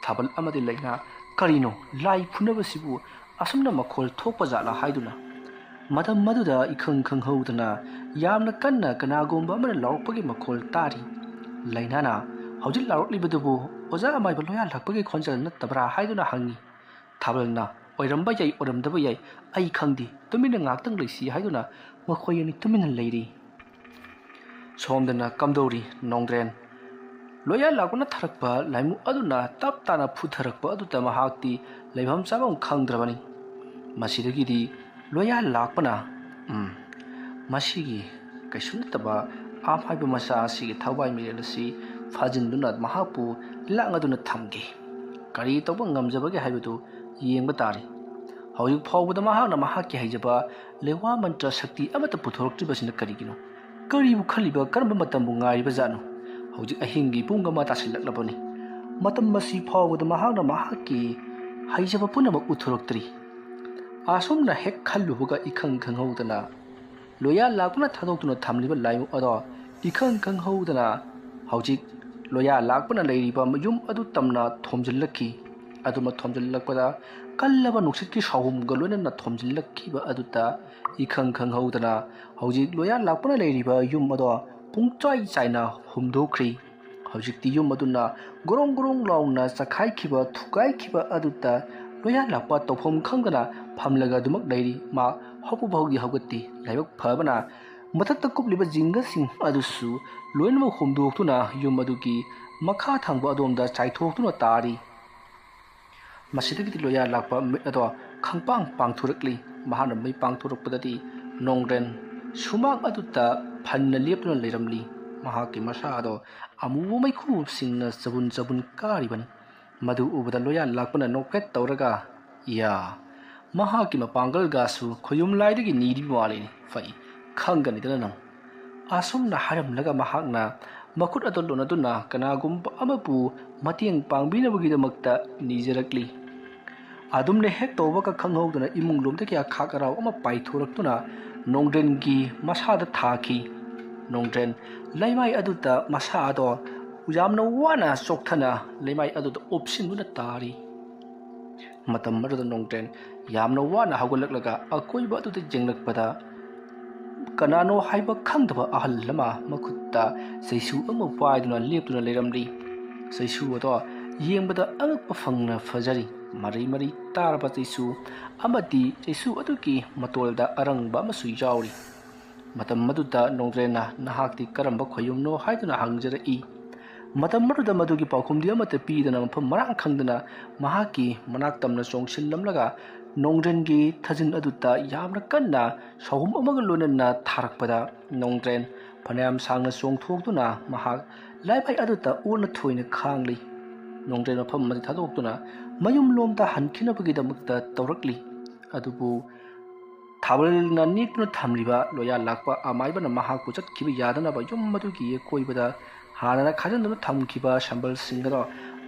ꯊꯥꯕꯜ ꯑꯃꯗꯤ ꯂꯩꯅꯥ, "ꯀꯔꯤꯅꯣ ꯂꯥꯏ ꯐꯨꯅꯕꯁꯤꯕꯨ ꯑꯁꯨꯝꯅ ꯃꯈꯣꯜ ꯊꯣꯛꯄ ꯖꯥꯠꯂꯥ?" ꯍꯥꯏꯗꯨꯅ꯫ ꯃꯇꯝ ꯑꯗꯨꯗ ꯏꯈꯪ ꯈꯪꯍꯧꯗꯅ ꯌꯥꯝꯅ ꯀꯟꯅ ꯀꯅꯥꯒꯨꯝꯕ ꯑꯃꯅ ꯂꯥꯎꯔꯛꯄꯒꯤ ꯃꯈꯣꯜ ꯇꯥꯔꯤ꯫ ꯂꯩꯅꯥꯅ, "ꯍꯧꯖꯤꯛ ꯂꯥꯎꯔꯛꯂꯤꯕꯗꯨꯕꯨ ꯑꯣꯖꯥ ꯑꯃꯥꯏꯕ ꯂꯣꯌꯥ ꯂꯥꯛꯄꯒꯤ ꯈꯣꯟꯖꯦꯜ ꯅꯠꯇꯕ꯭ꯔꯥ?" ꯍꯥꯏꯗꯨꯅ ꯍꯪꯉꯤ꯫ ꯊꯥꯕꯜꯅ, "ꯑꯣꯏꯔꯝꯕ ꯌꯥꯏ, ꯑꯣꯏꯔꯝꯗꯕ ꯌꯥꯏ, ꯑꯩ ꯈꯪꯗꯦ, ꯇꯨꯃꯤꯟꯅ ꯉꯥꯏꯍꯥꯛꯇꯪ ꯂꯩꯁꯤ" ꯍꯥꯏꯗꯨꯅ ꯃꯈꯣꯏ ꯑꯅꯤ ꯇꯨꯃꯤꯟꯅ ꯂꯩꯔꯤ꯫ ꯁꯣꯝꯗꯅ ꯀꯝꯗꯧꯔꯤ ꯅꯣꯡꯗ꯭ꯔꯦꯟ? ꯂꯣꯌꯥ ꯂꯥꯛꯄꯅ ꯊꯥꯔꯛꯄ ꯂꯥꯏꯃꯨ ꯑꯗꯨꯅ ꯇꯞ ꯇꯥꯅ ꯐꯨꯊꯔꯛꯄ ꯑꯗꯨꯗ ꯃꯍꯥꯛꯇꯤ ꯂꯩꯐꯝ ꯆꯥꯐꯝ ꯈꯪꯗ꯭ꯔꯕꯅꯤ꯫ ꯃꯁꯤꯗꯒꯤꯗꯤ ꯂꯣꯌꯥ ꯂꯥꯛꯄꯅ, "ꯎꯝ, ꯃꯁꯤꯒꯤ ꯀꯩꯁꯨ ꯅꯠꯇꯕ ꯑꯃꯥꯏꯕ ꯃꯆꯥ ꯑꯁꯤꯒꯤ ꯊꯋꯥꯏ ꯃꯤꯔꯦꯜ ꯑꯁꯤ ꯐꯥꯖꯤꯟꯗꯨꯅ ꯃꯍꯥꯛꯄꯨ ꯂꯥꯛꯅꯗꯨꯅ ꯊꯝꯒꯦ꯫ ꯀꯔꯤ ꯇꯧꯕ ꯉꯝꯖꯕꯒꯦ ꯍꯥꯏꯕꯗꯨ ꯌꯦꯡꯕ ꯇꯥꯔꯦ꯫ ꯍꯧꯖꯤꯛ ꯐꯥꯎꯕꯗ ꯃꯍꯥꯛꯅ ꯃꯍꯥꯛꯀꯤ ꯍꯩꯖꯕ ꯂꯦꯋꯥ ꯃꯟꯇ꯭ꯔ ꯁꯛꯇꯤ ꯑꯃꯠꯇ ꯄꯨꯊꯣꯔꯛꯇ꯭ꯔꯤꯕꯁꯤꯅ ꯀꯔꯤꯒꯤꯅꯣ? ꯀꯔꯤꯕꯨ ꯈꯜꯂꯤꯕ, ꯀꯔꯝꯕ ꯃꯇꯝꯕꯨ ꯉꯥꯏꯔꯤꯕ ꯖꯥꯠꯅꯣ? ꯍꯧꯖꯤꯛ ꯑꯍꯤꯡꯒꯤ ꯄꯨꯡ ꯑꯃ ꯇꯥꯁꯤꯜꯂꯛꯂꯕꯅꯤ꯫ ꯃꯇꯝ ꯑꯁꯤ ꯐꯥꯎꯕꯗ ꯃꯍꯥꯛꯅ ꯃꯍꯥꯛꯀꯤ ꯍꯩꯖꯕ ꯄꯨꯝꯅꯃꯛ ꯎꯠꯊꯣꯔꯛꯇ꯭ꯔꯤ꯫" ꯑꯁꯨꯝꯅ ꯍꯦꯛ ꯈꯜꯂꯨꯕꯒ ꯏꯈꯪ ꯈꯪꯍꯧꯗꯅ ꯂꯣꯌꯥ ꯂꯥꯛꯄꯅ ꯊꯥꯗꯣꯛꯇꯨꯅ ꯊꯝꯂꯤꯕ ꯂꯥꯏꯃꯨ ꯑꯗꯣ ꯏꯈꯪ ꯈꯪꯍꯧꯗꯅ ꯍꯧꯖꯤꯛ ꯂꯣꯌꯥ ꯂꯥꯛꯄꯅ ꯂꯩꯔꯤꯕ ꯌꯨꯝ ꯑꯗꯨ ꯇꯝꯅ ꯊꯣꯝꯖꯤꯜꯂꯛꯈꯤ꯫ ꯑꯗꯨꯃ ꯊꯣꯝꯖꯤꯜꯂꯛꯄꯗ ꯀꯜꯂꯕ ꯅꯨꯡꯁꯤꯠꯀꯤ ꯁꯥꯍꯨꯝꯒ ꯂꯣꯏꯅꯅ ꯊꯣꯝꯖꯤꯜꯂꯛꯈꯤꯕ ꯑꯗꯨꯗ ꯏꯈꯪ ꯈꯪꯍꯧꯗꯅ ꯍꯧꯖꯤꯛ ꯂꯣꯌꯥ ꯂꯥꯛꯄꯅ ꯂꯩꯔꯤꯕ ꯌꯨꯝ ꯑꯗꯣ ꯄꯨꯡꯆꯥꯏ ꯆꯥꯏꯅ ꯍꯨꯝꯗꯣꯛꯈ꯭ꯔꯤ꯫ ꯍꯧꯖꯤꯛꯇꯤ ꯌꯨꯝ ꯑꯗꯨꯅ ꯒꯣꯔꯣꯡ ꯒꯣꯔꯣꯡ ꯂꯥꯎꯅ ꯆꯈꯥꯏꯈꯤꯕ ꯊꯨꯒꯥꯏꯈꯤꯕ ꯑꯗꯨꯗ ꯂꯣꯌꯥ ꯂꯥꯛꯄ ꯇꯧꯐꯝ ꯈꯪꯗꯅ ꯐꯝꯂꯒ ꯑꯗꯨꯃꯛ ꯂꯩꯔꯤ꯫ ꯃꯥ ꯍꯧꯕ ꯐꯥꯎꯗꯤ ꯍꯧꯒꯠꯇꯦ꯫ ꯂꯥꯏꯕꯛ ꯐꯕꯅ ꯃꯊꯛꯇ ꯀꯨꯞꯂꯤꯕ ꯖꯤꯡꯒꯁꯤꯡ ꯑꯗꯨꯁꯨ ꯂꯣꯏꯅꯃꯛ ꯍꯨꯝꯗꯣꯛꯇꯨꯅ ꯌꯨꯝ ꯑꯗꯨꯒꯤ ꯃꯈꯥ ꯊꯪꯕ ꯑꯗꯣꯝꯗ ꯆꯥꯏꯊꯣꯛꯇꯨꯅ ꯇꯥꯔꯤ꯫ ꯃꯁꯤꯗꯒꯤꯗꯤ ꯂꯣꯌꯥ ꯂꯥꯛꯄ ꯃꯤꯠ ꯑꯗꯣ ꯈꯪꯄꯥꯡ ꯄꯥꯡꯊꯣꯔꯛꯂꯤ꯫ ꯃꯍꯥꯛꯅ ꯃꯤꯠ ꯄꯥꯡꯊꯣꯔꯛꯄꯗꯗꯤ ꯅꯣꯡꯗ꯭ꯔꯦꯟ ꯁꯨꯃꯥꯡ ꯑꯗꯨꯗ ꯐꯟꯅ ꯂꯦꯞꯇꯨꯅ ꯂꯩꯔꯝꯂꯤ꯫ ꯃꯍꯥꯛꯀꯤ ꯃꯁꯥ ꯑꯗꯣ ꯑꯃꯨꯕ ꯃꯩꯈꯨꯁꯤꯡꯅ ꯆꯕꯨꯟ ꯆꯕꯨꯟ ꯀꯥꯔꯤꯕꯅꯤ꯫ ꯃꯗꯨ ꯎꯕꯗ ꯂꯣꯌꯥ ꯂꯥꯛꯄꯅ ꯅꯣꯛꯐꯦꯠ ꯇꯧꯔꯒ, "ꯏꯌꯥ, ꯃꯍꯥꯛꯀꯤ ꯃꯄꯥꯡꯒꯜꯒꯥꯁꯨ ꯈꯣꯌꯨꯝ ꯂꯥꯏꯗꯒꯤ ꯅꯤꯔꯤꯕ ꯃꯥꯜꯂꯤꯅꯦ꯫ ꯐꯩ, ꯈꯪꯒꯅꯤꯗꯅ ꯅꯪ"꯫ ꯑꯁꯨꯝꯅ ꯍꯥꯏꯔꯝꯂꯒ ꯃꯍꯥꯛꯅ ꯃꯈꯨꯠ ꯑꯗꯨ ꯂꯣꯟꯅꯗꯨꯅ ꯀꯅꯥꯒꯨꯝꯕ ꯑꯃꯕꯨ ꯃꯇꯦꯡ ꯄꯥꯡꯕꯤꯅꯕꯒꯤꯗꯃꯛꯇ ꯅꯤꯖꯔꯛꯂꯤ꯫ ꯑꯗꯨꯝꯅ ꯍꯦꯛ ꯇꯧꯕꯒ ꯈꯪꯍꯧꯗꯅ ꯏꯃꯨꯡ ꯂꯣꯝꯗꯒꯤ ꯑꯈꯥꯛ ꯑꯔꯥꯎ ꯑꯃ ꯄꯥꯏꯊꯣꯔꯛꯇꯨꯅ ꯅꯣꯡꯗ꯭ꯔꯦꯟꯒꯤ ꯃꯁꯥꯗ ꯊꯥꯈꯤ꯫ ꯅꯣꯡꯗ꯭ꯔꯦꯟ ꯂꯩꯃꯥꯏ ꯑꯗꯨꯗ ꯃꯁꯥ ꯑꯗꯣ ꯌꯥꯝꯅ ꯋꯥꯅ ꯆꯣꯛꯊꯅ ꯂꯩꯃꯥꯏ ꯑꯗꯨꯗ ꯑꯣꯞꯁꯤꯟꯗꯨꯅ ꯇꯥꯔꯤ꯫ ꯃꯇꯝ ꯑꯗꯨꯗ ꯅꯣꯡꯗ꯭ꯔꯦꯟ ꯌꯥꯝꯅ ꯋꯥꯅ ꯍꯧꯒꯠꯂꯛꯂꯒ ꯑꯀꯣꯏꯕ ꯑꯗꯨꯗ ꯌꯦꯡꯂꯛꯄꯗ ꯀꯅꯥꯅꯣ ꯍꯥꯏꯕ ꯈꯪꯗꯕ ꯑꯍꯜ ꯑꯃ ꯃꯈꯨꯠꯇ ꯆꯩꯁꯨ ꯑꯃ ꯄꯥꯏꯗꯨꯅ ꯂꯦꯞꯇꯨꯅ ꯂꯩꯔꯝꯂꯤ꯫ ꯆꯩꯁꯨ ꯑꯗꯣ ꯌꯦꯡꯕꯗ ꯑꯉꯛꯄ ꯐꯪꯅ ꯐꯖꯔꯤ꯫ ꯃꯔꯩ ꯃꯔꯩ ꯇꯥꯔꯕ ꯆꯩꯁꯨ ꯑꯃꯗꯤ ꯆꯩꯁꯨ ꯑꯗꯨꯒꯤ ꯃꯇꯣꯜꯗ ꯑꯔꯪꯕ ꯑꯃꯁꯨ ꯌꯥꯎꯔꯤ꯫ ꯃꯇꯝ ꯑꯗꯨꯗ ꯅꯣꯡꯗ꯭ꯔꯦꯟꯅ, "ꯅꯍꯥꯛꯇꯤ ꯀꯔꯝꯕ ꯈꯣꯌꯨꯝꯅꯣ?" ꯍꯥꯏꯗꯨꯅ ꯍꯪꯖꯔꯛꯏ꯫ ꯃꯇꯝ ꯑꯗꯨꯗ ꯃꯗꯨꯒꯤ ꯄꯥꯎꯈꯨꯝꯗꯤ ꯑꯃꯠꯇ ꯄꯤꯗꯅ ꯃꯐꯝ ꯃꯔꯥꯡ ꯈꯪꯗꯅ ꯃꯍꯥꯛꯀꯤ ꯃꯅꯥꯛ ꯇꯝꯅ ꯆꯣꯡꯁꯤꯜꯂꯝꯂꯒ ꯅꯣꯡꯗ꯭ꯔꯦꯟꯒꯤ ꯊꯥꯖꯤꯟ ꯑꯗꯨꯗ ꯌꯥꯝꯅ ꯀꯟꯅ ꯁꯥꯍꯨꯝ ꯑꯃꯒ ꯂꯣꯏꯅꯅ ꯊꯥꯔꯛꯄꯗ ꯅꯣꯡꯗ꯭ꯔꯦꯟ ꯐꯅꯌꯥꯝ ꯁꯥꯡꯅ ꯆꯣꯡꯊꯣꯛꯇꯨꯅ ꯃꯍꯥꯛ ꯂꯥꯏꯃꯥꯏ ꯑꯗꯨꯗ ꯑꯣꯟꯅ ꯊꯣꯏꯅ ꯈꯥꯡꯂꯤ꯫ ꯅꯣꯡꯗ꯭ꯔꯦꯟ ꯃꯐꯝ ꯑꯗꯨ ꯊꯥꯗꯣꯛꯇꯨꯅ ꯃꯌꯨꯝꯂꯣꯝꯗ ꯍꯟꯈꯤꯅꯕꯒꯤꯗꯃꯛꯇ ꯇꯧꯔꯛꯂꯤ꯫ ꯑꯗꯨꯕꯨ ꯊꯥꯕꯜꯅ ꯅꯦꯛꯇꯨꯅ ꯊꯝꯂꯤꯕ ꯂꯣꯌꯥ ꯂꯥꯛꯄ ꯑꯃꯥꯏꯕꯅ ꯃꯍꯥꯛꯄꯨ ꯆꯠꯈꯤꯕ ꯌꯥꯗꯅꯕ ꯌꯨꯝ ꯑꯗꯨꯒꯤ ꯑꯀꯣꯏꯕꯗ ꯍꯥꯟꯅꯅ ꯈꯥꯖꯤꯟꯗꯨꯅ ꯊꯝꯈꯤꯕ ꯁꯝꯕꯜꯁꯤꯡ ꯑꯗꯣ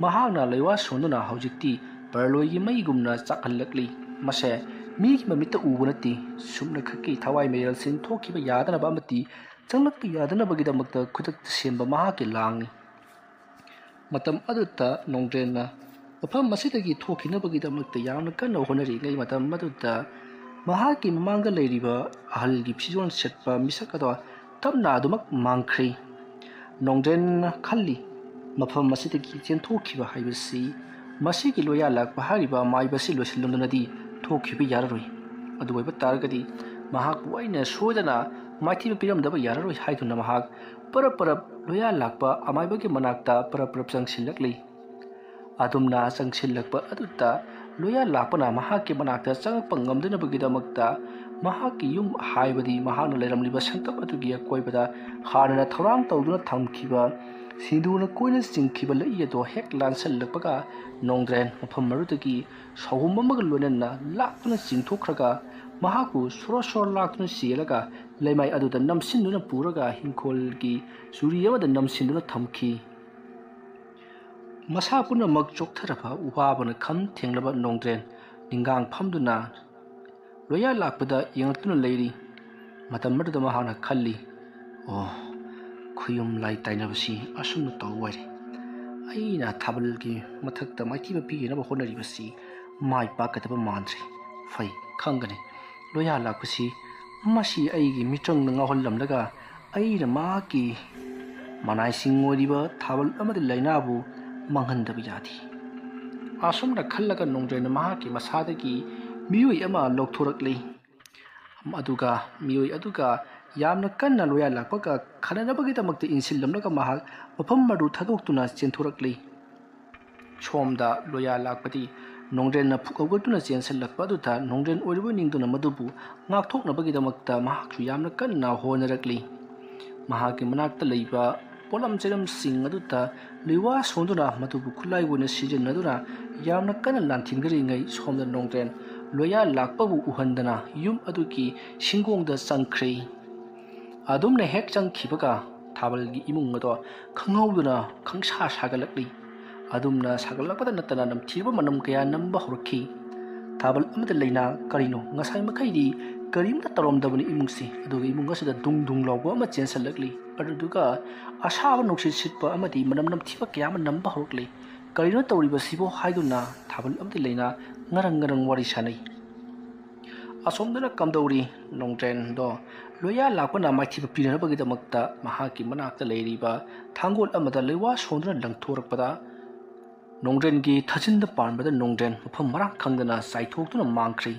ꯃꯍꯥꯛꯅ ꯂꯩꯋꯥ ꯁꯣꯟꯗꯨꯅ ꯍꯧꯖꯤꯛꯇꯤ ꯄꯔꯂꯣꯏꯒꯤ ꯃꯩꯒꯨꯝꯅ ꯆꯥꯛꯍꯜꯂꯛꯂꯤ꯫ ꯃꯁꯦ ꯃꯤꯒꯤ ꯃꯃꯤꯠꯇ ꯎꯕ ꯅꯠꯇꯦ꯫ ꯁꯨꯞꯅꯈꯛꯀꯤ ꯊꯋꯥꯏ ꯃꯩꯔꯦꯜꯁꯤꯡ ꯊꯣꯛꯈꯤꯕ ꯌꯥꯗꯅꯕ ꯑꯃꯗꯤ ꯆꯪꯂꯛꯄ ꯌꯥꯗꯅꯕꯒꯤꯗꯃꯛꯇ ꯈꯨꯗꯛꯇ ꯁꯦꯝꯕ ꯃꯍꯥꯛꯀꯤ ꯂꯥꯡꯅꯤ꯫ ꯃꯇꯝ ꯑꯗꯨꯗ ꯅꯣꯡꯗ꯭ꯔꯦꯟꯅ ꯃꯐꯝ ꯑꯁꯤꯗꯒꯤ ꯊꯣꯛꯈꯤꯅꯕꯒꯤꯗꯃꯛꯇ ꯌꯥꯝꯅ ꯀꯟꯅ ꯍꯣꯠꯅꯔꯤꯉꯩ ꯃꯇꯝ ꯑꯗꯨꯗ ꯃꯍꯥꯛꯀꯤ ꯃꯃꯥꯡꯗ ꯂꯩꯔꯤꯕ ꯑꯍꯜꯒꯤ ꯐꯤꯖꯣꯜ ꯁꯦꯠꯄ ꯃꯤꯁꯛ ꯑꯗꯣ ꯇꯞꯅ ꯑꯗꯨꯃꯛ ꯃꯥꯡꯈ꯭ꯔꯦ꯫ ꯅꯣꯡꯗ꯭ꯔꯦꯟꯅ ꯈꯜꯂꯤ, ꯃꯐꯝ ꯑꯁꯤꯗꯒꯤ ꯆꯦꯟꯊꯣꯛꯈꯤꯕ ꯍꯥꯏꯕꯁꯤ ꯃꯁꯤꯒꯤ ꯂꯣꯌꯥ ꯂꯥꯛꯄ ꯍꯥꯏꯔꯤꯕ ꯑꯃꯥꯏꯕ ꯑꯁꯤ ꯂꯣꯏꯁꯤꯜꯂꯝꯗꯅꯗꯤ ꯊꯣꯛꯈꯤꯕ ꯌꯥꯔꯔꯣꯏ꯫ ꯑꯗꯨ ꯑꯣꯏꯕ ꯇꯥꯔꯒꯗꯤ ꯃꯍꯥꯛꯄꯨ ꯑꯩꯅ ꯁꯣꯏꯗꯅ ꯃꯥꯏꯊꯤꯕ ꯄꯤꯔꯝꯗꯕ ꯌꯥꯔꯔꯣꯏ ꯍꯥꯏꯗꯨꯅ ꯃꯍꯥꯛ ꯄꯔꯞ ꯄꯔꯞ ꯂꯣꯌꯥ ꯂꯥꯛꯄ ꯑꯃꯥꯏꯕꯒꯤ ꯃꯅꯥꯛꯇ ꯄꯔꯞ ꯄꯔꯞ ꯆꯪꯁꯤꯜꯂꯛꯂꯤ꯫ ꯑꯗꯨꯝꯅ ꯆꯪꯁꯤꯜꯂꯛꯄ ꯑꯗꯨꯗ ꯂꯣꯌꯥ ꯂꯥꯛꯄꯅ ꯃꯍꯥꯛꯀꯤ ꯃꯅꯥꯛꯇ ꯆꯪꯉꯛꯄ ꯉꯝꯗꯅꯕꯒꯤꯗꯃꯛꯇ ꯃꯍꯥꯛꯀꯤ ꯌꯨꯝ ꯍꯥꯏꯕꯗꯤ ꯃꯍꯥꯛꯅ ꯂꯩꯔꯝꯂꯤꯕ ꯁꯪꯀꯞ ꯑꯗꯨꯒꯤ ꯑꯀꯣꯏꯕꯗ ꯍꯥꯟꯅꯅ ꯊꯧꯔꯥꯡ ꯇꯧꯗꯨꯅ ꯊꯝꯈꯤꯕ ꯁꯤꯡꯗꯨꯅ ꯀꯣꯏꯅ ꯆꯤꯡꯈꯤꯕ ꯂꯩ ꯑꯗꯨ ꯍꯦꯛ ꯂꯥꯟꯁꯤꯜꯂꯛꯄꯒ ꯅꯣꯡꯗ꯭ꯔꯦꯟ ꯃꯐꯝ ꯑꯗꯨꯗꯒꯤ ꯁꯥꯎꯍꯨꯝ ꯑꯃꯒ ꯂꯣꯏꯅꯅ ꯂꯥꯛꯇꯨꯅ ꯆꯤꯡꯊꯣꯛꯈ꯭ꯔꯒ ꯃꯍꯥꯛꯄꯨ ꯁꯣꯔꯣ ꯁꯣꯔꯣ ꯂꯥꯛꯇꯨꯅ ꯆꯦꯜꯂꯒ ꯂꯩꯃꯥꯏ ꯑꯗꯨꯗ ꯅꯝꯁꯤꯟꯗꯨꯅ ꯄꯨꯔꯒ ꯍꯤꯡꯈꯣꯜꯒꯤ ꯆꯨꯔꯤ ꯑꯃꯗ ꯅꯝꯁꯤꯟꯗꯨꯅ ꯊꯝꯈꯤ꯫ ꯃꯁꯥ ꯄꯨꯝꯅꯃꯛ ꯆꯣꯛꯊꯔꯕ ꯎꯕꯥꯕꯅ ꯈꯝ ꯊꯦꯡꯂꯕ ꯅꯣꯡꯗ꯭ꯔꯦꯟ ꯅꯤꯡꯒꯥꯡ ꯐꯝꯗꯨꯅ ꯂꯣꯌꯥ ꯂꯥꯛꯄꯗ ꯌꯦꯡꯂꯛꯇꯨꯅ ꯂꯩꯔꯤ꯫ ꯃꯇꯝ ꯑꯗꯨꯗ ꯃꯍꯥꯛꯅ ꯈꯜꯂꯤ, "ꯑꯣ, ꯈꯨꯌꯨꯝ ꯂꯥꯏ ꯇꯥꯏꯅꯕꯁꯤ ꯑꯁꯨꯝꯅ ꯇꯧꯕ ꯑꯣꯏꯔꯦ꯫ ꯑꯩꯅ ꯊꯥꯕꯜꯒꯤ ꯃꯊꯛꯇ ꯃꯥꯏꯊꯤꯕ ꯄꯤꯅꯕ ꯍꯣꯠꯅꯔꯤꯕꯁꯤ ꯃꯥꯏ ꯄꯥꯛꯀꯗꯕ ꯃꯥꯟꯗ꯭ꯔꯦ꯫ ꯐꯩ, ꯈꯪꯒꯅꯤ꯫ ꯂꯣꯌꯥ ꯂꯥꯛꯄꯁꯤ ꯃꯁꯤ ꯑꯩꯒꯤ ꯃꯤꯇ꯭ꯔꯪꯗ ꯉꯥꯎꯍꯜꯂꯝꯂꯒ ꯑꯩꯅ ꯃꯍꯥꯛꯀꯤ ꯃꯅꯥꯏꯁꯤꯡ ꯑꯣꯏꯔꯤꯕ ꯊꯥꯕꯜ ꯑꯃꯗꯤ ꯂꯥꯏꯅꯥꯕꯨ ꯃꯥꯡꯍꯟꯗꯕ ꯌꯥꯗꯦ꯫" ꯑꯁꯨꯝꯅ ꯈꯜꯂꯒ ꯅꯣꯡꯗ꯭ꯔꯦꯟꯅ ꯃꯍꯥꯛꯀꯤ ꯃꯁꯥꯗꯒꯤ ꯃꯤꯑꯣꯏ ꯑꯃ ꯂꯧꯊꯣꯔꯛꯂꯤ꯫ ꯑꯗꯨꯒ ꯃꯤꯑꯣꯏ ꯑꯗꯨꯒ ꯌꯥꯝꯅ ꯀꯟꯅ ꯂꯣꯌꯥ ꯂꯥꯛꯄꯒ ꯈꯟꯅꯅꯕꯒꯤꯗꯃꯛꯇ ꯏꯟꯁꯤꯜꯂꯝꯂꯒ ꯃꯍꯥꯛ ꯃꯐꯝ ꯑꯗꯨ ꯊꯥꯗꯣꯛꯇꯨꯅ ꯆꯦꯟꯊꯣꯔꯛꯂꯤ꯫ ꯁꯣꯝꯗ ꯂꯣꯌꯥ ꯂꯥꯛꯄꯗꯤ ꯅꯣꯡꯗ꯭ꯔꯦꯟꯅ ꯐꯨꯛ ꯍꯧꯒꯠꯇꯨꯅ ꯆꯦꯟꯁꯤꯜꯂꯛꯄ ꯑꯗꯨꯗ ꯅꯣꯡꯗ꯭ꯔꯦꯟ ꯑꯣꯏꯔꯤꯕ ꯅꯤꯡꯗꯨꯅ ꯃꯗꯨꯕꯨ ꯉꯥꯛꯊꯣꯛꯅꯕꯒꯤꯗꯃꯛꯇ ꯃꯍꯥꯛꯁꯨ ꯌꯥꯝꯅ ꯀꯟꯅ ꯍꯣꯠꯅꯔꯛꯂꯤ꯫ ꯃꯍꯥꯛꯀꯤ ꯃꯅꯥꯛꯇ ꯂꯩꯕ ꯄꯣꯠꯂꯝ ꯆꯩꯔꯝꯁꯤꯡ ꯑꯗꯨꯗ ꯂꯨꯋꯥ ꯁꯣꯟꯗꯨꯅ ꯃꯗꯨꯕꯨ ꯈꯨꯠꯂꯥꯏ ꯑꯣꯏꯅ ꯁꯤꯖꯤꯟꯅꯗꯨꯅ ꯌꯥꯝꯅ ꯀꯟꯅ ꯂꯥꯟꯊꯤꯡꯗꯔꯤꯉꯩ ꯁꯣꯝꯗ ꯅꯣꯡꯗ꯭ꯔꯦꯟ ꯂꯣꯌꯥ ꯂꯥꯛꯄꯕꯨ ꯎꯍꯟꯗꯅ ꯌꯨꯝ ꯑꯗꯨꯒꯤ ꯁꯤꯡꯒꯣꯡꯗ ꯆꯪꯈ꯭ꯔꯦ꯫ ꯑꯗꯨꯝꯅ ꯍꯦꯛ ꯆꯪꯈꯤꯕꯒ ꯊꯥꯕꯜꯒꯤ ꯏꯃꯨꯡ ꯑꯗꯣ ꯈꯪꯍꯧꯗꯅ ꯈꯪꯁꯥ ꯁꯥꯒꯠꯂꯛꯂꯤ꯫ ꯑꯗꯨꯝꯅ ꯁꯥꯒꯠꯂꯛꯄꯗ ꯅꯠꯇꯅ ꯅꯝꯊꯤꯕ ꯃꯅꯝ ꯀꯌꯥ ꯅꯝꯕ ꯍꯧꯔꯛꯈꯤ꯫ ꯊꯥꯕꯜ ꯑꯃꯗ ꯂꯩꯅꯥ ꯀꯔꯤꯅꯣ? ꯉꯁꯥꯏ ꯃꯈꯩꯗꯤ ꯀꯔꯤꯝꯇ ꯇꯧꯔꯝꯗꯕꯅꯤ ꯏꯃꯨꯡꯁꯤ꯫ ꯑꯗꯨꯒ ꯏꯃꯨꯡ ꯑꯁꯤꯗ ꯗꯨꯡ ꯗꯨꯡ ꯂꯥꯎꯕ ꯑꯃ ꯆꯦꯟꯁꯤꯜꯂꯛꯂꯤ꯫ ꯑꯗꯨꯗꯨꯒ ꯑꯁꯥꯕ ꯅꯨꯡꯁꯤꯠ ꯁꯤꯠꯄ ꯑꯃꯗꯤ ꯃꯅꯝ ꯅꯝꯊꯤꯕ ꯀꯌꯥ ꯑꯃ ꯅꯝꯕ ꯍꯧꯔꯛꯂꯤ꯫ "ꯀꯔꯤꯅꯣ ꯇꯧꯔꯤꯕꯁꯤꯕꯣ?" ꯍꯥꯏꯗꯨꯅ ꯊꯥꯕꯜ ꯑꯃꯗꯤ ꯂꯩꯅꯥ ꯉꯔꯪ ꯉꯔꯪ ꯋꯥꯔꯤ ꯁꯥꯟꯅꯩ꯫ ꯑꯁꯣꯝꯗꯅ ꯀꯝꯗꯧꯔꯤ? ꯅꯣꯡꯗ꯭ꯔꯦꯟꯗꯣ ꯂꯣꯌꯥ ꯂꯥꯛꯄꯅ ꯃꯥꯏꯊꯤꯕ ꯄꯤꯅꯅꯕꯒꯤꯗꯃꯛꯇ ꯃꯍꯥꯛꯀꯤ ꯃꯅꯥꯛꯇ ꯂꯩꯔꯤꯕ ꯊꯥꯡꯒꯣꯜ ꯑꯃꯗ ꯂꯩꯋꯥ ꯁꯣꯟꯗꯨꯅ ꯂꯪꯊꯣꯔꯛꯄꯗ, ꯅꯣꯡꯗ꯭ꯔꯦꯟꯒꯤ ꯊꯥꯖꯤꯟꯗ ꯄꯥꯟꯕꯗ ꯅꯣꯡꯗ꯭ꯔꯦꯟ ꯃꯐꯝ ꯃꯔꯥꯡ ꯈꯪꯗꯅ ꯆꯥꯏꯊꯣꯛꯇꯨꯅ ꯃꯥꯡꯈ꯭ꯔꯦ꯫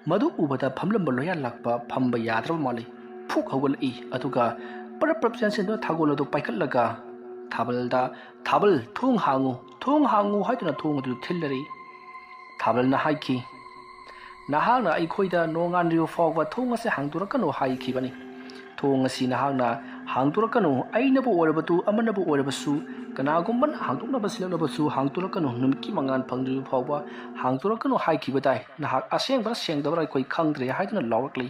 ꯃꯗꯨ ꯎꯕꯗ ꯐꯝꯂꯝꯕ ꯂꯣꯌꯥ ꯂꯥꯛꯄ ꯐꯝꯕ ꯌꯥꯗ꯭ꯔꯕ ꯃꯥꯜꯂꯤ꯫ ꯐꯨꯛ ꯍꯧꯒꯠꯂꯛꯏ, ꯑꯗꯨꯒ ꯄꯔꯞ ꯄꯔꯞ ꯆꯦꯟꯁꯤꯟꯗꯨꯅ ꯊꯥꯡꯒꯣꯜ ꯑꯗꯨ ꯄꯥꯏꯈꯠꯂꯒ ꯊꯥꯕꯜꯗ, "ꯊꯥꯕꯜ, ꯊꯣꯡ ꯍꯥꯡꯉꯨ, ꯊꯣꯡ ꯍꯥꯡꯉꯨ" ꯍꯥꯏꯗꯨꯅ ꯊꯣꯡ ꯑꯗꯨ ꯊꯤꯜꯂꯔꯤ꯫ ꯊꯥꯕꯜꯅ ꯍꯥꯏꯈꯤ, "ꯅꯍꯥꯛꯅ ꯑꯩꯈꯣꯏꯗ ꯅꯣꯡꯉꯥꯟꯗ꯭ꯔꯤꯕ ꯐꯥꯎꯕ ꯊꯣꯡ ꯑꯁꯤ ꯍꯥꯡꯗꯣꯔꯛꯀꯅꯨ ꯍꯥꯏꯈꯤꯕꯅꯤ꯫ ꯊꯣꯡ ꯑꯁꯤ ꯅꯍꯥꯛꯅ ꯍꯥꯡꯗꯣꯔꯛꯀꯅꯨ, ꯑꯩꯅꯕꯨ ꯑꯣꯏꯔꯕꯗꯨ, ꯑꯃꯅꯕꯨ ꯑꯣꯏꯔꯕꯁꯨ, ꯀꯅꯥꯒꯨꯝꯕꯅ ꯍꯥꯡꯗꯣꯛꯅꯕ ꯁꯤꯜꯂꯛꯂꯕꯁꯨ ꯍꯥꯡꯗꯣꯔꯛꯀꯅꯨ, ꯅꯨꯃꯤꯠꯀꯤ ꯃꯉꯥꯜ ꯐꯪꯗ꯭ꯔꯤꯕ ꯐꯥꯎꯕ ꯍꯥꯡꯗꯣꯔꯛꯀꯅꯨ ꯍꯥꯏꯈꯤꯕ ꯇꯥꯏ꯫ ꯅꯍꯥꯛ ꯑꯁꯦꯡꯕ꯭ꯔꯥ ꯁꯦꯡꯗꯕ꯭ꯔꯥ ꯑꯩꯈꯣꯏ ꯈꯪꯗ꯭ꯔꯦ" ꯍꯥꯏꯗꯨꯅ ꯂꯥꯎꯔꯛꯂꯤ꯫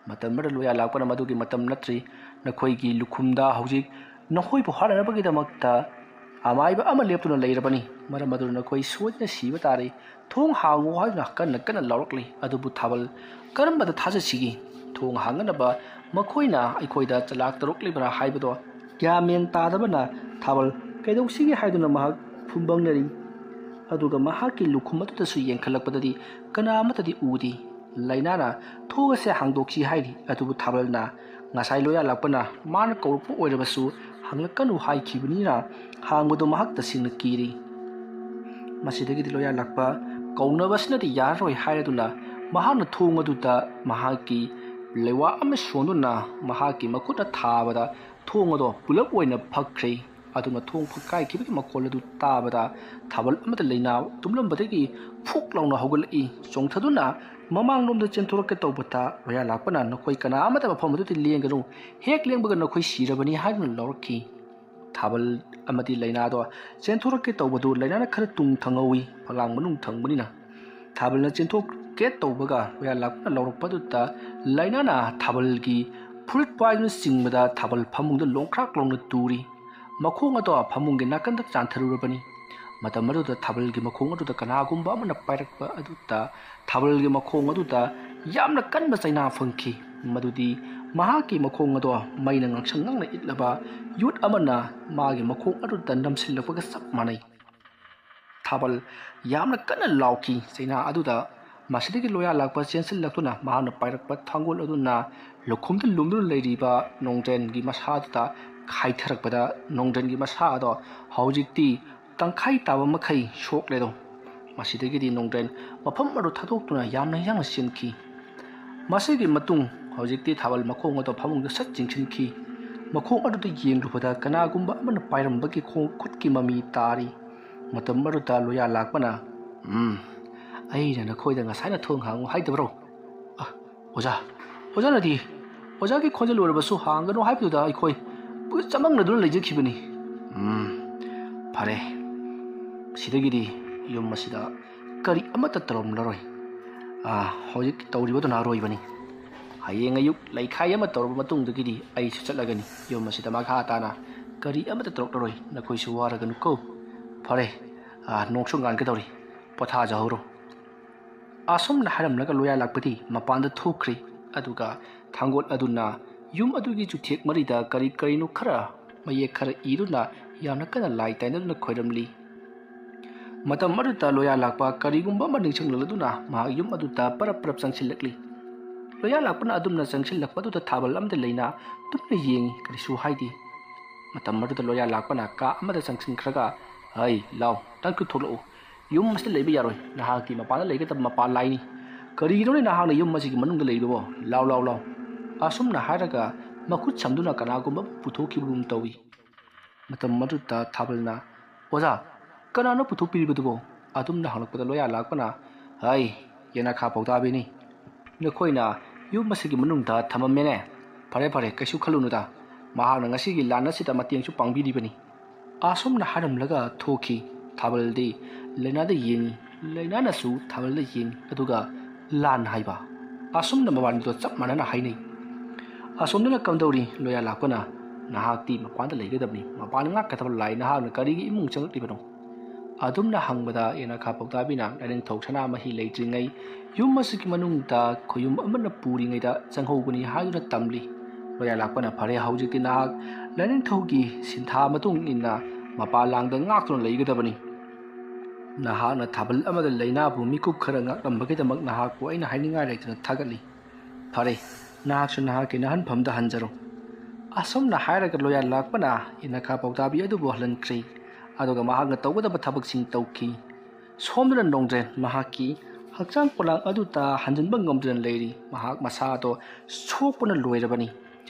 ꯃꯇꯝ ꯑꯃꯗ ꯂꯣꯌꯥ ꯂꯥꯛꯄꯅ, "ꯃꯗꯨꯒꯤ ꯃꯇꯝ ꯅꯠꯇ꯭ꯔꯤ꯫ ꯅꯈꯣꯏꯒꯤ ꯂꯨꯈꯨꯝꯗ ꯍꯧꯖꯤꯛ ꯅꯈꯣꯏꯕꯨ ꯍꯥꯠꯅꯅꯕꯒꯤꯗꯃꯛꯇ ꯑꯃꯥꯏꯕ ꯑꯃ ꯂꯦꯞꯇꯨꯅ ꯂꯩꯔꯕꯅꯤ꯫ ꯃꯔꯝ ꯑꯗꯨꯅ ꯅꯈꯣꯏ ꯁꯣꯏꯗꯅ ꯁꯤꯕ ꯇꯥꯔꯦ꯫ ꯊꯣꯡ ꯍꯥꯡꯉꯨ" ꯍꯥꯏꯗꯨꯅ ꯀꯟꯅ ꯀꯟꯅ ꯂꯥꯎꯔꯛꯂꯤ꯫ ꯑꯗꯨꯕꯨ ꯊꯥꯕꯜ ꯀꯔꯝꯕꯗ ꯊꯥꯖꯁꯤꯒꯦ? ꯊꯣꯡ ꯍꯥꯡꯅꯅꯕ ꯃꯈꯣꯏꯅ ꯑꯩꯈꯣꯏꯗ ꯆꯂꯥꯛ ꯇꯧꯔꯛꯂꯤꯕ꯭ꯔꯥ ꯍꯥꯏꯕꯗꯣ ꯒ꯭ꯌꯥꯟ ꯃꯦꯟ ꯇꯥꯗꯕꯅ ꯊꯥꯕꯜ ꯀꯩꯗꯧꯁꯤꯒꯦ ꯍꯥꯏꯗꯨꯅ ꯃꯍꯥꯛ ꯐꯨꯝꯕꯪꯅꯔꯤ꯫ ꯑꯗꯨꯒ ꯃꯍꯥꯛꯀꯤ ꯂꯨꯈꯨꯝ ꯑꯗꯨꯗꯁꯨ ꯌꯦꯡꯈꯠꯂꯛꯄꯗꯗꯤ ꯀꯅꯥ ꯑꯃꯠꯇꯗꯤ ꯎꯗꯦ꯫ ꯂꯥꯏꯅꯥꯅ ꯊꯣꯡ ꯑꯁꯦ ꯍꯥꯡꯗꯣꯛꯁꯤ ꯍꯥꯏꯔꯤ, ꯑꯗꯨꯕꯨ ꯊꯥꯕꯜꯅ ꯉꯁꯥꯏ ꯂꯣꯌꯥ ꯂꯥꯛꯄꯅ ꯃꯥꯅ ꯀꯧꯔꯛꯄ ꯑꯣꯏꯔꯕꯁꯨ ꯍꯥꯡꯂꯛꯀꯅꯨ ꯍꯥꯏꯈꯤꯕꯅꯤꯅ ꯍꯥꯡꯕꯗꯨ ꯃꯍꯥꯛ ꯇꯁꯦꯡꯅ ꯀꯤꯔꯤ꯫ ꯃꯁꯤꯗꯒꯤꯗꯤ ꯂꯣꯌꯥ ꯂꯥꯛꯄ ꯀꯧꯅꯕꯁꯤꯅꯗꯤ ꯌꯥꯔꯔꯣꯏ ꯍꯥꯏꯔꯗꯨꯅ ꯃꯍꯥꯛꯅ ꯊꯣꯡ ꯑꯗꯨꯗ ꯃꯍꯥꯛꯀꯤ ꯂꯩꯋꯥ ꯑꯃ ꯁꯣꯟꯗꯨꯅ ꯃꯍꯥꯛꯀꯤ ꯃꯈꯨꯠꯅ ꯊꯥꯕꯗ ꯊꯣꯡ ꯑꯗꯣ ꯄꯨꯂꯞ ꯑꯣꯏꯅ ꯐꯛꯈ꯭ꯔꯦ꯫ ꯑꯗꯨꯅ ꯊꯣꯡ ꯐꯛꯀꯥꯏꯈꯤꯕꯒꯤ ꯃꯈꯣꯜ ꯑꯗꯨ ꯇꯥꯕꯗ ꯊꯥꯕꯜ ꯑꯃꯗ ꯂꯩꯅꯥ ꯇꯨꯝꯂꯝꯕꯗꯒꯤ ꯐꯨꯛ ꯂꯥꯎꯅ ꯍꯧꯒꯠꯂꯛꯏ꯫ ꯆꯣꯡꯊꯗꯨꯅ ꯃꯃꯥꯡꯂꯣꯝꯗ ꯆꯦꯟꯊꯣꯔꯛꯀꯦ ꯇꯧꯕꯗ ꯂꯣꯌꯥ ꯂꯥꯛꯄꯅ, "ꯅꯈꯣꯏ ꯀꯅꯥ ꯑꯃꯠꯇ ꯃꯐꯝ ꯑꯗꯨꯗ ꯂꯦꯡꯒꯅꯨ, ꯍꯦꯛ ꯂꯦꯡꯕꯒ ꯅꯈꯣꯏ ꯁꯤꯔꯕꯅꯤ" ꯍꯥꯏꯗꯨꯅ ꯂꯧꯔꯛꯈꯤ꯫ ꯊꯥꯕꯜ ꯑꯃꯗꯤ ꯂꯩꯅꯥꯗꯣ ꯆꯦꯟꯊꯣꯔꯛꯀꯦ ꯇꯧꯕꯗꯨ ꯂꯩꯅꯥꯅ ꯈꯔ ꯇꯨꯡ ꯊꯪꯍꯧꯏ, ꯐꯂꯥꯡ ꯃꯅꯨꯡ ꯊꯪꯕꯅꯤꯅ꯫ ꯊꯥꯕꯜꯅ ꯆꯦꯟꯊꯣꯛꯀꯦ ꯇꯧꯕꯒ ꯂꯣꯌꯥ ꯂꯥꯛꯄꯅ ꯂꯧꯔꯛꯄꯗꯨꯗ ꯂꯩꯅꯥꯅ ꯊꯥꯕꯜꯒꯤ ꯐꯨꯔꯤꯠ ꯄꯥꯏꯗꯨꯅ ꯆꯤꯡꯕꯗ ꯊꯥꯕꯜ ꯐꯃꯨꯡꯗ ꯂꯣꯡꯈ꯭ꯔꯥꯛ ꯂꯣꯡꯅ ꯇꯨꯔꯤ꯫ ꯃꯈꯣꯡ ꯑꯗꯣ ꯐꯃꯨꯡꯒꯤ ꯅꯥꯀꯟꯗ ꯆꯥꯟꯊꯔꯨꯔꯕꯅꯤ꯫ ꯃꯇꯝ ꯑꯗꯨꯗ ꯊꯥꯕꯜꯒꯤ ꯃꯈꯣꯡ ꯑꯗꯨꯗ ꯀꯅꯥꯒꯨꯝꯕ ꯑꯃꯅ ꯄꯥꯏꯔꯛꯄ ꯑꯗꯨꯗ ꯊꯥꯕꯜꯒꯤ ꯃꯈꯣꯡ ꯑꯗꯨꯗ ꯌꯥꯝꯅ ꯀꯟꯕ ꯆꯩꯅꯥ ꯐꯪꯈꯤ꯫ ꯃꯗꯨꯗꯤ ꯃꯍꯥꯛꯀꯤ ꯃꯈꯣꯡ ꯑꯗꯣ ꯃꯩꯅ ꯉꯥꯡꯁꯪ ꯉꯥꯡꯅ ꯏꯠꯂꯕ ꯌꯣꯠ ꯑꯃꯅ ꯃꯥꯒꯤ ꯃꯈꯣꯡ ꯑꯗꯨꯗ ꯅꯝꯁꯤꯜꯂꯛꯄꯒ ꯆꯞ ꯃꯥꯟꯅꯩ꯫ ꯊꯥꯕꯜ ꯌꯥꯝꯅ ꯀꯟꯅ ꯂꯥꯎꯈꯤ꯫ ꯆꯩꯅꯥ ꯑꯗꯨꯗ ꯃꯁꯤꯗꯒꯤ ꯂꯣꯌꯥ ꯂꯥꯛꯄ ꯆꯦꯟꯁꯤꯜꯂꯛꯇꯨꯅ ꯃꯍꯥꯛꯅ ꯄꯥꯏꯔꯛꯄ ꯊꯥꯡꯒꯣꯜ ꯑꯗꯨꯅ ꯂꯨꯈꯨꯝꯗ ꯂꯨꯝꯗꯨꯅ ꯂꯩꯔꯤꯕ ꯅꯣꯡꯗ꯭ꯔꯦꯟꯒꯤ ꯃꯁꯥꯗꯨꯗ ꯈꯥꯏꯊꯔꯛꯄꯗ, ꯅꯣꯡꯗ꯭ꯔꯦꯟꯒꯤ ꯃꯁꯥ ꯑꯗꯣ ꯍꯧꯖꯤꯛꯇꯤ ꯇꯪꯈꯥꯏ ꯇꯥꯕ ꯃꯈꯩ ꯁꯣꯛꯂꯦꯗꯣ꯫ ꯃꯁꯤꯗꯒꯤꯗꯤ ꯅꯣꯡꯗ꯭ꯔꯦꯟ ꯃꯐꯝ ꯑꯗꯨ ꯊꯥꯗꯣꯛꯇꯨꯅ ꯌꯥꯝꯅ ꯌꯥꯡꯅ ꯆꯦꯟꯈꯤ꯫ ꯃꯁꯤꯒꯤ ꯃꯇꯨꯡ ꯍꯧꯖꯤꯛꯇꯤ ꯊꯥꯕꯜ ꯃꯈꯣꯡ ꯑꯗꯨ ꯐꯃꯨꯡꯗ ꯁꯠ ꯆꯤꯡꯁꯤꯟꯈꯤ꯫ ꯃꯈꯣꯡ ꯑꯗꯨꯗ ꯌꯦꯡꯂꯨꯕꯗ ꯀꯅꯥꯒꯨꯝꯕ ꯑꯃꯅ ꯄꯥꯏꯔꯝꯕꯒꯤ ꯈꯣꯡ ꯈꯨꯠꯀꯤ ꯃꯃꯤ ꯇꯥꯔꯤ꯫ ꯃꯇꯝ ꯑꯗꯨꯗ ꯂꯣꯌꯥ ꯂꯥꯛꯄꯅ, "ꯎꯝ, ꯑꯩꯅ ꯅꯈꯣꯏꯗ ꯉꯁꯥꯏꯅ ꯊꯣꯡ ꯍꯥꯡꯉꯨ ꯍꯥꯏꯗꯕ꯭ꯔꯣ? ꯑ, ꯑꯣꯖꯥ, ꯑꯣꯖꯥꯅꯗꯤ ꯑꯣꯖꯥꯒꯤ ꯈꯣꯟꯖꯦꯜ ꯑꯣꯏꯔꯕꯁꯨ ꯍꯥꯡꯒꯅꯨ ꯍꯥꯏꯕꯗꯨꯗ ꯑꯩꯈꯣꯏ ꯆꯃꯝꯅꯗꯨꯅ ꯂꯩꯖꯈꯤꯕꯅꯤ꯫ ꯎꯝ, ꯐꯔꯦ, ꯁꯤꯗꯒꯤꯗꯤ ꯌꯨꯝ ꯑꯁꯤꯗ ꯀꯔꯤ ꯑꯃꯠꯇ ꯇꯧꯔꯝꯂꯔꯣꯏ꯫ ꯑꯥ, ꯍꯧꯖꯤꯛ ꯇꯧꯔꯤꯕꯗꯨꯅ ꯑꯔꯣꯏꯕꯅꯤ꯫ ꯍꯌꯦꯡ ꯑꯌꯨꯛ ꯂꯩꯈꯥꯏ ꯑꯃ ꯇꯧꯔꯕ ꯃꯇꯨꯡꯗꯒꯤꯗꯤ ꯑꯩꯁꯨ ꯆꯠꯂꯒꯅꯤ꯫ ꯌꯨꯝ ꯑꯁꯤꯗ ꯃꯈꯥ ꯇꯥꯅ ꯀꯔꯤ ꯑꯃꯠꯇ ꯇꯧꯔꯛꯂꯔꯣꯏ꯫ ꯅꯈꯣꯏꯁꯨ ꯋꯥꯔꯒꯅꯨꯀꯣ꯫ ꯐꯔꯦ, ꯑꯥ, ꯅꯣꯡꯁꯨ ꯉꯥꯟꯒꯗꯧꯔꯤ, ꯄꯣꯊꯥꯖꯍꯧꯔꯣ꯫" ꯑꯁꯨꯝꯅ ꯍꯥꯏꯔꯝꯂꯒ ꯂꯣꯌꯥ ꯂꯥꯛꯄꯗꯤ ꯃꯄꯥꯟꯗ ꯊꯣꯛꯈ꯭ꯔꯦ꯫ ꯑꯗꯨꯒ ꯊꯥꯡꯒꯣꯜ ꯑꯗꯨꯅ ꯌꯨꯝ ꯑꯗꯨꯒꯤ ꯆꯨꯊꯦꯛ ꯃꯔꯤꯗ ꯀꯔꯤ ꯀꯔꯤꯅꯣ ꯈꯔ ꯃꯌꯦꯛ ꯈꯔ ꯏꯗꯨꯅ ꯌꯥꯝꯅ ꯀꯟꯅ ꯂꯥꯏ ꯇꯥꯏꯅꯗꯨꯅ ꯈꯣꯏꯔꯝꯂꯤ꯫ ꯃꯇꯝ ꯑꯗꯨꯗ ꯂꯣꯌꯥ ꯂꯥꯛꯄ ꯀꯔꯤꯒꯨꯝꯕ ꯑꯃ ꯅꯤꯡꯁꯤꯡꯂꯛꯂꯗꯨꯅ ꯃꯍꯥꯛ ꯌꯨꯝ ꯑꯗꯨꯗ ꯄꯔꯞ ꯄꯔꯞ ꯆꯪꯁꯤꯜꯂꯛꯂꯤ꯫ ꯂꯣꯌꯥ ꯂꯥꯛꯄꯅ ꯑꯗꯨꯝꯅ ꯆꯪꯁꯤꯜꯂꯛꯄꯗꯨꯗ ꯊꯥꯕꯜ ꯑꯃꯗ ꯂꯩꯅ ꯇꯨꯝꯅ ꯌꯦꯡꯉꯤ, ꯀꯔꯤꯁꯨ ꯍꯥꯏꯗꯦ꯫ ꯃꯇꯝ ꯑꯗꯨꯗ ꯂꯣꯌꯥ ꯂꯥꯛꯄꯅ ꯀꯥ ꯑꯃꯗ ꯆꯪꯁꯤꯟꯈ꯭ꯔꯒ, "ꯍꯩ, ꯂꯥꯎ, ꯅꯪꯁꯨ ꯊꯣꯛꯂꯛꯎ꯫ ꯌꯨꯝ ꯑꯁꯤꯗ ꯂꯩꯕ ꯌꯥꯔꯣꯏ꯫ ꯅꯍꯥꯛꯇꯤ ꯃꯄꯥꯟꯗ ꯂꯩꯒꯗꯕ ꯃꯄꯥꯟ ꯂꯥꯏꯅꯤ꯫ ꯀꯔꯤꯒꯤꯅꯣꯅꯦ ꯅꯍꯥꯛꯅ ꯌꯨꯝ ꯑꯁꯤꯒꯤ ꯃꯅꯨꯡꯗ ꯂꯩꯔꯤꯕꯣ? ꯂꯥꯎ, ꯂꯥꯎ, ꯂꯥꯎ꯫" ꯑꯁꯨꯝꯅ ꯍꯥꯏꯔꯒ ꯃꯈꯨꯠ ꯁꯝꯗꯨꯅ ꯀꯅꯥꯒꯨꯝꯕ ꯑꯃ ꯄꯨꯊꯣꯛꯈꯤꯕꯒꯨꯝ ꯇꯧꯏ꯫ ꯃꯇꯝ ꯑꯗꯨꯗ ꯊꯥꯕꯜꯅ, "ꯑꯣꯖꯥ, ꯀꯅꯥꯅꯣ ꯄꯨꯊꯣꯛꯄꯤꯔꯤꯕꯗꯨꯕꯣ?" ꯑꯗꯨꯝꯅ ꯍꯪꯂꯛꯄꯗ ꯂꯣꯌꯥ ꯂꯥꯛꯄꯅ, "ꯍꯩ, ꯌꯦꯅꯈꯥ ꯄꯥꯎꯇꯥꯛꯄꯤꯅꯤ꯫ ꯅꯈꯣꯏꯅ ꯌꯨꯝ ꯑꯁꯤꯒꯤ ꯃꯅꯨꯡꯗ ꯊꯝꯃꯝꯃꯦꯅꯦ꯫ ꯐꯔꯦ, ꯐꯔꯦ, ꯀꯩꯁꯨ ꯈꯜꯂꯨꯅꯨꯗ꯫ ꯃꯍꯥꯛꯅ ꯉꯁꯤꯒꯤ ꯂꯥꯟ ꯑꯁꯤꯗ ꯃꯇꯦꯡꯁꯨ ꯄꯥꯡꯕꯤꯔꯤꯕꯅꯤ꯫" ꯑꯁꯨꯝꯅ ꯍꯥꯏꯔꯝꯂꯒ ꯊꯣꯛꯈꯤ꯫ ꯊꯥꯕꯜꯗꯤ ꯂꯩꯅꯥꯗ ꯌꯦꯡꯉꯤ, ꯂꯩꯅꯥꯅꯁꯨ ꯊꯥꯕꯜꯗ ꯌꯦꯡꯉꯤ, ꯑꯗꯨꯒ ꯂꯥꯟ ꯍꯥꯏꯕ ꯑꯁꯨꯝꯅ ꯃꯕꯥꯅꯤꯗꯣ ꯆꯞ ꯃꯥꯟꯅꯅ ꯍꯥꯏꯅꯩ꯫ ꯑꯁꯣꯝꯗꯅ ꯀꯝꯗꯧꯔꯤ? ꯂꯣꯌꯥ ꯂꯥꯛꯄꯅ, "ꯅꯍꯥꯛꯇꯤ ꯃꯄꯥꯟꯗ ꯂꯩꯒꯗꯕꯅꯤ, ꯃꯄꯥꯟ ꯉꯥꯛꯀꯗꯕ ꯂꯥꯏ, ꯅꯍꯥꯛꯅ ꯀꯔꯤꯒꯤ ꯏꯃꯨꯡ ꯆꯪꯂꯛꯂꯤꯕꯅꯣ?" ꯑꯗꯨꯝꯅ ꯍꯪꯕꯗ ꯌꯦꯅꯈꯥ ꯄꯥꯎꯇꯥꯛꯄꯤꯅ, "ꯂꯥꯏꯅꯤꯡꯊꯧ ꯁꯅꯥꯃꯍꯤ ꯂꯩꯇ꯭ꯔꯤꯉꯩ ꯌꯨꯝ ꯑꯁꯤꯒꯤ ꯃꯅꯨꯡꯗ ꯈꯣꯌꯨꯝ ꯑꯃꯅ ꯄꯨꯔꯤꯉꯩꯗ ꯆꯪꯍꯧꯕꯅꯤ" ꯍꯥꯏꯗꯨꯅ ꯇꯝꯂꯤ꯫ ꯂꯣꯌꯥ ꯂꯥꯛꯄꯅ, "ꯐꯔꯦ, ꯍꯧꯖꯤꯛꯇꯤ ꯅꯍꯥꯛ ꯂꯥꯏꯅꯤꯡꯊꯧꯒꯤ ꯁꯤꯟꯊꯥ ꯃꯇꯨꯡ ꯏꯟꯅ ꯃꯄꯥꯟ ꯂꯥꯡꯗ ꯉꯥꯛꯇꯨꯅ ꯂꯩꯒꯗꯕꯅꯤ꯫ "ꯅꯍꯥꯛꯅ ꯊꯥꯕꯜ ꯑꯃꯗ ꯂꯩꯅꯥꯕꯨ ꯃꯤꯀꯨꯞ ꯈꯔ ꯉꯥꯛꯂꯝꯕꯒꯤꯗꯃꯛ ꯅꯍꯥꯛꯄꯨ ꯑꯩꯅ ꯍꯥꯏꯅꯤꯡꯉꯥꯏ ꯂꯩꯇꯅ ꯊꯥꯒꯠꯂꯤ꯫ ꯐꯔꯦ, ꯅꯍꯥꯛꯁꯨ ꯅꯍꯥꯛꯀꯤ ꯅꯍꯟꯐꯝꯗ ꯍꯟꯖꯔꯣ"꯫ ꯑꯁꯨꯝꯅ ꯍꯥꯏꯔꯒ ꯂꯣꯌꯥ ꯂꯥꯛꯄꯅ ꯏꯅꯈꯥ ꯄꯥꯎꯇꯥꯕꯤ ꯑꯗꯨꯕꯨ ꯍꯜꯍꯟꯈ꯭ꯔꯦ꯫ ꯑꯗꯨꯒ ꯃꯍꯥꯛꯅ ꯇꯧꯒꯗꯕ ꯊꯕꯛꯁꯤꯡ ꯇꯧꯈꯤ꯫ ꯁꯣꯝꯗꯅ ꯅꯣꯡꯗ꯭ꯔꯦꯟ ꯃꯍꯥꯛꯀꯤ ꯍꯛꯆꯥꯡ ꯄꯣꯂꯥꯡ ꯑꯗꯨꯇ ꯍꯟꯖꯤꯟꯕ ꯉꯝꯗꯨꯅ ꯂꯩꯔꯤ꯫ ꯃꯍꯥꯛ ꯃꯁꯥꯗꯣ ꯁꯣꯛꯄꯅ ꯂꯣꯏꯔꯕꯅꯤ꯫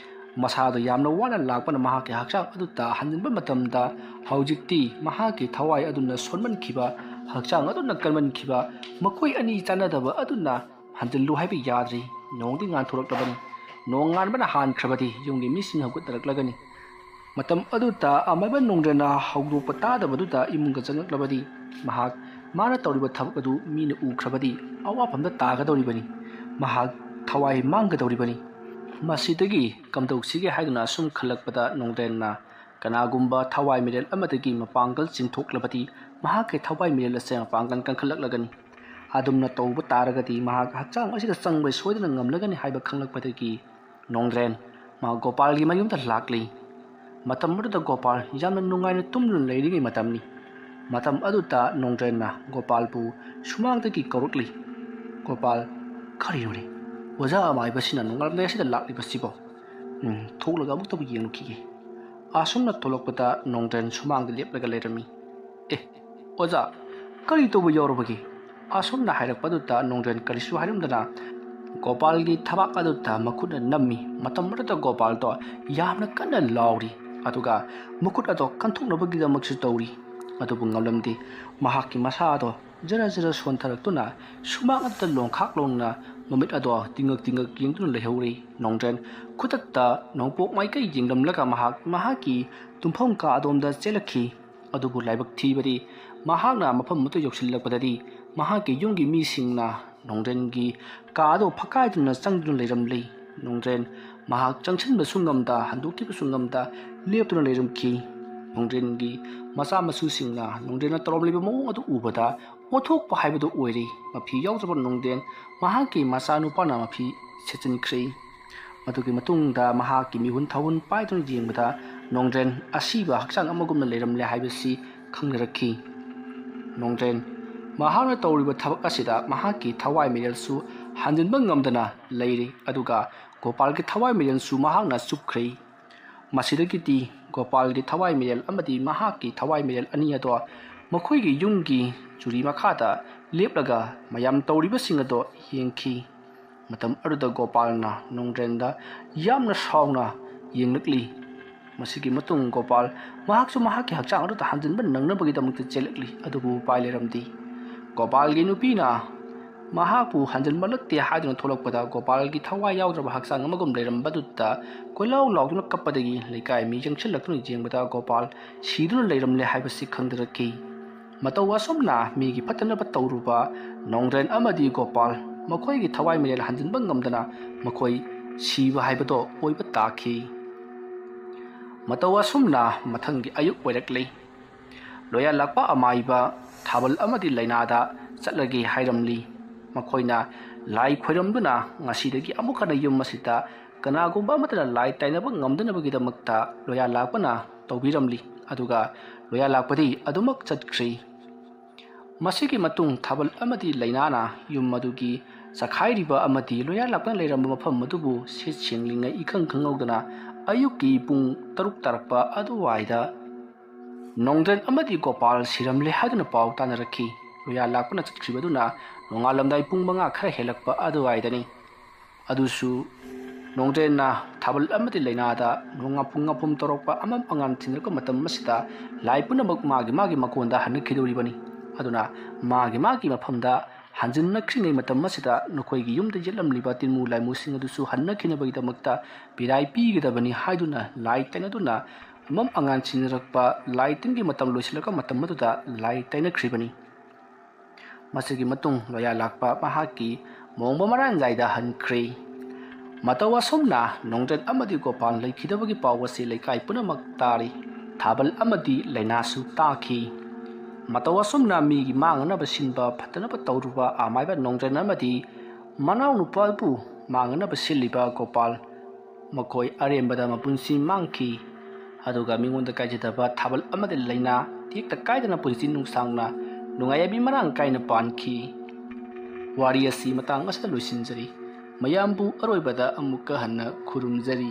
ꯃꯁꯥꯗꯣ ꯌꯥꯝꯅ ꯋꯥꯅ ꯂꯥꯛꯄꯅ ꯃꯍꯥꯛꯀꯤ ꯍꯛꯆꯥꯡ ꯑꯗꯨꯇ ꯍꯟꯖꯤꯟꯕ ꯃꯇꯝꯗ ꯍꯧꯖꯤꯛꯇꯤ ꯃꯍꯥꯛꯀꯤ ꯊꯋꯥꯏ ꯑꯗꯨꯅ ꯁꯣꯟꯃꯟꯈꯤꯕ, ꯍꯛꯆꯥꯡ ꯑꯗꯨꯅ ꯀꯟꯃꯟꯈꯤꯕ, ꯃꯈꯣꯏ ꯑꯅꯤ ꯆꯥꯟꯅꯗꯕ ꯑꯗꯨꯅ ꯍꯟꯖꯤꯜꯂꯨ ꯍꯥꯏꯕ ꯌꯥꯗ꯭ꯔꯤ꯫ ꯅꯣꯡꯗꯤ ꯉꯥꯟꯊꯣꯔꯛꯂꯕꯅꯤ꯫ ꯅꯣꯡ ꯉꯥꯟꯕꯅ ꯍꯥꯟꯈ꯭ꯔꯕꯗꯤ ꯌꯨꯝꯒꯤ ꯃꯤꯁꯤꯡ ꯍꯧꯒꯠꯅꯔꯛꯂꯒꯅꯤ꯫ ꯃꯇꯝ ꯑꯗꯨꯗ ꯑꯃꯥꯏꯕ ꯅꯣꯡꯗ꯭ꯔꯦꯟꯅ ꯍꯧꯗꯣꯛꯄ ꯇꯥꯗꯕꯗꯨꯗ ꯏꯃꯨꯡꯗ ꯆꯪꯂꯛꯂꯕꯗꯤ ꯃꯍꯥꯛ, ꯃꯥꯅ ꯇꯧꯔꯤꯕ ꯊꯕꯛ ꯑꯗꯨ ꯃꯤꯅ ꯎꯈ꯭ꯔꯕꯗꯤ ꯑꯋꯥꯐꯝꯗ ꯇꯥꯒꯗꯧꯔꯤꯕꯅꯤ꯫ ꯃꯍꯥꯛ ꯊꯋꯥꯏ ꯃꯥꯡꯒꯗꯧꯔꯤꯕꯅꯤ꯫ ꯃꯁꯤꯗꯒꯤ ꯀꯝꯗꯧꯁꯤꯒꯦ ꯍꯥꯏꯗꯨꯅ ꯑꯁꯨꯝ ꯈꯜꯂꯛꯄꯗ ꯅꯣꯡꯗ꯭ꯔꯦꯟꯅ ꯀꯅꯥꯒꯨꯝꯕ ꯊꯋꯥꯏ ꯃꯤꯔꯦꯜ ꯑꯃꯗꯒꯤ ꯃꯄꯥꯡꯒꯜ ꯆꯤꯡꯊꯣꯛꯂꯕꯗꯤ ꯃꯍꯥꯛꯀꯤ ꯊꯋꯥꯏ ꯃꯤꯔꯦꯜ ꯑꯁꯦ ꯃꯄꯥꯡꯒꯜ ꯀꯟꯈꯠꯂꯛꯂꯒꯅꯤ꯫ ꯑꯗꯨꯝꯅ ꯇꯧꯕ ꯇꯥꯔꯒꯗꯤ ꯃꯍꯥꯛ ꯍꯛꯆꯥꯡ ꯑꯁꯤꯗ ꯆꯪꯕ ꯁꯣꯏꯗꯅ ꯉꯝꯂꯒꯅꯤ ꯍꯥꯏꯕ ꯈꯪꯂꯛꯄꯗꯒꯤ ꯅꯣꯡꯗ꯭ꯔꯦꯟ ꯃꯍꯥꯛ ꯒꯣꯄꯥꯜꯒꯤ ꯃꯌꯨꯝꯗ ꯂꯥꯛꯂꯤ꯫ ꯃꯇꯝ ꯑꯗꯨꯗ ꯒꯣꯄꯥꯜ ꯌꯥꯝꯅ ꯅꯨꯡꯉꯥꯏꯅ ꯇꯨꯝꯗꯨꯅ ꯂꯩꯔꯤꯉꯩ ꯃꯇꯝꯅꯤ꯫ ꯃꯇꯝ ꯑꯗꯨꯗ ꯅꯣꯡꯗ꯭ꯔꯦꯟꯅ ꯒꯣꯄꯥꯜꯕꯨ ꯁꯨꯃꯥꯡꯗꯒꯤ ꯀꯧꯔꯛꯂꯤ꯫ "ꯒꯣꯄꯥꯜ, ꯀꯔꯤꯅꯣꯅꯦ? ꯑꯣꯖꯥ ꯑꯃꯥꯏꯕꯁꯤꯅ ꯅꯣꯡꯉꯥꯜꯂꯝꯗꯥꯏ ꯑꯁꯤꯗ ꯂꯥꯛꯂꯤꯕꯁꯤꯕꯣ? ꯎꯝ, ꯊꯣꯛꯂꯒ ꯑꯃꯨꯛꯇꯕꯨ ꯌꯦꯡꯂꯨꯈꯤꯒꯦ"꯫ ꯑꯁꯨꯝꯅ ꯊꯣꯛꯂꯛꯄꯗ ꯅꯣꯡꯗ꯭ꯔꯦꯟ ꯁꯨꯃꯥꯡꯗ ꯂꯦꯞꯂꯒ ꯂꯩꯔꯝꯃꯤ꯫ "ꯑꯦ, ꯑꯣꯖꯥ, ꯀꯔꯤ ꯇꯧꯕ ꯌꯥꯎꯔꯕꯒꯦ?" ꯑꯁꯨꯝꯅ ꯍꯥꯏꯔꯛꯄꯗꯨꯗ ꯅꯣꯡꯗ꯭ꯔꯦꯟ ꯀꯔꯤꯁꯨ ꯍꯥꯏꯔꯝꯗꯅ ꯒꯣꯄꯥꯜꯒꯤ ꯊꯕꯥꯛ ꯑꯗꯨꯗ ꯃꯈꯨꯠꯅ ꯅꯝꯃꯤ꯫ ꯃꯇꯝ ꯑꯗꯨꯗ ꯒꯣꯄꯥꯜꯗꯣ ꯌꯥꯝꯅ ꯀꯟꯅ ꯂꯥꯎꯔꯤ, ꯑꯗꯨꯒ ꯃꯈꯨꯠ ꯑꯗꯣ ꯀꯟꯊꯣꯛꯅꯕꯒꯤꯗꯃꯛꯁꯨ ꯇꯧꯔꯤ꯫ ꯑꯗꯨꯕꯨ ꯉꯝꯂꯝꯗꯦ꯫ ꯃꯍꯥꯛꯀꯤ ꯃꯁꯥ ꯑꯗꯣ ꯖꯔ ꯖꯔ ꯁꯣꯟꯊꯔꯛꯇꯨꯅ ꯁꯨꯃꯥꯡ ꯑꯗꯨꯗ ꯂꯣꯡꯈꯥꯛ ꯂꯣꯡꯅ ꯃꯃꯤꯠ ꯑꯗꯣ ꯇꯤꯡꯉꯛ ꯇꯤꯡꯉꯛ ꯌꯦꯡꯗꯨꯅ ꯂꯩꯍꯧꯔꯤ꯫ ꯅꯣꯡꯗ꯭ꯔꯦꯟ ꯈꯨꯗꯛꯇ ꯅꯣꯡꯄꯣꯛ ꯃꯥꯏꯀꯩ ꯌꯦꯡꯂꯝꯂꯒ ꯃꯍꯥꯛ ꯃꯍꯥꯛꯀꯤ ꯇꯨꯝꯐꯝ ꯀꯥ ꯑꯗꯣꯝꯗ ꯆꯦꯜꯂꯛꯈꯤ꯫ ꯑꯗꯨꯕꯨ ꯂꯥꯏꯕꯛ ꯊꯤꯕꯗꯤ ꯃꯍꯥꯛꯅ ꯃꯐꯝ ꯑꯗꯨ ꯌꯧꯁꯤꯜꯂꯛꯄꯗꯗꯤ ꯃꯍꯥꯛꯀꯤ ꯌꯨꯝꯒꯤ ꯃꯤꯁꯤꯡꯅ ꯅꯣꯡꯗ꯭ꯔꯦꯟꯒꯤ ꯀꯥ ꯑꯗꯨ ꯐꯛꯀꯥꯏꯗꯨꯅ ꯆꯪꯗꯨꯅ ꯂꯩꯔꯝꯂꯤ꯫ ꯅꯣꯡꯗ꯭ꯔꯦꯟ ꯃꯍꯥꯛ ꯆꯪꯁꯤꯟꯕꯁꯨ ꯉꯝꯗ, ꯍꯟꯗꯣꯛꯈꯤꯕꯁꯨ ꯉꯝꯗ, ꯂꯦꯞꯇꯨꯅ ꯂꯩꯔꯝꯈꯤ꯫ ꯅꯣꯡꯗ꯭ꯔꯦꯟꯒꯤ ꯃꯆꯥ ꯃꯁꯨꯁꯤꯡꯅ ꯅꯣꯡꯗ꯭ꯔꯦꯟꯅ ꯇꯧꯔꯝꯂꯤꯕ ꯃꯑꯣꯡ ꯑꯗꯨ ꯎꯕꯗ ꯑꯣꯟꯊꯣꯛꯄ ꯍꯥꯏꯕꯗꯨ ꯑꯣꯏꯔꯦ꯫ ꯃꯐꯤ ꯌꯥꯎꯗ꯭ꯔꯕ ꯅꯣꯡꯗ꯭ꯔꯦꯟ ꯃꯍꯥꯛꯀꯤ ꯃꯆꯥꯅꯨꯄꯥꯅ ꯃꯐꯤ ꯁꯦꯠꯆꯤꯟꯈ꯭ꯔꯦ꯫ ꯃꯗꯨꯒꯤ ꯃꯇꯨꯡꯗ ꯃꯍꯥꯛꯀꯤ ꯃꯤꯍꯨꯟ ꯊꯥꯍꯨꯟ ꯄꯥꯏꯗꯨꯅ ꯌꯦꯡꯕꯗ ꯅꯣꯡꯗ꯭ꯔꯦꯟ ꯑꯁꯤꯕ ꯍꯛꯆꯥꯡ ꯑꯃꯒꯨꯝꯅ ꯂꯩꯔꯝꯂꯦ ꯍꯥꯏꯕꯁꯤ ꯈꯪꯅꯔꯛꯈꯤ꯫ ꯅꯣꯡꯗ꯭ꯔꯦꯟ ꯃꯍꯥꯛꯅ ꯇꯧꯔꯤꯕ ꯊꯕꯛ ꯑꯁꯤꯗ ꯃꯍꯥꯛꯀꯤ ꯊꯋꯥꯏ ꯃꯤꯔꯦꯜꯁꯨ ꯍꯟꯖꯤꯟꯕ ꯉꯝꯗꯅ ꯂꯩꯔꯤ, ꯑꯗꯨꯒ ꯒꯣꯄꯥꯜꯒꯤ ꯊꯋꯥꯏ ꯃꯤꯔꯦꯜꯁꯨ ꯃꯍꯥꯛꯅ ꯆꯨꯞꯈ꯭ꯔꯦ꯫ ꯃꯁꯤꯗꯒꯤꯗꯤ ꯒꯣꯄꯥꯜꯒꯤ ꯊꯋꯥꯏ ꯃꯤꯔꯦꯜ ꯑꯃꯗꯤ ꯃꯍꯥꯛꯀꯤ ꯊꯋꯥꯏ ꯃꯤꯔꯦꯜ ꯑꯅꯤ ꯑꯗꯣ ꯃꯈꯣꯏꯒꯤ ꯌꯨꯝꯒꯤ ꯆꯨꯔꯤ ꯃꯈꯥꯗ ꯂꯦꯞꯂꯒ ꯃꯌꯥꯝ ꯇꯧꯔꯤꯕꯁꯤꯡ ꯑꯗꯣ ꯌꯦꯡꯈꯤ꯫ ꯃꯇꯝ ꯑꯗꯨꯗ ꯒꯣꯄꯥꯜꯅ ꯅꯣꯡꯗ꯭ꯔꯦꯟꯗ ꯌꯥꯝꯅ ꯁꯥꯎꯅ ꯌꯦꯡꯂꯛꯂꯤ꯫ ꯃꯁꯤꯒꯤ ꯃꯇꯨꯡ ꯒꯣꯄꯥꯜ ꯃꯍꯥꯛꯁꯨ ꯃꯍꯥꯛꯀꯤ ꯍꯛꯆꯥꯡ ꯑꯗꯨꯗ ꯍꯟꯖꯤꯟꯕ ꯅꯪꯅꯕꯒꯤꯗꯃꯛꯇ ꯆꯦꯜꯂꯛꯂꯤ, ꯑꯗꯨꯕꯨ ꯎꯄꯥꯏ ꯂꯩꯔꯝꯗꯦ꯫ ꯒꯣꯄꯥꯜꯒꯤ ꯅꯨꯄꯤꯅ ꯃꯍꯥꯛꯄꯨ ꯍꯟꯖꯤꯟꯕꯂꯛꯇꯦ ꯍꯥꯏꯗꯨꯅ ꯊꯣꯛꯂꯛꯄꯗ ꯒꯣꯄꯥꯜꯒꯤ ꯊꯋꯥꯏ ꯌꯥꯎꯗ꯭ꯔꯕ ꯍꯛꯆꯥꯡ ꯑꯃꯒꯨꯝ ꯂꯩꯔꯝꯕꯗꯨꯗ ꯀꯣꯏꯂꯥꯎ ꯂꯥꯎꯗꯨꯅ ꯀꯞꯄꯗꯒꯤ ꯂꯩꯀꯥꯏ ꯃꯤ ꯆꯪꯁꯤꯜꯂꯛꯇꯨꯅ ꯌꯦꯡꯕꯗ ꯒꯣꯄꯥꯜ ꯁꯤꯗꯨꯅ ꯂꯩꯔꯝꯂꯦ ꯍꯥꯏꯕꯁꯤ ꯈꯪꯗꯔꯛꯈꯤ꯫ ꯃꯇꯧ ꯑꯁꯨꯝꯅ ꯃꯤꯒꯤ ꯐꯠꯇꯅꯕ ꯇꯧꯔꯨꯕ ꯅꯣꯡꯗ꯭ꯔꯦꯟ ꯑꯃꯗꯤ ꯒꯣꯄꯥꯜ ꯃꯈꯣꯏꯒꯤ ꯊꯋꯥꯏ ꯃꯤꯔꯦꯜ ꯍꯟꯖꯤꯟꯕ ꯉꯝꯗꯅ ꯃꯈꯣꯏ ꯁꯤꯕ ꯍꯥꯏꯕꯗꯣ ꯑꯣꯏꯕ ꯇꯥꯈꯤ꯫ ꯃꯇꯧ ꯑꯁꯨꯝꯅ ꯃꯊꯪꯒꯤ ꯑꯌꯨꯛ ꯑꯣꯏꯔꯛꯂꯤ꯫ ꯂꯣꯌꯥ ꯂꯥꯛꯄ ꯑꯃꯥꯏꯕ ꯊꯥꯕꯜ ꯑꯃꯗꯤ ꯂꯥꯏꯅꯥꯗ ꯆꯠꯂꯒꯦ ꯍꯥꯏꯔꯝꯂꯤ꯫ ꯃꯈꯣꯏꯅ ꯂꯥꯏ ꯈꯣꯏꯔꯝꯗꯨꯅ ꯉꯁꯤꯗꯒꯤ ꯑꯃꯨꯛ ꯍꯟꯅ ꯌꯨꯝ ꯑꯁꯤꯗ ꯀꯅꯥꯒꯨꯝꯕ ꯑꯃꯠꯇꯅ ꯂꯥꯏ ꯇꯥꯏꯅꯕ ꯉꯝꯗꯅꯕꯒꯤꯗꯃꯛꯇ ꯂꯣꯌꯥ ꯂꯥꯛꯄꯅ ꯇꯧꯕꯤꯔꯝꯂꯤ꯫ ꯑꯗꯨꯒ ꯂꯣꯌꯥ ꯂꯥꯛꯄꯗꯤ ꯑꯗꯨꯃꯛ ꯆꯠꯈ꯭ꯔꯤ꯫ ꯃꯁꯤꯒꯤ ꯃꯇꯨꯡ ꯊꯥꯕꯜ ꯑꯃꯗꯤ ꯂꯥꯏꯅꯥꯅ ꯌꯨꯝ ꯑꯗꯨꯒꯤ ꯆꯈꯥꯏꯔꯤꯕ ꯑꯃꯗꯤ ꯂꯣꯌꯥ ꯂꯥꯛꯄꯅ ꯂꯩꯔꯝꯕ ꯃꯐꯝ ꯑꯗꯨꯕꯨ ꯁꯤꯠ ꯁꯦꯡꯂꯤꯉꯩ ꯏꯈꯪ ꯈꯪꯍꯧꯗꯅ ꯑꯌꯨꯛꯀꯤ ꯄꯨꯡ ꯇꯔꯨꯛ ꯇꯥꯔꯛꯄ ꯑꯗꯨꯋꯥꯏꯗ ꯅꯣꯡꯗ꯭ꯔꯦꯟ ꯑꯃꯗꯤ ꯒꯣꯄꯥꯜ ꯁꯤꯔꯝꯂꯦ ꯍꯥꯏꯗꯨꯅ ꯄꯥꯎ ꯇꯥꯅꯔꯛꯈꯤ꯫ ꯂꯣꯌꯥ ꯂꯥꯛꯄꯅ ꯆꯠꯈ꯭ꯔꯤꯕꯗꯨꯅ ꯅꯣꯡꯉꯥꯜꯂꯝꯗꯥꯏ ꯄꯨꯡ ꯃꯉꯥ ꯈꯔ ꯍꯦꯜꯂꯛꯄ ꯑꯗꯨꯋꯥꯏꯗꯅꯤ꯫ ꯑꯗꯨꯁꯨ ꯅꯣꯡꯗ꯭ꯔꯦꯟꯅ ꯊꯥꯕꯜ ꯑꯃꯗꯤ ꯂꯥꯏꯅꯥꯗ ꯅꯣꯡꯉꯥ ꯄꯨꯡ ꯉꯥꯄꯨꯝ ꯇꯧꯔꯛꯄ ꯑꯃꯝ ꯑꯉꯥꯟ ꯊꯤꯟꯅꯔꯛꯄ ꯃꯇꯝ ꯑꯁꯤꯗ ꯂꯥꯏ ꯄꯨꯝꯅꯃꯛ ꯃꯥꯒꯤ ꯃꯥꯒꯤ ꯃꯀꯣꯟꯗ ꯍꯟꯅꯈꯤꯗꯧꯔꯤꯕꯅꯤ꯫ ꯑꯗꯨꯅ ꯃꯥꯒꯤ ꯃꯥꯒꯤ ꯃꯐꯝꯗ ꯍꯟꯖꯤꯟꯅꯈ꯭ꯔꯤꯉꯩ ꯃꯇꯝ ꯑꯁꯤꯗ ꯅꯈꯣꯏꯒꯤ ꯌꯨꯝꯗ ꯌꯦꯠꯂꯝꯂꯤꯕ ꯇꯤꯟꯃꯨ ꯂꯥꯏꯃꯨꯁꯤꯡ ꯑꯗꯨꯁꯨ ꯍꯟꯅꯈꯤꯅꯕꯒꯤꯗꯃꯛꯇ ꯄꯤꯔꯥꯏ ꯄꯤꯒꯗꯕꯅꯤ ꯍꯥꯏꯗꯨꯅ ꯂꯥꯏ ꯇꯩꯅꯗꯨꯅ ꯑꯃꯝ ꯑꯉꯥꯟ ꯁꯤꯟꯅꯔꯛꯄ ꯂꯥꯏ ꯇꯤꯟꯒꯤ ꯃꯇꯝ ꯂꯣꯏꯁꯤꯜꯂꯛꯄ ꯃꯇꯝ ꯑꯗꯨꯗ ꯂꯥꯏ ꯇꯩꯅꯈ꯭ꯔꯤꯕꯅꯤ꯫ ꯃꯁꯤꯒꯤ ꯃꯇꯨꯡ ꯂꯣꯌꯥ ꯂꯥꯛꯄ ꯃꯍꯥꯛꯀꯤ ꯃꯣꯡꯕ ꯃꯔꯥꯟꯖꯥꯏꯗ ꯍꯟꯈ꯭ꯔꯦ꯫ ꯃꯇꯧ ꯑꯁꯨꯝꯅ ꯅꯣꯡꯗ꯭ꯔꯦꯟ ꯑꯃꯗꯤ ꯒꯣꯄꯥꯜ ꯂꯩꯈꯤꯗꯕꯒꯤ ꯄꯥꯎ ꯑꯁꯤ ꯂꯩꯀꯥꯏ ꯄꯨꯝꯅꯃꯛ ꯇꯥꯔꯤ꯫ ꯊꯥꯕꯜ ꯑꯃꯗꯤ ꯂꯥꯏꯅꯥꯁꯨ ꯇꯥꯈꯤ꯫ ꯃꯇꯧ ꯑꯁꯨꯝꯅ ꯃꯤꯒꯤ ꯃꯥꯡꯅꯅꯕ ꯁꯤꯟꯕ ꯐꯠꯇꯅꯕ ꯇꯧꯔꯨꯕ ꯑꯃꯥꯏꯕ ꯅꯣꯡꯗ꯭ꯔꯦꯟ ꯑꯃꯗꯤ ꯃꯅꯥꯎꯅꯨꯄꯥꯕꯨ ꯃꯥꯡꯅꯅꯕ ꯁꯤꯜꯂꯤꯕ ꯒꯣꯄꯥꯜ ꯃꯈꯣꯏ ꯑꯔꯦꯝꯕꯗ ꯃꯄꯨꯟꯁꯤ ꯃꯥꯡꯈꯤ꯫ ꯑꯗꯨꯒ ꯃꯤꯉꯣꯟꯗ ꯀꯥꯏꯖꯗꯕ ꯊꯥꯕꯜ ꯑꯃꯗꯤ ꯂꯥꯏꯅꯥ ꯇꯦꯛꯇ ꯀꯥꯏꯗꯅ ꯄꯨꯟꯁꯤ ꯅꯨꯡꯁꯥꯡꯅ ꯅꯨꯡꯉꯥꯏ ꯌꯥꯏꯕꯤ ꯃꯔꯥꯡ ꯀꯥꯏꯅ ꯄꯥꯟꯈꯤ꯫ ꯋꯥꯔꯤ ꯑꯁꯤ ꯃꯇꯥꯡ ꯑꯁꯤꯗ ꯂꯣꯏꯁꯤꯟꯖꯔꯤ꯫ ꯃꯌꯥꯝꯕꯨ ꯑꯔꯣꯏꯕꯗ ꯑꯃꯨꯛꯀ ꯍꯟꯅ ꯈꯨꯔꯨꯝꯖꯔꯤ꯫